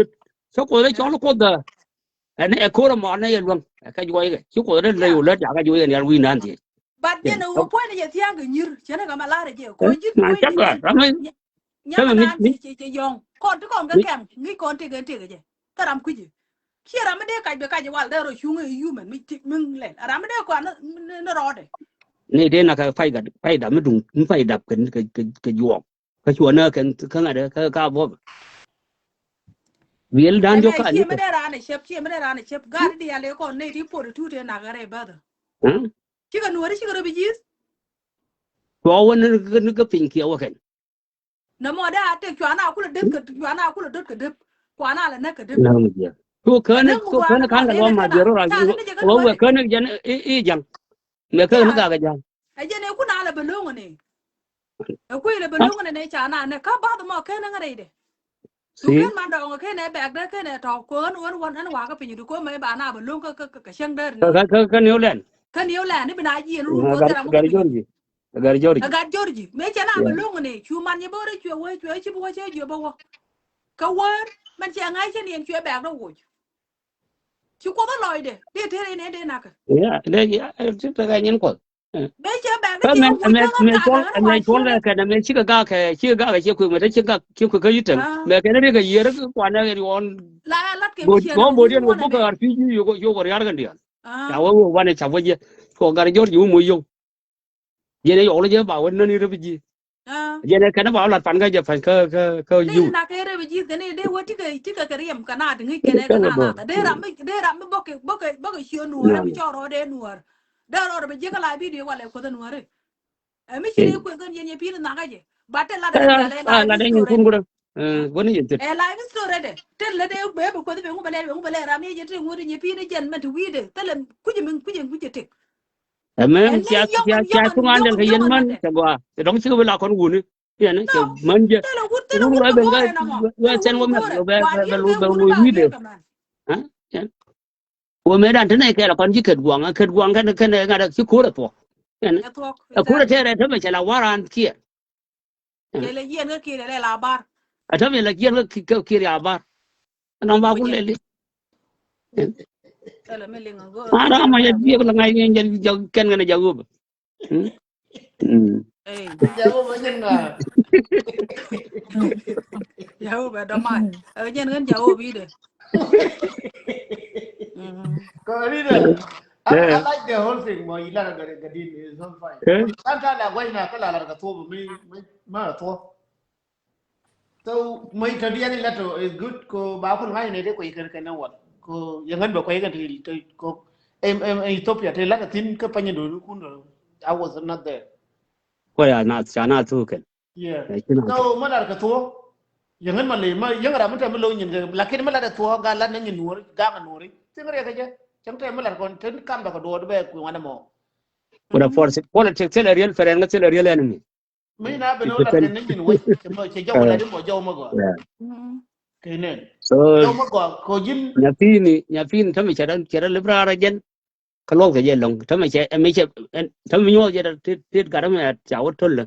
luet. Cä Kuoth ɛ cɔl Kuoth ɛ. Ɛn ɛ ko̱r ɛmɔ nɛ yɛ luäŋ. Ɛ kɛ juɔc kɛ. Ci Kuoth ɛ ley wä lät jakä juɔc ɛn yɛl wi̱i̱ naan thiec. But jɛn ɛ wä puɔ̱ny ni jɛ thia̱a̱ŋ kɛ nyir. Cɛn ɛ kɛ ma lar ɛ jɛ. Kɔ ji̱n puɔ̱ny ni jɛ. Nyam naan cɛ cɛ yɔ̱ŋ. Kɔn ti kɔn kɛ kɛm. Ŋi̱c kɔn tëkɛ tëkɛ jɛ. Kä ram kui̱c. Ciɛ ram mi dee kac bɛ kac wal dee rɔ cuŋ ɛ human mi ti mi lɛl. Ram mi dee kɔn ni rɔɔdɛ. Ni dee na kɛ pay gat pay dap mi duŋ mi pay dap kɛ kɛ kɛ juɔk. Kä cuɔ nä kɛn kä ŋa̱t kä ka buɔk. Biɛl dan jɔ ka ni. Ciɛ mi dee ran ɛ cɛp ciɛ mi dee ran ɛ cɛp gat di ale kɔn ni ti por tu te nak rɛ bäth. Cikɛ nuɔri cikɛ rɛ bi ji̱th. Cuɔ wä ni ni kä piny kiɛ wä kɛn. Nɛ mɔ dee a tek cuana kulɛ dep kɛ cuana kulɛ dot kɛ dep. Kuana lɛ nɛ kɛ dep. Cu känä cu känä ka̱n kɛ luɔm ma biɛr ora wä wä känä jɛn i jaŋ. Mɛ känä mi gakɛ jaŋ. Ɛ jɛn ɛ kuna lɛ bɛ loŋ ni. Ɛ kui̱ lɛ bɛ loŋ ni ca na nɛ kä bath mɔ känä ŋä rɛydɛ. Cu kän man dɔɔŋ känɛ bɛk dee känɛ tɔ̱ ko ɣän ɣän ɣän wakä piny du ko mɛ ba na bɛ loŋ kä kä kä cäŋ dee ni. Kä kä kä New Land. Kä New Land ni bi na jiɛn run ko dee ram kä piny. Gat Jɔrji. Ɛ gat Jɔrji. Mëë cɛ na bɛ lo̱ŋ ni cu man nyɛ bä rɛ cuɛ wee cuɛ ci bi wä cɛ jiö bä wä. Kä wee mɛn cɛ ŋa̱c cɛ ni ɛn cuɛ bɛɛk rɛ woc. Ci Kuoth ɛ lɔcdɛ dee tëë rɛ ni dee nakä. Ya dee ya ti te kä nyin Kuɔth. Mëë cɛ bɛɛk rɛ ci kɛ woc kä ŋa̱ ŋa̱ ŋa̱ cuɔl kɛ kɛn mëë cikɛ gak kɛ cikɛ gak kɛ ciɛ kui̱ mëë te ci gak ci kui̱ kä yitäŋ. Mɛ kɛn ri kɛ yier kuanɛ ri ɣɔn. La lat kɛ mi ciɛ ɣɔn bot yɛn wä bukɛ ar pi̱ ji̱ yokɔ riar kɛn diaal. Ca wä wä wanɛ ca wä jɛ. Cuɔ gat Jɔrji wä moc yio̱w. Jɛn ɛ yɔk lä jɛ ba wä nän i̱ rɛp ji̱. Jɛn ɛ kɛn ɛ ba wä lat pan kä jɛ pan kä kä kä yuut. Na kɛ rɛp ji̱ kɛn ɛ dee wä tikɛ tikɛ kɛ riɛm kɛ na ti ŋi̱c kɛn ɛ kɛ na na dee ram mi dee ram mi bäkɛ bäkɛ bäkɛ ciö nuɔ̱ɔ̱r ram mi cɔɔr rɔɔdɛ nuɔ̱ɔ̱r. Dee rɔɔdɛ bɛ jiäkä la bidio walɛ kuoth ɛ nuɔ̱ɔ̱r ɛ. Ɛ mi ci dee kueth kɛn yɛn yɛ pi̱i̱n nhakɛ jɛ ba te lat ɛ lat ɛ nyin kun gurä. Wä ni yɛ thit ɛ life story dɛ te lɛ dee bee bɛ kueth bɛ ŋu bɛ lɛ bɛ ŋu bɛ lɛ ram yɛ jɛ te ŋu dee nyɛ pi̱i̱n jɛn mɛn ti wi̱i̱dɛ te lɛ kucɛ mi kucɛ kucɛ te. Ɛmɛ cia cia cia cuŋ an dɛl kɛ yɛn män cɛ gɔaa. Cɛ dɔ̱ŋ cikɛ bi la kɔn wuni. Yɛn cɛ män jɛ. Wun wɛ ben kä wɛ cɛn wä mɛ bɛ bɛ bɛ lo bɛ lo wi̱i̱dɛ. Wä mɛ dan te nɛ kɛɛl kɔn ci kɛt guaŋ kɛt guaŋ kɛn kɛn ŋa̱t ci ko̱r ɛ thuɔ̱k. Ɛ ko̱r ɛ tɛɛrɛ te mɛ cɛ la waran kiɛ. Kɛ lɛ jiɛn kä kiɛ lɛ la bar. Ɛ te mɛ la jiɛn kä kiɛ ya bar. Ɛnɔ ba ku lɛli. Ara ma yɛ biek la ŋa̱c ni jɛ jɛ kɛn kɛn jɛ wop. Jɛ wop ɛ dɔma ɛ jɛn kɛn jɛ wop idɛ. Kɔ idɛ. I, I like the whole thing. Ma ilara gari gadin is all fine. Kan ta la gwai na kala la ka tuwa mi mi ma tuwa. So, my tadi ani lato is good ko ba ko ngai ne de ko ikan kan wal. Ko yangan ba ko ikan ti ko em em Ethiopia te la tin ka panya do kun do. I was not there. Ko ya na cha na tu ken. Yeah. So, ma lar ka to. Yangan ma le ma yang ra mun ta mi lo nyin ga lakin ma la da to ga la na nyin wor ga ma nori. Tin re ka je. Chang te ma lar kon tin kam ba ko do be ko wana mo. Ko da force politics tell a real friend, tell a real enemy. Mi na ben wala kɛ ni nyin wec cɛ mɔ cɛ jɔw la di mɔ jɔw mɔ gɔ. Kɛ nen. So jɔw mɔ gɔ ko jin. Nya pini nya pini tami cɛ dan cɛ dan libra ra jɛn. Ka luɔl kɛ jɛ lɔŋ tami cɛ ɛmi cɛ tami nyuɔl jɛ dan tit tit gat mi ca wä tol.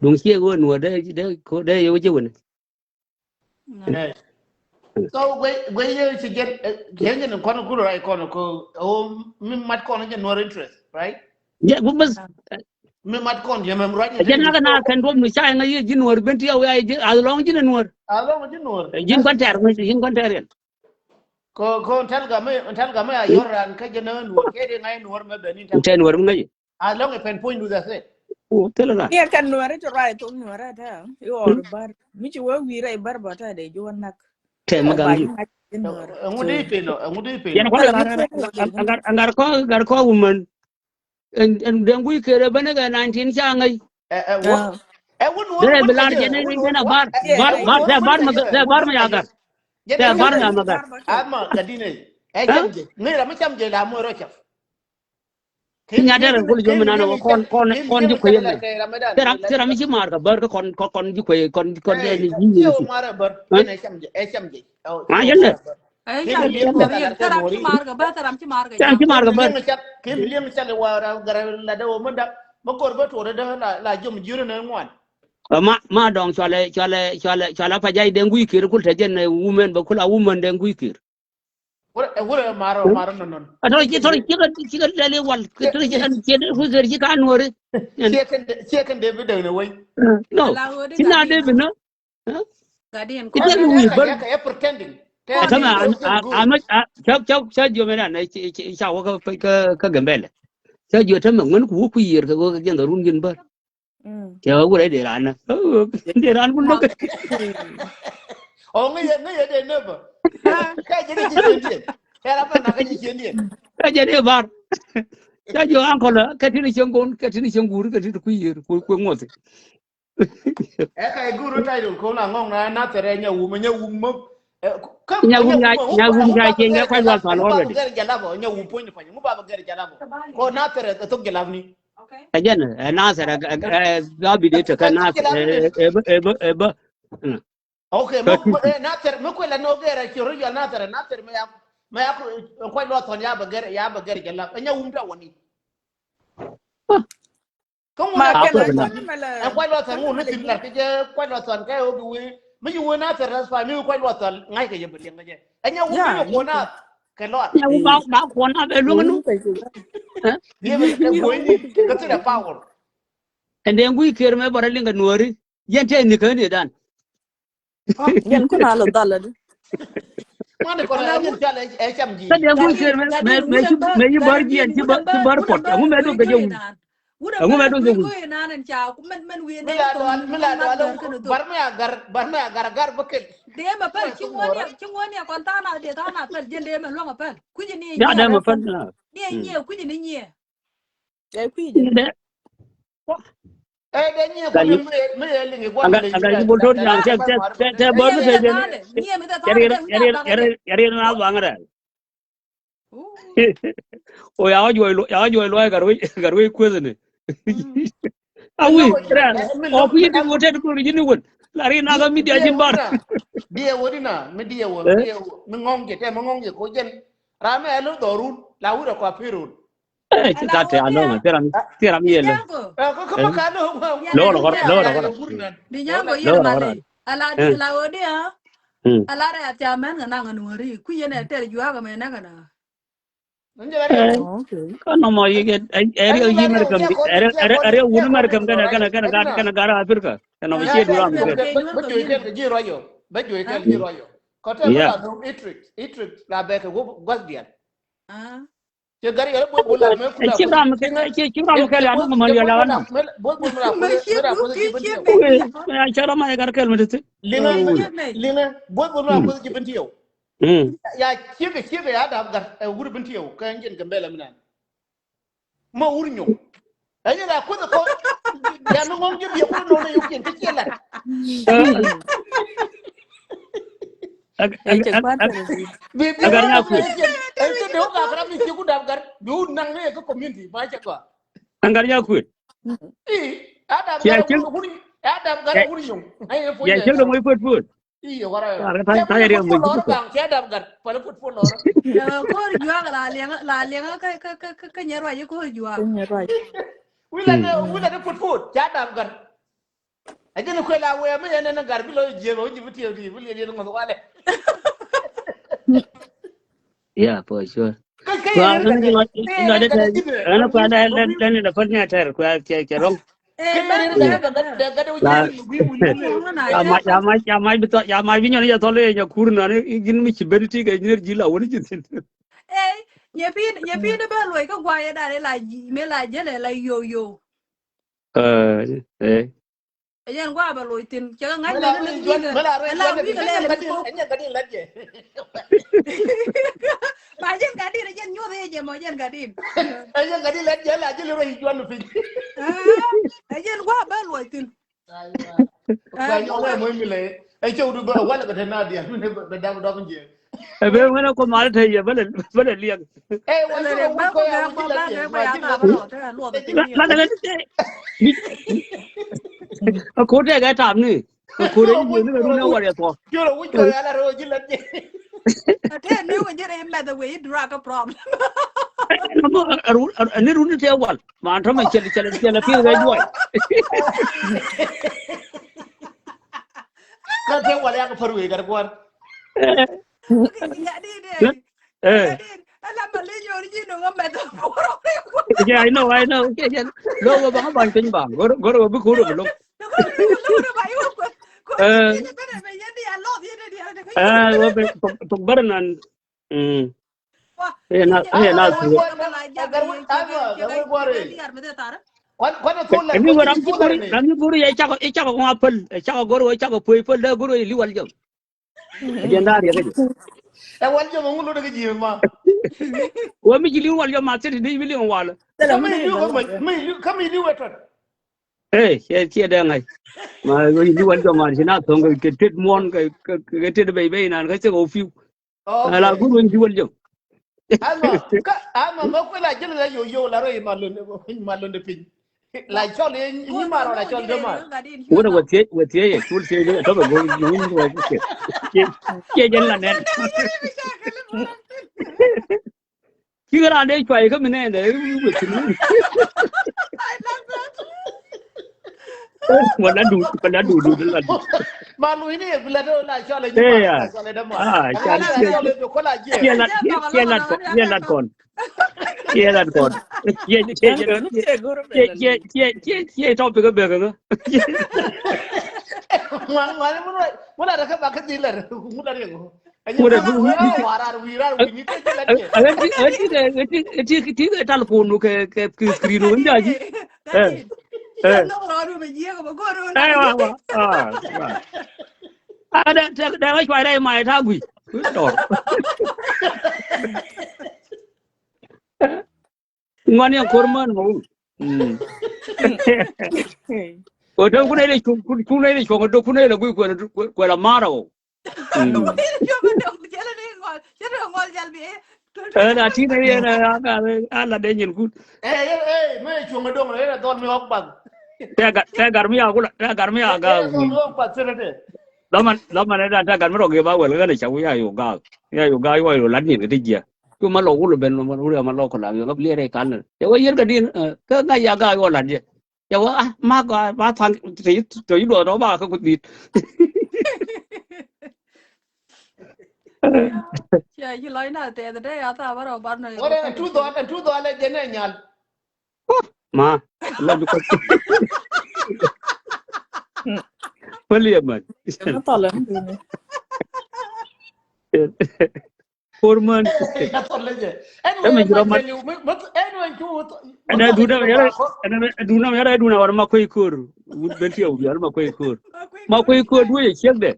Duŋ ciɛ ɣöö nuɔ̱ɔ̱r dee, dee, ko dee yɛ wä ji̱ wuni. Nɛ. So guey, guey yɛ ci jɛn, eh, jɛn jɛn kɔn ku rɔ ray kɔn ko, o mi mat kɔn jɛ nuɔr interest, right? Jɛ, gu bäth. Mi mat kɔn jɛ mɛm ruac ni jɛn nak na kɛn duɔm ni ca ŋa yɛ ji̱ nuɔr ben ti a wä a ji̱, as long ji̱n a nuɔr. As long ji̱ nuɔr. Eh, ji̱n kɔn tɛr, ji̱n kɔn tɛr yɛn. Ko, ko tɛl gam, tɛl gam a yor ran kä jɛ na nuɔr, kɛ di ŋa nuɔr mɛ ben ni tɛl. Tɛl nuɔr mi ŋa yɛ. As long as pɛn puɔ̱ny du the same. Thilɛ ran. Yɛ kɛn nuɛrɛ ci ruac thok nuɛrɛ tɛ. Iwɔr bär mi ci wee wi̱i̱ rɛy bär bä tɛ dee ji̱ wä nak. Tɛ mi gaŋ ji̱. Ɛŋu dee pen ɔ, ɛŋu dee pen. Yɛn kualɛ ŋar, ŋar, ŋar kɔ, ŋar kɔ wumän. Ɛn, ɛn den gui̱c kërɛ bänä kɛ nineteen ca ŋäc. Ɛ, ɛ, wä. Ɛ, wun, wun, dee bi lar jɛn ni jɛn a bar. Bar, bar, dee bar ma, dee bar ma yagar. Dee bar ma yagar. Ama ka dinɛ. Ɛ cam jɛ. Ŋäc ram mi cam jɛ la mɔ rɔ cam. Ti nya derɛ kul jom nan wä kɔn, kɔn, kɔn ji̱ kuey mɛ. Ti ram, ti ram ji̱ mar kɛ bär kä kɔn, kɔn, kɔn ji̱ kuey, kɔn, kɔn ji̱ ni ji̱ ni. Ti ram ji̱ mar kɛ bär, ti ram ji̱ mar kɛ bär. Ti ram ji̱ mar kɛ bär. Kä mi liɛŋ cal wa ra gɛrɛ la dee wä mɛ dak mɛ kor bä tuɔrɛ dee la, la jom ji̱ rɛ nɛ ŋuan. Ma, ma dɔŋ cualɛ, cualɛ, cualɛ, cualɛ pa jay dee ŋui̱ kir kul te jɛn wumɛn bä kul a wumɛn dee ŋui̱ kir. Wurɛ, wurɛ maro, maro nɔnɔn. A tɔrɔ ci, tɔrɔ ci ka, ci ka lɛli wal. Tɔrɔ ci ka, ci ka, ku zer ci ka nuɔri. Ci kɛn, ci kɛn de bi dɛŋ ni wei. No. Ci na de bi no. Ci de bi wi bar. Ɛ pretending. Ɛ tama a, a, a, ca, ca, ca jiɔ mɛ na, ci, ci, ca wä ka, ka, ka Gambɛlɛ. Ca jiɔ tama ŋuɛn ku wä ku yier ka wä ka jɛn dharun gin bar. Cɛ wä wurɛ dee ran na. Dee ran kun dɔk. Ɔ ŋäc yɛ, ŋäc yɛ dee neighbor. Kɛ jɛ dee ci ciëndiɛn. Kɛ rap na kɛ ci ciëndiɛn. Kɛ jɛ dee bar. Kɛ jɛ ankɔl kɛ tin cieŋ gon, kɛ tin cieŋ gur, kɛ tin ku yier ku, ku ŋuɔth. Ɛ kɛ gur ta̱y dol ko na ŋɔŋ na na thɛrɛ nya wum, nya wum mɔ. Nya wum ya, nya wum ya cieŋ kɛ kuac lual thal already. Nya wum puɔ̱ny ni pany. Ŋu ba bɛ gɛr jalap ɔ. Ko na thɛrɛ thok jalap ni. Ɛ jɛn ɛ Nathɛr ɛ, ɛ, ɛ, Dhabit ɛ te kä Nathɛr ɛ, ɛ, ɛ, ɛ, ɛ, ɛ. Okay, mɛ, mɛ, ɛ, Nathɛr, mɛ kuɛ la nɔ gɛr ɛ ci rɔ yɔl Nathɛr, Nathɛr mɛ ya, mɛ ya kuɛ lɔ thɔn ya bɛ gɛr, ya bɛ gɛr jɛ la, ɛ nya wum ta wani. Kä ŋun ɛ kuɛ lɔ thɔn, ɛ kuɛ lɔ thɔn ŋun ni tin lar kɛ jɛ kuɛ lɔ thɔn kɛ wä bi wee, mi ci wee Nathɛr that's why mi wee kuɛ lɔ thɔn ŋa̱c kɛ jɛ bɛ liɛŋ kɛ jɛ. Ɛ nya wum ni kuɔ na kɛ lɔt. Nya wum ba, ba kuɔ na bɛ luŋ nu. Diɛ bɛ kɛ kuɔ ni kɛ thil ɛ power. Ɛn dee ŋui̱ kër mɛ bɔrɛ liŋ kɛ nuɔri. Yɛn tɛ ni kä ni dan. Yɛn kun a lɔ dhal adi. Mani kɔn a yɛn jal ɛ cam ji̱. Kä dee ŋui̱ kër mɛ, mɛ, mɛ ci, mɛ ci bär jiɛn ci bär, ci bär pɔt. Ɛŋu mɛ dok kɛ jɛ wi̱i̱. Ɛŋu mɛ dok kɛ wi̱i̱. Mi la dɔal, mi la dɔal. Bar mi a gar, bar mi a gar, gar bä kel. Dee mɛ päl ci ŋuɔn ya, ci ŋuɔn ya kɔn tha̱a̱ŋ a dee tha̱a̱ŋ a päl jɛn dee mɛ luäŋ a päl. Kui̱c ni. Ya dee mɛ päl. Ni nyiɛ kui̱c ni nyiɛ. Ɛ kui̱ jɛ. Ɛ dee nyiɛ kui̱ mi, mi yɛ liŋ i gua̱n. Agar, agar ji̱ bol to̱r nyaŋ tɛ, tɛ, tɛ, tɛ bär mi tɛ jɛ. Yɛ riɛn, yɛ riɛn, yɛ riɛn, yɛ riɛn na baŋ rɛ. O ya wä juɔy luɔy, ya wä juɔy luɔy gat wec, gat wec kuethni. A wi̱i̱ rɛ. Ɔ kui̱ ji̱ wä tɛt kui̱ ji̱ ni wän. La riɛn na kä mi diac ji̱ bar. Diɛ wä di na, mi diɛ wä, diɛ wä, mi ŋɔŋ jɛ, tɛ mi ŋɔŋ jɛ ko jɛn. Ram mi ɛ lo dhɔrun, la wurɛ kua pirun. Ɛ, ci gat tɛ alɔŋ, ti ram, ti ram yɛ lɛ. Ɛ, kä, kä, kä, kä, lɔr, lɔr, lɔr. Di nyaŋ kɔ yɛn malɛ. Ala di la wä di a. Ala rɛ a tia mɛn ŋa naŋ ŋa nuɔri. Kui̱ yɛn ɛ tɛr juak mɛ nɛ ŋa na. Ɛ, kä nɔmɔ yi kɛ, ɛ, ɛ, riɛk yi mɛr kɛm, ɛ, ɛ, ɛ, riɛk wuni mɛr kɛm kɛnɛ, kɛnɛ, kɛnɛ, kɛnɛ, kɛnɛ gar Africa. Kɛ nɔmɔ ciɛ duram kɛ. Bä juɔy kɛl kɛ ji̱ ruac yɔ. Bä juɔy kɛl ji̱ ruac yɔ. Kɔ tɛ bä la nɔm Itrik, Itrik la bɛ kɛ wä gua̱th diɛn. Cɛ gari yɛrɛ buɔth buɔth la mɛ kuda. Cik ram kɛ, cik ram kɛ la nɔmɔ yɔ la nɔm. Buɔth buɔth la kuda. Mɛ cɛ ram ma yɛ gar kɛl mɛ tete. Liŋɛ, liŋɛ buɔth buɔth la kuda ji̱ bin tiɛw. Ya ciek ciek ya dap gar ɛ wur bin tiɛw kɛ jin Gambɛla mi nan. Ma wur nyuŋ. Ɛ nyɛ la kuth kɔ. Ya mi ŋɔŋ ji̱ biɛ kuth nɔnɔ yuk jin ti ciɛ la. Ɛ, ɛ, ɛ, ɛ, ɛ, ɛ, gar nya kuth. Ɛ, ɛ, de wä gak ram ni ci ku dap gar. Bi wä naŋ ni kɛ community ma cɛ gɔaa. Ɛ gar nya kuth. I, a dap gar wur, a dap gar wur nyuŋ. Ɛ, ɛ, ya cɛ de moc put put. I, ɛ, wara. Tar, tar, tar, ya moc put put. Cɛ dap gar. Pal put put lɔr. Ɛ, kor juak la liɛŋ, la liɛŋ ka, ka, ka, ka, ka nyɛ ruac kor juak. Ka nyɛ ruac. Wila de, wila de put put. Cɛ dap gar. Ɛ jɛn kuɛ la wee mi yɛn ni gar bi lɔ jiɛm ɛ wi̱c bi tiɛw ti bi liɛl yɛn ŋɔth walɛ. Yeah, for sure. Kä kä yɛn ni gar ni lɔ ni gar ni jiɛm. Ɛn kuɛ da ɛn da ɛn da fɔt ni a tɛr kuɛ kɛ kɛ rɔŋ. Kä yɛn ni gar ni gar ni wi̱c ni wi̱c ni. Ya ma ya ma ya ma bi tɔ ya ma bi nyɔn ya tɔl yɛ nya kur na ni gin mi ci ben ti kɛ nyir ji la wani ji tin. Ey, nyɛ pin nyɛ pin bɛ luɔi kä guayɛ dan ila ji me la jɛlɛ la yo yo. Eh, eh. Ɛ jɛn gua̱a̱ bɛ loc thi̱n cɛ kɛ ŋa̱c mɛ la wi̱i̱ kɛ lɛl mi kok. Ɛ jɛn gadin ɛ jɛn nyuɔth ɛ jɛ mɔ ɛ jɛn gadin. Ɛ jɛn gadin lɛt jɛ la jɛ lɛ rɔ i̱ juɔn piny. Ɛ jɛn gua̱a̱ bɛ loc thi̱n. Kua nyɔk wɛ mɔny mi lɛ ɛ cɛ wut bɛ wal kɛ te na dial mi ne bɛ dam dɔk jɛ. Ɛ ben wen a kɔ mal te yɛ bä lɛ bä lɛ liɛk. Ɛ wä cɛ wä kɔ ya wä cɛ lɛ liɛk ma cɛ lɛ. La la ni te. A ko te ga tam ni. A ko re ni ni ru na war ya to. Cɛ wä cɛ ya la ro cɛ lɛ liɛk. A te ni wä jɛ re mɛ the way drug a problem. Ni ru ni te wal. Ma tɔ mɛ cɛl cɛl cɛl pir kɛ juɔc. Kä te wal yak pär wee gat guar. Eh. Yeah, I know, I know. Lo wa ba ban piny ba. Gor gor wa bi kuro bi lo. Eh. Eh, wa be tok bar nan. Mm. Ɛ na ɛ na. Ni wä ram ni buri ram ni buri yɛ cakɔ i cakɔ ŋɔ päl ɛ cakɔ gor wä cakɔ puey päl dee gor wä ili wal jɔm. Ɛ jɛn daar yɛ kɛ jɛ. Ɛ wal jɔm ŋu lo dee kɛ ji̱ ma. Wä mi ji̱ li̱w wal jɔm ma thit ni mi li̱w wal. Kä mi li̱w wä tɔt. Ɛ cɛ cɛ dee ŋa̱c. Ma wä ili wal jɔm ma ci na thoŋ kɛ tet muɔ̱n kɛ tet bɛy bɛy nan kä cɛ kɛ wä pi̱w. Ala gur wen juwal jok. Ama ka ama ma kwela jil la yo yo la roi malon malon de piny. La chol ye ni maro la chol de ma. Wona watie watie ye chul tie ye to be go ni ni watie. Ye ye la nen. Ki gara de chwa ye ka mine ne. Wala du wala du du la. Ma lu ini ye bila do la chole ni ma chole de ma. Ah, chole de ko la je. Ye la ye la kon. Ye la kon. Ye ye ye ye topic be ga. Ma ma ni mo mo la ka ba ka di la. Mo la re ko. Ŋuɔ̱t ɛ bi wi̱i̱ ɛ ti ɛ ti ɛ ti ɛ ti ɛ ti telephone nu kɛ kɛ kɛ screen nu jaji. Ɛ ɛ ɛ wa wa. A dɛ tɛ dɛ ŋa cuay dɛ ma ɛ ta gui. Tɔr. Ŋuan yɛn kor män ŋɔw. Ɔ te kun ɛ lɛ cuŋ kun ɛ lɛ cuŋ dok kun ɛ lɛ gui kuɛl kuɛl a mar ɔ. Ɛ na ti ni yɛn a la dee nyin kun. Ɛ ɛ ɛ mɛ cuŋ dok ɛ na dhɔl mi ɔk bath. Tɛ gar tɛ gar mi a kula tɛ gar mi a ga. Dhɔman dhɔman ɛ dan tɛ gar mi rɔ gɛ ba wɛl ɣän ɛ ca wi̱i̱ a yo gaak. Ya yo gaak yo wa yo lat nyin kɛ ti jiɛ. Cu ma lɔ wul ben lɔ ma lɔ kɔ la yɔ lɔ bi liɛrɛ kan. Cɛ wä yɛr kɛ din kä ŋa̱c ya gaak yɔ lat jɛ. Cɛ wä ah ma gɔaa ba thaŋ te yi duɔth tɔ ba kä ku dhi̱i̱t. Cɛ ci lɔc na tɛth dee ya thaak bä rɔ bar nɔ. Wä dee ɛn tu dhɔal ɛn tu dhɔal ɛ jɛ nɛ nyal. Ma lɔ bi kɔc. Pali ɛmɛ. Ɛmɛ thɔl ɛn duni. Por man. Ɛmɛ jurɔ man. Ɛnɛ duna mɛ yɛrɛ ɛnɛ duna mɛ yɛrɛ duna wara ma koy kor. Wut ben tiɛ wut yɛrɛ ma koy kor. Ma koy kor duwe yɛ ciek dɛ.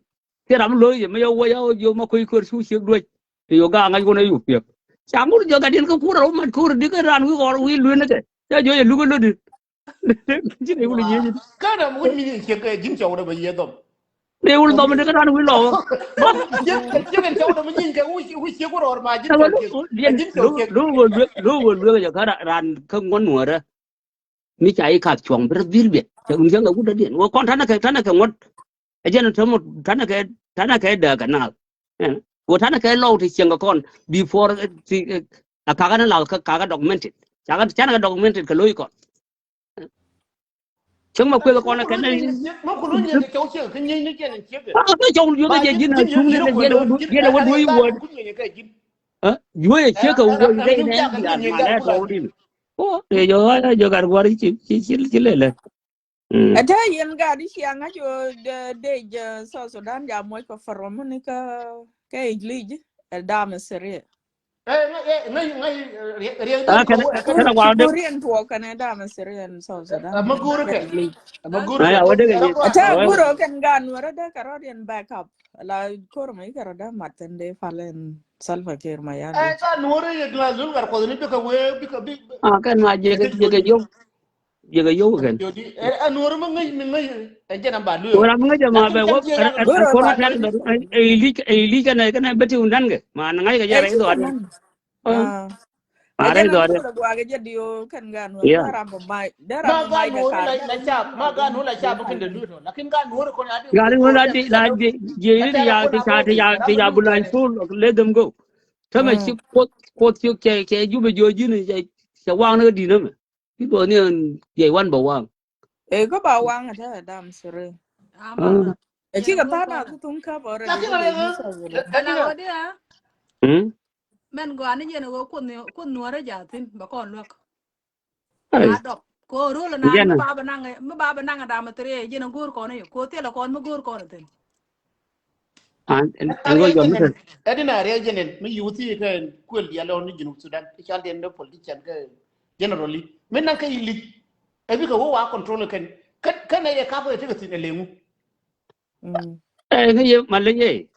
Ti ram lo yɛ mɛ yɛ wä ya wä yo ma koy kor cu ciek duwe. Ti yo ga ŋa̱c wun ɛ yu piɛk. Ca ŋur jɔ gat yɛn kä kur a wä mat kor di kä ran wi̱i̱ ɣɔr wi̱i̱ luenikɛ. Ca jɔ yɛ luk ɛ lodi. Ji̱n ɛ wul ji̱. Kä dam wut mi ji̱n ciek ji̱n cɔw dɛ bɛ yiɛ dhɔm. Dee wul dhɔm ni kä ran wi̱i̱ lɔ. Ji̱n ciek ji̱n cɔw dɛ mi ji̱n kɛ wul ciek wul rɔɔr ma ji̱n cɔw ciek. Ji̱n cɔw ciek. Lo lo lo lo lo jɛ kä ran kä ŋuɔ̱n nuɔrɛ. Mi ca yi kath cuɔ̱ŋ bi rɛ dhil biɛt cɛ wun cɛ ŋɛ wut dädiɛn wä kɔn tanɛ kɛ tanɛ kɛ ŋuɔ̱t. Ɛ jɛn tämɔ tanɛ kɛ tanɛ kɛ dääk kɛ naath. Wä tanɛ kɛ lɔw ti cieŋ kɛ kɔn before ti a kakä ni lath kä kakä documented. Cakä canɛ kɛ documented kɛ lo̱c kɔn. Cäŋ ma kueth kɔn kɛn ni. Kä cɔw yuɔth jɛ ji̱n a cuŋ ni jiɛn a wä duɔ̱ɔ̱c wäd. Juɔ̱c a ciek kɛ wä jɛ nɛ diaal ma lɛ tɔw din. Ɔ tëë jɔ ɣa̱c a jɔ gat gua̱r ci ci ci lɛ lɛ. Ɛ tɛ yɛn gat i̱ ciaŋ a jɔ dee jɛ South Sudan ja muɔc kɛ far wä muni kä kɛ i̱ lic ɛ dam ɛ siriɛ. Ɛ ŋäc ŋäc ŋäc riɛk riɛk dee kɛn kɛ wä kɛn a waŋ dee. Korean tuɔɔk kɛn ɛ dam ɛ siriɛ South Sudan. Ɛ mä go̱o̱r kɛ ɛ mä go̱o̱r kɛ. Ɛ tɛ go̱o̱r kɛn gan wä rɛ dee kɛ rɔ̱diɛn backup. La kor ma ikɛ rɔ dee mat thin dee pal in Salva Kiir ma yan. Ɛ ka nuɔrɛ yɛ gla lul gar kuɔth ni bikɛ wee bikɛ bi. A kɛn ma jɛ kɛ jɛ kɛ yom. Jɛ kɛ yom kɛn. Ɛ nuɔrɛ mi ŋäc mi ŋäc ɛ jɛn a ba luɛ. Wala mi ŋäc a ma bɛ wä ɛ kor ma tɛt bɛ ɛ ilik ɛ ilik kɛn ɛ kɛn ɛ beti undan kɛ ma ŋa̱c kɛ jɛ rɛ idhɔr. Ɛ rɛy dhɔr. Guak jɛ diw kɛn gan wä. Yeah. Dara ba mai dara ba mai kɛ kar. La cap ma gan wä la cap kɛn de luto lakin gan wä kɔn adi. Gan wä la di la di jɛ ni di ya di ca di ya di ya bulany full let them go. Tama ci kuoth kuoth ci kɛ kɛ jubɛ jɔ jini cɛ cɛ waŋ ni di na mɛ. People ni yɛ wan ba waŋ. Ɛ kä ba waŋ ɛ tɛ dam siri. Ɛ cikɛ tha̱a̱ŋ a kä thuŋ käp already. Lakin rɛ kä ala wä dia. Mɛn gɔaa ni jɛn ɛ wee kuoth nuɔrɛ jaathin ba kɔn luäk. A dɔk ko rol nan mi ba bɛ naŋ mi ba bɛ naŋ a dam a thiriɛ jɛn a go̱o̱r kɔn i̱ ko thilɛ kɔn mi go̱o̱r kɔn a thin. An an go jɔ mi thin. Ɛ din a riɛk jɛn in mi yuthi kɛ kuël dial ɔn ni Junub Sudan i̱ cal diɛn ni politician kɛ generally mi naŋ kɛ i̱ lic. Ɛ bikɛ wä wa control kɛn kɛn kɛn ɛ yɛ kap ɛ tekɛ thin ɛ leŋu. Ɛ ŋä yɛ ma leny ɛ.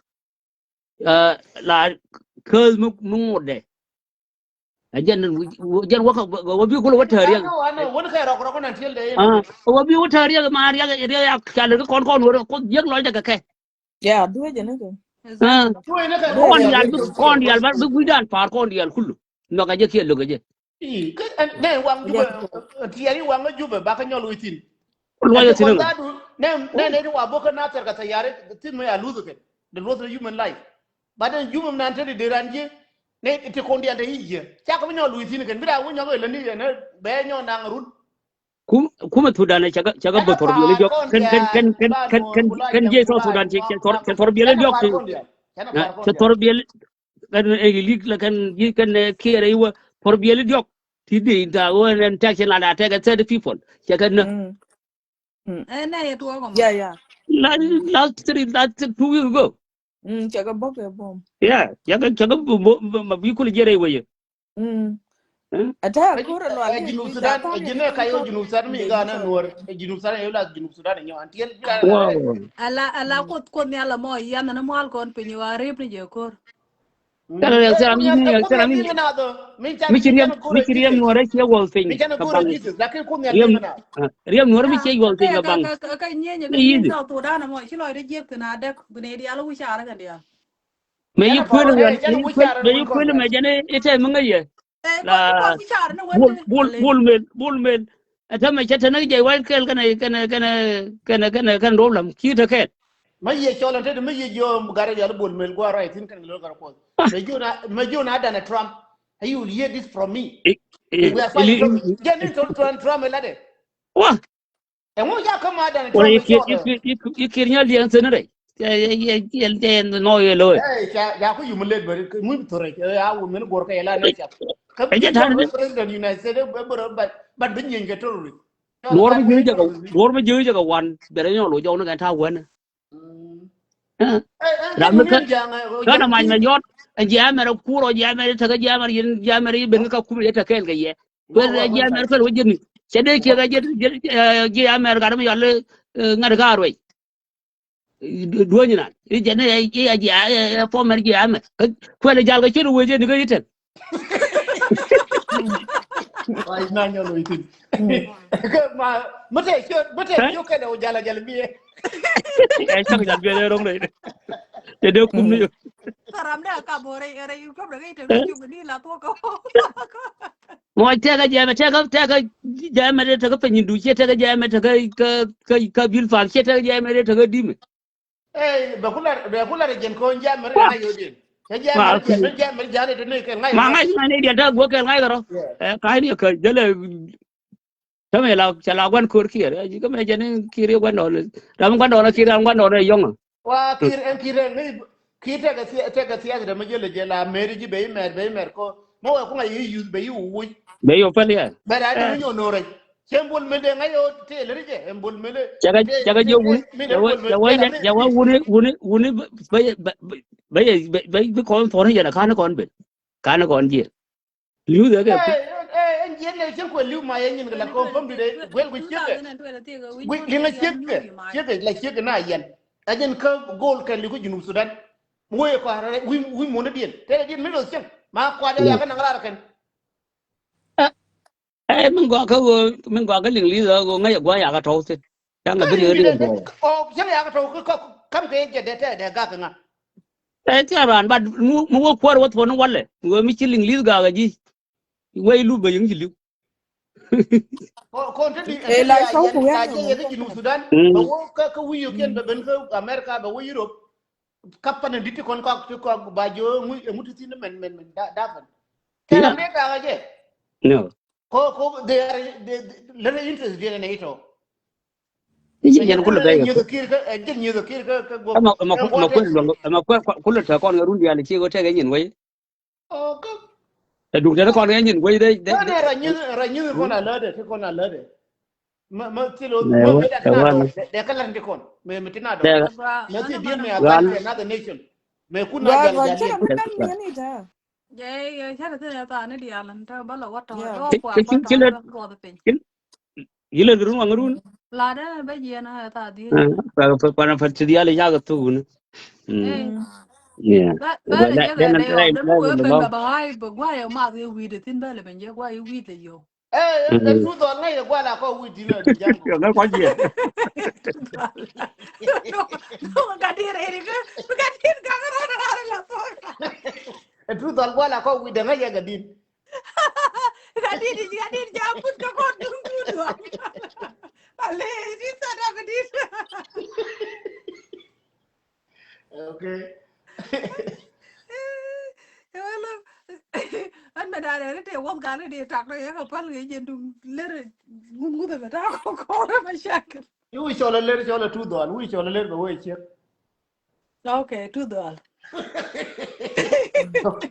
La käth mi mi ŋotdɛ. Ɛ jɛn jɛn wä kä wä bi kulɛ wä tääriäk. Wä ni kɛ rɔk rɔk nan tiɛl dɛ. Wä bi wä tääriäk ma riäk riäk ya cal kä kɔn kɔn wä rɛ kuoth jiäk lɔcdɛ kɛ kɛ. Ya duecɛ ni kɛ. Kɔn dial bi kɔn dial ba bi guidan par kɔn dial kulu. Nhɔk a jɛ kiɛ lök a jɛ. Ii kä nɛ waŋ Jubɛ tiɛɛri waŋ kä Jubɛ bakä nyɔl wi̱i̱ thi̱n. Luɔc a thi̱n. Nɛ nɛ nɛ ti wa bokä na thɛr kɛ thɛyari thi̱n mi a luth kɛ the loss of human life. But ɛn Jubɛ nan te di deran ji̱ nɛ ti kon diɛn te yic ji̱ cakɛ bi nyɔl wi̱i̱ thi̱n kɛn bi daa wä nyɔk ilä ni ɛn bɛ nyɔk naŋ run. Kum kumɛ Thudan cakɛ cakɛ bä thɔr biɛli diɔk kɛn kɛn kɛn kɛn kɛn kɛn jiɛ South Sudan cɛ thɔr biɛli diɔk cɛ thɔr biɛli. Kɛn ɛ ilik la kɛn ji̱ kɛn ɛ kiɛɛr ɛ iwä puɔr biɛli diɔk. Ti di in ta̱a̱ ɣöö ɛn tɛk cɛ la da tɛk ɛ thirty people cɛ kɛn nä. Ɛ nɛ yɛ tuɔɔk ɔmɔ. Yeah, yeah. Last last three last two weeks ago. Cɛ kɛ bɔk ɛ bom. Yeah, cɛ kɛ cɛ kɛ bom ma bi kul jiɛt ɛ iwä yɛ. Ɛ tɛ ɛ kur ɛ lual ɛ Junub Sudan ɛ ji̱n ɛ ka yɔ Junub Sudan mi gan ɛ nuɔr ɛ Junub Sudan ɛ yɔ la Junub Sudan ɛ nyɔ an tiɛl. Ala ala kuoth kuoth ni ala mɔ yan ni mual kɔn piny wa rip ni jɛ kor. Kɛlɛ rɛk thil ram ji̱ ni thil ram ji̱. Mi ci riɛm mi ci riɛm nuɔrɛ ciɛ wuɔth piny kɛ baŋ. Riɛm riɛm nuɔrɛ mi ciɛ yuɔth piny kɛ baŋ. Ni yithi. Mɛ yi kuël mɛ yi kuël mɛ jɛn itɛ mi ŋäc yɛ. La bul bul bul mel bul mel. Ɛ tämɛ cɛ tɛn ni jɛ wa̱i̱ kɛl kɛnɛ kɛnɛ kɛnɛ kɛnɛ kɛnɛ kɛnɛ rop lam ci te kɛl. Ma yiëë cɔl ɛn tetdä ma yiëë jiɔ gat ɛ yɔl i̱ bol mel gua̱a̱r ruac thi̱n kɛn kɛ lo̱l kɛ rɛ kuɔth. Mɛ jiö na mɛ jiö na danɛ Trump. Ɛ you will hear this from me. Jɛn ni Trump Trump ɛ latdɛ. Wa. Ɛŋu ca kä ma danɛ Trump ɛ cɔl ɛ. I̱ kiɛr nyal diɛn thi̱n rɛy. Yɛ yɛ yɛ yɛ yɛ nɔ yɛ lo̱. Ɛ ca ca ku yum lɛ beri ŋui̱ bi thorɛ ɛ a wun mɛn guɔr kɛ yɛ la nɛ ca. Kä bi jɛ president United States ɛ beri bat bat bi nyieny kɛ terrorist. Duɔr mi jiö jɛ kɛ duɔr mi jiö jɛ kɛ wan bɛrɛ nyɔl wä jɔk ni kɛn ta̱a̱ wänä. Ram mi kä kä na mac mɛ yɔt ɛn jiɛ amɛr ɛ kur ɔ jiɛ amɛr ɛ tekä jiɛ amɛr yɛn jiɛ amɛr yɛ ben kä kum yɛ tekɛɛl kɛ yɛ. Kueth ɛ jiɛ amɛr kueth wä ji̱n ni cɛ dee kiɛ kɛ jiɛ jiɛ amɛr gat mi yɔl ŋa̱t kä ruɛc. Duɔ̱ny na i̱ jɛn i̱ a jiɛ former jiɛ amɛr kuɛl jal kɛ ciöt wee jɛ ni kä i̱ tɛn. Ay na nyɔl wi̱i̱ thi̱n. Kä ma mi te ciöt mi te ciöt kɛn ɛ wä jal a jal biɛ. Ɛ cak jal biɛ ro̱ŋ rɛy. Cɛ dee kum ni. Karam dee a kap wä rɛy rɛy köp rɛy te mi ciöt ni la thuɔk. Mɔc tɛkɛ jɛmɛ tɛkɛ tɛkɛ jɛmɛ dee tɛkɛ piny in duc ciɛ tɛkɛ jɛmɛ tɛkɛ kä kä kä bil fam ciɛ tɛkɛ jɛmɛ dee tɛkɛ dimɛ. Ey bɛ ku lar bɛ ku lar jɛn ko̱n jɛmɛ rɛ ŋa̱c yodiɛn. Cɛ jɛmɛ jɛmɛ jɛmɛ jɛmɛ dee ni kɛ ŋa̱c. Ma ŋa̱c ŋa̱c ni diɛn tɛkɛ guɔ kɛ ŋa̱c kɛ rɔ. Ɛ ka̱c ni kɛ jälɛ. Kä mɛ la cɛ la gua̱n ko̱r Kiir. Kä mɛ jɛ ni Kiir yɛ gua̱n dɔɔn. Ram gua̱n dɔɔn Kiir, ram gua̱n dɔɔn yɔŋ. Wa Kiir ɛn Kiir ɛn ni Kiir tekɛ thiath, tekɛ thiath dɛ mi jɛ lɛ jɛ la mɛri ji̱ bɛ yi mɛr, bɛ yi mɛr kɔ. Mɛ wɛ kuŋ a yi yuth bɛ yi wuc. Bɛ yi wuc pɛl yɛ. Bɛ ra ni mi nyɔ no̱rɛ. Cɛ mbol mɛ dee ŋa̱c yɛ wä tëë lɛ ri jɛ, mbol mɛ lɛ. Cɛ kɛ, cɛ kɛ jiɛ wun. Cɛ wä, cɛ wä, cɛ wä wuni, wuni, wuni bɛ, bɛ, bɛ, bɛ, bɛ, bɛ, bɛ kɔn thɔn yɛn a ka̱n kɔn ben. Ka̱n kɔn jiɛ. Li̱w dhɛ kɛ. Ɛ, ɛ, ɛn jiɛn nɛ cieŋ kuɛ li̱w ma yɛ nyin kɛ la confirm di dee guel ku ciek kɛ. Liŋ a ciek kɛ, ciek kɛ la ciek kɛ na yɛn. Ɛ jɛn kä gol kɛ li̱w kä Junub Sudan. Wee kɔaarɛ wi̱i̱, wi̱i̱ muɔ̱nä diɛn tɛlɛ diɛn mi röth cieŋ ma kua̱r jɛ ya kä naŋ raar kɛn. Ɛ, ɛ, min gɔaa kä ɣöö, min gɔaa kä liŋ li̱th ɣöö ŋäc ɛ gua̱a̱ yakä tɔ̱w thi̱n. Cäŋ ɛ bi riek diɛn tɔ̱w. Ɔ, cäŋ yakä tɔ̱w kä, kä, kam kɛ jɛ dee tɛ dee gak ŋa. Ɛ, thia̱a̱ŋ raan bat mi wä kuäär wä thuɔ̱n walɛ. Mi wä mi ci liŋ li̱th gak ɛ ji̱. Wee ilu bɛ yäŋ ci li̱w. Kɔn te di la cɔw ku wɛn yɛ ke Junub Sudan. Bɛ wä kä, kä wi̱i̱ yɔkiɛn bɛ ben kä America, bɛ wä Europe. Kapan in dit ti kɔn kɔk ti kɔk ba jiö ŋu, ŋu ti thin mɛn, mɛn, mɛn da, dapan. Kɛ ram de ka jɛ. No. Ko, ko they are, they, they, lere interest diɛn ne ito. Ici jɛn kulɛ bɛ yɛ. Nyuth Kiir kä, ɛ jɛn Nyuth Kiir kä, kä guɔk. Ɛma, ɛma kulɛ luɔŋ, ɛma kulɛ tɛ kɔn ŋa run diali ci ko tɛ kɛ nyin wei. Ɛ duk tɛn kɔn kɛ nyin guey dee. Nɛ ranyith, ranyith kɔn a lätdɛ ti kɔn a lätdɛ. Mɛ, mɛ thil mɛ, mɛ dak na dɔ dɛ kä lan ti kɔn mɛ, mɛ ti na dɔ mɛ ti diet mɛ a gat kɛ another nation. Mɛ kun na jal jal. Jɛ yɛ cä ti thin ɛ thaani diaal ni te bä lɛ wä tɔ̱ tɔ̱ kua kua tɔ̱ kua piny. Yilɛ kɛ run waŋ run. La dee bä jiɛn a tha dhieec. Kuan a pät ti diaal i̱ cakɛ thuk ni. Bä lɛ jɛ kɛ dee ɔ dee mi wee ben bɛ bä ɣa̱a̱c bɛ gua̱a̱c ɛ math yɛ wi̱i̱dɛ thi̱n bä lɛ ben jɛ gua̱a̱c yɛ wi̱i̱dɛ yio̱w. Ɛ, ɛ, ɛ, Tuth Dhɔl ŋäc ɛ gua̱a̱c la kɔ wi̱i̱ di̱n ɛ jam kɔ. Ŋäc kɔ jiɛ. Tuth Dhɔl. Tuth Dhɔl. Ɛ, Tuth Dhɔl gua̱a̱c la kɔ wi̱i̱dɛ ŋäc ɛ gɛ di̱n. Gadit, gadit, ja put ka kɔn duŋ duŋ duŋ. Ale, di sa da gadit. Okay. Wala, an mɛ daal ni te wɔth gal ni tak rɛ yɛ ka pal kɛ jɛ duŋ lɛr ŋun ŋuth mɛ ta kɔ kɔ rɛ ma shakil. Yu cɔl a lɛr, cɔl a Tuth Dhɔl, wi cɔl a lɛr bɛ wee ciek. Okay, Tuth Dhɔl.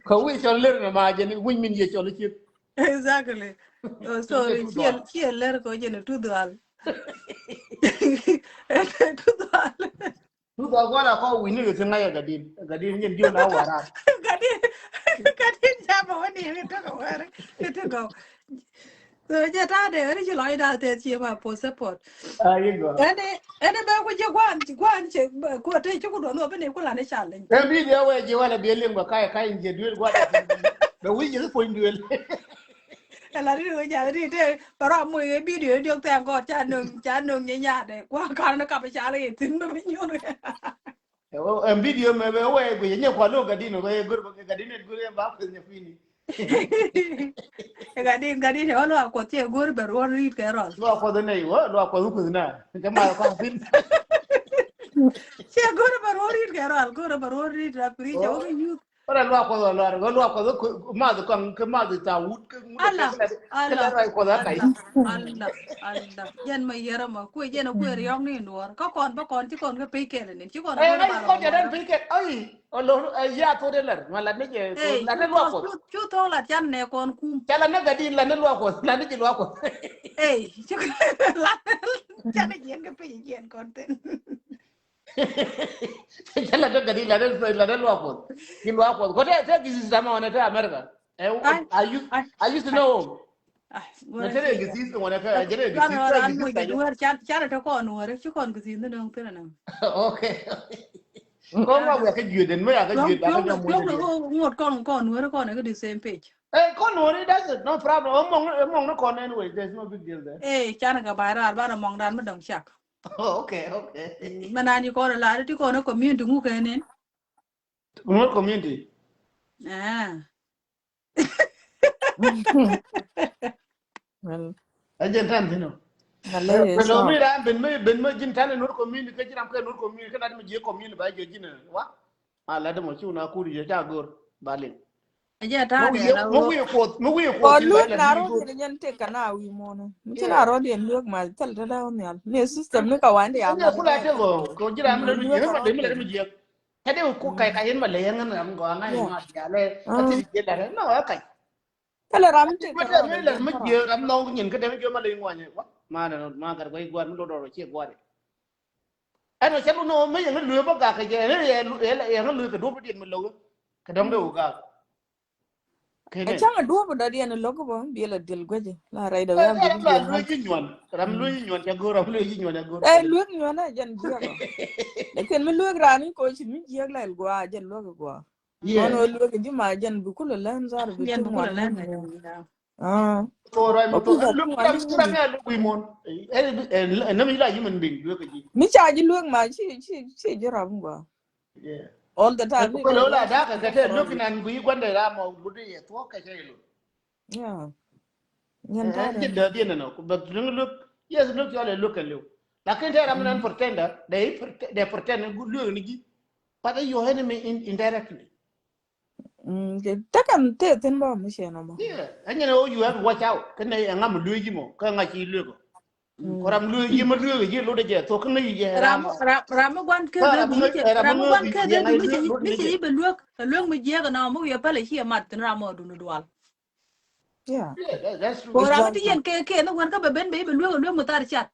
Kɛ wi̱i̱ cɔl lɛr nɛ ma jɛn wi̱i̱ min yɛ cɔl ciek. Exactly. So, so ciɛ, ciɛ lɛr kɔ jɛn Tuth Dhɔl. Tuth Dhɔl. Tuth Dhɔl guala kɔ wi̱i̱ ni kɛ ti ŋa̱c ɛ gadin. Gadin jɛn ji̱ na wara. Gadin, gadin jama wani kɛ tɔk wara. Kɛ tɔk. So jɛ ta̱a̱ dee ɣän ci lɔcda tɛth ci ma post support. Ayi gɔ. Ɛn ɛn bɛ ku ji̱ gua̱a̱n gua̱a̱n cɛ ku te ci ku duɔth wä bi ni ku lan i̱ challenge. Ɛn bi diɛ wee ji̱ wala biɛ liŋ bɛ ka̱y ka̱y in jiɛ duel gua̱a̱n. Bɛ wi̱c ji̱ puɔ̱ny duel. Ɛ la ri wee ja̱ ri te bɛ rɔ moc kɛ video diɔk thank God ca no̱ŋ ca no̱ŋ nyɛ nyaatdɛ kua̱n ka̱n ni kap i̱ cal i̱ thi̱n bɛ bi nyuɔn. Ɛn video mɛ bɛ wee guic nyɛ kua̱ lo̱k gadin kɛ go̱r bä gadin ɛn go̱r ɛn ba kueth nyɛ kuini. Gadin, gadin ɛ wä luaak kuɔth cɛ go̱r bɛ ruɔ̱n ri̱t kɛ rɔl. Luaak kuɔth nɛ iwä luaak kuɔth kueth na. Cɛ ma kua̱ thin. Cɛ go̱r bɛ ruɔ̱n ri̱t kɛ rɔl go̱r bɛ ruɔ̱n ri̱t a piri cɛ wä kɛ youth. Wä luaak kuɔth wä luaak wä luaak kuɔth math kɔŋ kɛ math ta wut kɛ ŋut kɛ kɛ la rɔy kuɔth a kac. Allah, Allah. Jɛn ma yɛrɛ ma kuɛ jɛn a kuɛ riɔ̱ŋ ni in duɔr kä kɔn bä kɔn ci kɔn kɛ pec kɛl ni ci kɔn kɔn bä kɔn jɛ dɛn pec kɛl. Ai. Olo, eh, ya thok de lɛr ma lat ni jɛ. Lat ni luak kuɔth. Cu thok lat can nɛ kɔn kum. Ca lat ni gadin lat ni luak kuɔth lat ni jɛ luak kuɔth. Ei, cu lat can ni jiɛn kɛ piny jiɛn kɔn thin. Ca lat ni gadin lat ni lat ni luak kuɔth. Ki luak kuɔth kɔ te te ki sistema wane te America. Eh, I used, I used to know. Mɛ te rɛ gɛ thi̱th kɛ ŋuɔnɛ kä jɛ rɛ gɛ thi̱th kä gɛ thi̱th. Can te kɔn wärä ci kɔn gɛ thi̱th ni dɔ̱ŋ thin ni. Okay. Kɔn wa wia kä juet den mɛ ya kä juet ba kä jɔm wä. Ŋuɔt kɔn kɔn wärä kɔn kä the same page. Eh, kɔn wärä that's it, no problem. Mɔŋ mɔŋ ni kɔn anyway, there's no big deal there. Eh, can kɛ ba rar ba na mɔŋ dan mi dɔŋ cak. Okay, okay. Mɛ nan yi kɔn la ti kɔn community ŋu kɛ nen. Ŋu community. Ah. Ɛ jɛn tan thi̱n ɔ. Ɛ lɔ mi ram ben mi ben mi ji̱n tan ɛ Nuer community kä ji̱ ram kɛ Nuer community kä nat mi ji̱ community ba jɛ ji̱n ɛ wa. Ma lat mɔ ci wun a kur jɛ ca go̱r ba liŋ. Ɛ jɛ ta̱a̱ dɛ la mi wi̱i̱ kuoth mi wi̱i̱ kuoth. Kɔ luek na rɔ̱diɛn nyɛn tëk kɛ na wi̱i̱ muɔ̱nä mi ci la rɔ̱diɛn luek ma thil te dee wä nhial ni system ni kɛ wa̱n di. Ɛn a kula te gɔ kɔ ji̱ ram lɛ mi jiek. Kä dee ku kac kac in ma lɛ yɛn ŋän ram gɔ aŋa̱c ŋɔat dialɛ a ti di jiɛ lɛ rɛ nɔ ɛ kac. Kɛlɛ ram mi tëk kɛ rɔɔdɛ mi lɛ mi jiɛ ram nɔ nyin kä dee mi jiɛ ma lɛ ŋuanyɛ wa ma nɛ ma gat guay guat mi lɔ dɔr cie guat. Ɛn ɔ cɛ lu nɔ mi yɛn luee bä gak kɛ jɛ ɛn yɛn luee kɛ duɔp diɛn mi lɔ kɛ dɔŋ dee wä gak. Ɛ caŋ a duɔ̱ɔ̱p in dɔ̱diɛn in lo̱k bä biɛl a dhil guäcä la rɛy dɛ wee a guäcä. Ram luee ji̱ nyuan ram luee ji̱ nyuan ca go̱o̱r ram luee ji̱ nyuan ca go̱o̱r. Ɛ luek nyuan a jɛn jiɛk ɔ. Lakin mi luek raan in koci mi jiɛk la il guaa jɛn luek guaa. Kɔn wee luek ji̱ ma jɛn bi kulɛ lɛn zar bi ti ŋuan lɛn. Aa. Ko rɔy mi to luek ram ram ya luek wi̱i̱ mon. Ɛ nam yi la human being luek ji̱. Mi ca ji̱ luek ma ci ci ci ji̱ ram guaa. All the time. Ko lo la da ka ka te look nan gui gwande la mo gudu ye to ka te lo. Yeah. Nyan ta. Jin da din no ko ba ring look. Yes, look you all look and look. Lakin te ram nan pretender, they they pretend good look ni gi. But you enemy in indirectly. Mm, te kan te tin ba mu she no mo. Yeah, and you know you have to watch out. Kan ne ngam luigi mo, kan nga ci luego. Kɔ ram lueek ji̱ mi lueek ji̱ lotdɛ jɛ thok kä ŋäc jɛ ram ram mi guan keth ram mi guan keth mi ci mi ci i̱ bɛ lueek kɛ lueek mi jiɛk ɛnɔ mi wiɛ pälɛ ci ɛ mat thin ram mɔ duni dual. Kɔ ram mi ti yɛn kɛ kɛ ni wän kä bɛ ben bɛ i̱ bɛ lueek ɛ lueek mi thar cat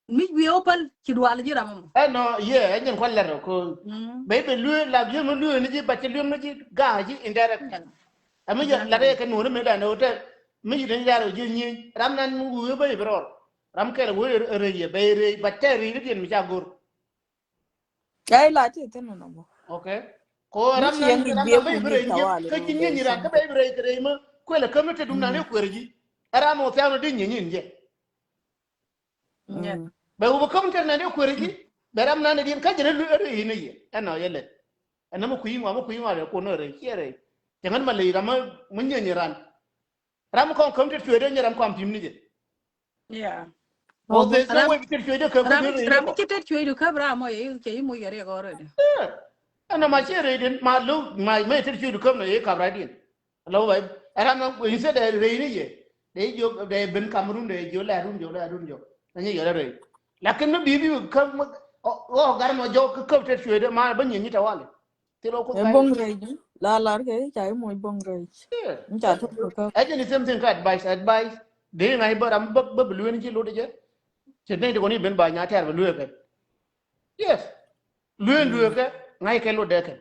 mi wiɛ wä päl ci dual ji̱ ram mɔ. Ɛnɔ yɛ ɛ nyɛn kuan lɛr kɔ bɛ i̱ bɛ lueek la ji̱ mi lueek ni ji̱ bat ci lueek ni ji̱ ga̱a̱ ji̱ indirect. Ɛmi jɛ lat ɛ kɛ nuɔ̱ɔ̱ni mi dan ɛ wä tɛ mi ji̱ ni lar ɛ ji̱ nyieny ram nan mi wi̱i̱ bɛ i̱ bɛ rɔɔr. Ram kɛl wee rɛy yɛ bɛ rɛy ba tɛ rɛy ni diɛn mi ca go̱r. Ca ila ti thin nɔ bɔ. Okay. Ko ram nan ram nan bɛ i̱ bɛ rɛy nyieth kä ji̱ nyieny ran kä bɛ i̱ bɛ rɛy kɛ rɛy mä kuɛlɛ käm ni te dum nan i̱ kuɛr ji̱. Ɛ ram ɔ thiaw ni di nyieny in jɛ. Bɛ wä bä käm ni te nan i̱ kuɛr ji̱ bɛ ram nan i̱ diɛn kä jɛ ni luee rɛy in i̱ yɛ ɛn ɔ yɛ lɛ. Ɛn nä mi kui̱ ŋɔa mi kui̱ ŋɔa lɛ kun ni rɛy ciɛ rɛy. Cɛ ŋän ma lɛ ram mi nyieny ran. Ram kɔn käm tet cueet ɛ nyɛ ram kɔn pi̱m ni jɛ. Yeah. Ɔ, there's no way bi tet cueet ɛ käm kä ram ci tet cueet ɛ käm ram mɔ yɛ cɛ i̱ moc kɛ riɛk already. Ɛn nɔmɔ ciɛ rɛy den ma lo̱k ma mɛ tet cueet ɛ käm nɔ yɛ kap right in. Lɔ ba ɛ ram nɔ instead ɛ rɛy ni yɛ dee jiök dee ben kam run dee jiök lɛ run jiök lɛ run jiök. Nɛ nyɛ yɛ rɛy. Lakin mi bi bi käm ɔ gar mɔ jɔk kä käm tet cueet ɛ ma bä nyieny ni tawali. Thil ɔ kuth. Ɛ boŋ rɛc la lar kɛ ca i̱ moc boŋ rɛc. N ca tok kɛ kä. Ɛ jɛn i̱ same thing kä advice advice. Dee ŋa̱c bä ram bä bä bi lueeni ci lot jɛ. Cɛ nɛy ti kɔn i̱ ben ba nya tɛɛr bɛ lueekɛ. Yes. Lueen lueekɛ ŋa̱c kɛ lot dee kɛ.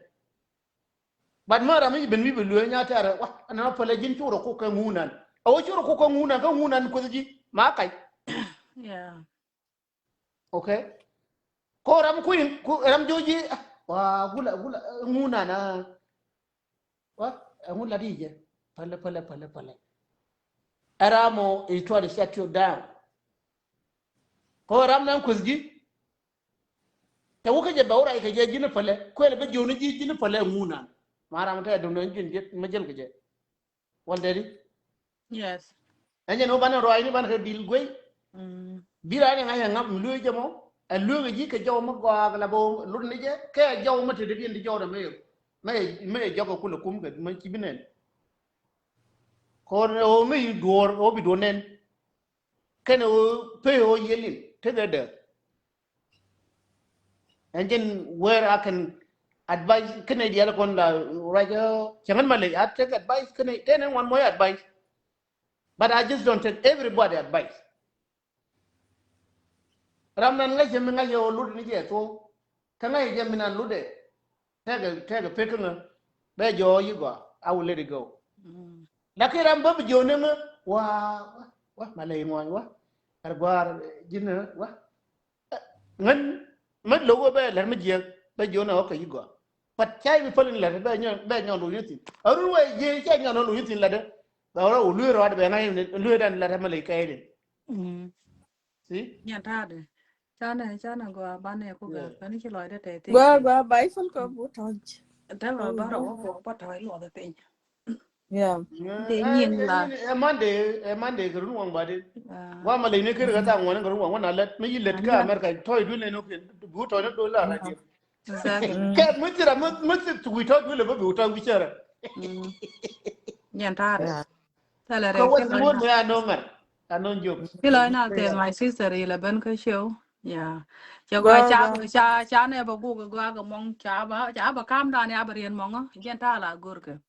But mä ram i̱ ben wi̱i̱ bɛ luee nya tɛɛr wa ɛn ɔ pälɛ ji̱n cor ɔ kok kɛ ŋuunan. Ɛ wä cor ɔ kok kɛ ŋuunan kä ŋuunan kueth ji̱ ma kac. Yeah. Okay. Ko ram kuin ku ram joji wa gula gula ŋuna na. Wa ŋu la di je pale pale pale pale. Ram mɔ is try to shut you down. Ko ram nan kus ji. Te wuke je ba wura ke je jini pale ko ele be joni ji jini pale ŋuna. Ma ram te dum nan jin je ma jel ke je. Wal dedi. Yes. Ɛn jɛ ni wä banɛ ruaacni banɛ kɛ dil guey. Bi raacni ŋa̱c ɛ ŋam mi luee jɛ mɔ ɛ lueek ɛ ji̱ kɛ jɔw mi gɔaa kɛ la bä lut ni jɛ kɛ jɔw mi te dee diɛn ti jɔw dɛ mi mi jɔk ɛ kulɛ kum kɛ mi ci bi nɛn. Kɛ ɣöö mi duɔ̱ɔ̱r ɣöö bi duɔ̱ɔ̱r nɛn. Kɛn ɣöö pee ɣöö yiëlin tekɛ dee. Ɛn jɛn where I can advise kɛn ɛ diɛl kɔn la ruac cɛ ŋän ma ley I take advice kɛn ɛ ten ŋuan mɔc advice. But I just don't take everybody advice. Ram nan ŋäc cɛ mi ŋäc cɛ ɣöö lut ni jɛ thuɔ̱k kä ŋäc cɛ mi nan lut ɛ. Tɛkɛ tɛkɛ pek kä ŋä bɛ jɔɔ yi gɔaa I will let it go. Lakin ram bä bi jiö ni ŋä wa wa ma lɛ yi ŋuɔny wa kar gua̱a̱r ji̱n wa. Ŋän mät lo̱k wä bɛ lɛr mi jiäk bɛ jiö ni ɣɔk kɛ yi gɔaa. But ca yi bi päl in lɛr bɛ nyɔn bɛ nyɔn lo̱k ni thi̱n a run wɛ jiö ca nyɔn lo̱k ni thi̱n lɛr dɛ. Bɛ wä wä luee rɔɔd bɛ ŋa̱c luee dan lɛr mɛ lɛ yi kɛɛl in. Nyan ta̱a̱dɛ. Canɛ canɛ gɔaa banɛ ku gak kani ci lɔcdɛ tɛthi̱n. Gɔaa gɔaa ba i̱ ful kɔ bu tɔ̱c. Dämɛ ba rɔ wä kɔ ba tɔ̱c luɔth piny. Yeah. Dee nyin la. Ɛ Monday ɛ Monday kɛ run waŋ ba di. Wa ma leny ni kër kɛ thaŋ ŋuɔ̱n kɛ run waŋ wä na lät mi yi lät kä America tɔ̱c duël nɛn wä kɛ bu tɔ̱c ni duël la radiɛ. Exactly. Kɛ mi thira mi mi thir ti wi̱i̱ tɔ̱ duël ɛ bä bi wi̱i̱ tɔ̱ wi̱i̱ cärä. Nyɛn ta̱a̱ rɛ. Yeah. Thilɛ rɛ. Kɛ wä ti muɔ̱t mɛ anɔ ŋa̱r. Anɔ jok. Ci lɔc na tɛth, my sister, ilɛ ben kä show. Yeah. Cɛ gɔaa ca ca ca nɛ bä guk gɔaa kɛ mɔŋ ca ba ca ba calm down ya bä riɛn mɔŋ. Jɛn ta̱a̱ la go̱rkɛ.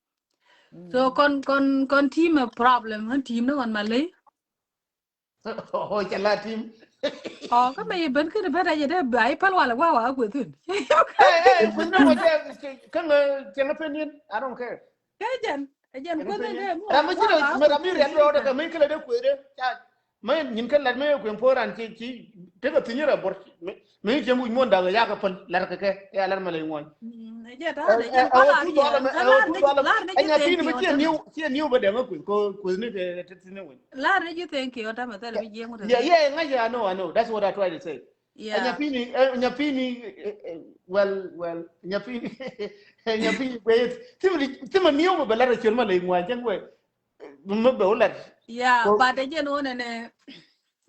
So kɔn kɔn kɔn team a problem, ɣän team ni ɣɔn ma ley. Oh, cɛ la team. Oh, kä mɛ ben kä ni ben a jɛ dee ba i päl walɛ wa wa kueth in. Hey, hey, kueth ni wä jɛ kä ŋä cɛ ŋä pen in. I don't care. Kɛ jɛn ɛ jɛn kueth in dee. Ram mi ci dee mɛ ram mi riɛt rɔ dee kɛ mi kɛ lɛ dee kueth dee. Mɛ nyin kɛ lat mɛ kueth po ran ci ci tekɛ thin rɛ bor. Mɛ cɛ muc muɔn da̱k ya kɛ päl lar kɛ kɛ ya lar mɛ lɛ ŋuɔny. Ɛ jɛ ta̱a̱ dee jɛn kɔn lar ni jɛ lar ni jɛ thank you. Ciɛ niw bä dee ŋä kueth ko kueth ni te te thin wä. Lar ni ji̱ thank you tamɛ thɛl mi jiɛŋ wä. Yeah, yeah, ŋa̱c, I know, I know. That's what I try to say. Yeah. Nya pini, eh, nya pini, eh, eh, well, well, nya pini, nya pini, wait. Thim, thim niw bä bä lar ciel ma lɛ ŋuan cɛn wɛ. Mɛ bɛ wä lar. Yeah, but ɛ jɛn wä nɛ nɛ.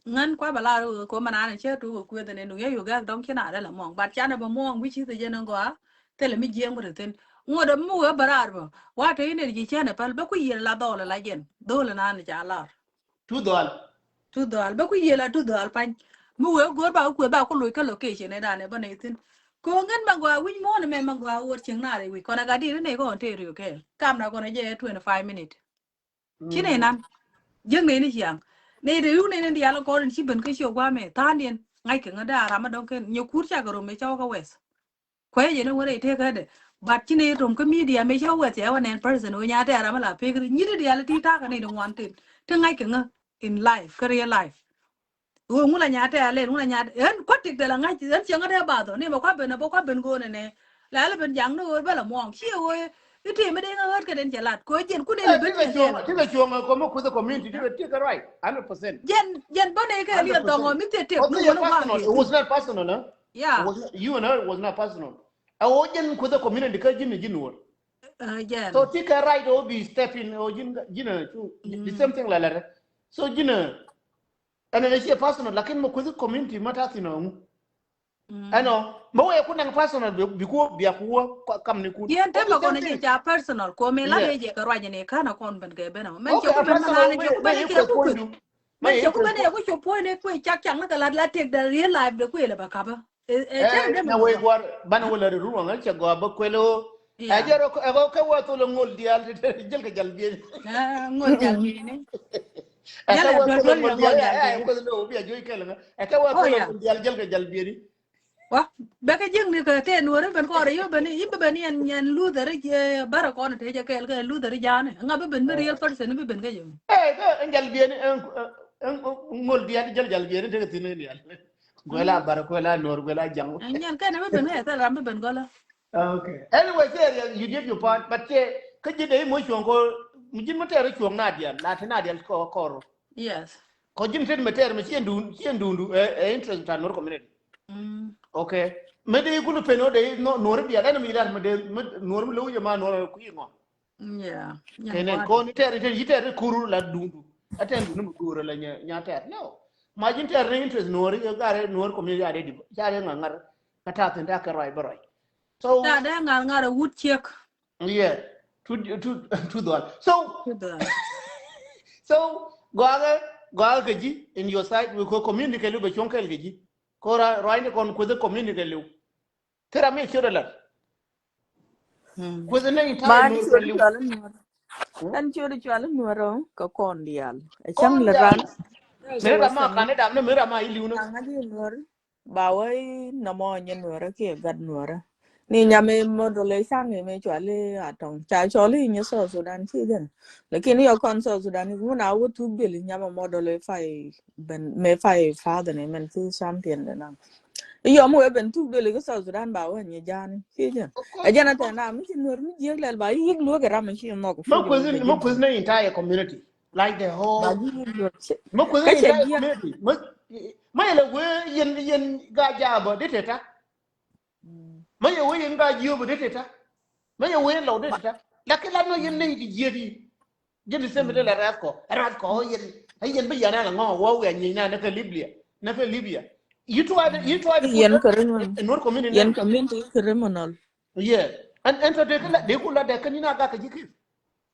Ŋän kua bä lar wä ko ma naan cɛ tu wä kueth nɛ nu yɛ yu gɛl dɔŋ ci na dɛ la mɔŋ. But canɛ bä mɔŋ which is ɛ jɛn ŋɔa. Thɛl mi jiɛŋ wä thin. Ŋuɔt mi wä bä rar bä. Wa te inɛ ji cɛn ɛ päl bä ku yiel la dhɔl la jɛn. Dhɔl naan ca lar. Tu dhɔl. Tu dhɔl. Bä ku yiel a tu dhɔl pany. Mi wee go̱o̱r ba ku kueth ba ku loc kä location ɛ danɛ bä nɛ thin. Ko ŋän ma gɔaa wi̱c muɔ̱ɔ̱n mɛ ma gɔaa wot cieŋ na rɛ wi̱c kɔn a gat dir inɛ kɔn te riok kɛ. Kam na kɔn a jɛ twenty five minute. Ci nɛ nan. Jiäk nɛ ni ciaŋ. Nɛ te yuk nɛ ni dial kɔn in ci ben kä ci guamɛ tha̱a̱n diɛn. Ŋa̱c kɛ ŋä da ram a dɔŋ kɛn nyɛ kur cakɛ rom mɛ cɔw kä wɛth. Kuɛ jɛ ni wä rɛy tëkädɛ. But ci ni rom kä media mëë cä wɛth cɛ wä nɛn person wä nya tɛɛr amä la pek ri nyit diaal ti takä ni di ŋuan tin ti ŋa̱c kɛ ŋä in life kä real life. Wä ŋun la nya tɛɛr lɛn ŋun la nya ɛn kuä tik dɛ la ŋa̱c ɛn cɛ ŋä dee bath ɔ ni mɛ kuä ben ɛ bä kuä ben go̱o̱n ɛnɛ. La lɛ ben jaŋ ni ɣöö bä la muɔ̱ɔ̱ŋ ci ɣöö i̱ tëë mi dee ŋä ɣät kɛ den cɛ lat kɛ ɣöö jɛn kun ni ben cɛ lɛn. Ti kɛ cuɔ̱ŋ kɔmä kuth community ti kɛ ti kɛ right hundred percent. Jɛn jɛn bä ni kɛ liɛ thɔŋ ɔ mi thiɛ tek ni wä ni gua̱a̱. It was not personal, huh? Yeah. It was not, you and her, it was not personal. A wä jɛn kuth community kä ji̱n ji̱n wä. Jɛn. So ti kɛ right ɔ bi step in ɔ ji̱n ji̱n a cu the same thing la lɛrɛ. So ji̱n a ɛn ɛn a ciɛ personal lakin mɛ kuth community ma ta thin ɔ ŋu. Ɛnɔ mɛ wee ku naŋ personal bi ku bia ku wä kam ni kun. Yɛn te mɛ kɔn jiɛ ca personal ko mɛ la rɛ jɛ kɛ ruacɛ ni kan a kɔn ben kɛ ben a mɛ cɛ ku ben mɛ la ni jɛ ku ben jɛ ku kuth. Mɛ cɛ ku ben jɛ ku cop puɔ̱ny ni kuɛ cak cak ni kɛ la la tek da real life de kuɛ lɛ ba kapä. Ɛ cɛ dee na wee guar ban wä lɛ ri ruɔŋ cɛ gɔa bä kuɛl o. Ɛ jɛ rɔ ɛ gɔ kɛ wä thol ŋol dial jɛl kɛ jal bieni. Ŋol jal bieni. Ɛ kɛ wä thol ŋol dial ɛ kuɛl o bia joi kɛl ŋa ɛ kɛ wä thol ŋol dial jɛl kɛ jal bieni. Wa bɛ kɛ jiŋ ni kɛ tɛ nuɔri ben kɔrɛ yo ben i̱ bɛ ben yɛn yɛn luthɛri bärɛ kɔn te jɛ kɛl kɛ luthɛri jaani ŋa bɛ ben ben real person bɛ ben kɛ jɛ. Ɛ kɛ ɛn jal bieni ɛn ŋol dial jɛl jal bieni te kɛ thin ɛn dial. Guɛla bar guɛla nor guɛla jaŋ. Nyɛn kɛn mi ben kɛ thɛl ram mi ben gɔlä. Okay. Anyway, sɛ you did your part, but kɛ kɛ ji̱ dee mo cuɔŋ ko mi ji̱n mi tɛɛr cuɔŋ na dial la ti na dial ko kɔr. Yes. Ko ji̱n tet mi tɛɛr mi cien dun cien dun du ɛ interest ta nor community. Okay. Mi dee kulu pen o dee nor dial ɛn mi lar mi dee nor mi lo yɛ ma nor ku yi ŋɔ. Yeah. Kɛnɛ kɔn tɛr tɛr yi tɛr kuru la dundu. A tɛr dundu mi kuru la nya tɛr no. Ma jin tɛr ni interest nuɔri garɛ nuɔri community a de di ca de ŋaŋar. Ka ta thin da kɛ rɔy bɛ rɔy. So ta de ŋaŋar a wut ciek. Yeah. Tu tu tu dhɔl. So so gɔagɛ gɔagɛ kɛ ji in your side wi ko community kɛ lu bɛ cuɔŋ kɛl kɛ ji. Ko rɔy ni kɔn kuthi community kɛ lu. Thil ram mi ciöt alät. Kueth ni nɛy ta̱a̱ nuɔr kɛ liw. Ɛn ciöt cual nuɔr ɔ kɛ kɔn diaal. Ɛ cäŋ lɛ ran. Mi ram ma kan dam ni mi ram ma iliw ni. Aŋa di nuɔr. Ba wä nɔmɔ nyɛ nuɔr kiɛ gat nuɔr. Ni nyam i model i caŋ i mi cual i atɔŋ ca cɔl i nyɛ South Sudan ci jɛn. Lakin yɔ kɔn South Sudan i mun a wä tuk bil nyam i model i fay ben mi fay father ni mɛn ci champion de naŋ. Yɔm wee ben thuk duël ikä South Sudan ba wee nyi ja̱a̱ni ci jɛn. Ɛ jɛn a tɛn na mi ci nuɔr mi jiäk lɛl ba yik luɔk i ram mi ci nhɔk. Mä kueth ni mä kueth ni entire community like the whole. Mä kueth ni entire community. Mä yɛlɛ wee yɛn yɛn ga jaabä di teta. Mä yɛ wee yɛn ga jiöbä di teta. Mä yɛ wee yɛn lɔw di teta. Lakin la nɔ yɛn ni di jiäk di. Jɛn di sɛm bi lɛ rɛth kɔ rɛth kɔ yɛn ɛ yɛn bi yɛn ala ŋɔ wä wiɛ nyieny na ni kɛ Libya ni kɛ Libya. You try to you try to put yɛn kɛ criminal. Nuɔr community yɛn community criminal. Yeah. And and so de kɛ la de ku la de kɛ ni na ga kɛ ji̱ kith.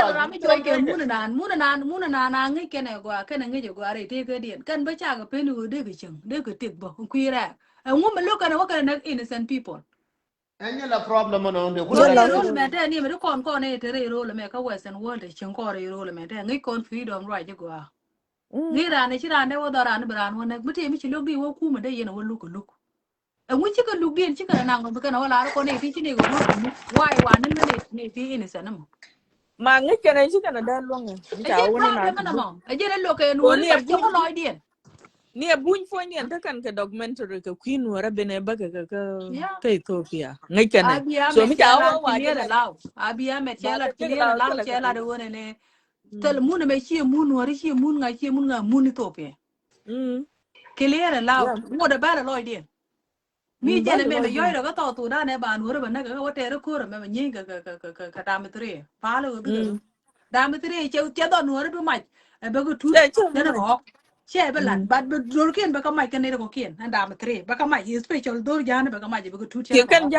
kɛl ram mi juɔc kɛ mun nan, mun nan, mun nan a ŋi̱c kɛn ɛ gɔaa, kɛn ɛ ŋi̱c ɛ gɔaa rɛy tëëkädiɛn. Kɛn bä cakɛ pen ɣöö dee kɛ cieŋ, dee kɛ tëk bä kui̱ rɛɛk. Ɛŋu mi lo̱k kɛn ɛ wä kɛn ɛ näk innocent people. Ɛn nyɛ la problem ɛnɔ ndɛ ku Jɛ la la rol mɛ tɛ ni mɛ di kɔn kɔn ɛ te rɛy rol mɛ kä Western world ɛ cieŋ kɔn rɛy rol mɛ tɛ ŋi̱c kɔn freedom right jɛ gɔaa. Ŋi̱c raan ɛ ci raan dee wä dhɔr raan bi raan wä näk mi tëë mi ci lo̱k di wä kumɛ dee yɛn ɛ wä luk kɛ luk. Ɛŋu cikɛ lukdiɛn cikɛ rɛ naŋ kɔn bi kɛn ɛ wä lar kɔn ɛ ti ci ni kɛ wä kɛ luk. Why wa ni mɛ ni ti innocent mɔ. Ma ŋi̱c kɛn ɛ ci kɛn ɛ dee luɔ̱ŋ ɛ. Ɛ jɛn problem ɛnɔ mɔ. Ɛ jɛn ɛ lo̱k kɛ ni wä ni ka cɛ wä lɔcdiɛn. Ni a buny puɔ̱nydiɛn te kɛn kɛ documentary kɛ kui̱ nuɔrä ben ɛ bäkɛ kɛ kä kä Ethiopia. Ŋäc kɛn ɛ. So mi ca wä wa jɛ lat. Abi a mɛt cɛ lat clear ɛ law cɛ lat ɛ wä nɛ nɛ. Thil mun ɛmɛ ciɛ mun nuɔrä ciɛ mun ŋa ciɛ mun ŋa mun Ethiopia. Clear ɛ law. Ŋot ɛ bɛl ɛ lɔcdiɛn. Mi jɛn ɛmɛ mɛ yɔc rɛ kä South Sudan ɛ ba nuɔrä bɛ näk ɛ kä wä tɛɛrä ko̱r ɛmɛ mɛ nyieeny kɛ kɛ kɛ kɛ kɛ dam three. Palä wä bikɛ dam three cɛ cɛ dhɔ nuɔrä bi mac. Ɛ bɛ kɛ tut cɛ rɛ ɣɔk. Cɛ bɛ lat but bɛ dhorkiɛn bɛ kɛ mac kɛ nɛy rɛ kɔkiɛn ɛn dam three bɛ kɛ mac special dhor ja̱a̱n bɛ kɛ mac bɛ kɛ tut cɛ rɛ ɣɔk.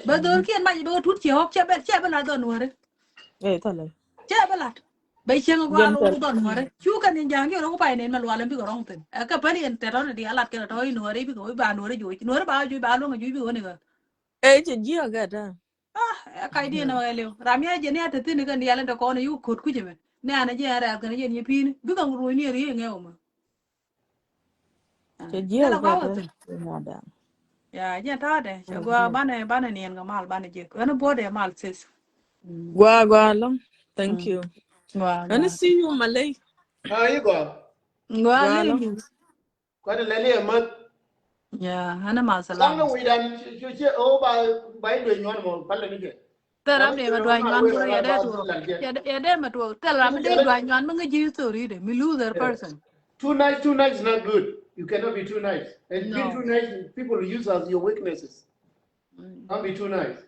Bɛ dhorkiɛn mac bɛ kɛ tut cɛ ɣɔk cɛ bɛ cɛ bɛ lat dhɔ nuɔrä. Cɛ bä lat. Bɛ cieŋ gua̱a̱r wä dhɔl nuɔ̱ɔ̱ri. Cu kɛn in ja̱a̱ŋ yɛ rɔ̱ ku pay nɛn mɛ lual in bikɛ rɔ̱ŋ thi̱n. Ɛ kɛ päl yɛn tɛt rɔ̱n in diaal lat kɛn tɔ̱ in nuɔ̱ɔ̱ri bikɛ wä ba nuɔ̱ɔ̱ri juɔc. Nuɔ̱ɔ̱ri ba juɔc ba luɔ̱ŋ juɔc bikɛ wä ni ɣä. Ɛ cɛ ji̱ ɔ gɛt ɛ. Ah, ɛ kac diɛn ɛ wä liw. Ram ya jɛ ni a te thi̱n kɛn diaal in te kɔn in yuk ko̱t kui̱c ɛmɛ. Ni an ɛ jɛ ɛ rɛɛth kɛn jɛ ni pi̱i̱ni. Bikɛ ruɔ̱c ni ɛ riee ŋɛ wä mɛ. Cɛ jiɛl kɛ tɛ. Ya jɛ ta̱a̱dɛ cɛ gua banɛ banɛ niɛn kɛ mal banɛ jek ɛn buɔdɛ mal sis. Gua gua lɔŋ. Thank you. Gua ɛn gua. See you Malay. Ah, you go. Gua lɔŋ. Kɔn lɛ ni ɛmät. Ya ɛn mal salam. Saŋ ni wi̱dan ci ci o ba ba in duec nyuɔn mɔ pal ni jɛ. Thil ram dee mɛ duac nyuan mi yɛ dee tuɔɔk. Yɛ dee mɛ tuɔɔk. Thil ram mi dee duac nyuan mi ŋäc ji̱ history dee mi loser person. Too nice, too nice is not good. You cannot be too nice. And being too nice, people use as your weaknesses. Don't be too nice.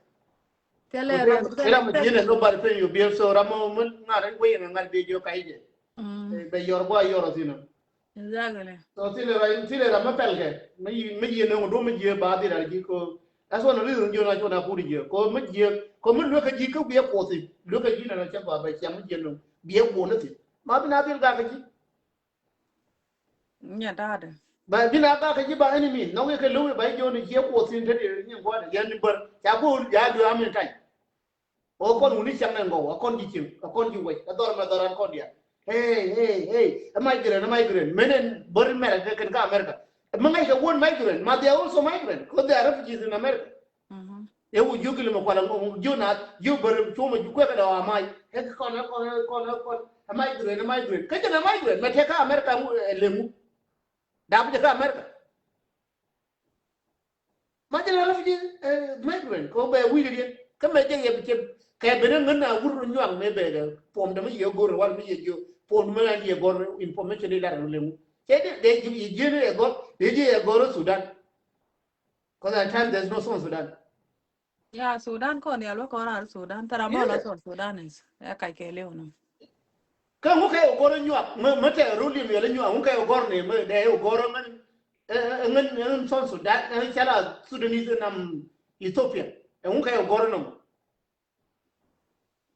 Thil ram mi ji̱ nobody pay you bill so ram mi ŋa̱r wei ŋa̱r dee jiɔ kac jɛ. Mm. Eh, bɛ yɔr gua yɔr ɔ thin ɔ. Exactly. So thilɛ ra, thilɛ ra mi pɛlkɛ mi, mi yiëë nöŋ duɔ̱m mi jiëë ba dhil ra ji̱ ko. That's one of the reason jiɔn a cuɔn a kuri jiëë ko mi jiëë ko mi luekä ji̱ kä biɛ kuɔth i̱ luekä ji̱ nɛ na cɛ gua bɛ ciaŋ mi jiëë nöŋ biɛ kuɔth ni thin ma bi na dhil gak kä ji̱. Nya da̱a̱dɛ. Ba bi na gak kä ji̱ ba any mean nɔŋ i̱ kɛ lo̱wi ba i̱ jiɔn i̱ jiëë kuɔth thin te di nyin gua̱dɛ yɛn ni bär ca go̱o̱r ya duee amin ta̱ny. O kɔn wuni cäŋ nɛ ŋɔw a kɔn ji̱ cieŋ a kɔn ji̱ wec a dhɔr mɛ dhɔr an kɔn diaal. Hey, hey, hey, a migrant, a migrant. Men in bäri America kɛn kä America. Mi ŋa̱c kɛ won migrant ma they are also migrant because they are refugees in America. Ɛ wu jiök ilɛ mɛ kual a ŋɔw jiök naath jiök bäri cuɔmɛ jiök kuɛkɛ dɔɔ a mac. Ɛ kɔn ɛ kɔn ɛ kɔn ɛ kɔn ɛ migrant ɛ migrant kä jɛn ɛ migrant mɛ tɛk kä America ɛ leŋu. Dap jɛ kä America. Ma jɛ la refugee, eh, migrant kɛ bɛ wi̱i̱ diɛ kä mɛ jɛ yɛ bi cɛ kɛ ben ŋän na wur nyuak mɛ bɛ dɛ pom dɛ mi yɛ gor wal mi yɛ jiö pom dɛ mi yɛ gor information di lar leŋu. Cɛ dɛ dɛ jiö ni yɛ gor dɛ jiö yɛ gor Sudan. Cause at time there's no South Sudan. Ya Sudan kɔn yal wä kɔn ran Sudan thara mɔ la South Sudan is ɛ kac kɛ lew nɔ. Kä ŋu kɛ yɛ gɔr nyuak mɛ tɛ ruli mi yɛl nyuak ŋu kɛ yɛ gɔr ni mɛ dɛ yɛ gɔr ŋän ŋän ŋän South Sudan ŋän cala Sudanese nam Ethiopia. Ɛ ŋu kɛ yɛ gɔr nɔ.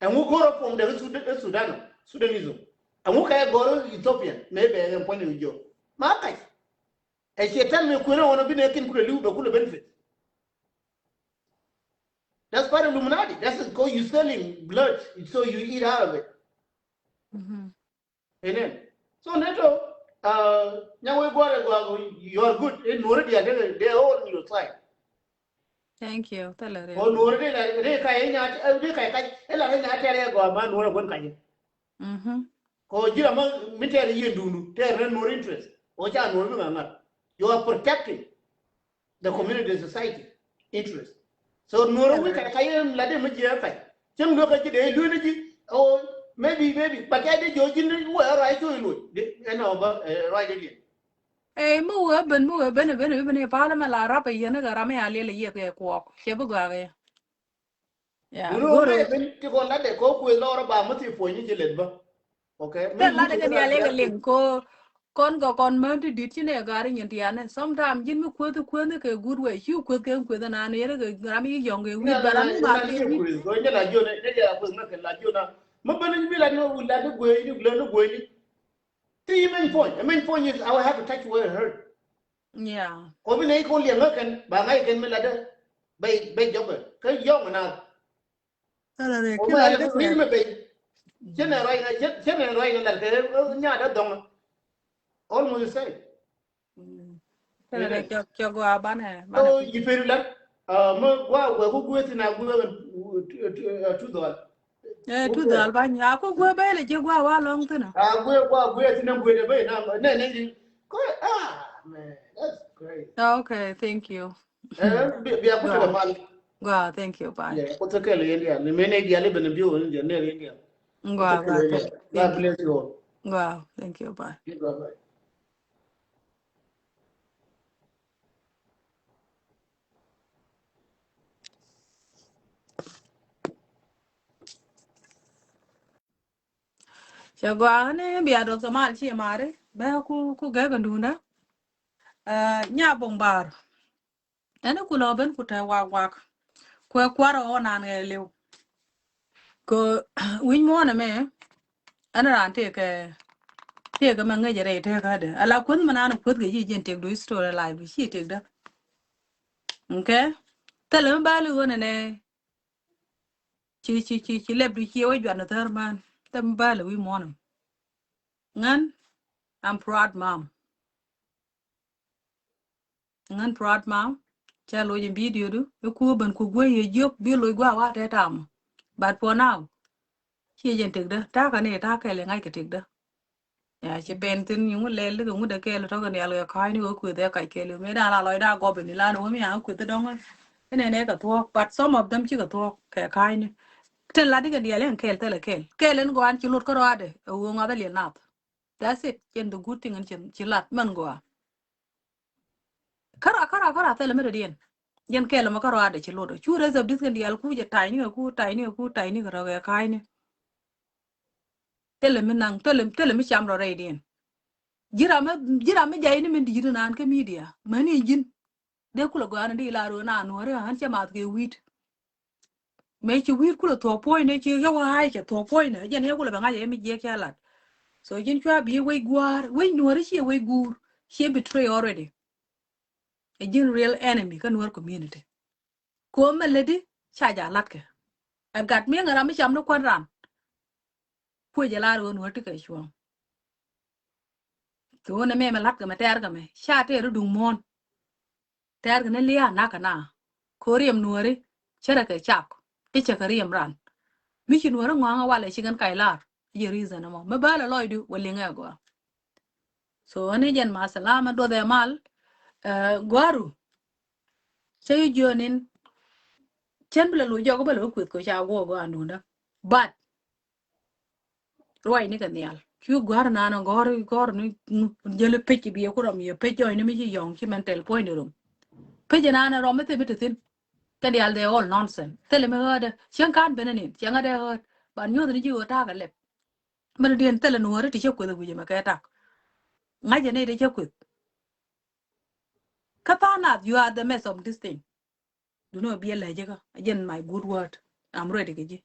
Ɛ ŋu gɔr pom dɛ Sudan Sudanese. Ɛ ŋu kɛ yɛ gɔr Ethiopia mɛ bɛ ɛ puɔ̱ny ɛ jɔ ma kac. Ɛ cɛ tɛl mi kuënä ɣɔn bi nɛ kin kulɛ liw bɛ kulɛ benefit. That's part of Illuminati. That's called you selling blood, so you eat out of it. Amen. So neto, uh, nya we gɔrɛ gɔrɛ, you are good. In nuɔrɛ diɛ de de all in your side. Thank you. Tell her. O nuɔrɛ de la de ka nya de ka ka la de nya tɛrɛ gɔrɛ ma nuɔrɛ gon ka. Kɛ ɣöö ji̱n ram mi tɛɛr i̱ yieen duundu tɛɛr ni nuɔr interest. Ɣöö ca nuɔr mi ŋa̱ŋa̱r. You are protecting the community, society interest. So nuɔr wi̱i̱ ka̱n ka yɛn la dee mi jiɛɛk ka̱n cäŋ luekä ji̱ dee lueeni ji̱. Ɣöö maybe maybe but ca dee jiɔ ji̱n wä ruac coc luɔc. Ɛn ɔ bä ruac dee diɛn. Ey mi wee ben mi wee ben ben ben i̱ palä mɛ la rap i̱ yɛn i̱ kɛ ram i̱ a liɛl i̱ yiëth kɛ kuɔɔk cɛ bi gɔaa kɛ yɛ. Duno wä ben ti kɔn latdɛ kɔ kueth lɔrä ba mä thi puɔ̱ny ni ci let bä. Okay. Tɛ latdɛ kɛ dial yɛ kɛ liŋ ko kɔn kɛ kɔn män ti dit ci nɛ gari nyin tianɛ. Sometimes ji̱n mi kueth kueth ni kɛ good way ci kueth kɛ kueth na ni yɛrɛ kɛ ram yi yɔŋ kɛ wi̱i̱ bɛ ram mi ma kɛ wi̱i̱. Kueth ko nyɛ la jiɔ nɛ nyɛ la kueth nɛ kɛ la jiɔ na. Mä ben ni mi la ni wä la ni guey ni guey ni guey ni. Ti yi main point. The main point is I will have to touch where it hurt. Yeah. Ko bi nɛ ikon liɛŋä kɛn ba ŋa̱c kɛn mi latdä. Bɛy bɛy jɔkɛ kä yɔŋ na. Ala rɛ ko kila mi ayɛ dɛ ri mi bɛy. Cɛ nɛ ruac na cɛ nɛ ruac na lat kɛ nya dä dhɔŋ. Almost the same. Kila rɛ cɛ cɛ gua banɛ. So yi peri lat. Mɛ gua guɛ ku guɛ thin a guɛ tu dhɔl. Eh, tu dhɔl bany. A ku guɛ bɛ lɛ ji̱ gua wa lɔŋ thin a. A guɛ gua guɛ thin a guɛ dɛ bɛ na nɛ nɛ ji̱. Ko ah man, that's great. Okay, thank you. Eh, bi bi a ku tɛ mal. Gua, thank you, bye. Yeah, ku tɛ kɛl yɛn dial. Ni mɛ nɛ dial ibɛ ni bi won dial nɛ yɛn dial. Gua, gua, thank you. God bless you all. Gua, thank you, bye. Bye bye. Cɛ gɔaa ni bia dɔk thamal ci mari bɛ ku ku gɛk nduna. Nya buŋ bar. Ɛn ku lɔ ben ku tɛ wak wak. Kuɛ kuar ɔ nan ɛ liw. Ko wi̱ny muɔnɛ mɛ. Ɛn ran tëëkɛ tëëkɛ mɛ ŋäc rɛy tëëkä dɛ ala kueth mɛ nan kueth kɛ ci jiɛn tëëk du story life ci tëëk dä. Okay. Thilɛ mi bali ɣöö nɛnɛ ci ci ci ci lɛp du ci wä juan thär man. Thilɛ mi bali wi̱i̱ muɔnɛ. Ŋän, I'm proud mom. Ŋän proud mom. Ca loc in video du iku ben ku guey ye jiök bi loc gua wa tɛ tam. But for now ci jɛn tëkdä takä ni takä lɛ ŋa̱c kɛ tëkdä. Ya ci ben thin yi ŋu lɛl kɛ ŋu dɛ kɛɛl tɔkɛ ni al kɛ ka̱a̱cni kɛ kueth ɛ kac kɛɛl mi dan la lɔc da gɔp ni lan wä mi a kueth dɔŋ. Inɛ nɛ kɛ thuɔ̱k but some of them ci kɛ thuɔ̱k kɛ ka̱a̱cni. Tin lat ikɛ diɛl in kɛɛl thilɛ kɛɛl kɛɛl in gɔan ci lot kärɔadɛ ɛ wä ŋɔth a liɛl nath. That's it. Cɛn the good thing in cin ci lat mɛn gɔaa. Kärɔa kärɔa kärɔa thilɛ mi dɔ̱diɛn. Yɛn kɛɛl mɛ kärɔadɛ ci lot cu rest of this kɛn diɛl ku jɛ ta̱yni kɛ ku ta̱yni kɛ ku ta̱yni kɛ rɔkɛ ka̱a̱cni. Thilɛ mi naŋ, thilɛ, thilɛ mi cam rɔ rɛydiɛn. Ji̱ ram mi, ji̱ ram mi jay ni min di̱i̱t naan kä media. Mäni ji̱n. Dee kulɛ gɔaa ni di la ro̱o̱ naan nuɔ̱ɔ̱ri ɣän cɛ math kɛ wi̱i̱t. Mëë ci wi̱i̱t kulɛ thuɔ̱k puɔ̱nynɛ ci yɛ wä ha̱a̱y cɛ thuɔ̱k puɔ̱nynɛ. Jɛn yɛ kulɛ bɛ ŋa̱c ɛ mi jiɛk cɛ lat. So ji̱n cua bi wec gua̱a̱r, wec nuɔ̱ɔ̱ri ciɛ wec guur. Ciɛ betray already. Ɛ ji̱n real enemy kä Nuer community. Kuɔm mɛ lätdi ca ja la̱tkɛ. Ɛ gat mi ŋɛ ram mi cam ni kuän ran. Kuecɛ lar ɣöö Nuɔ̱ɔ̱r ti kɛ cuɔ̱ɔ̱ŋ. Kɛ ɣöö nɛ mɛ mɛ la̱tkɛ mɛ tɛɛr kɛ mɛ ca tɛɛr i̱ duŋ muɔ̱ɔ̱n. Tɛɛr kɛ ni lia̱a̱ na̱k kɛ na. Kɛ ɣöö riɛm Nuɔ̱ɔ̱ri cärɛ kɛ cak i̱ cɛ kɛ riɛm ran. Mi ci Nuɔ̱ɔ̱ri ŋɔ̱a̱ŋ ɛ walɛ ci kɛn kac lar. I̱ jɛ reason ɛmɔ mi bä lɛ lɔcdu wä liŋɛ ɛ gɔaa. So ɣän i̱ jɛn ma salama duɔth ɛ mal. Gɔ̱a̱ru. Cä i̱ jiɔn in cän bi lɛ lo̱c jɔk bä lɛ wä kueth kɛ ca guɔ gɔaa duundä. But ruacni kɛ nhial cu gɔ̱a̱r naan gɔ̱a̱r gɔ̱a̱r ni jäli pec i̱ biɛ ku rɔm yɛ pec jɔcni mi ci yɔ̱ŋ ci mɛn tɛl puɔ̱nyni rom. Pec naan rɔm mi thil mi te thi̱n. Kɛ diaal they're all nonsense. Thilɛ mi ɣäätdä cieŋ ka̱n benɛ nin cieŋ ɣäätdä ɣäät. Ban nyuɔ̱th ni ji̱ ɣöö ta̱a̱ kɛ lɛp. Mɛn diɛn thilɛ Nuɔ̱ɔ̱ri ti cä kueth wi̱cɛ mɛ kɛ tak. Ŋa̱cɛ nɛy ti cä kueth. Kä tha̱a̱ŋ nath, you are the mess of this thing. Duŋni ɣöö biɛ lɛc ji̱ kä a jɛn my good word. I'm ready kɛ ji̱.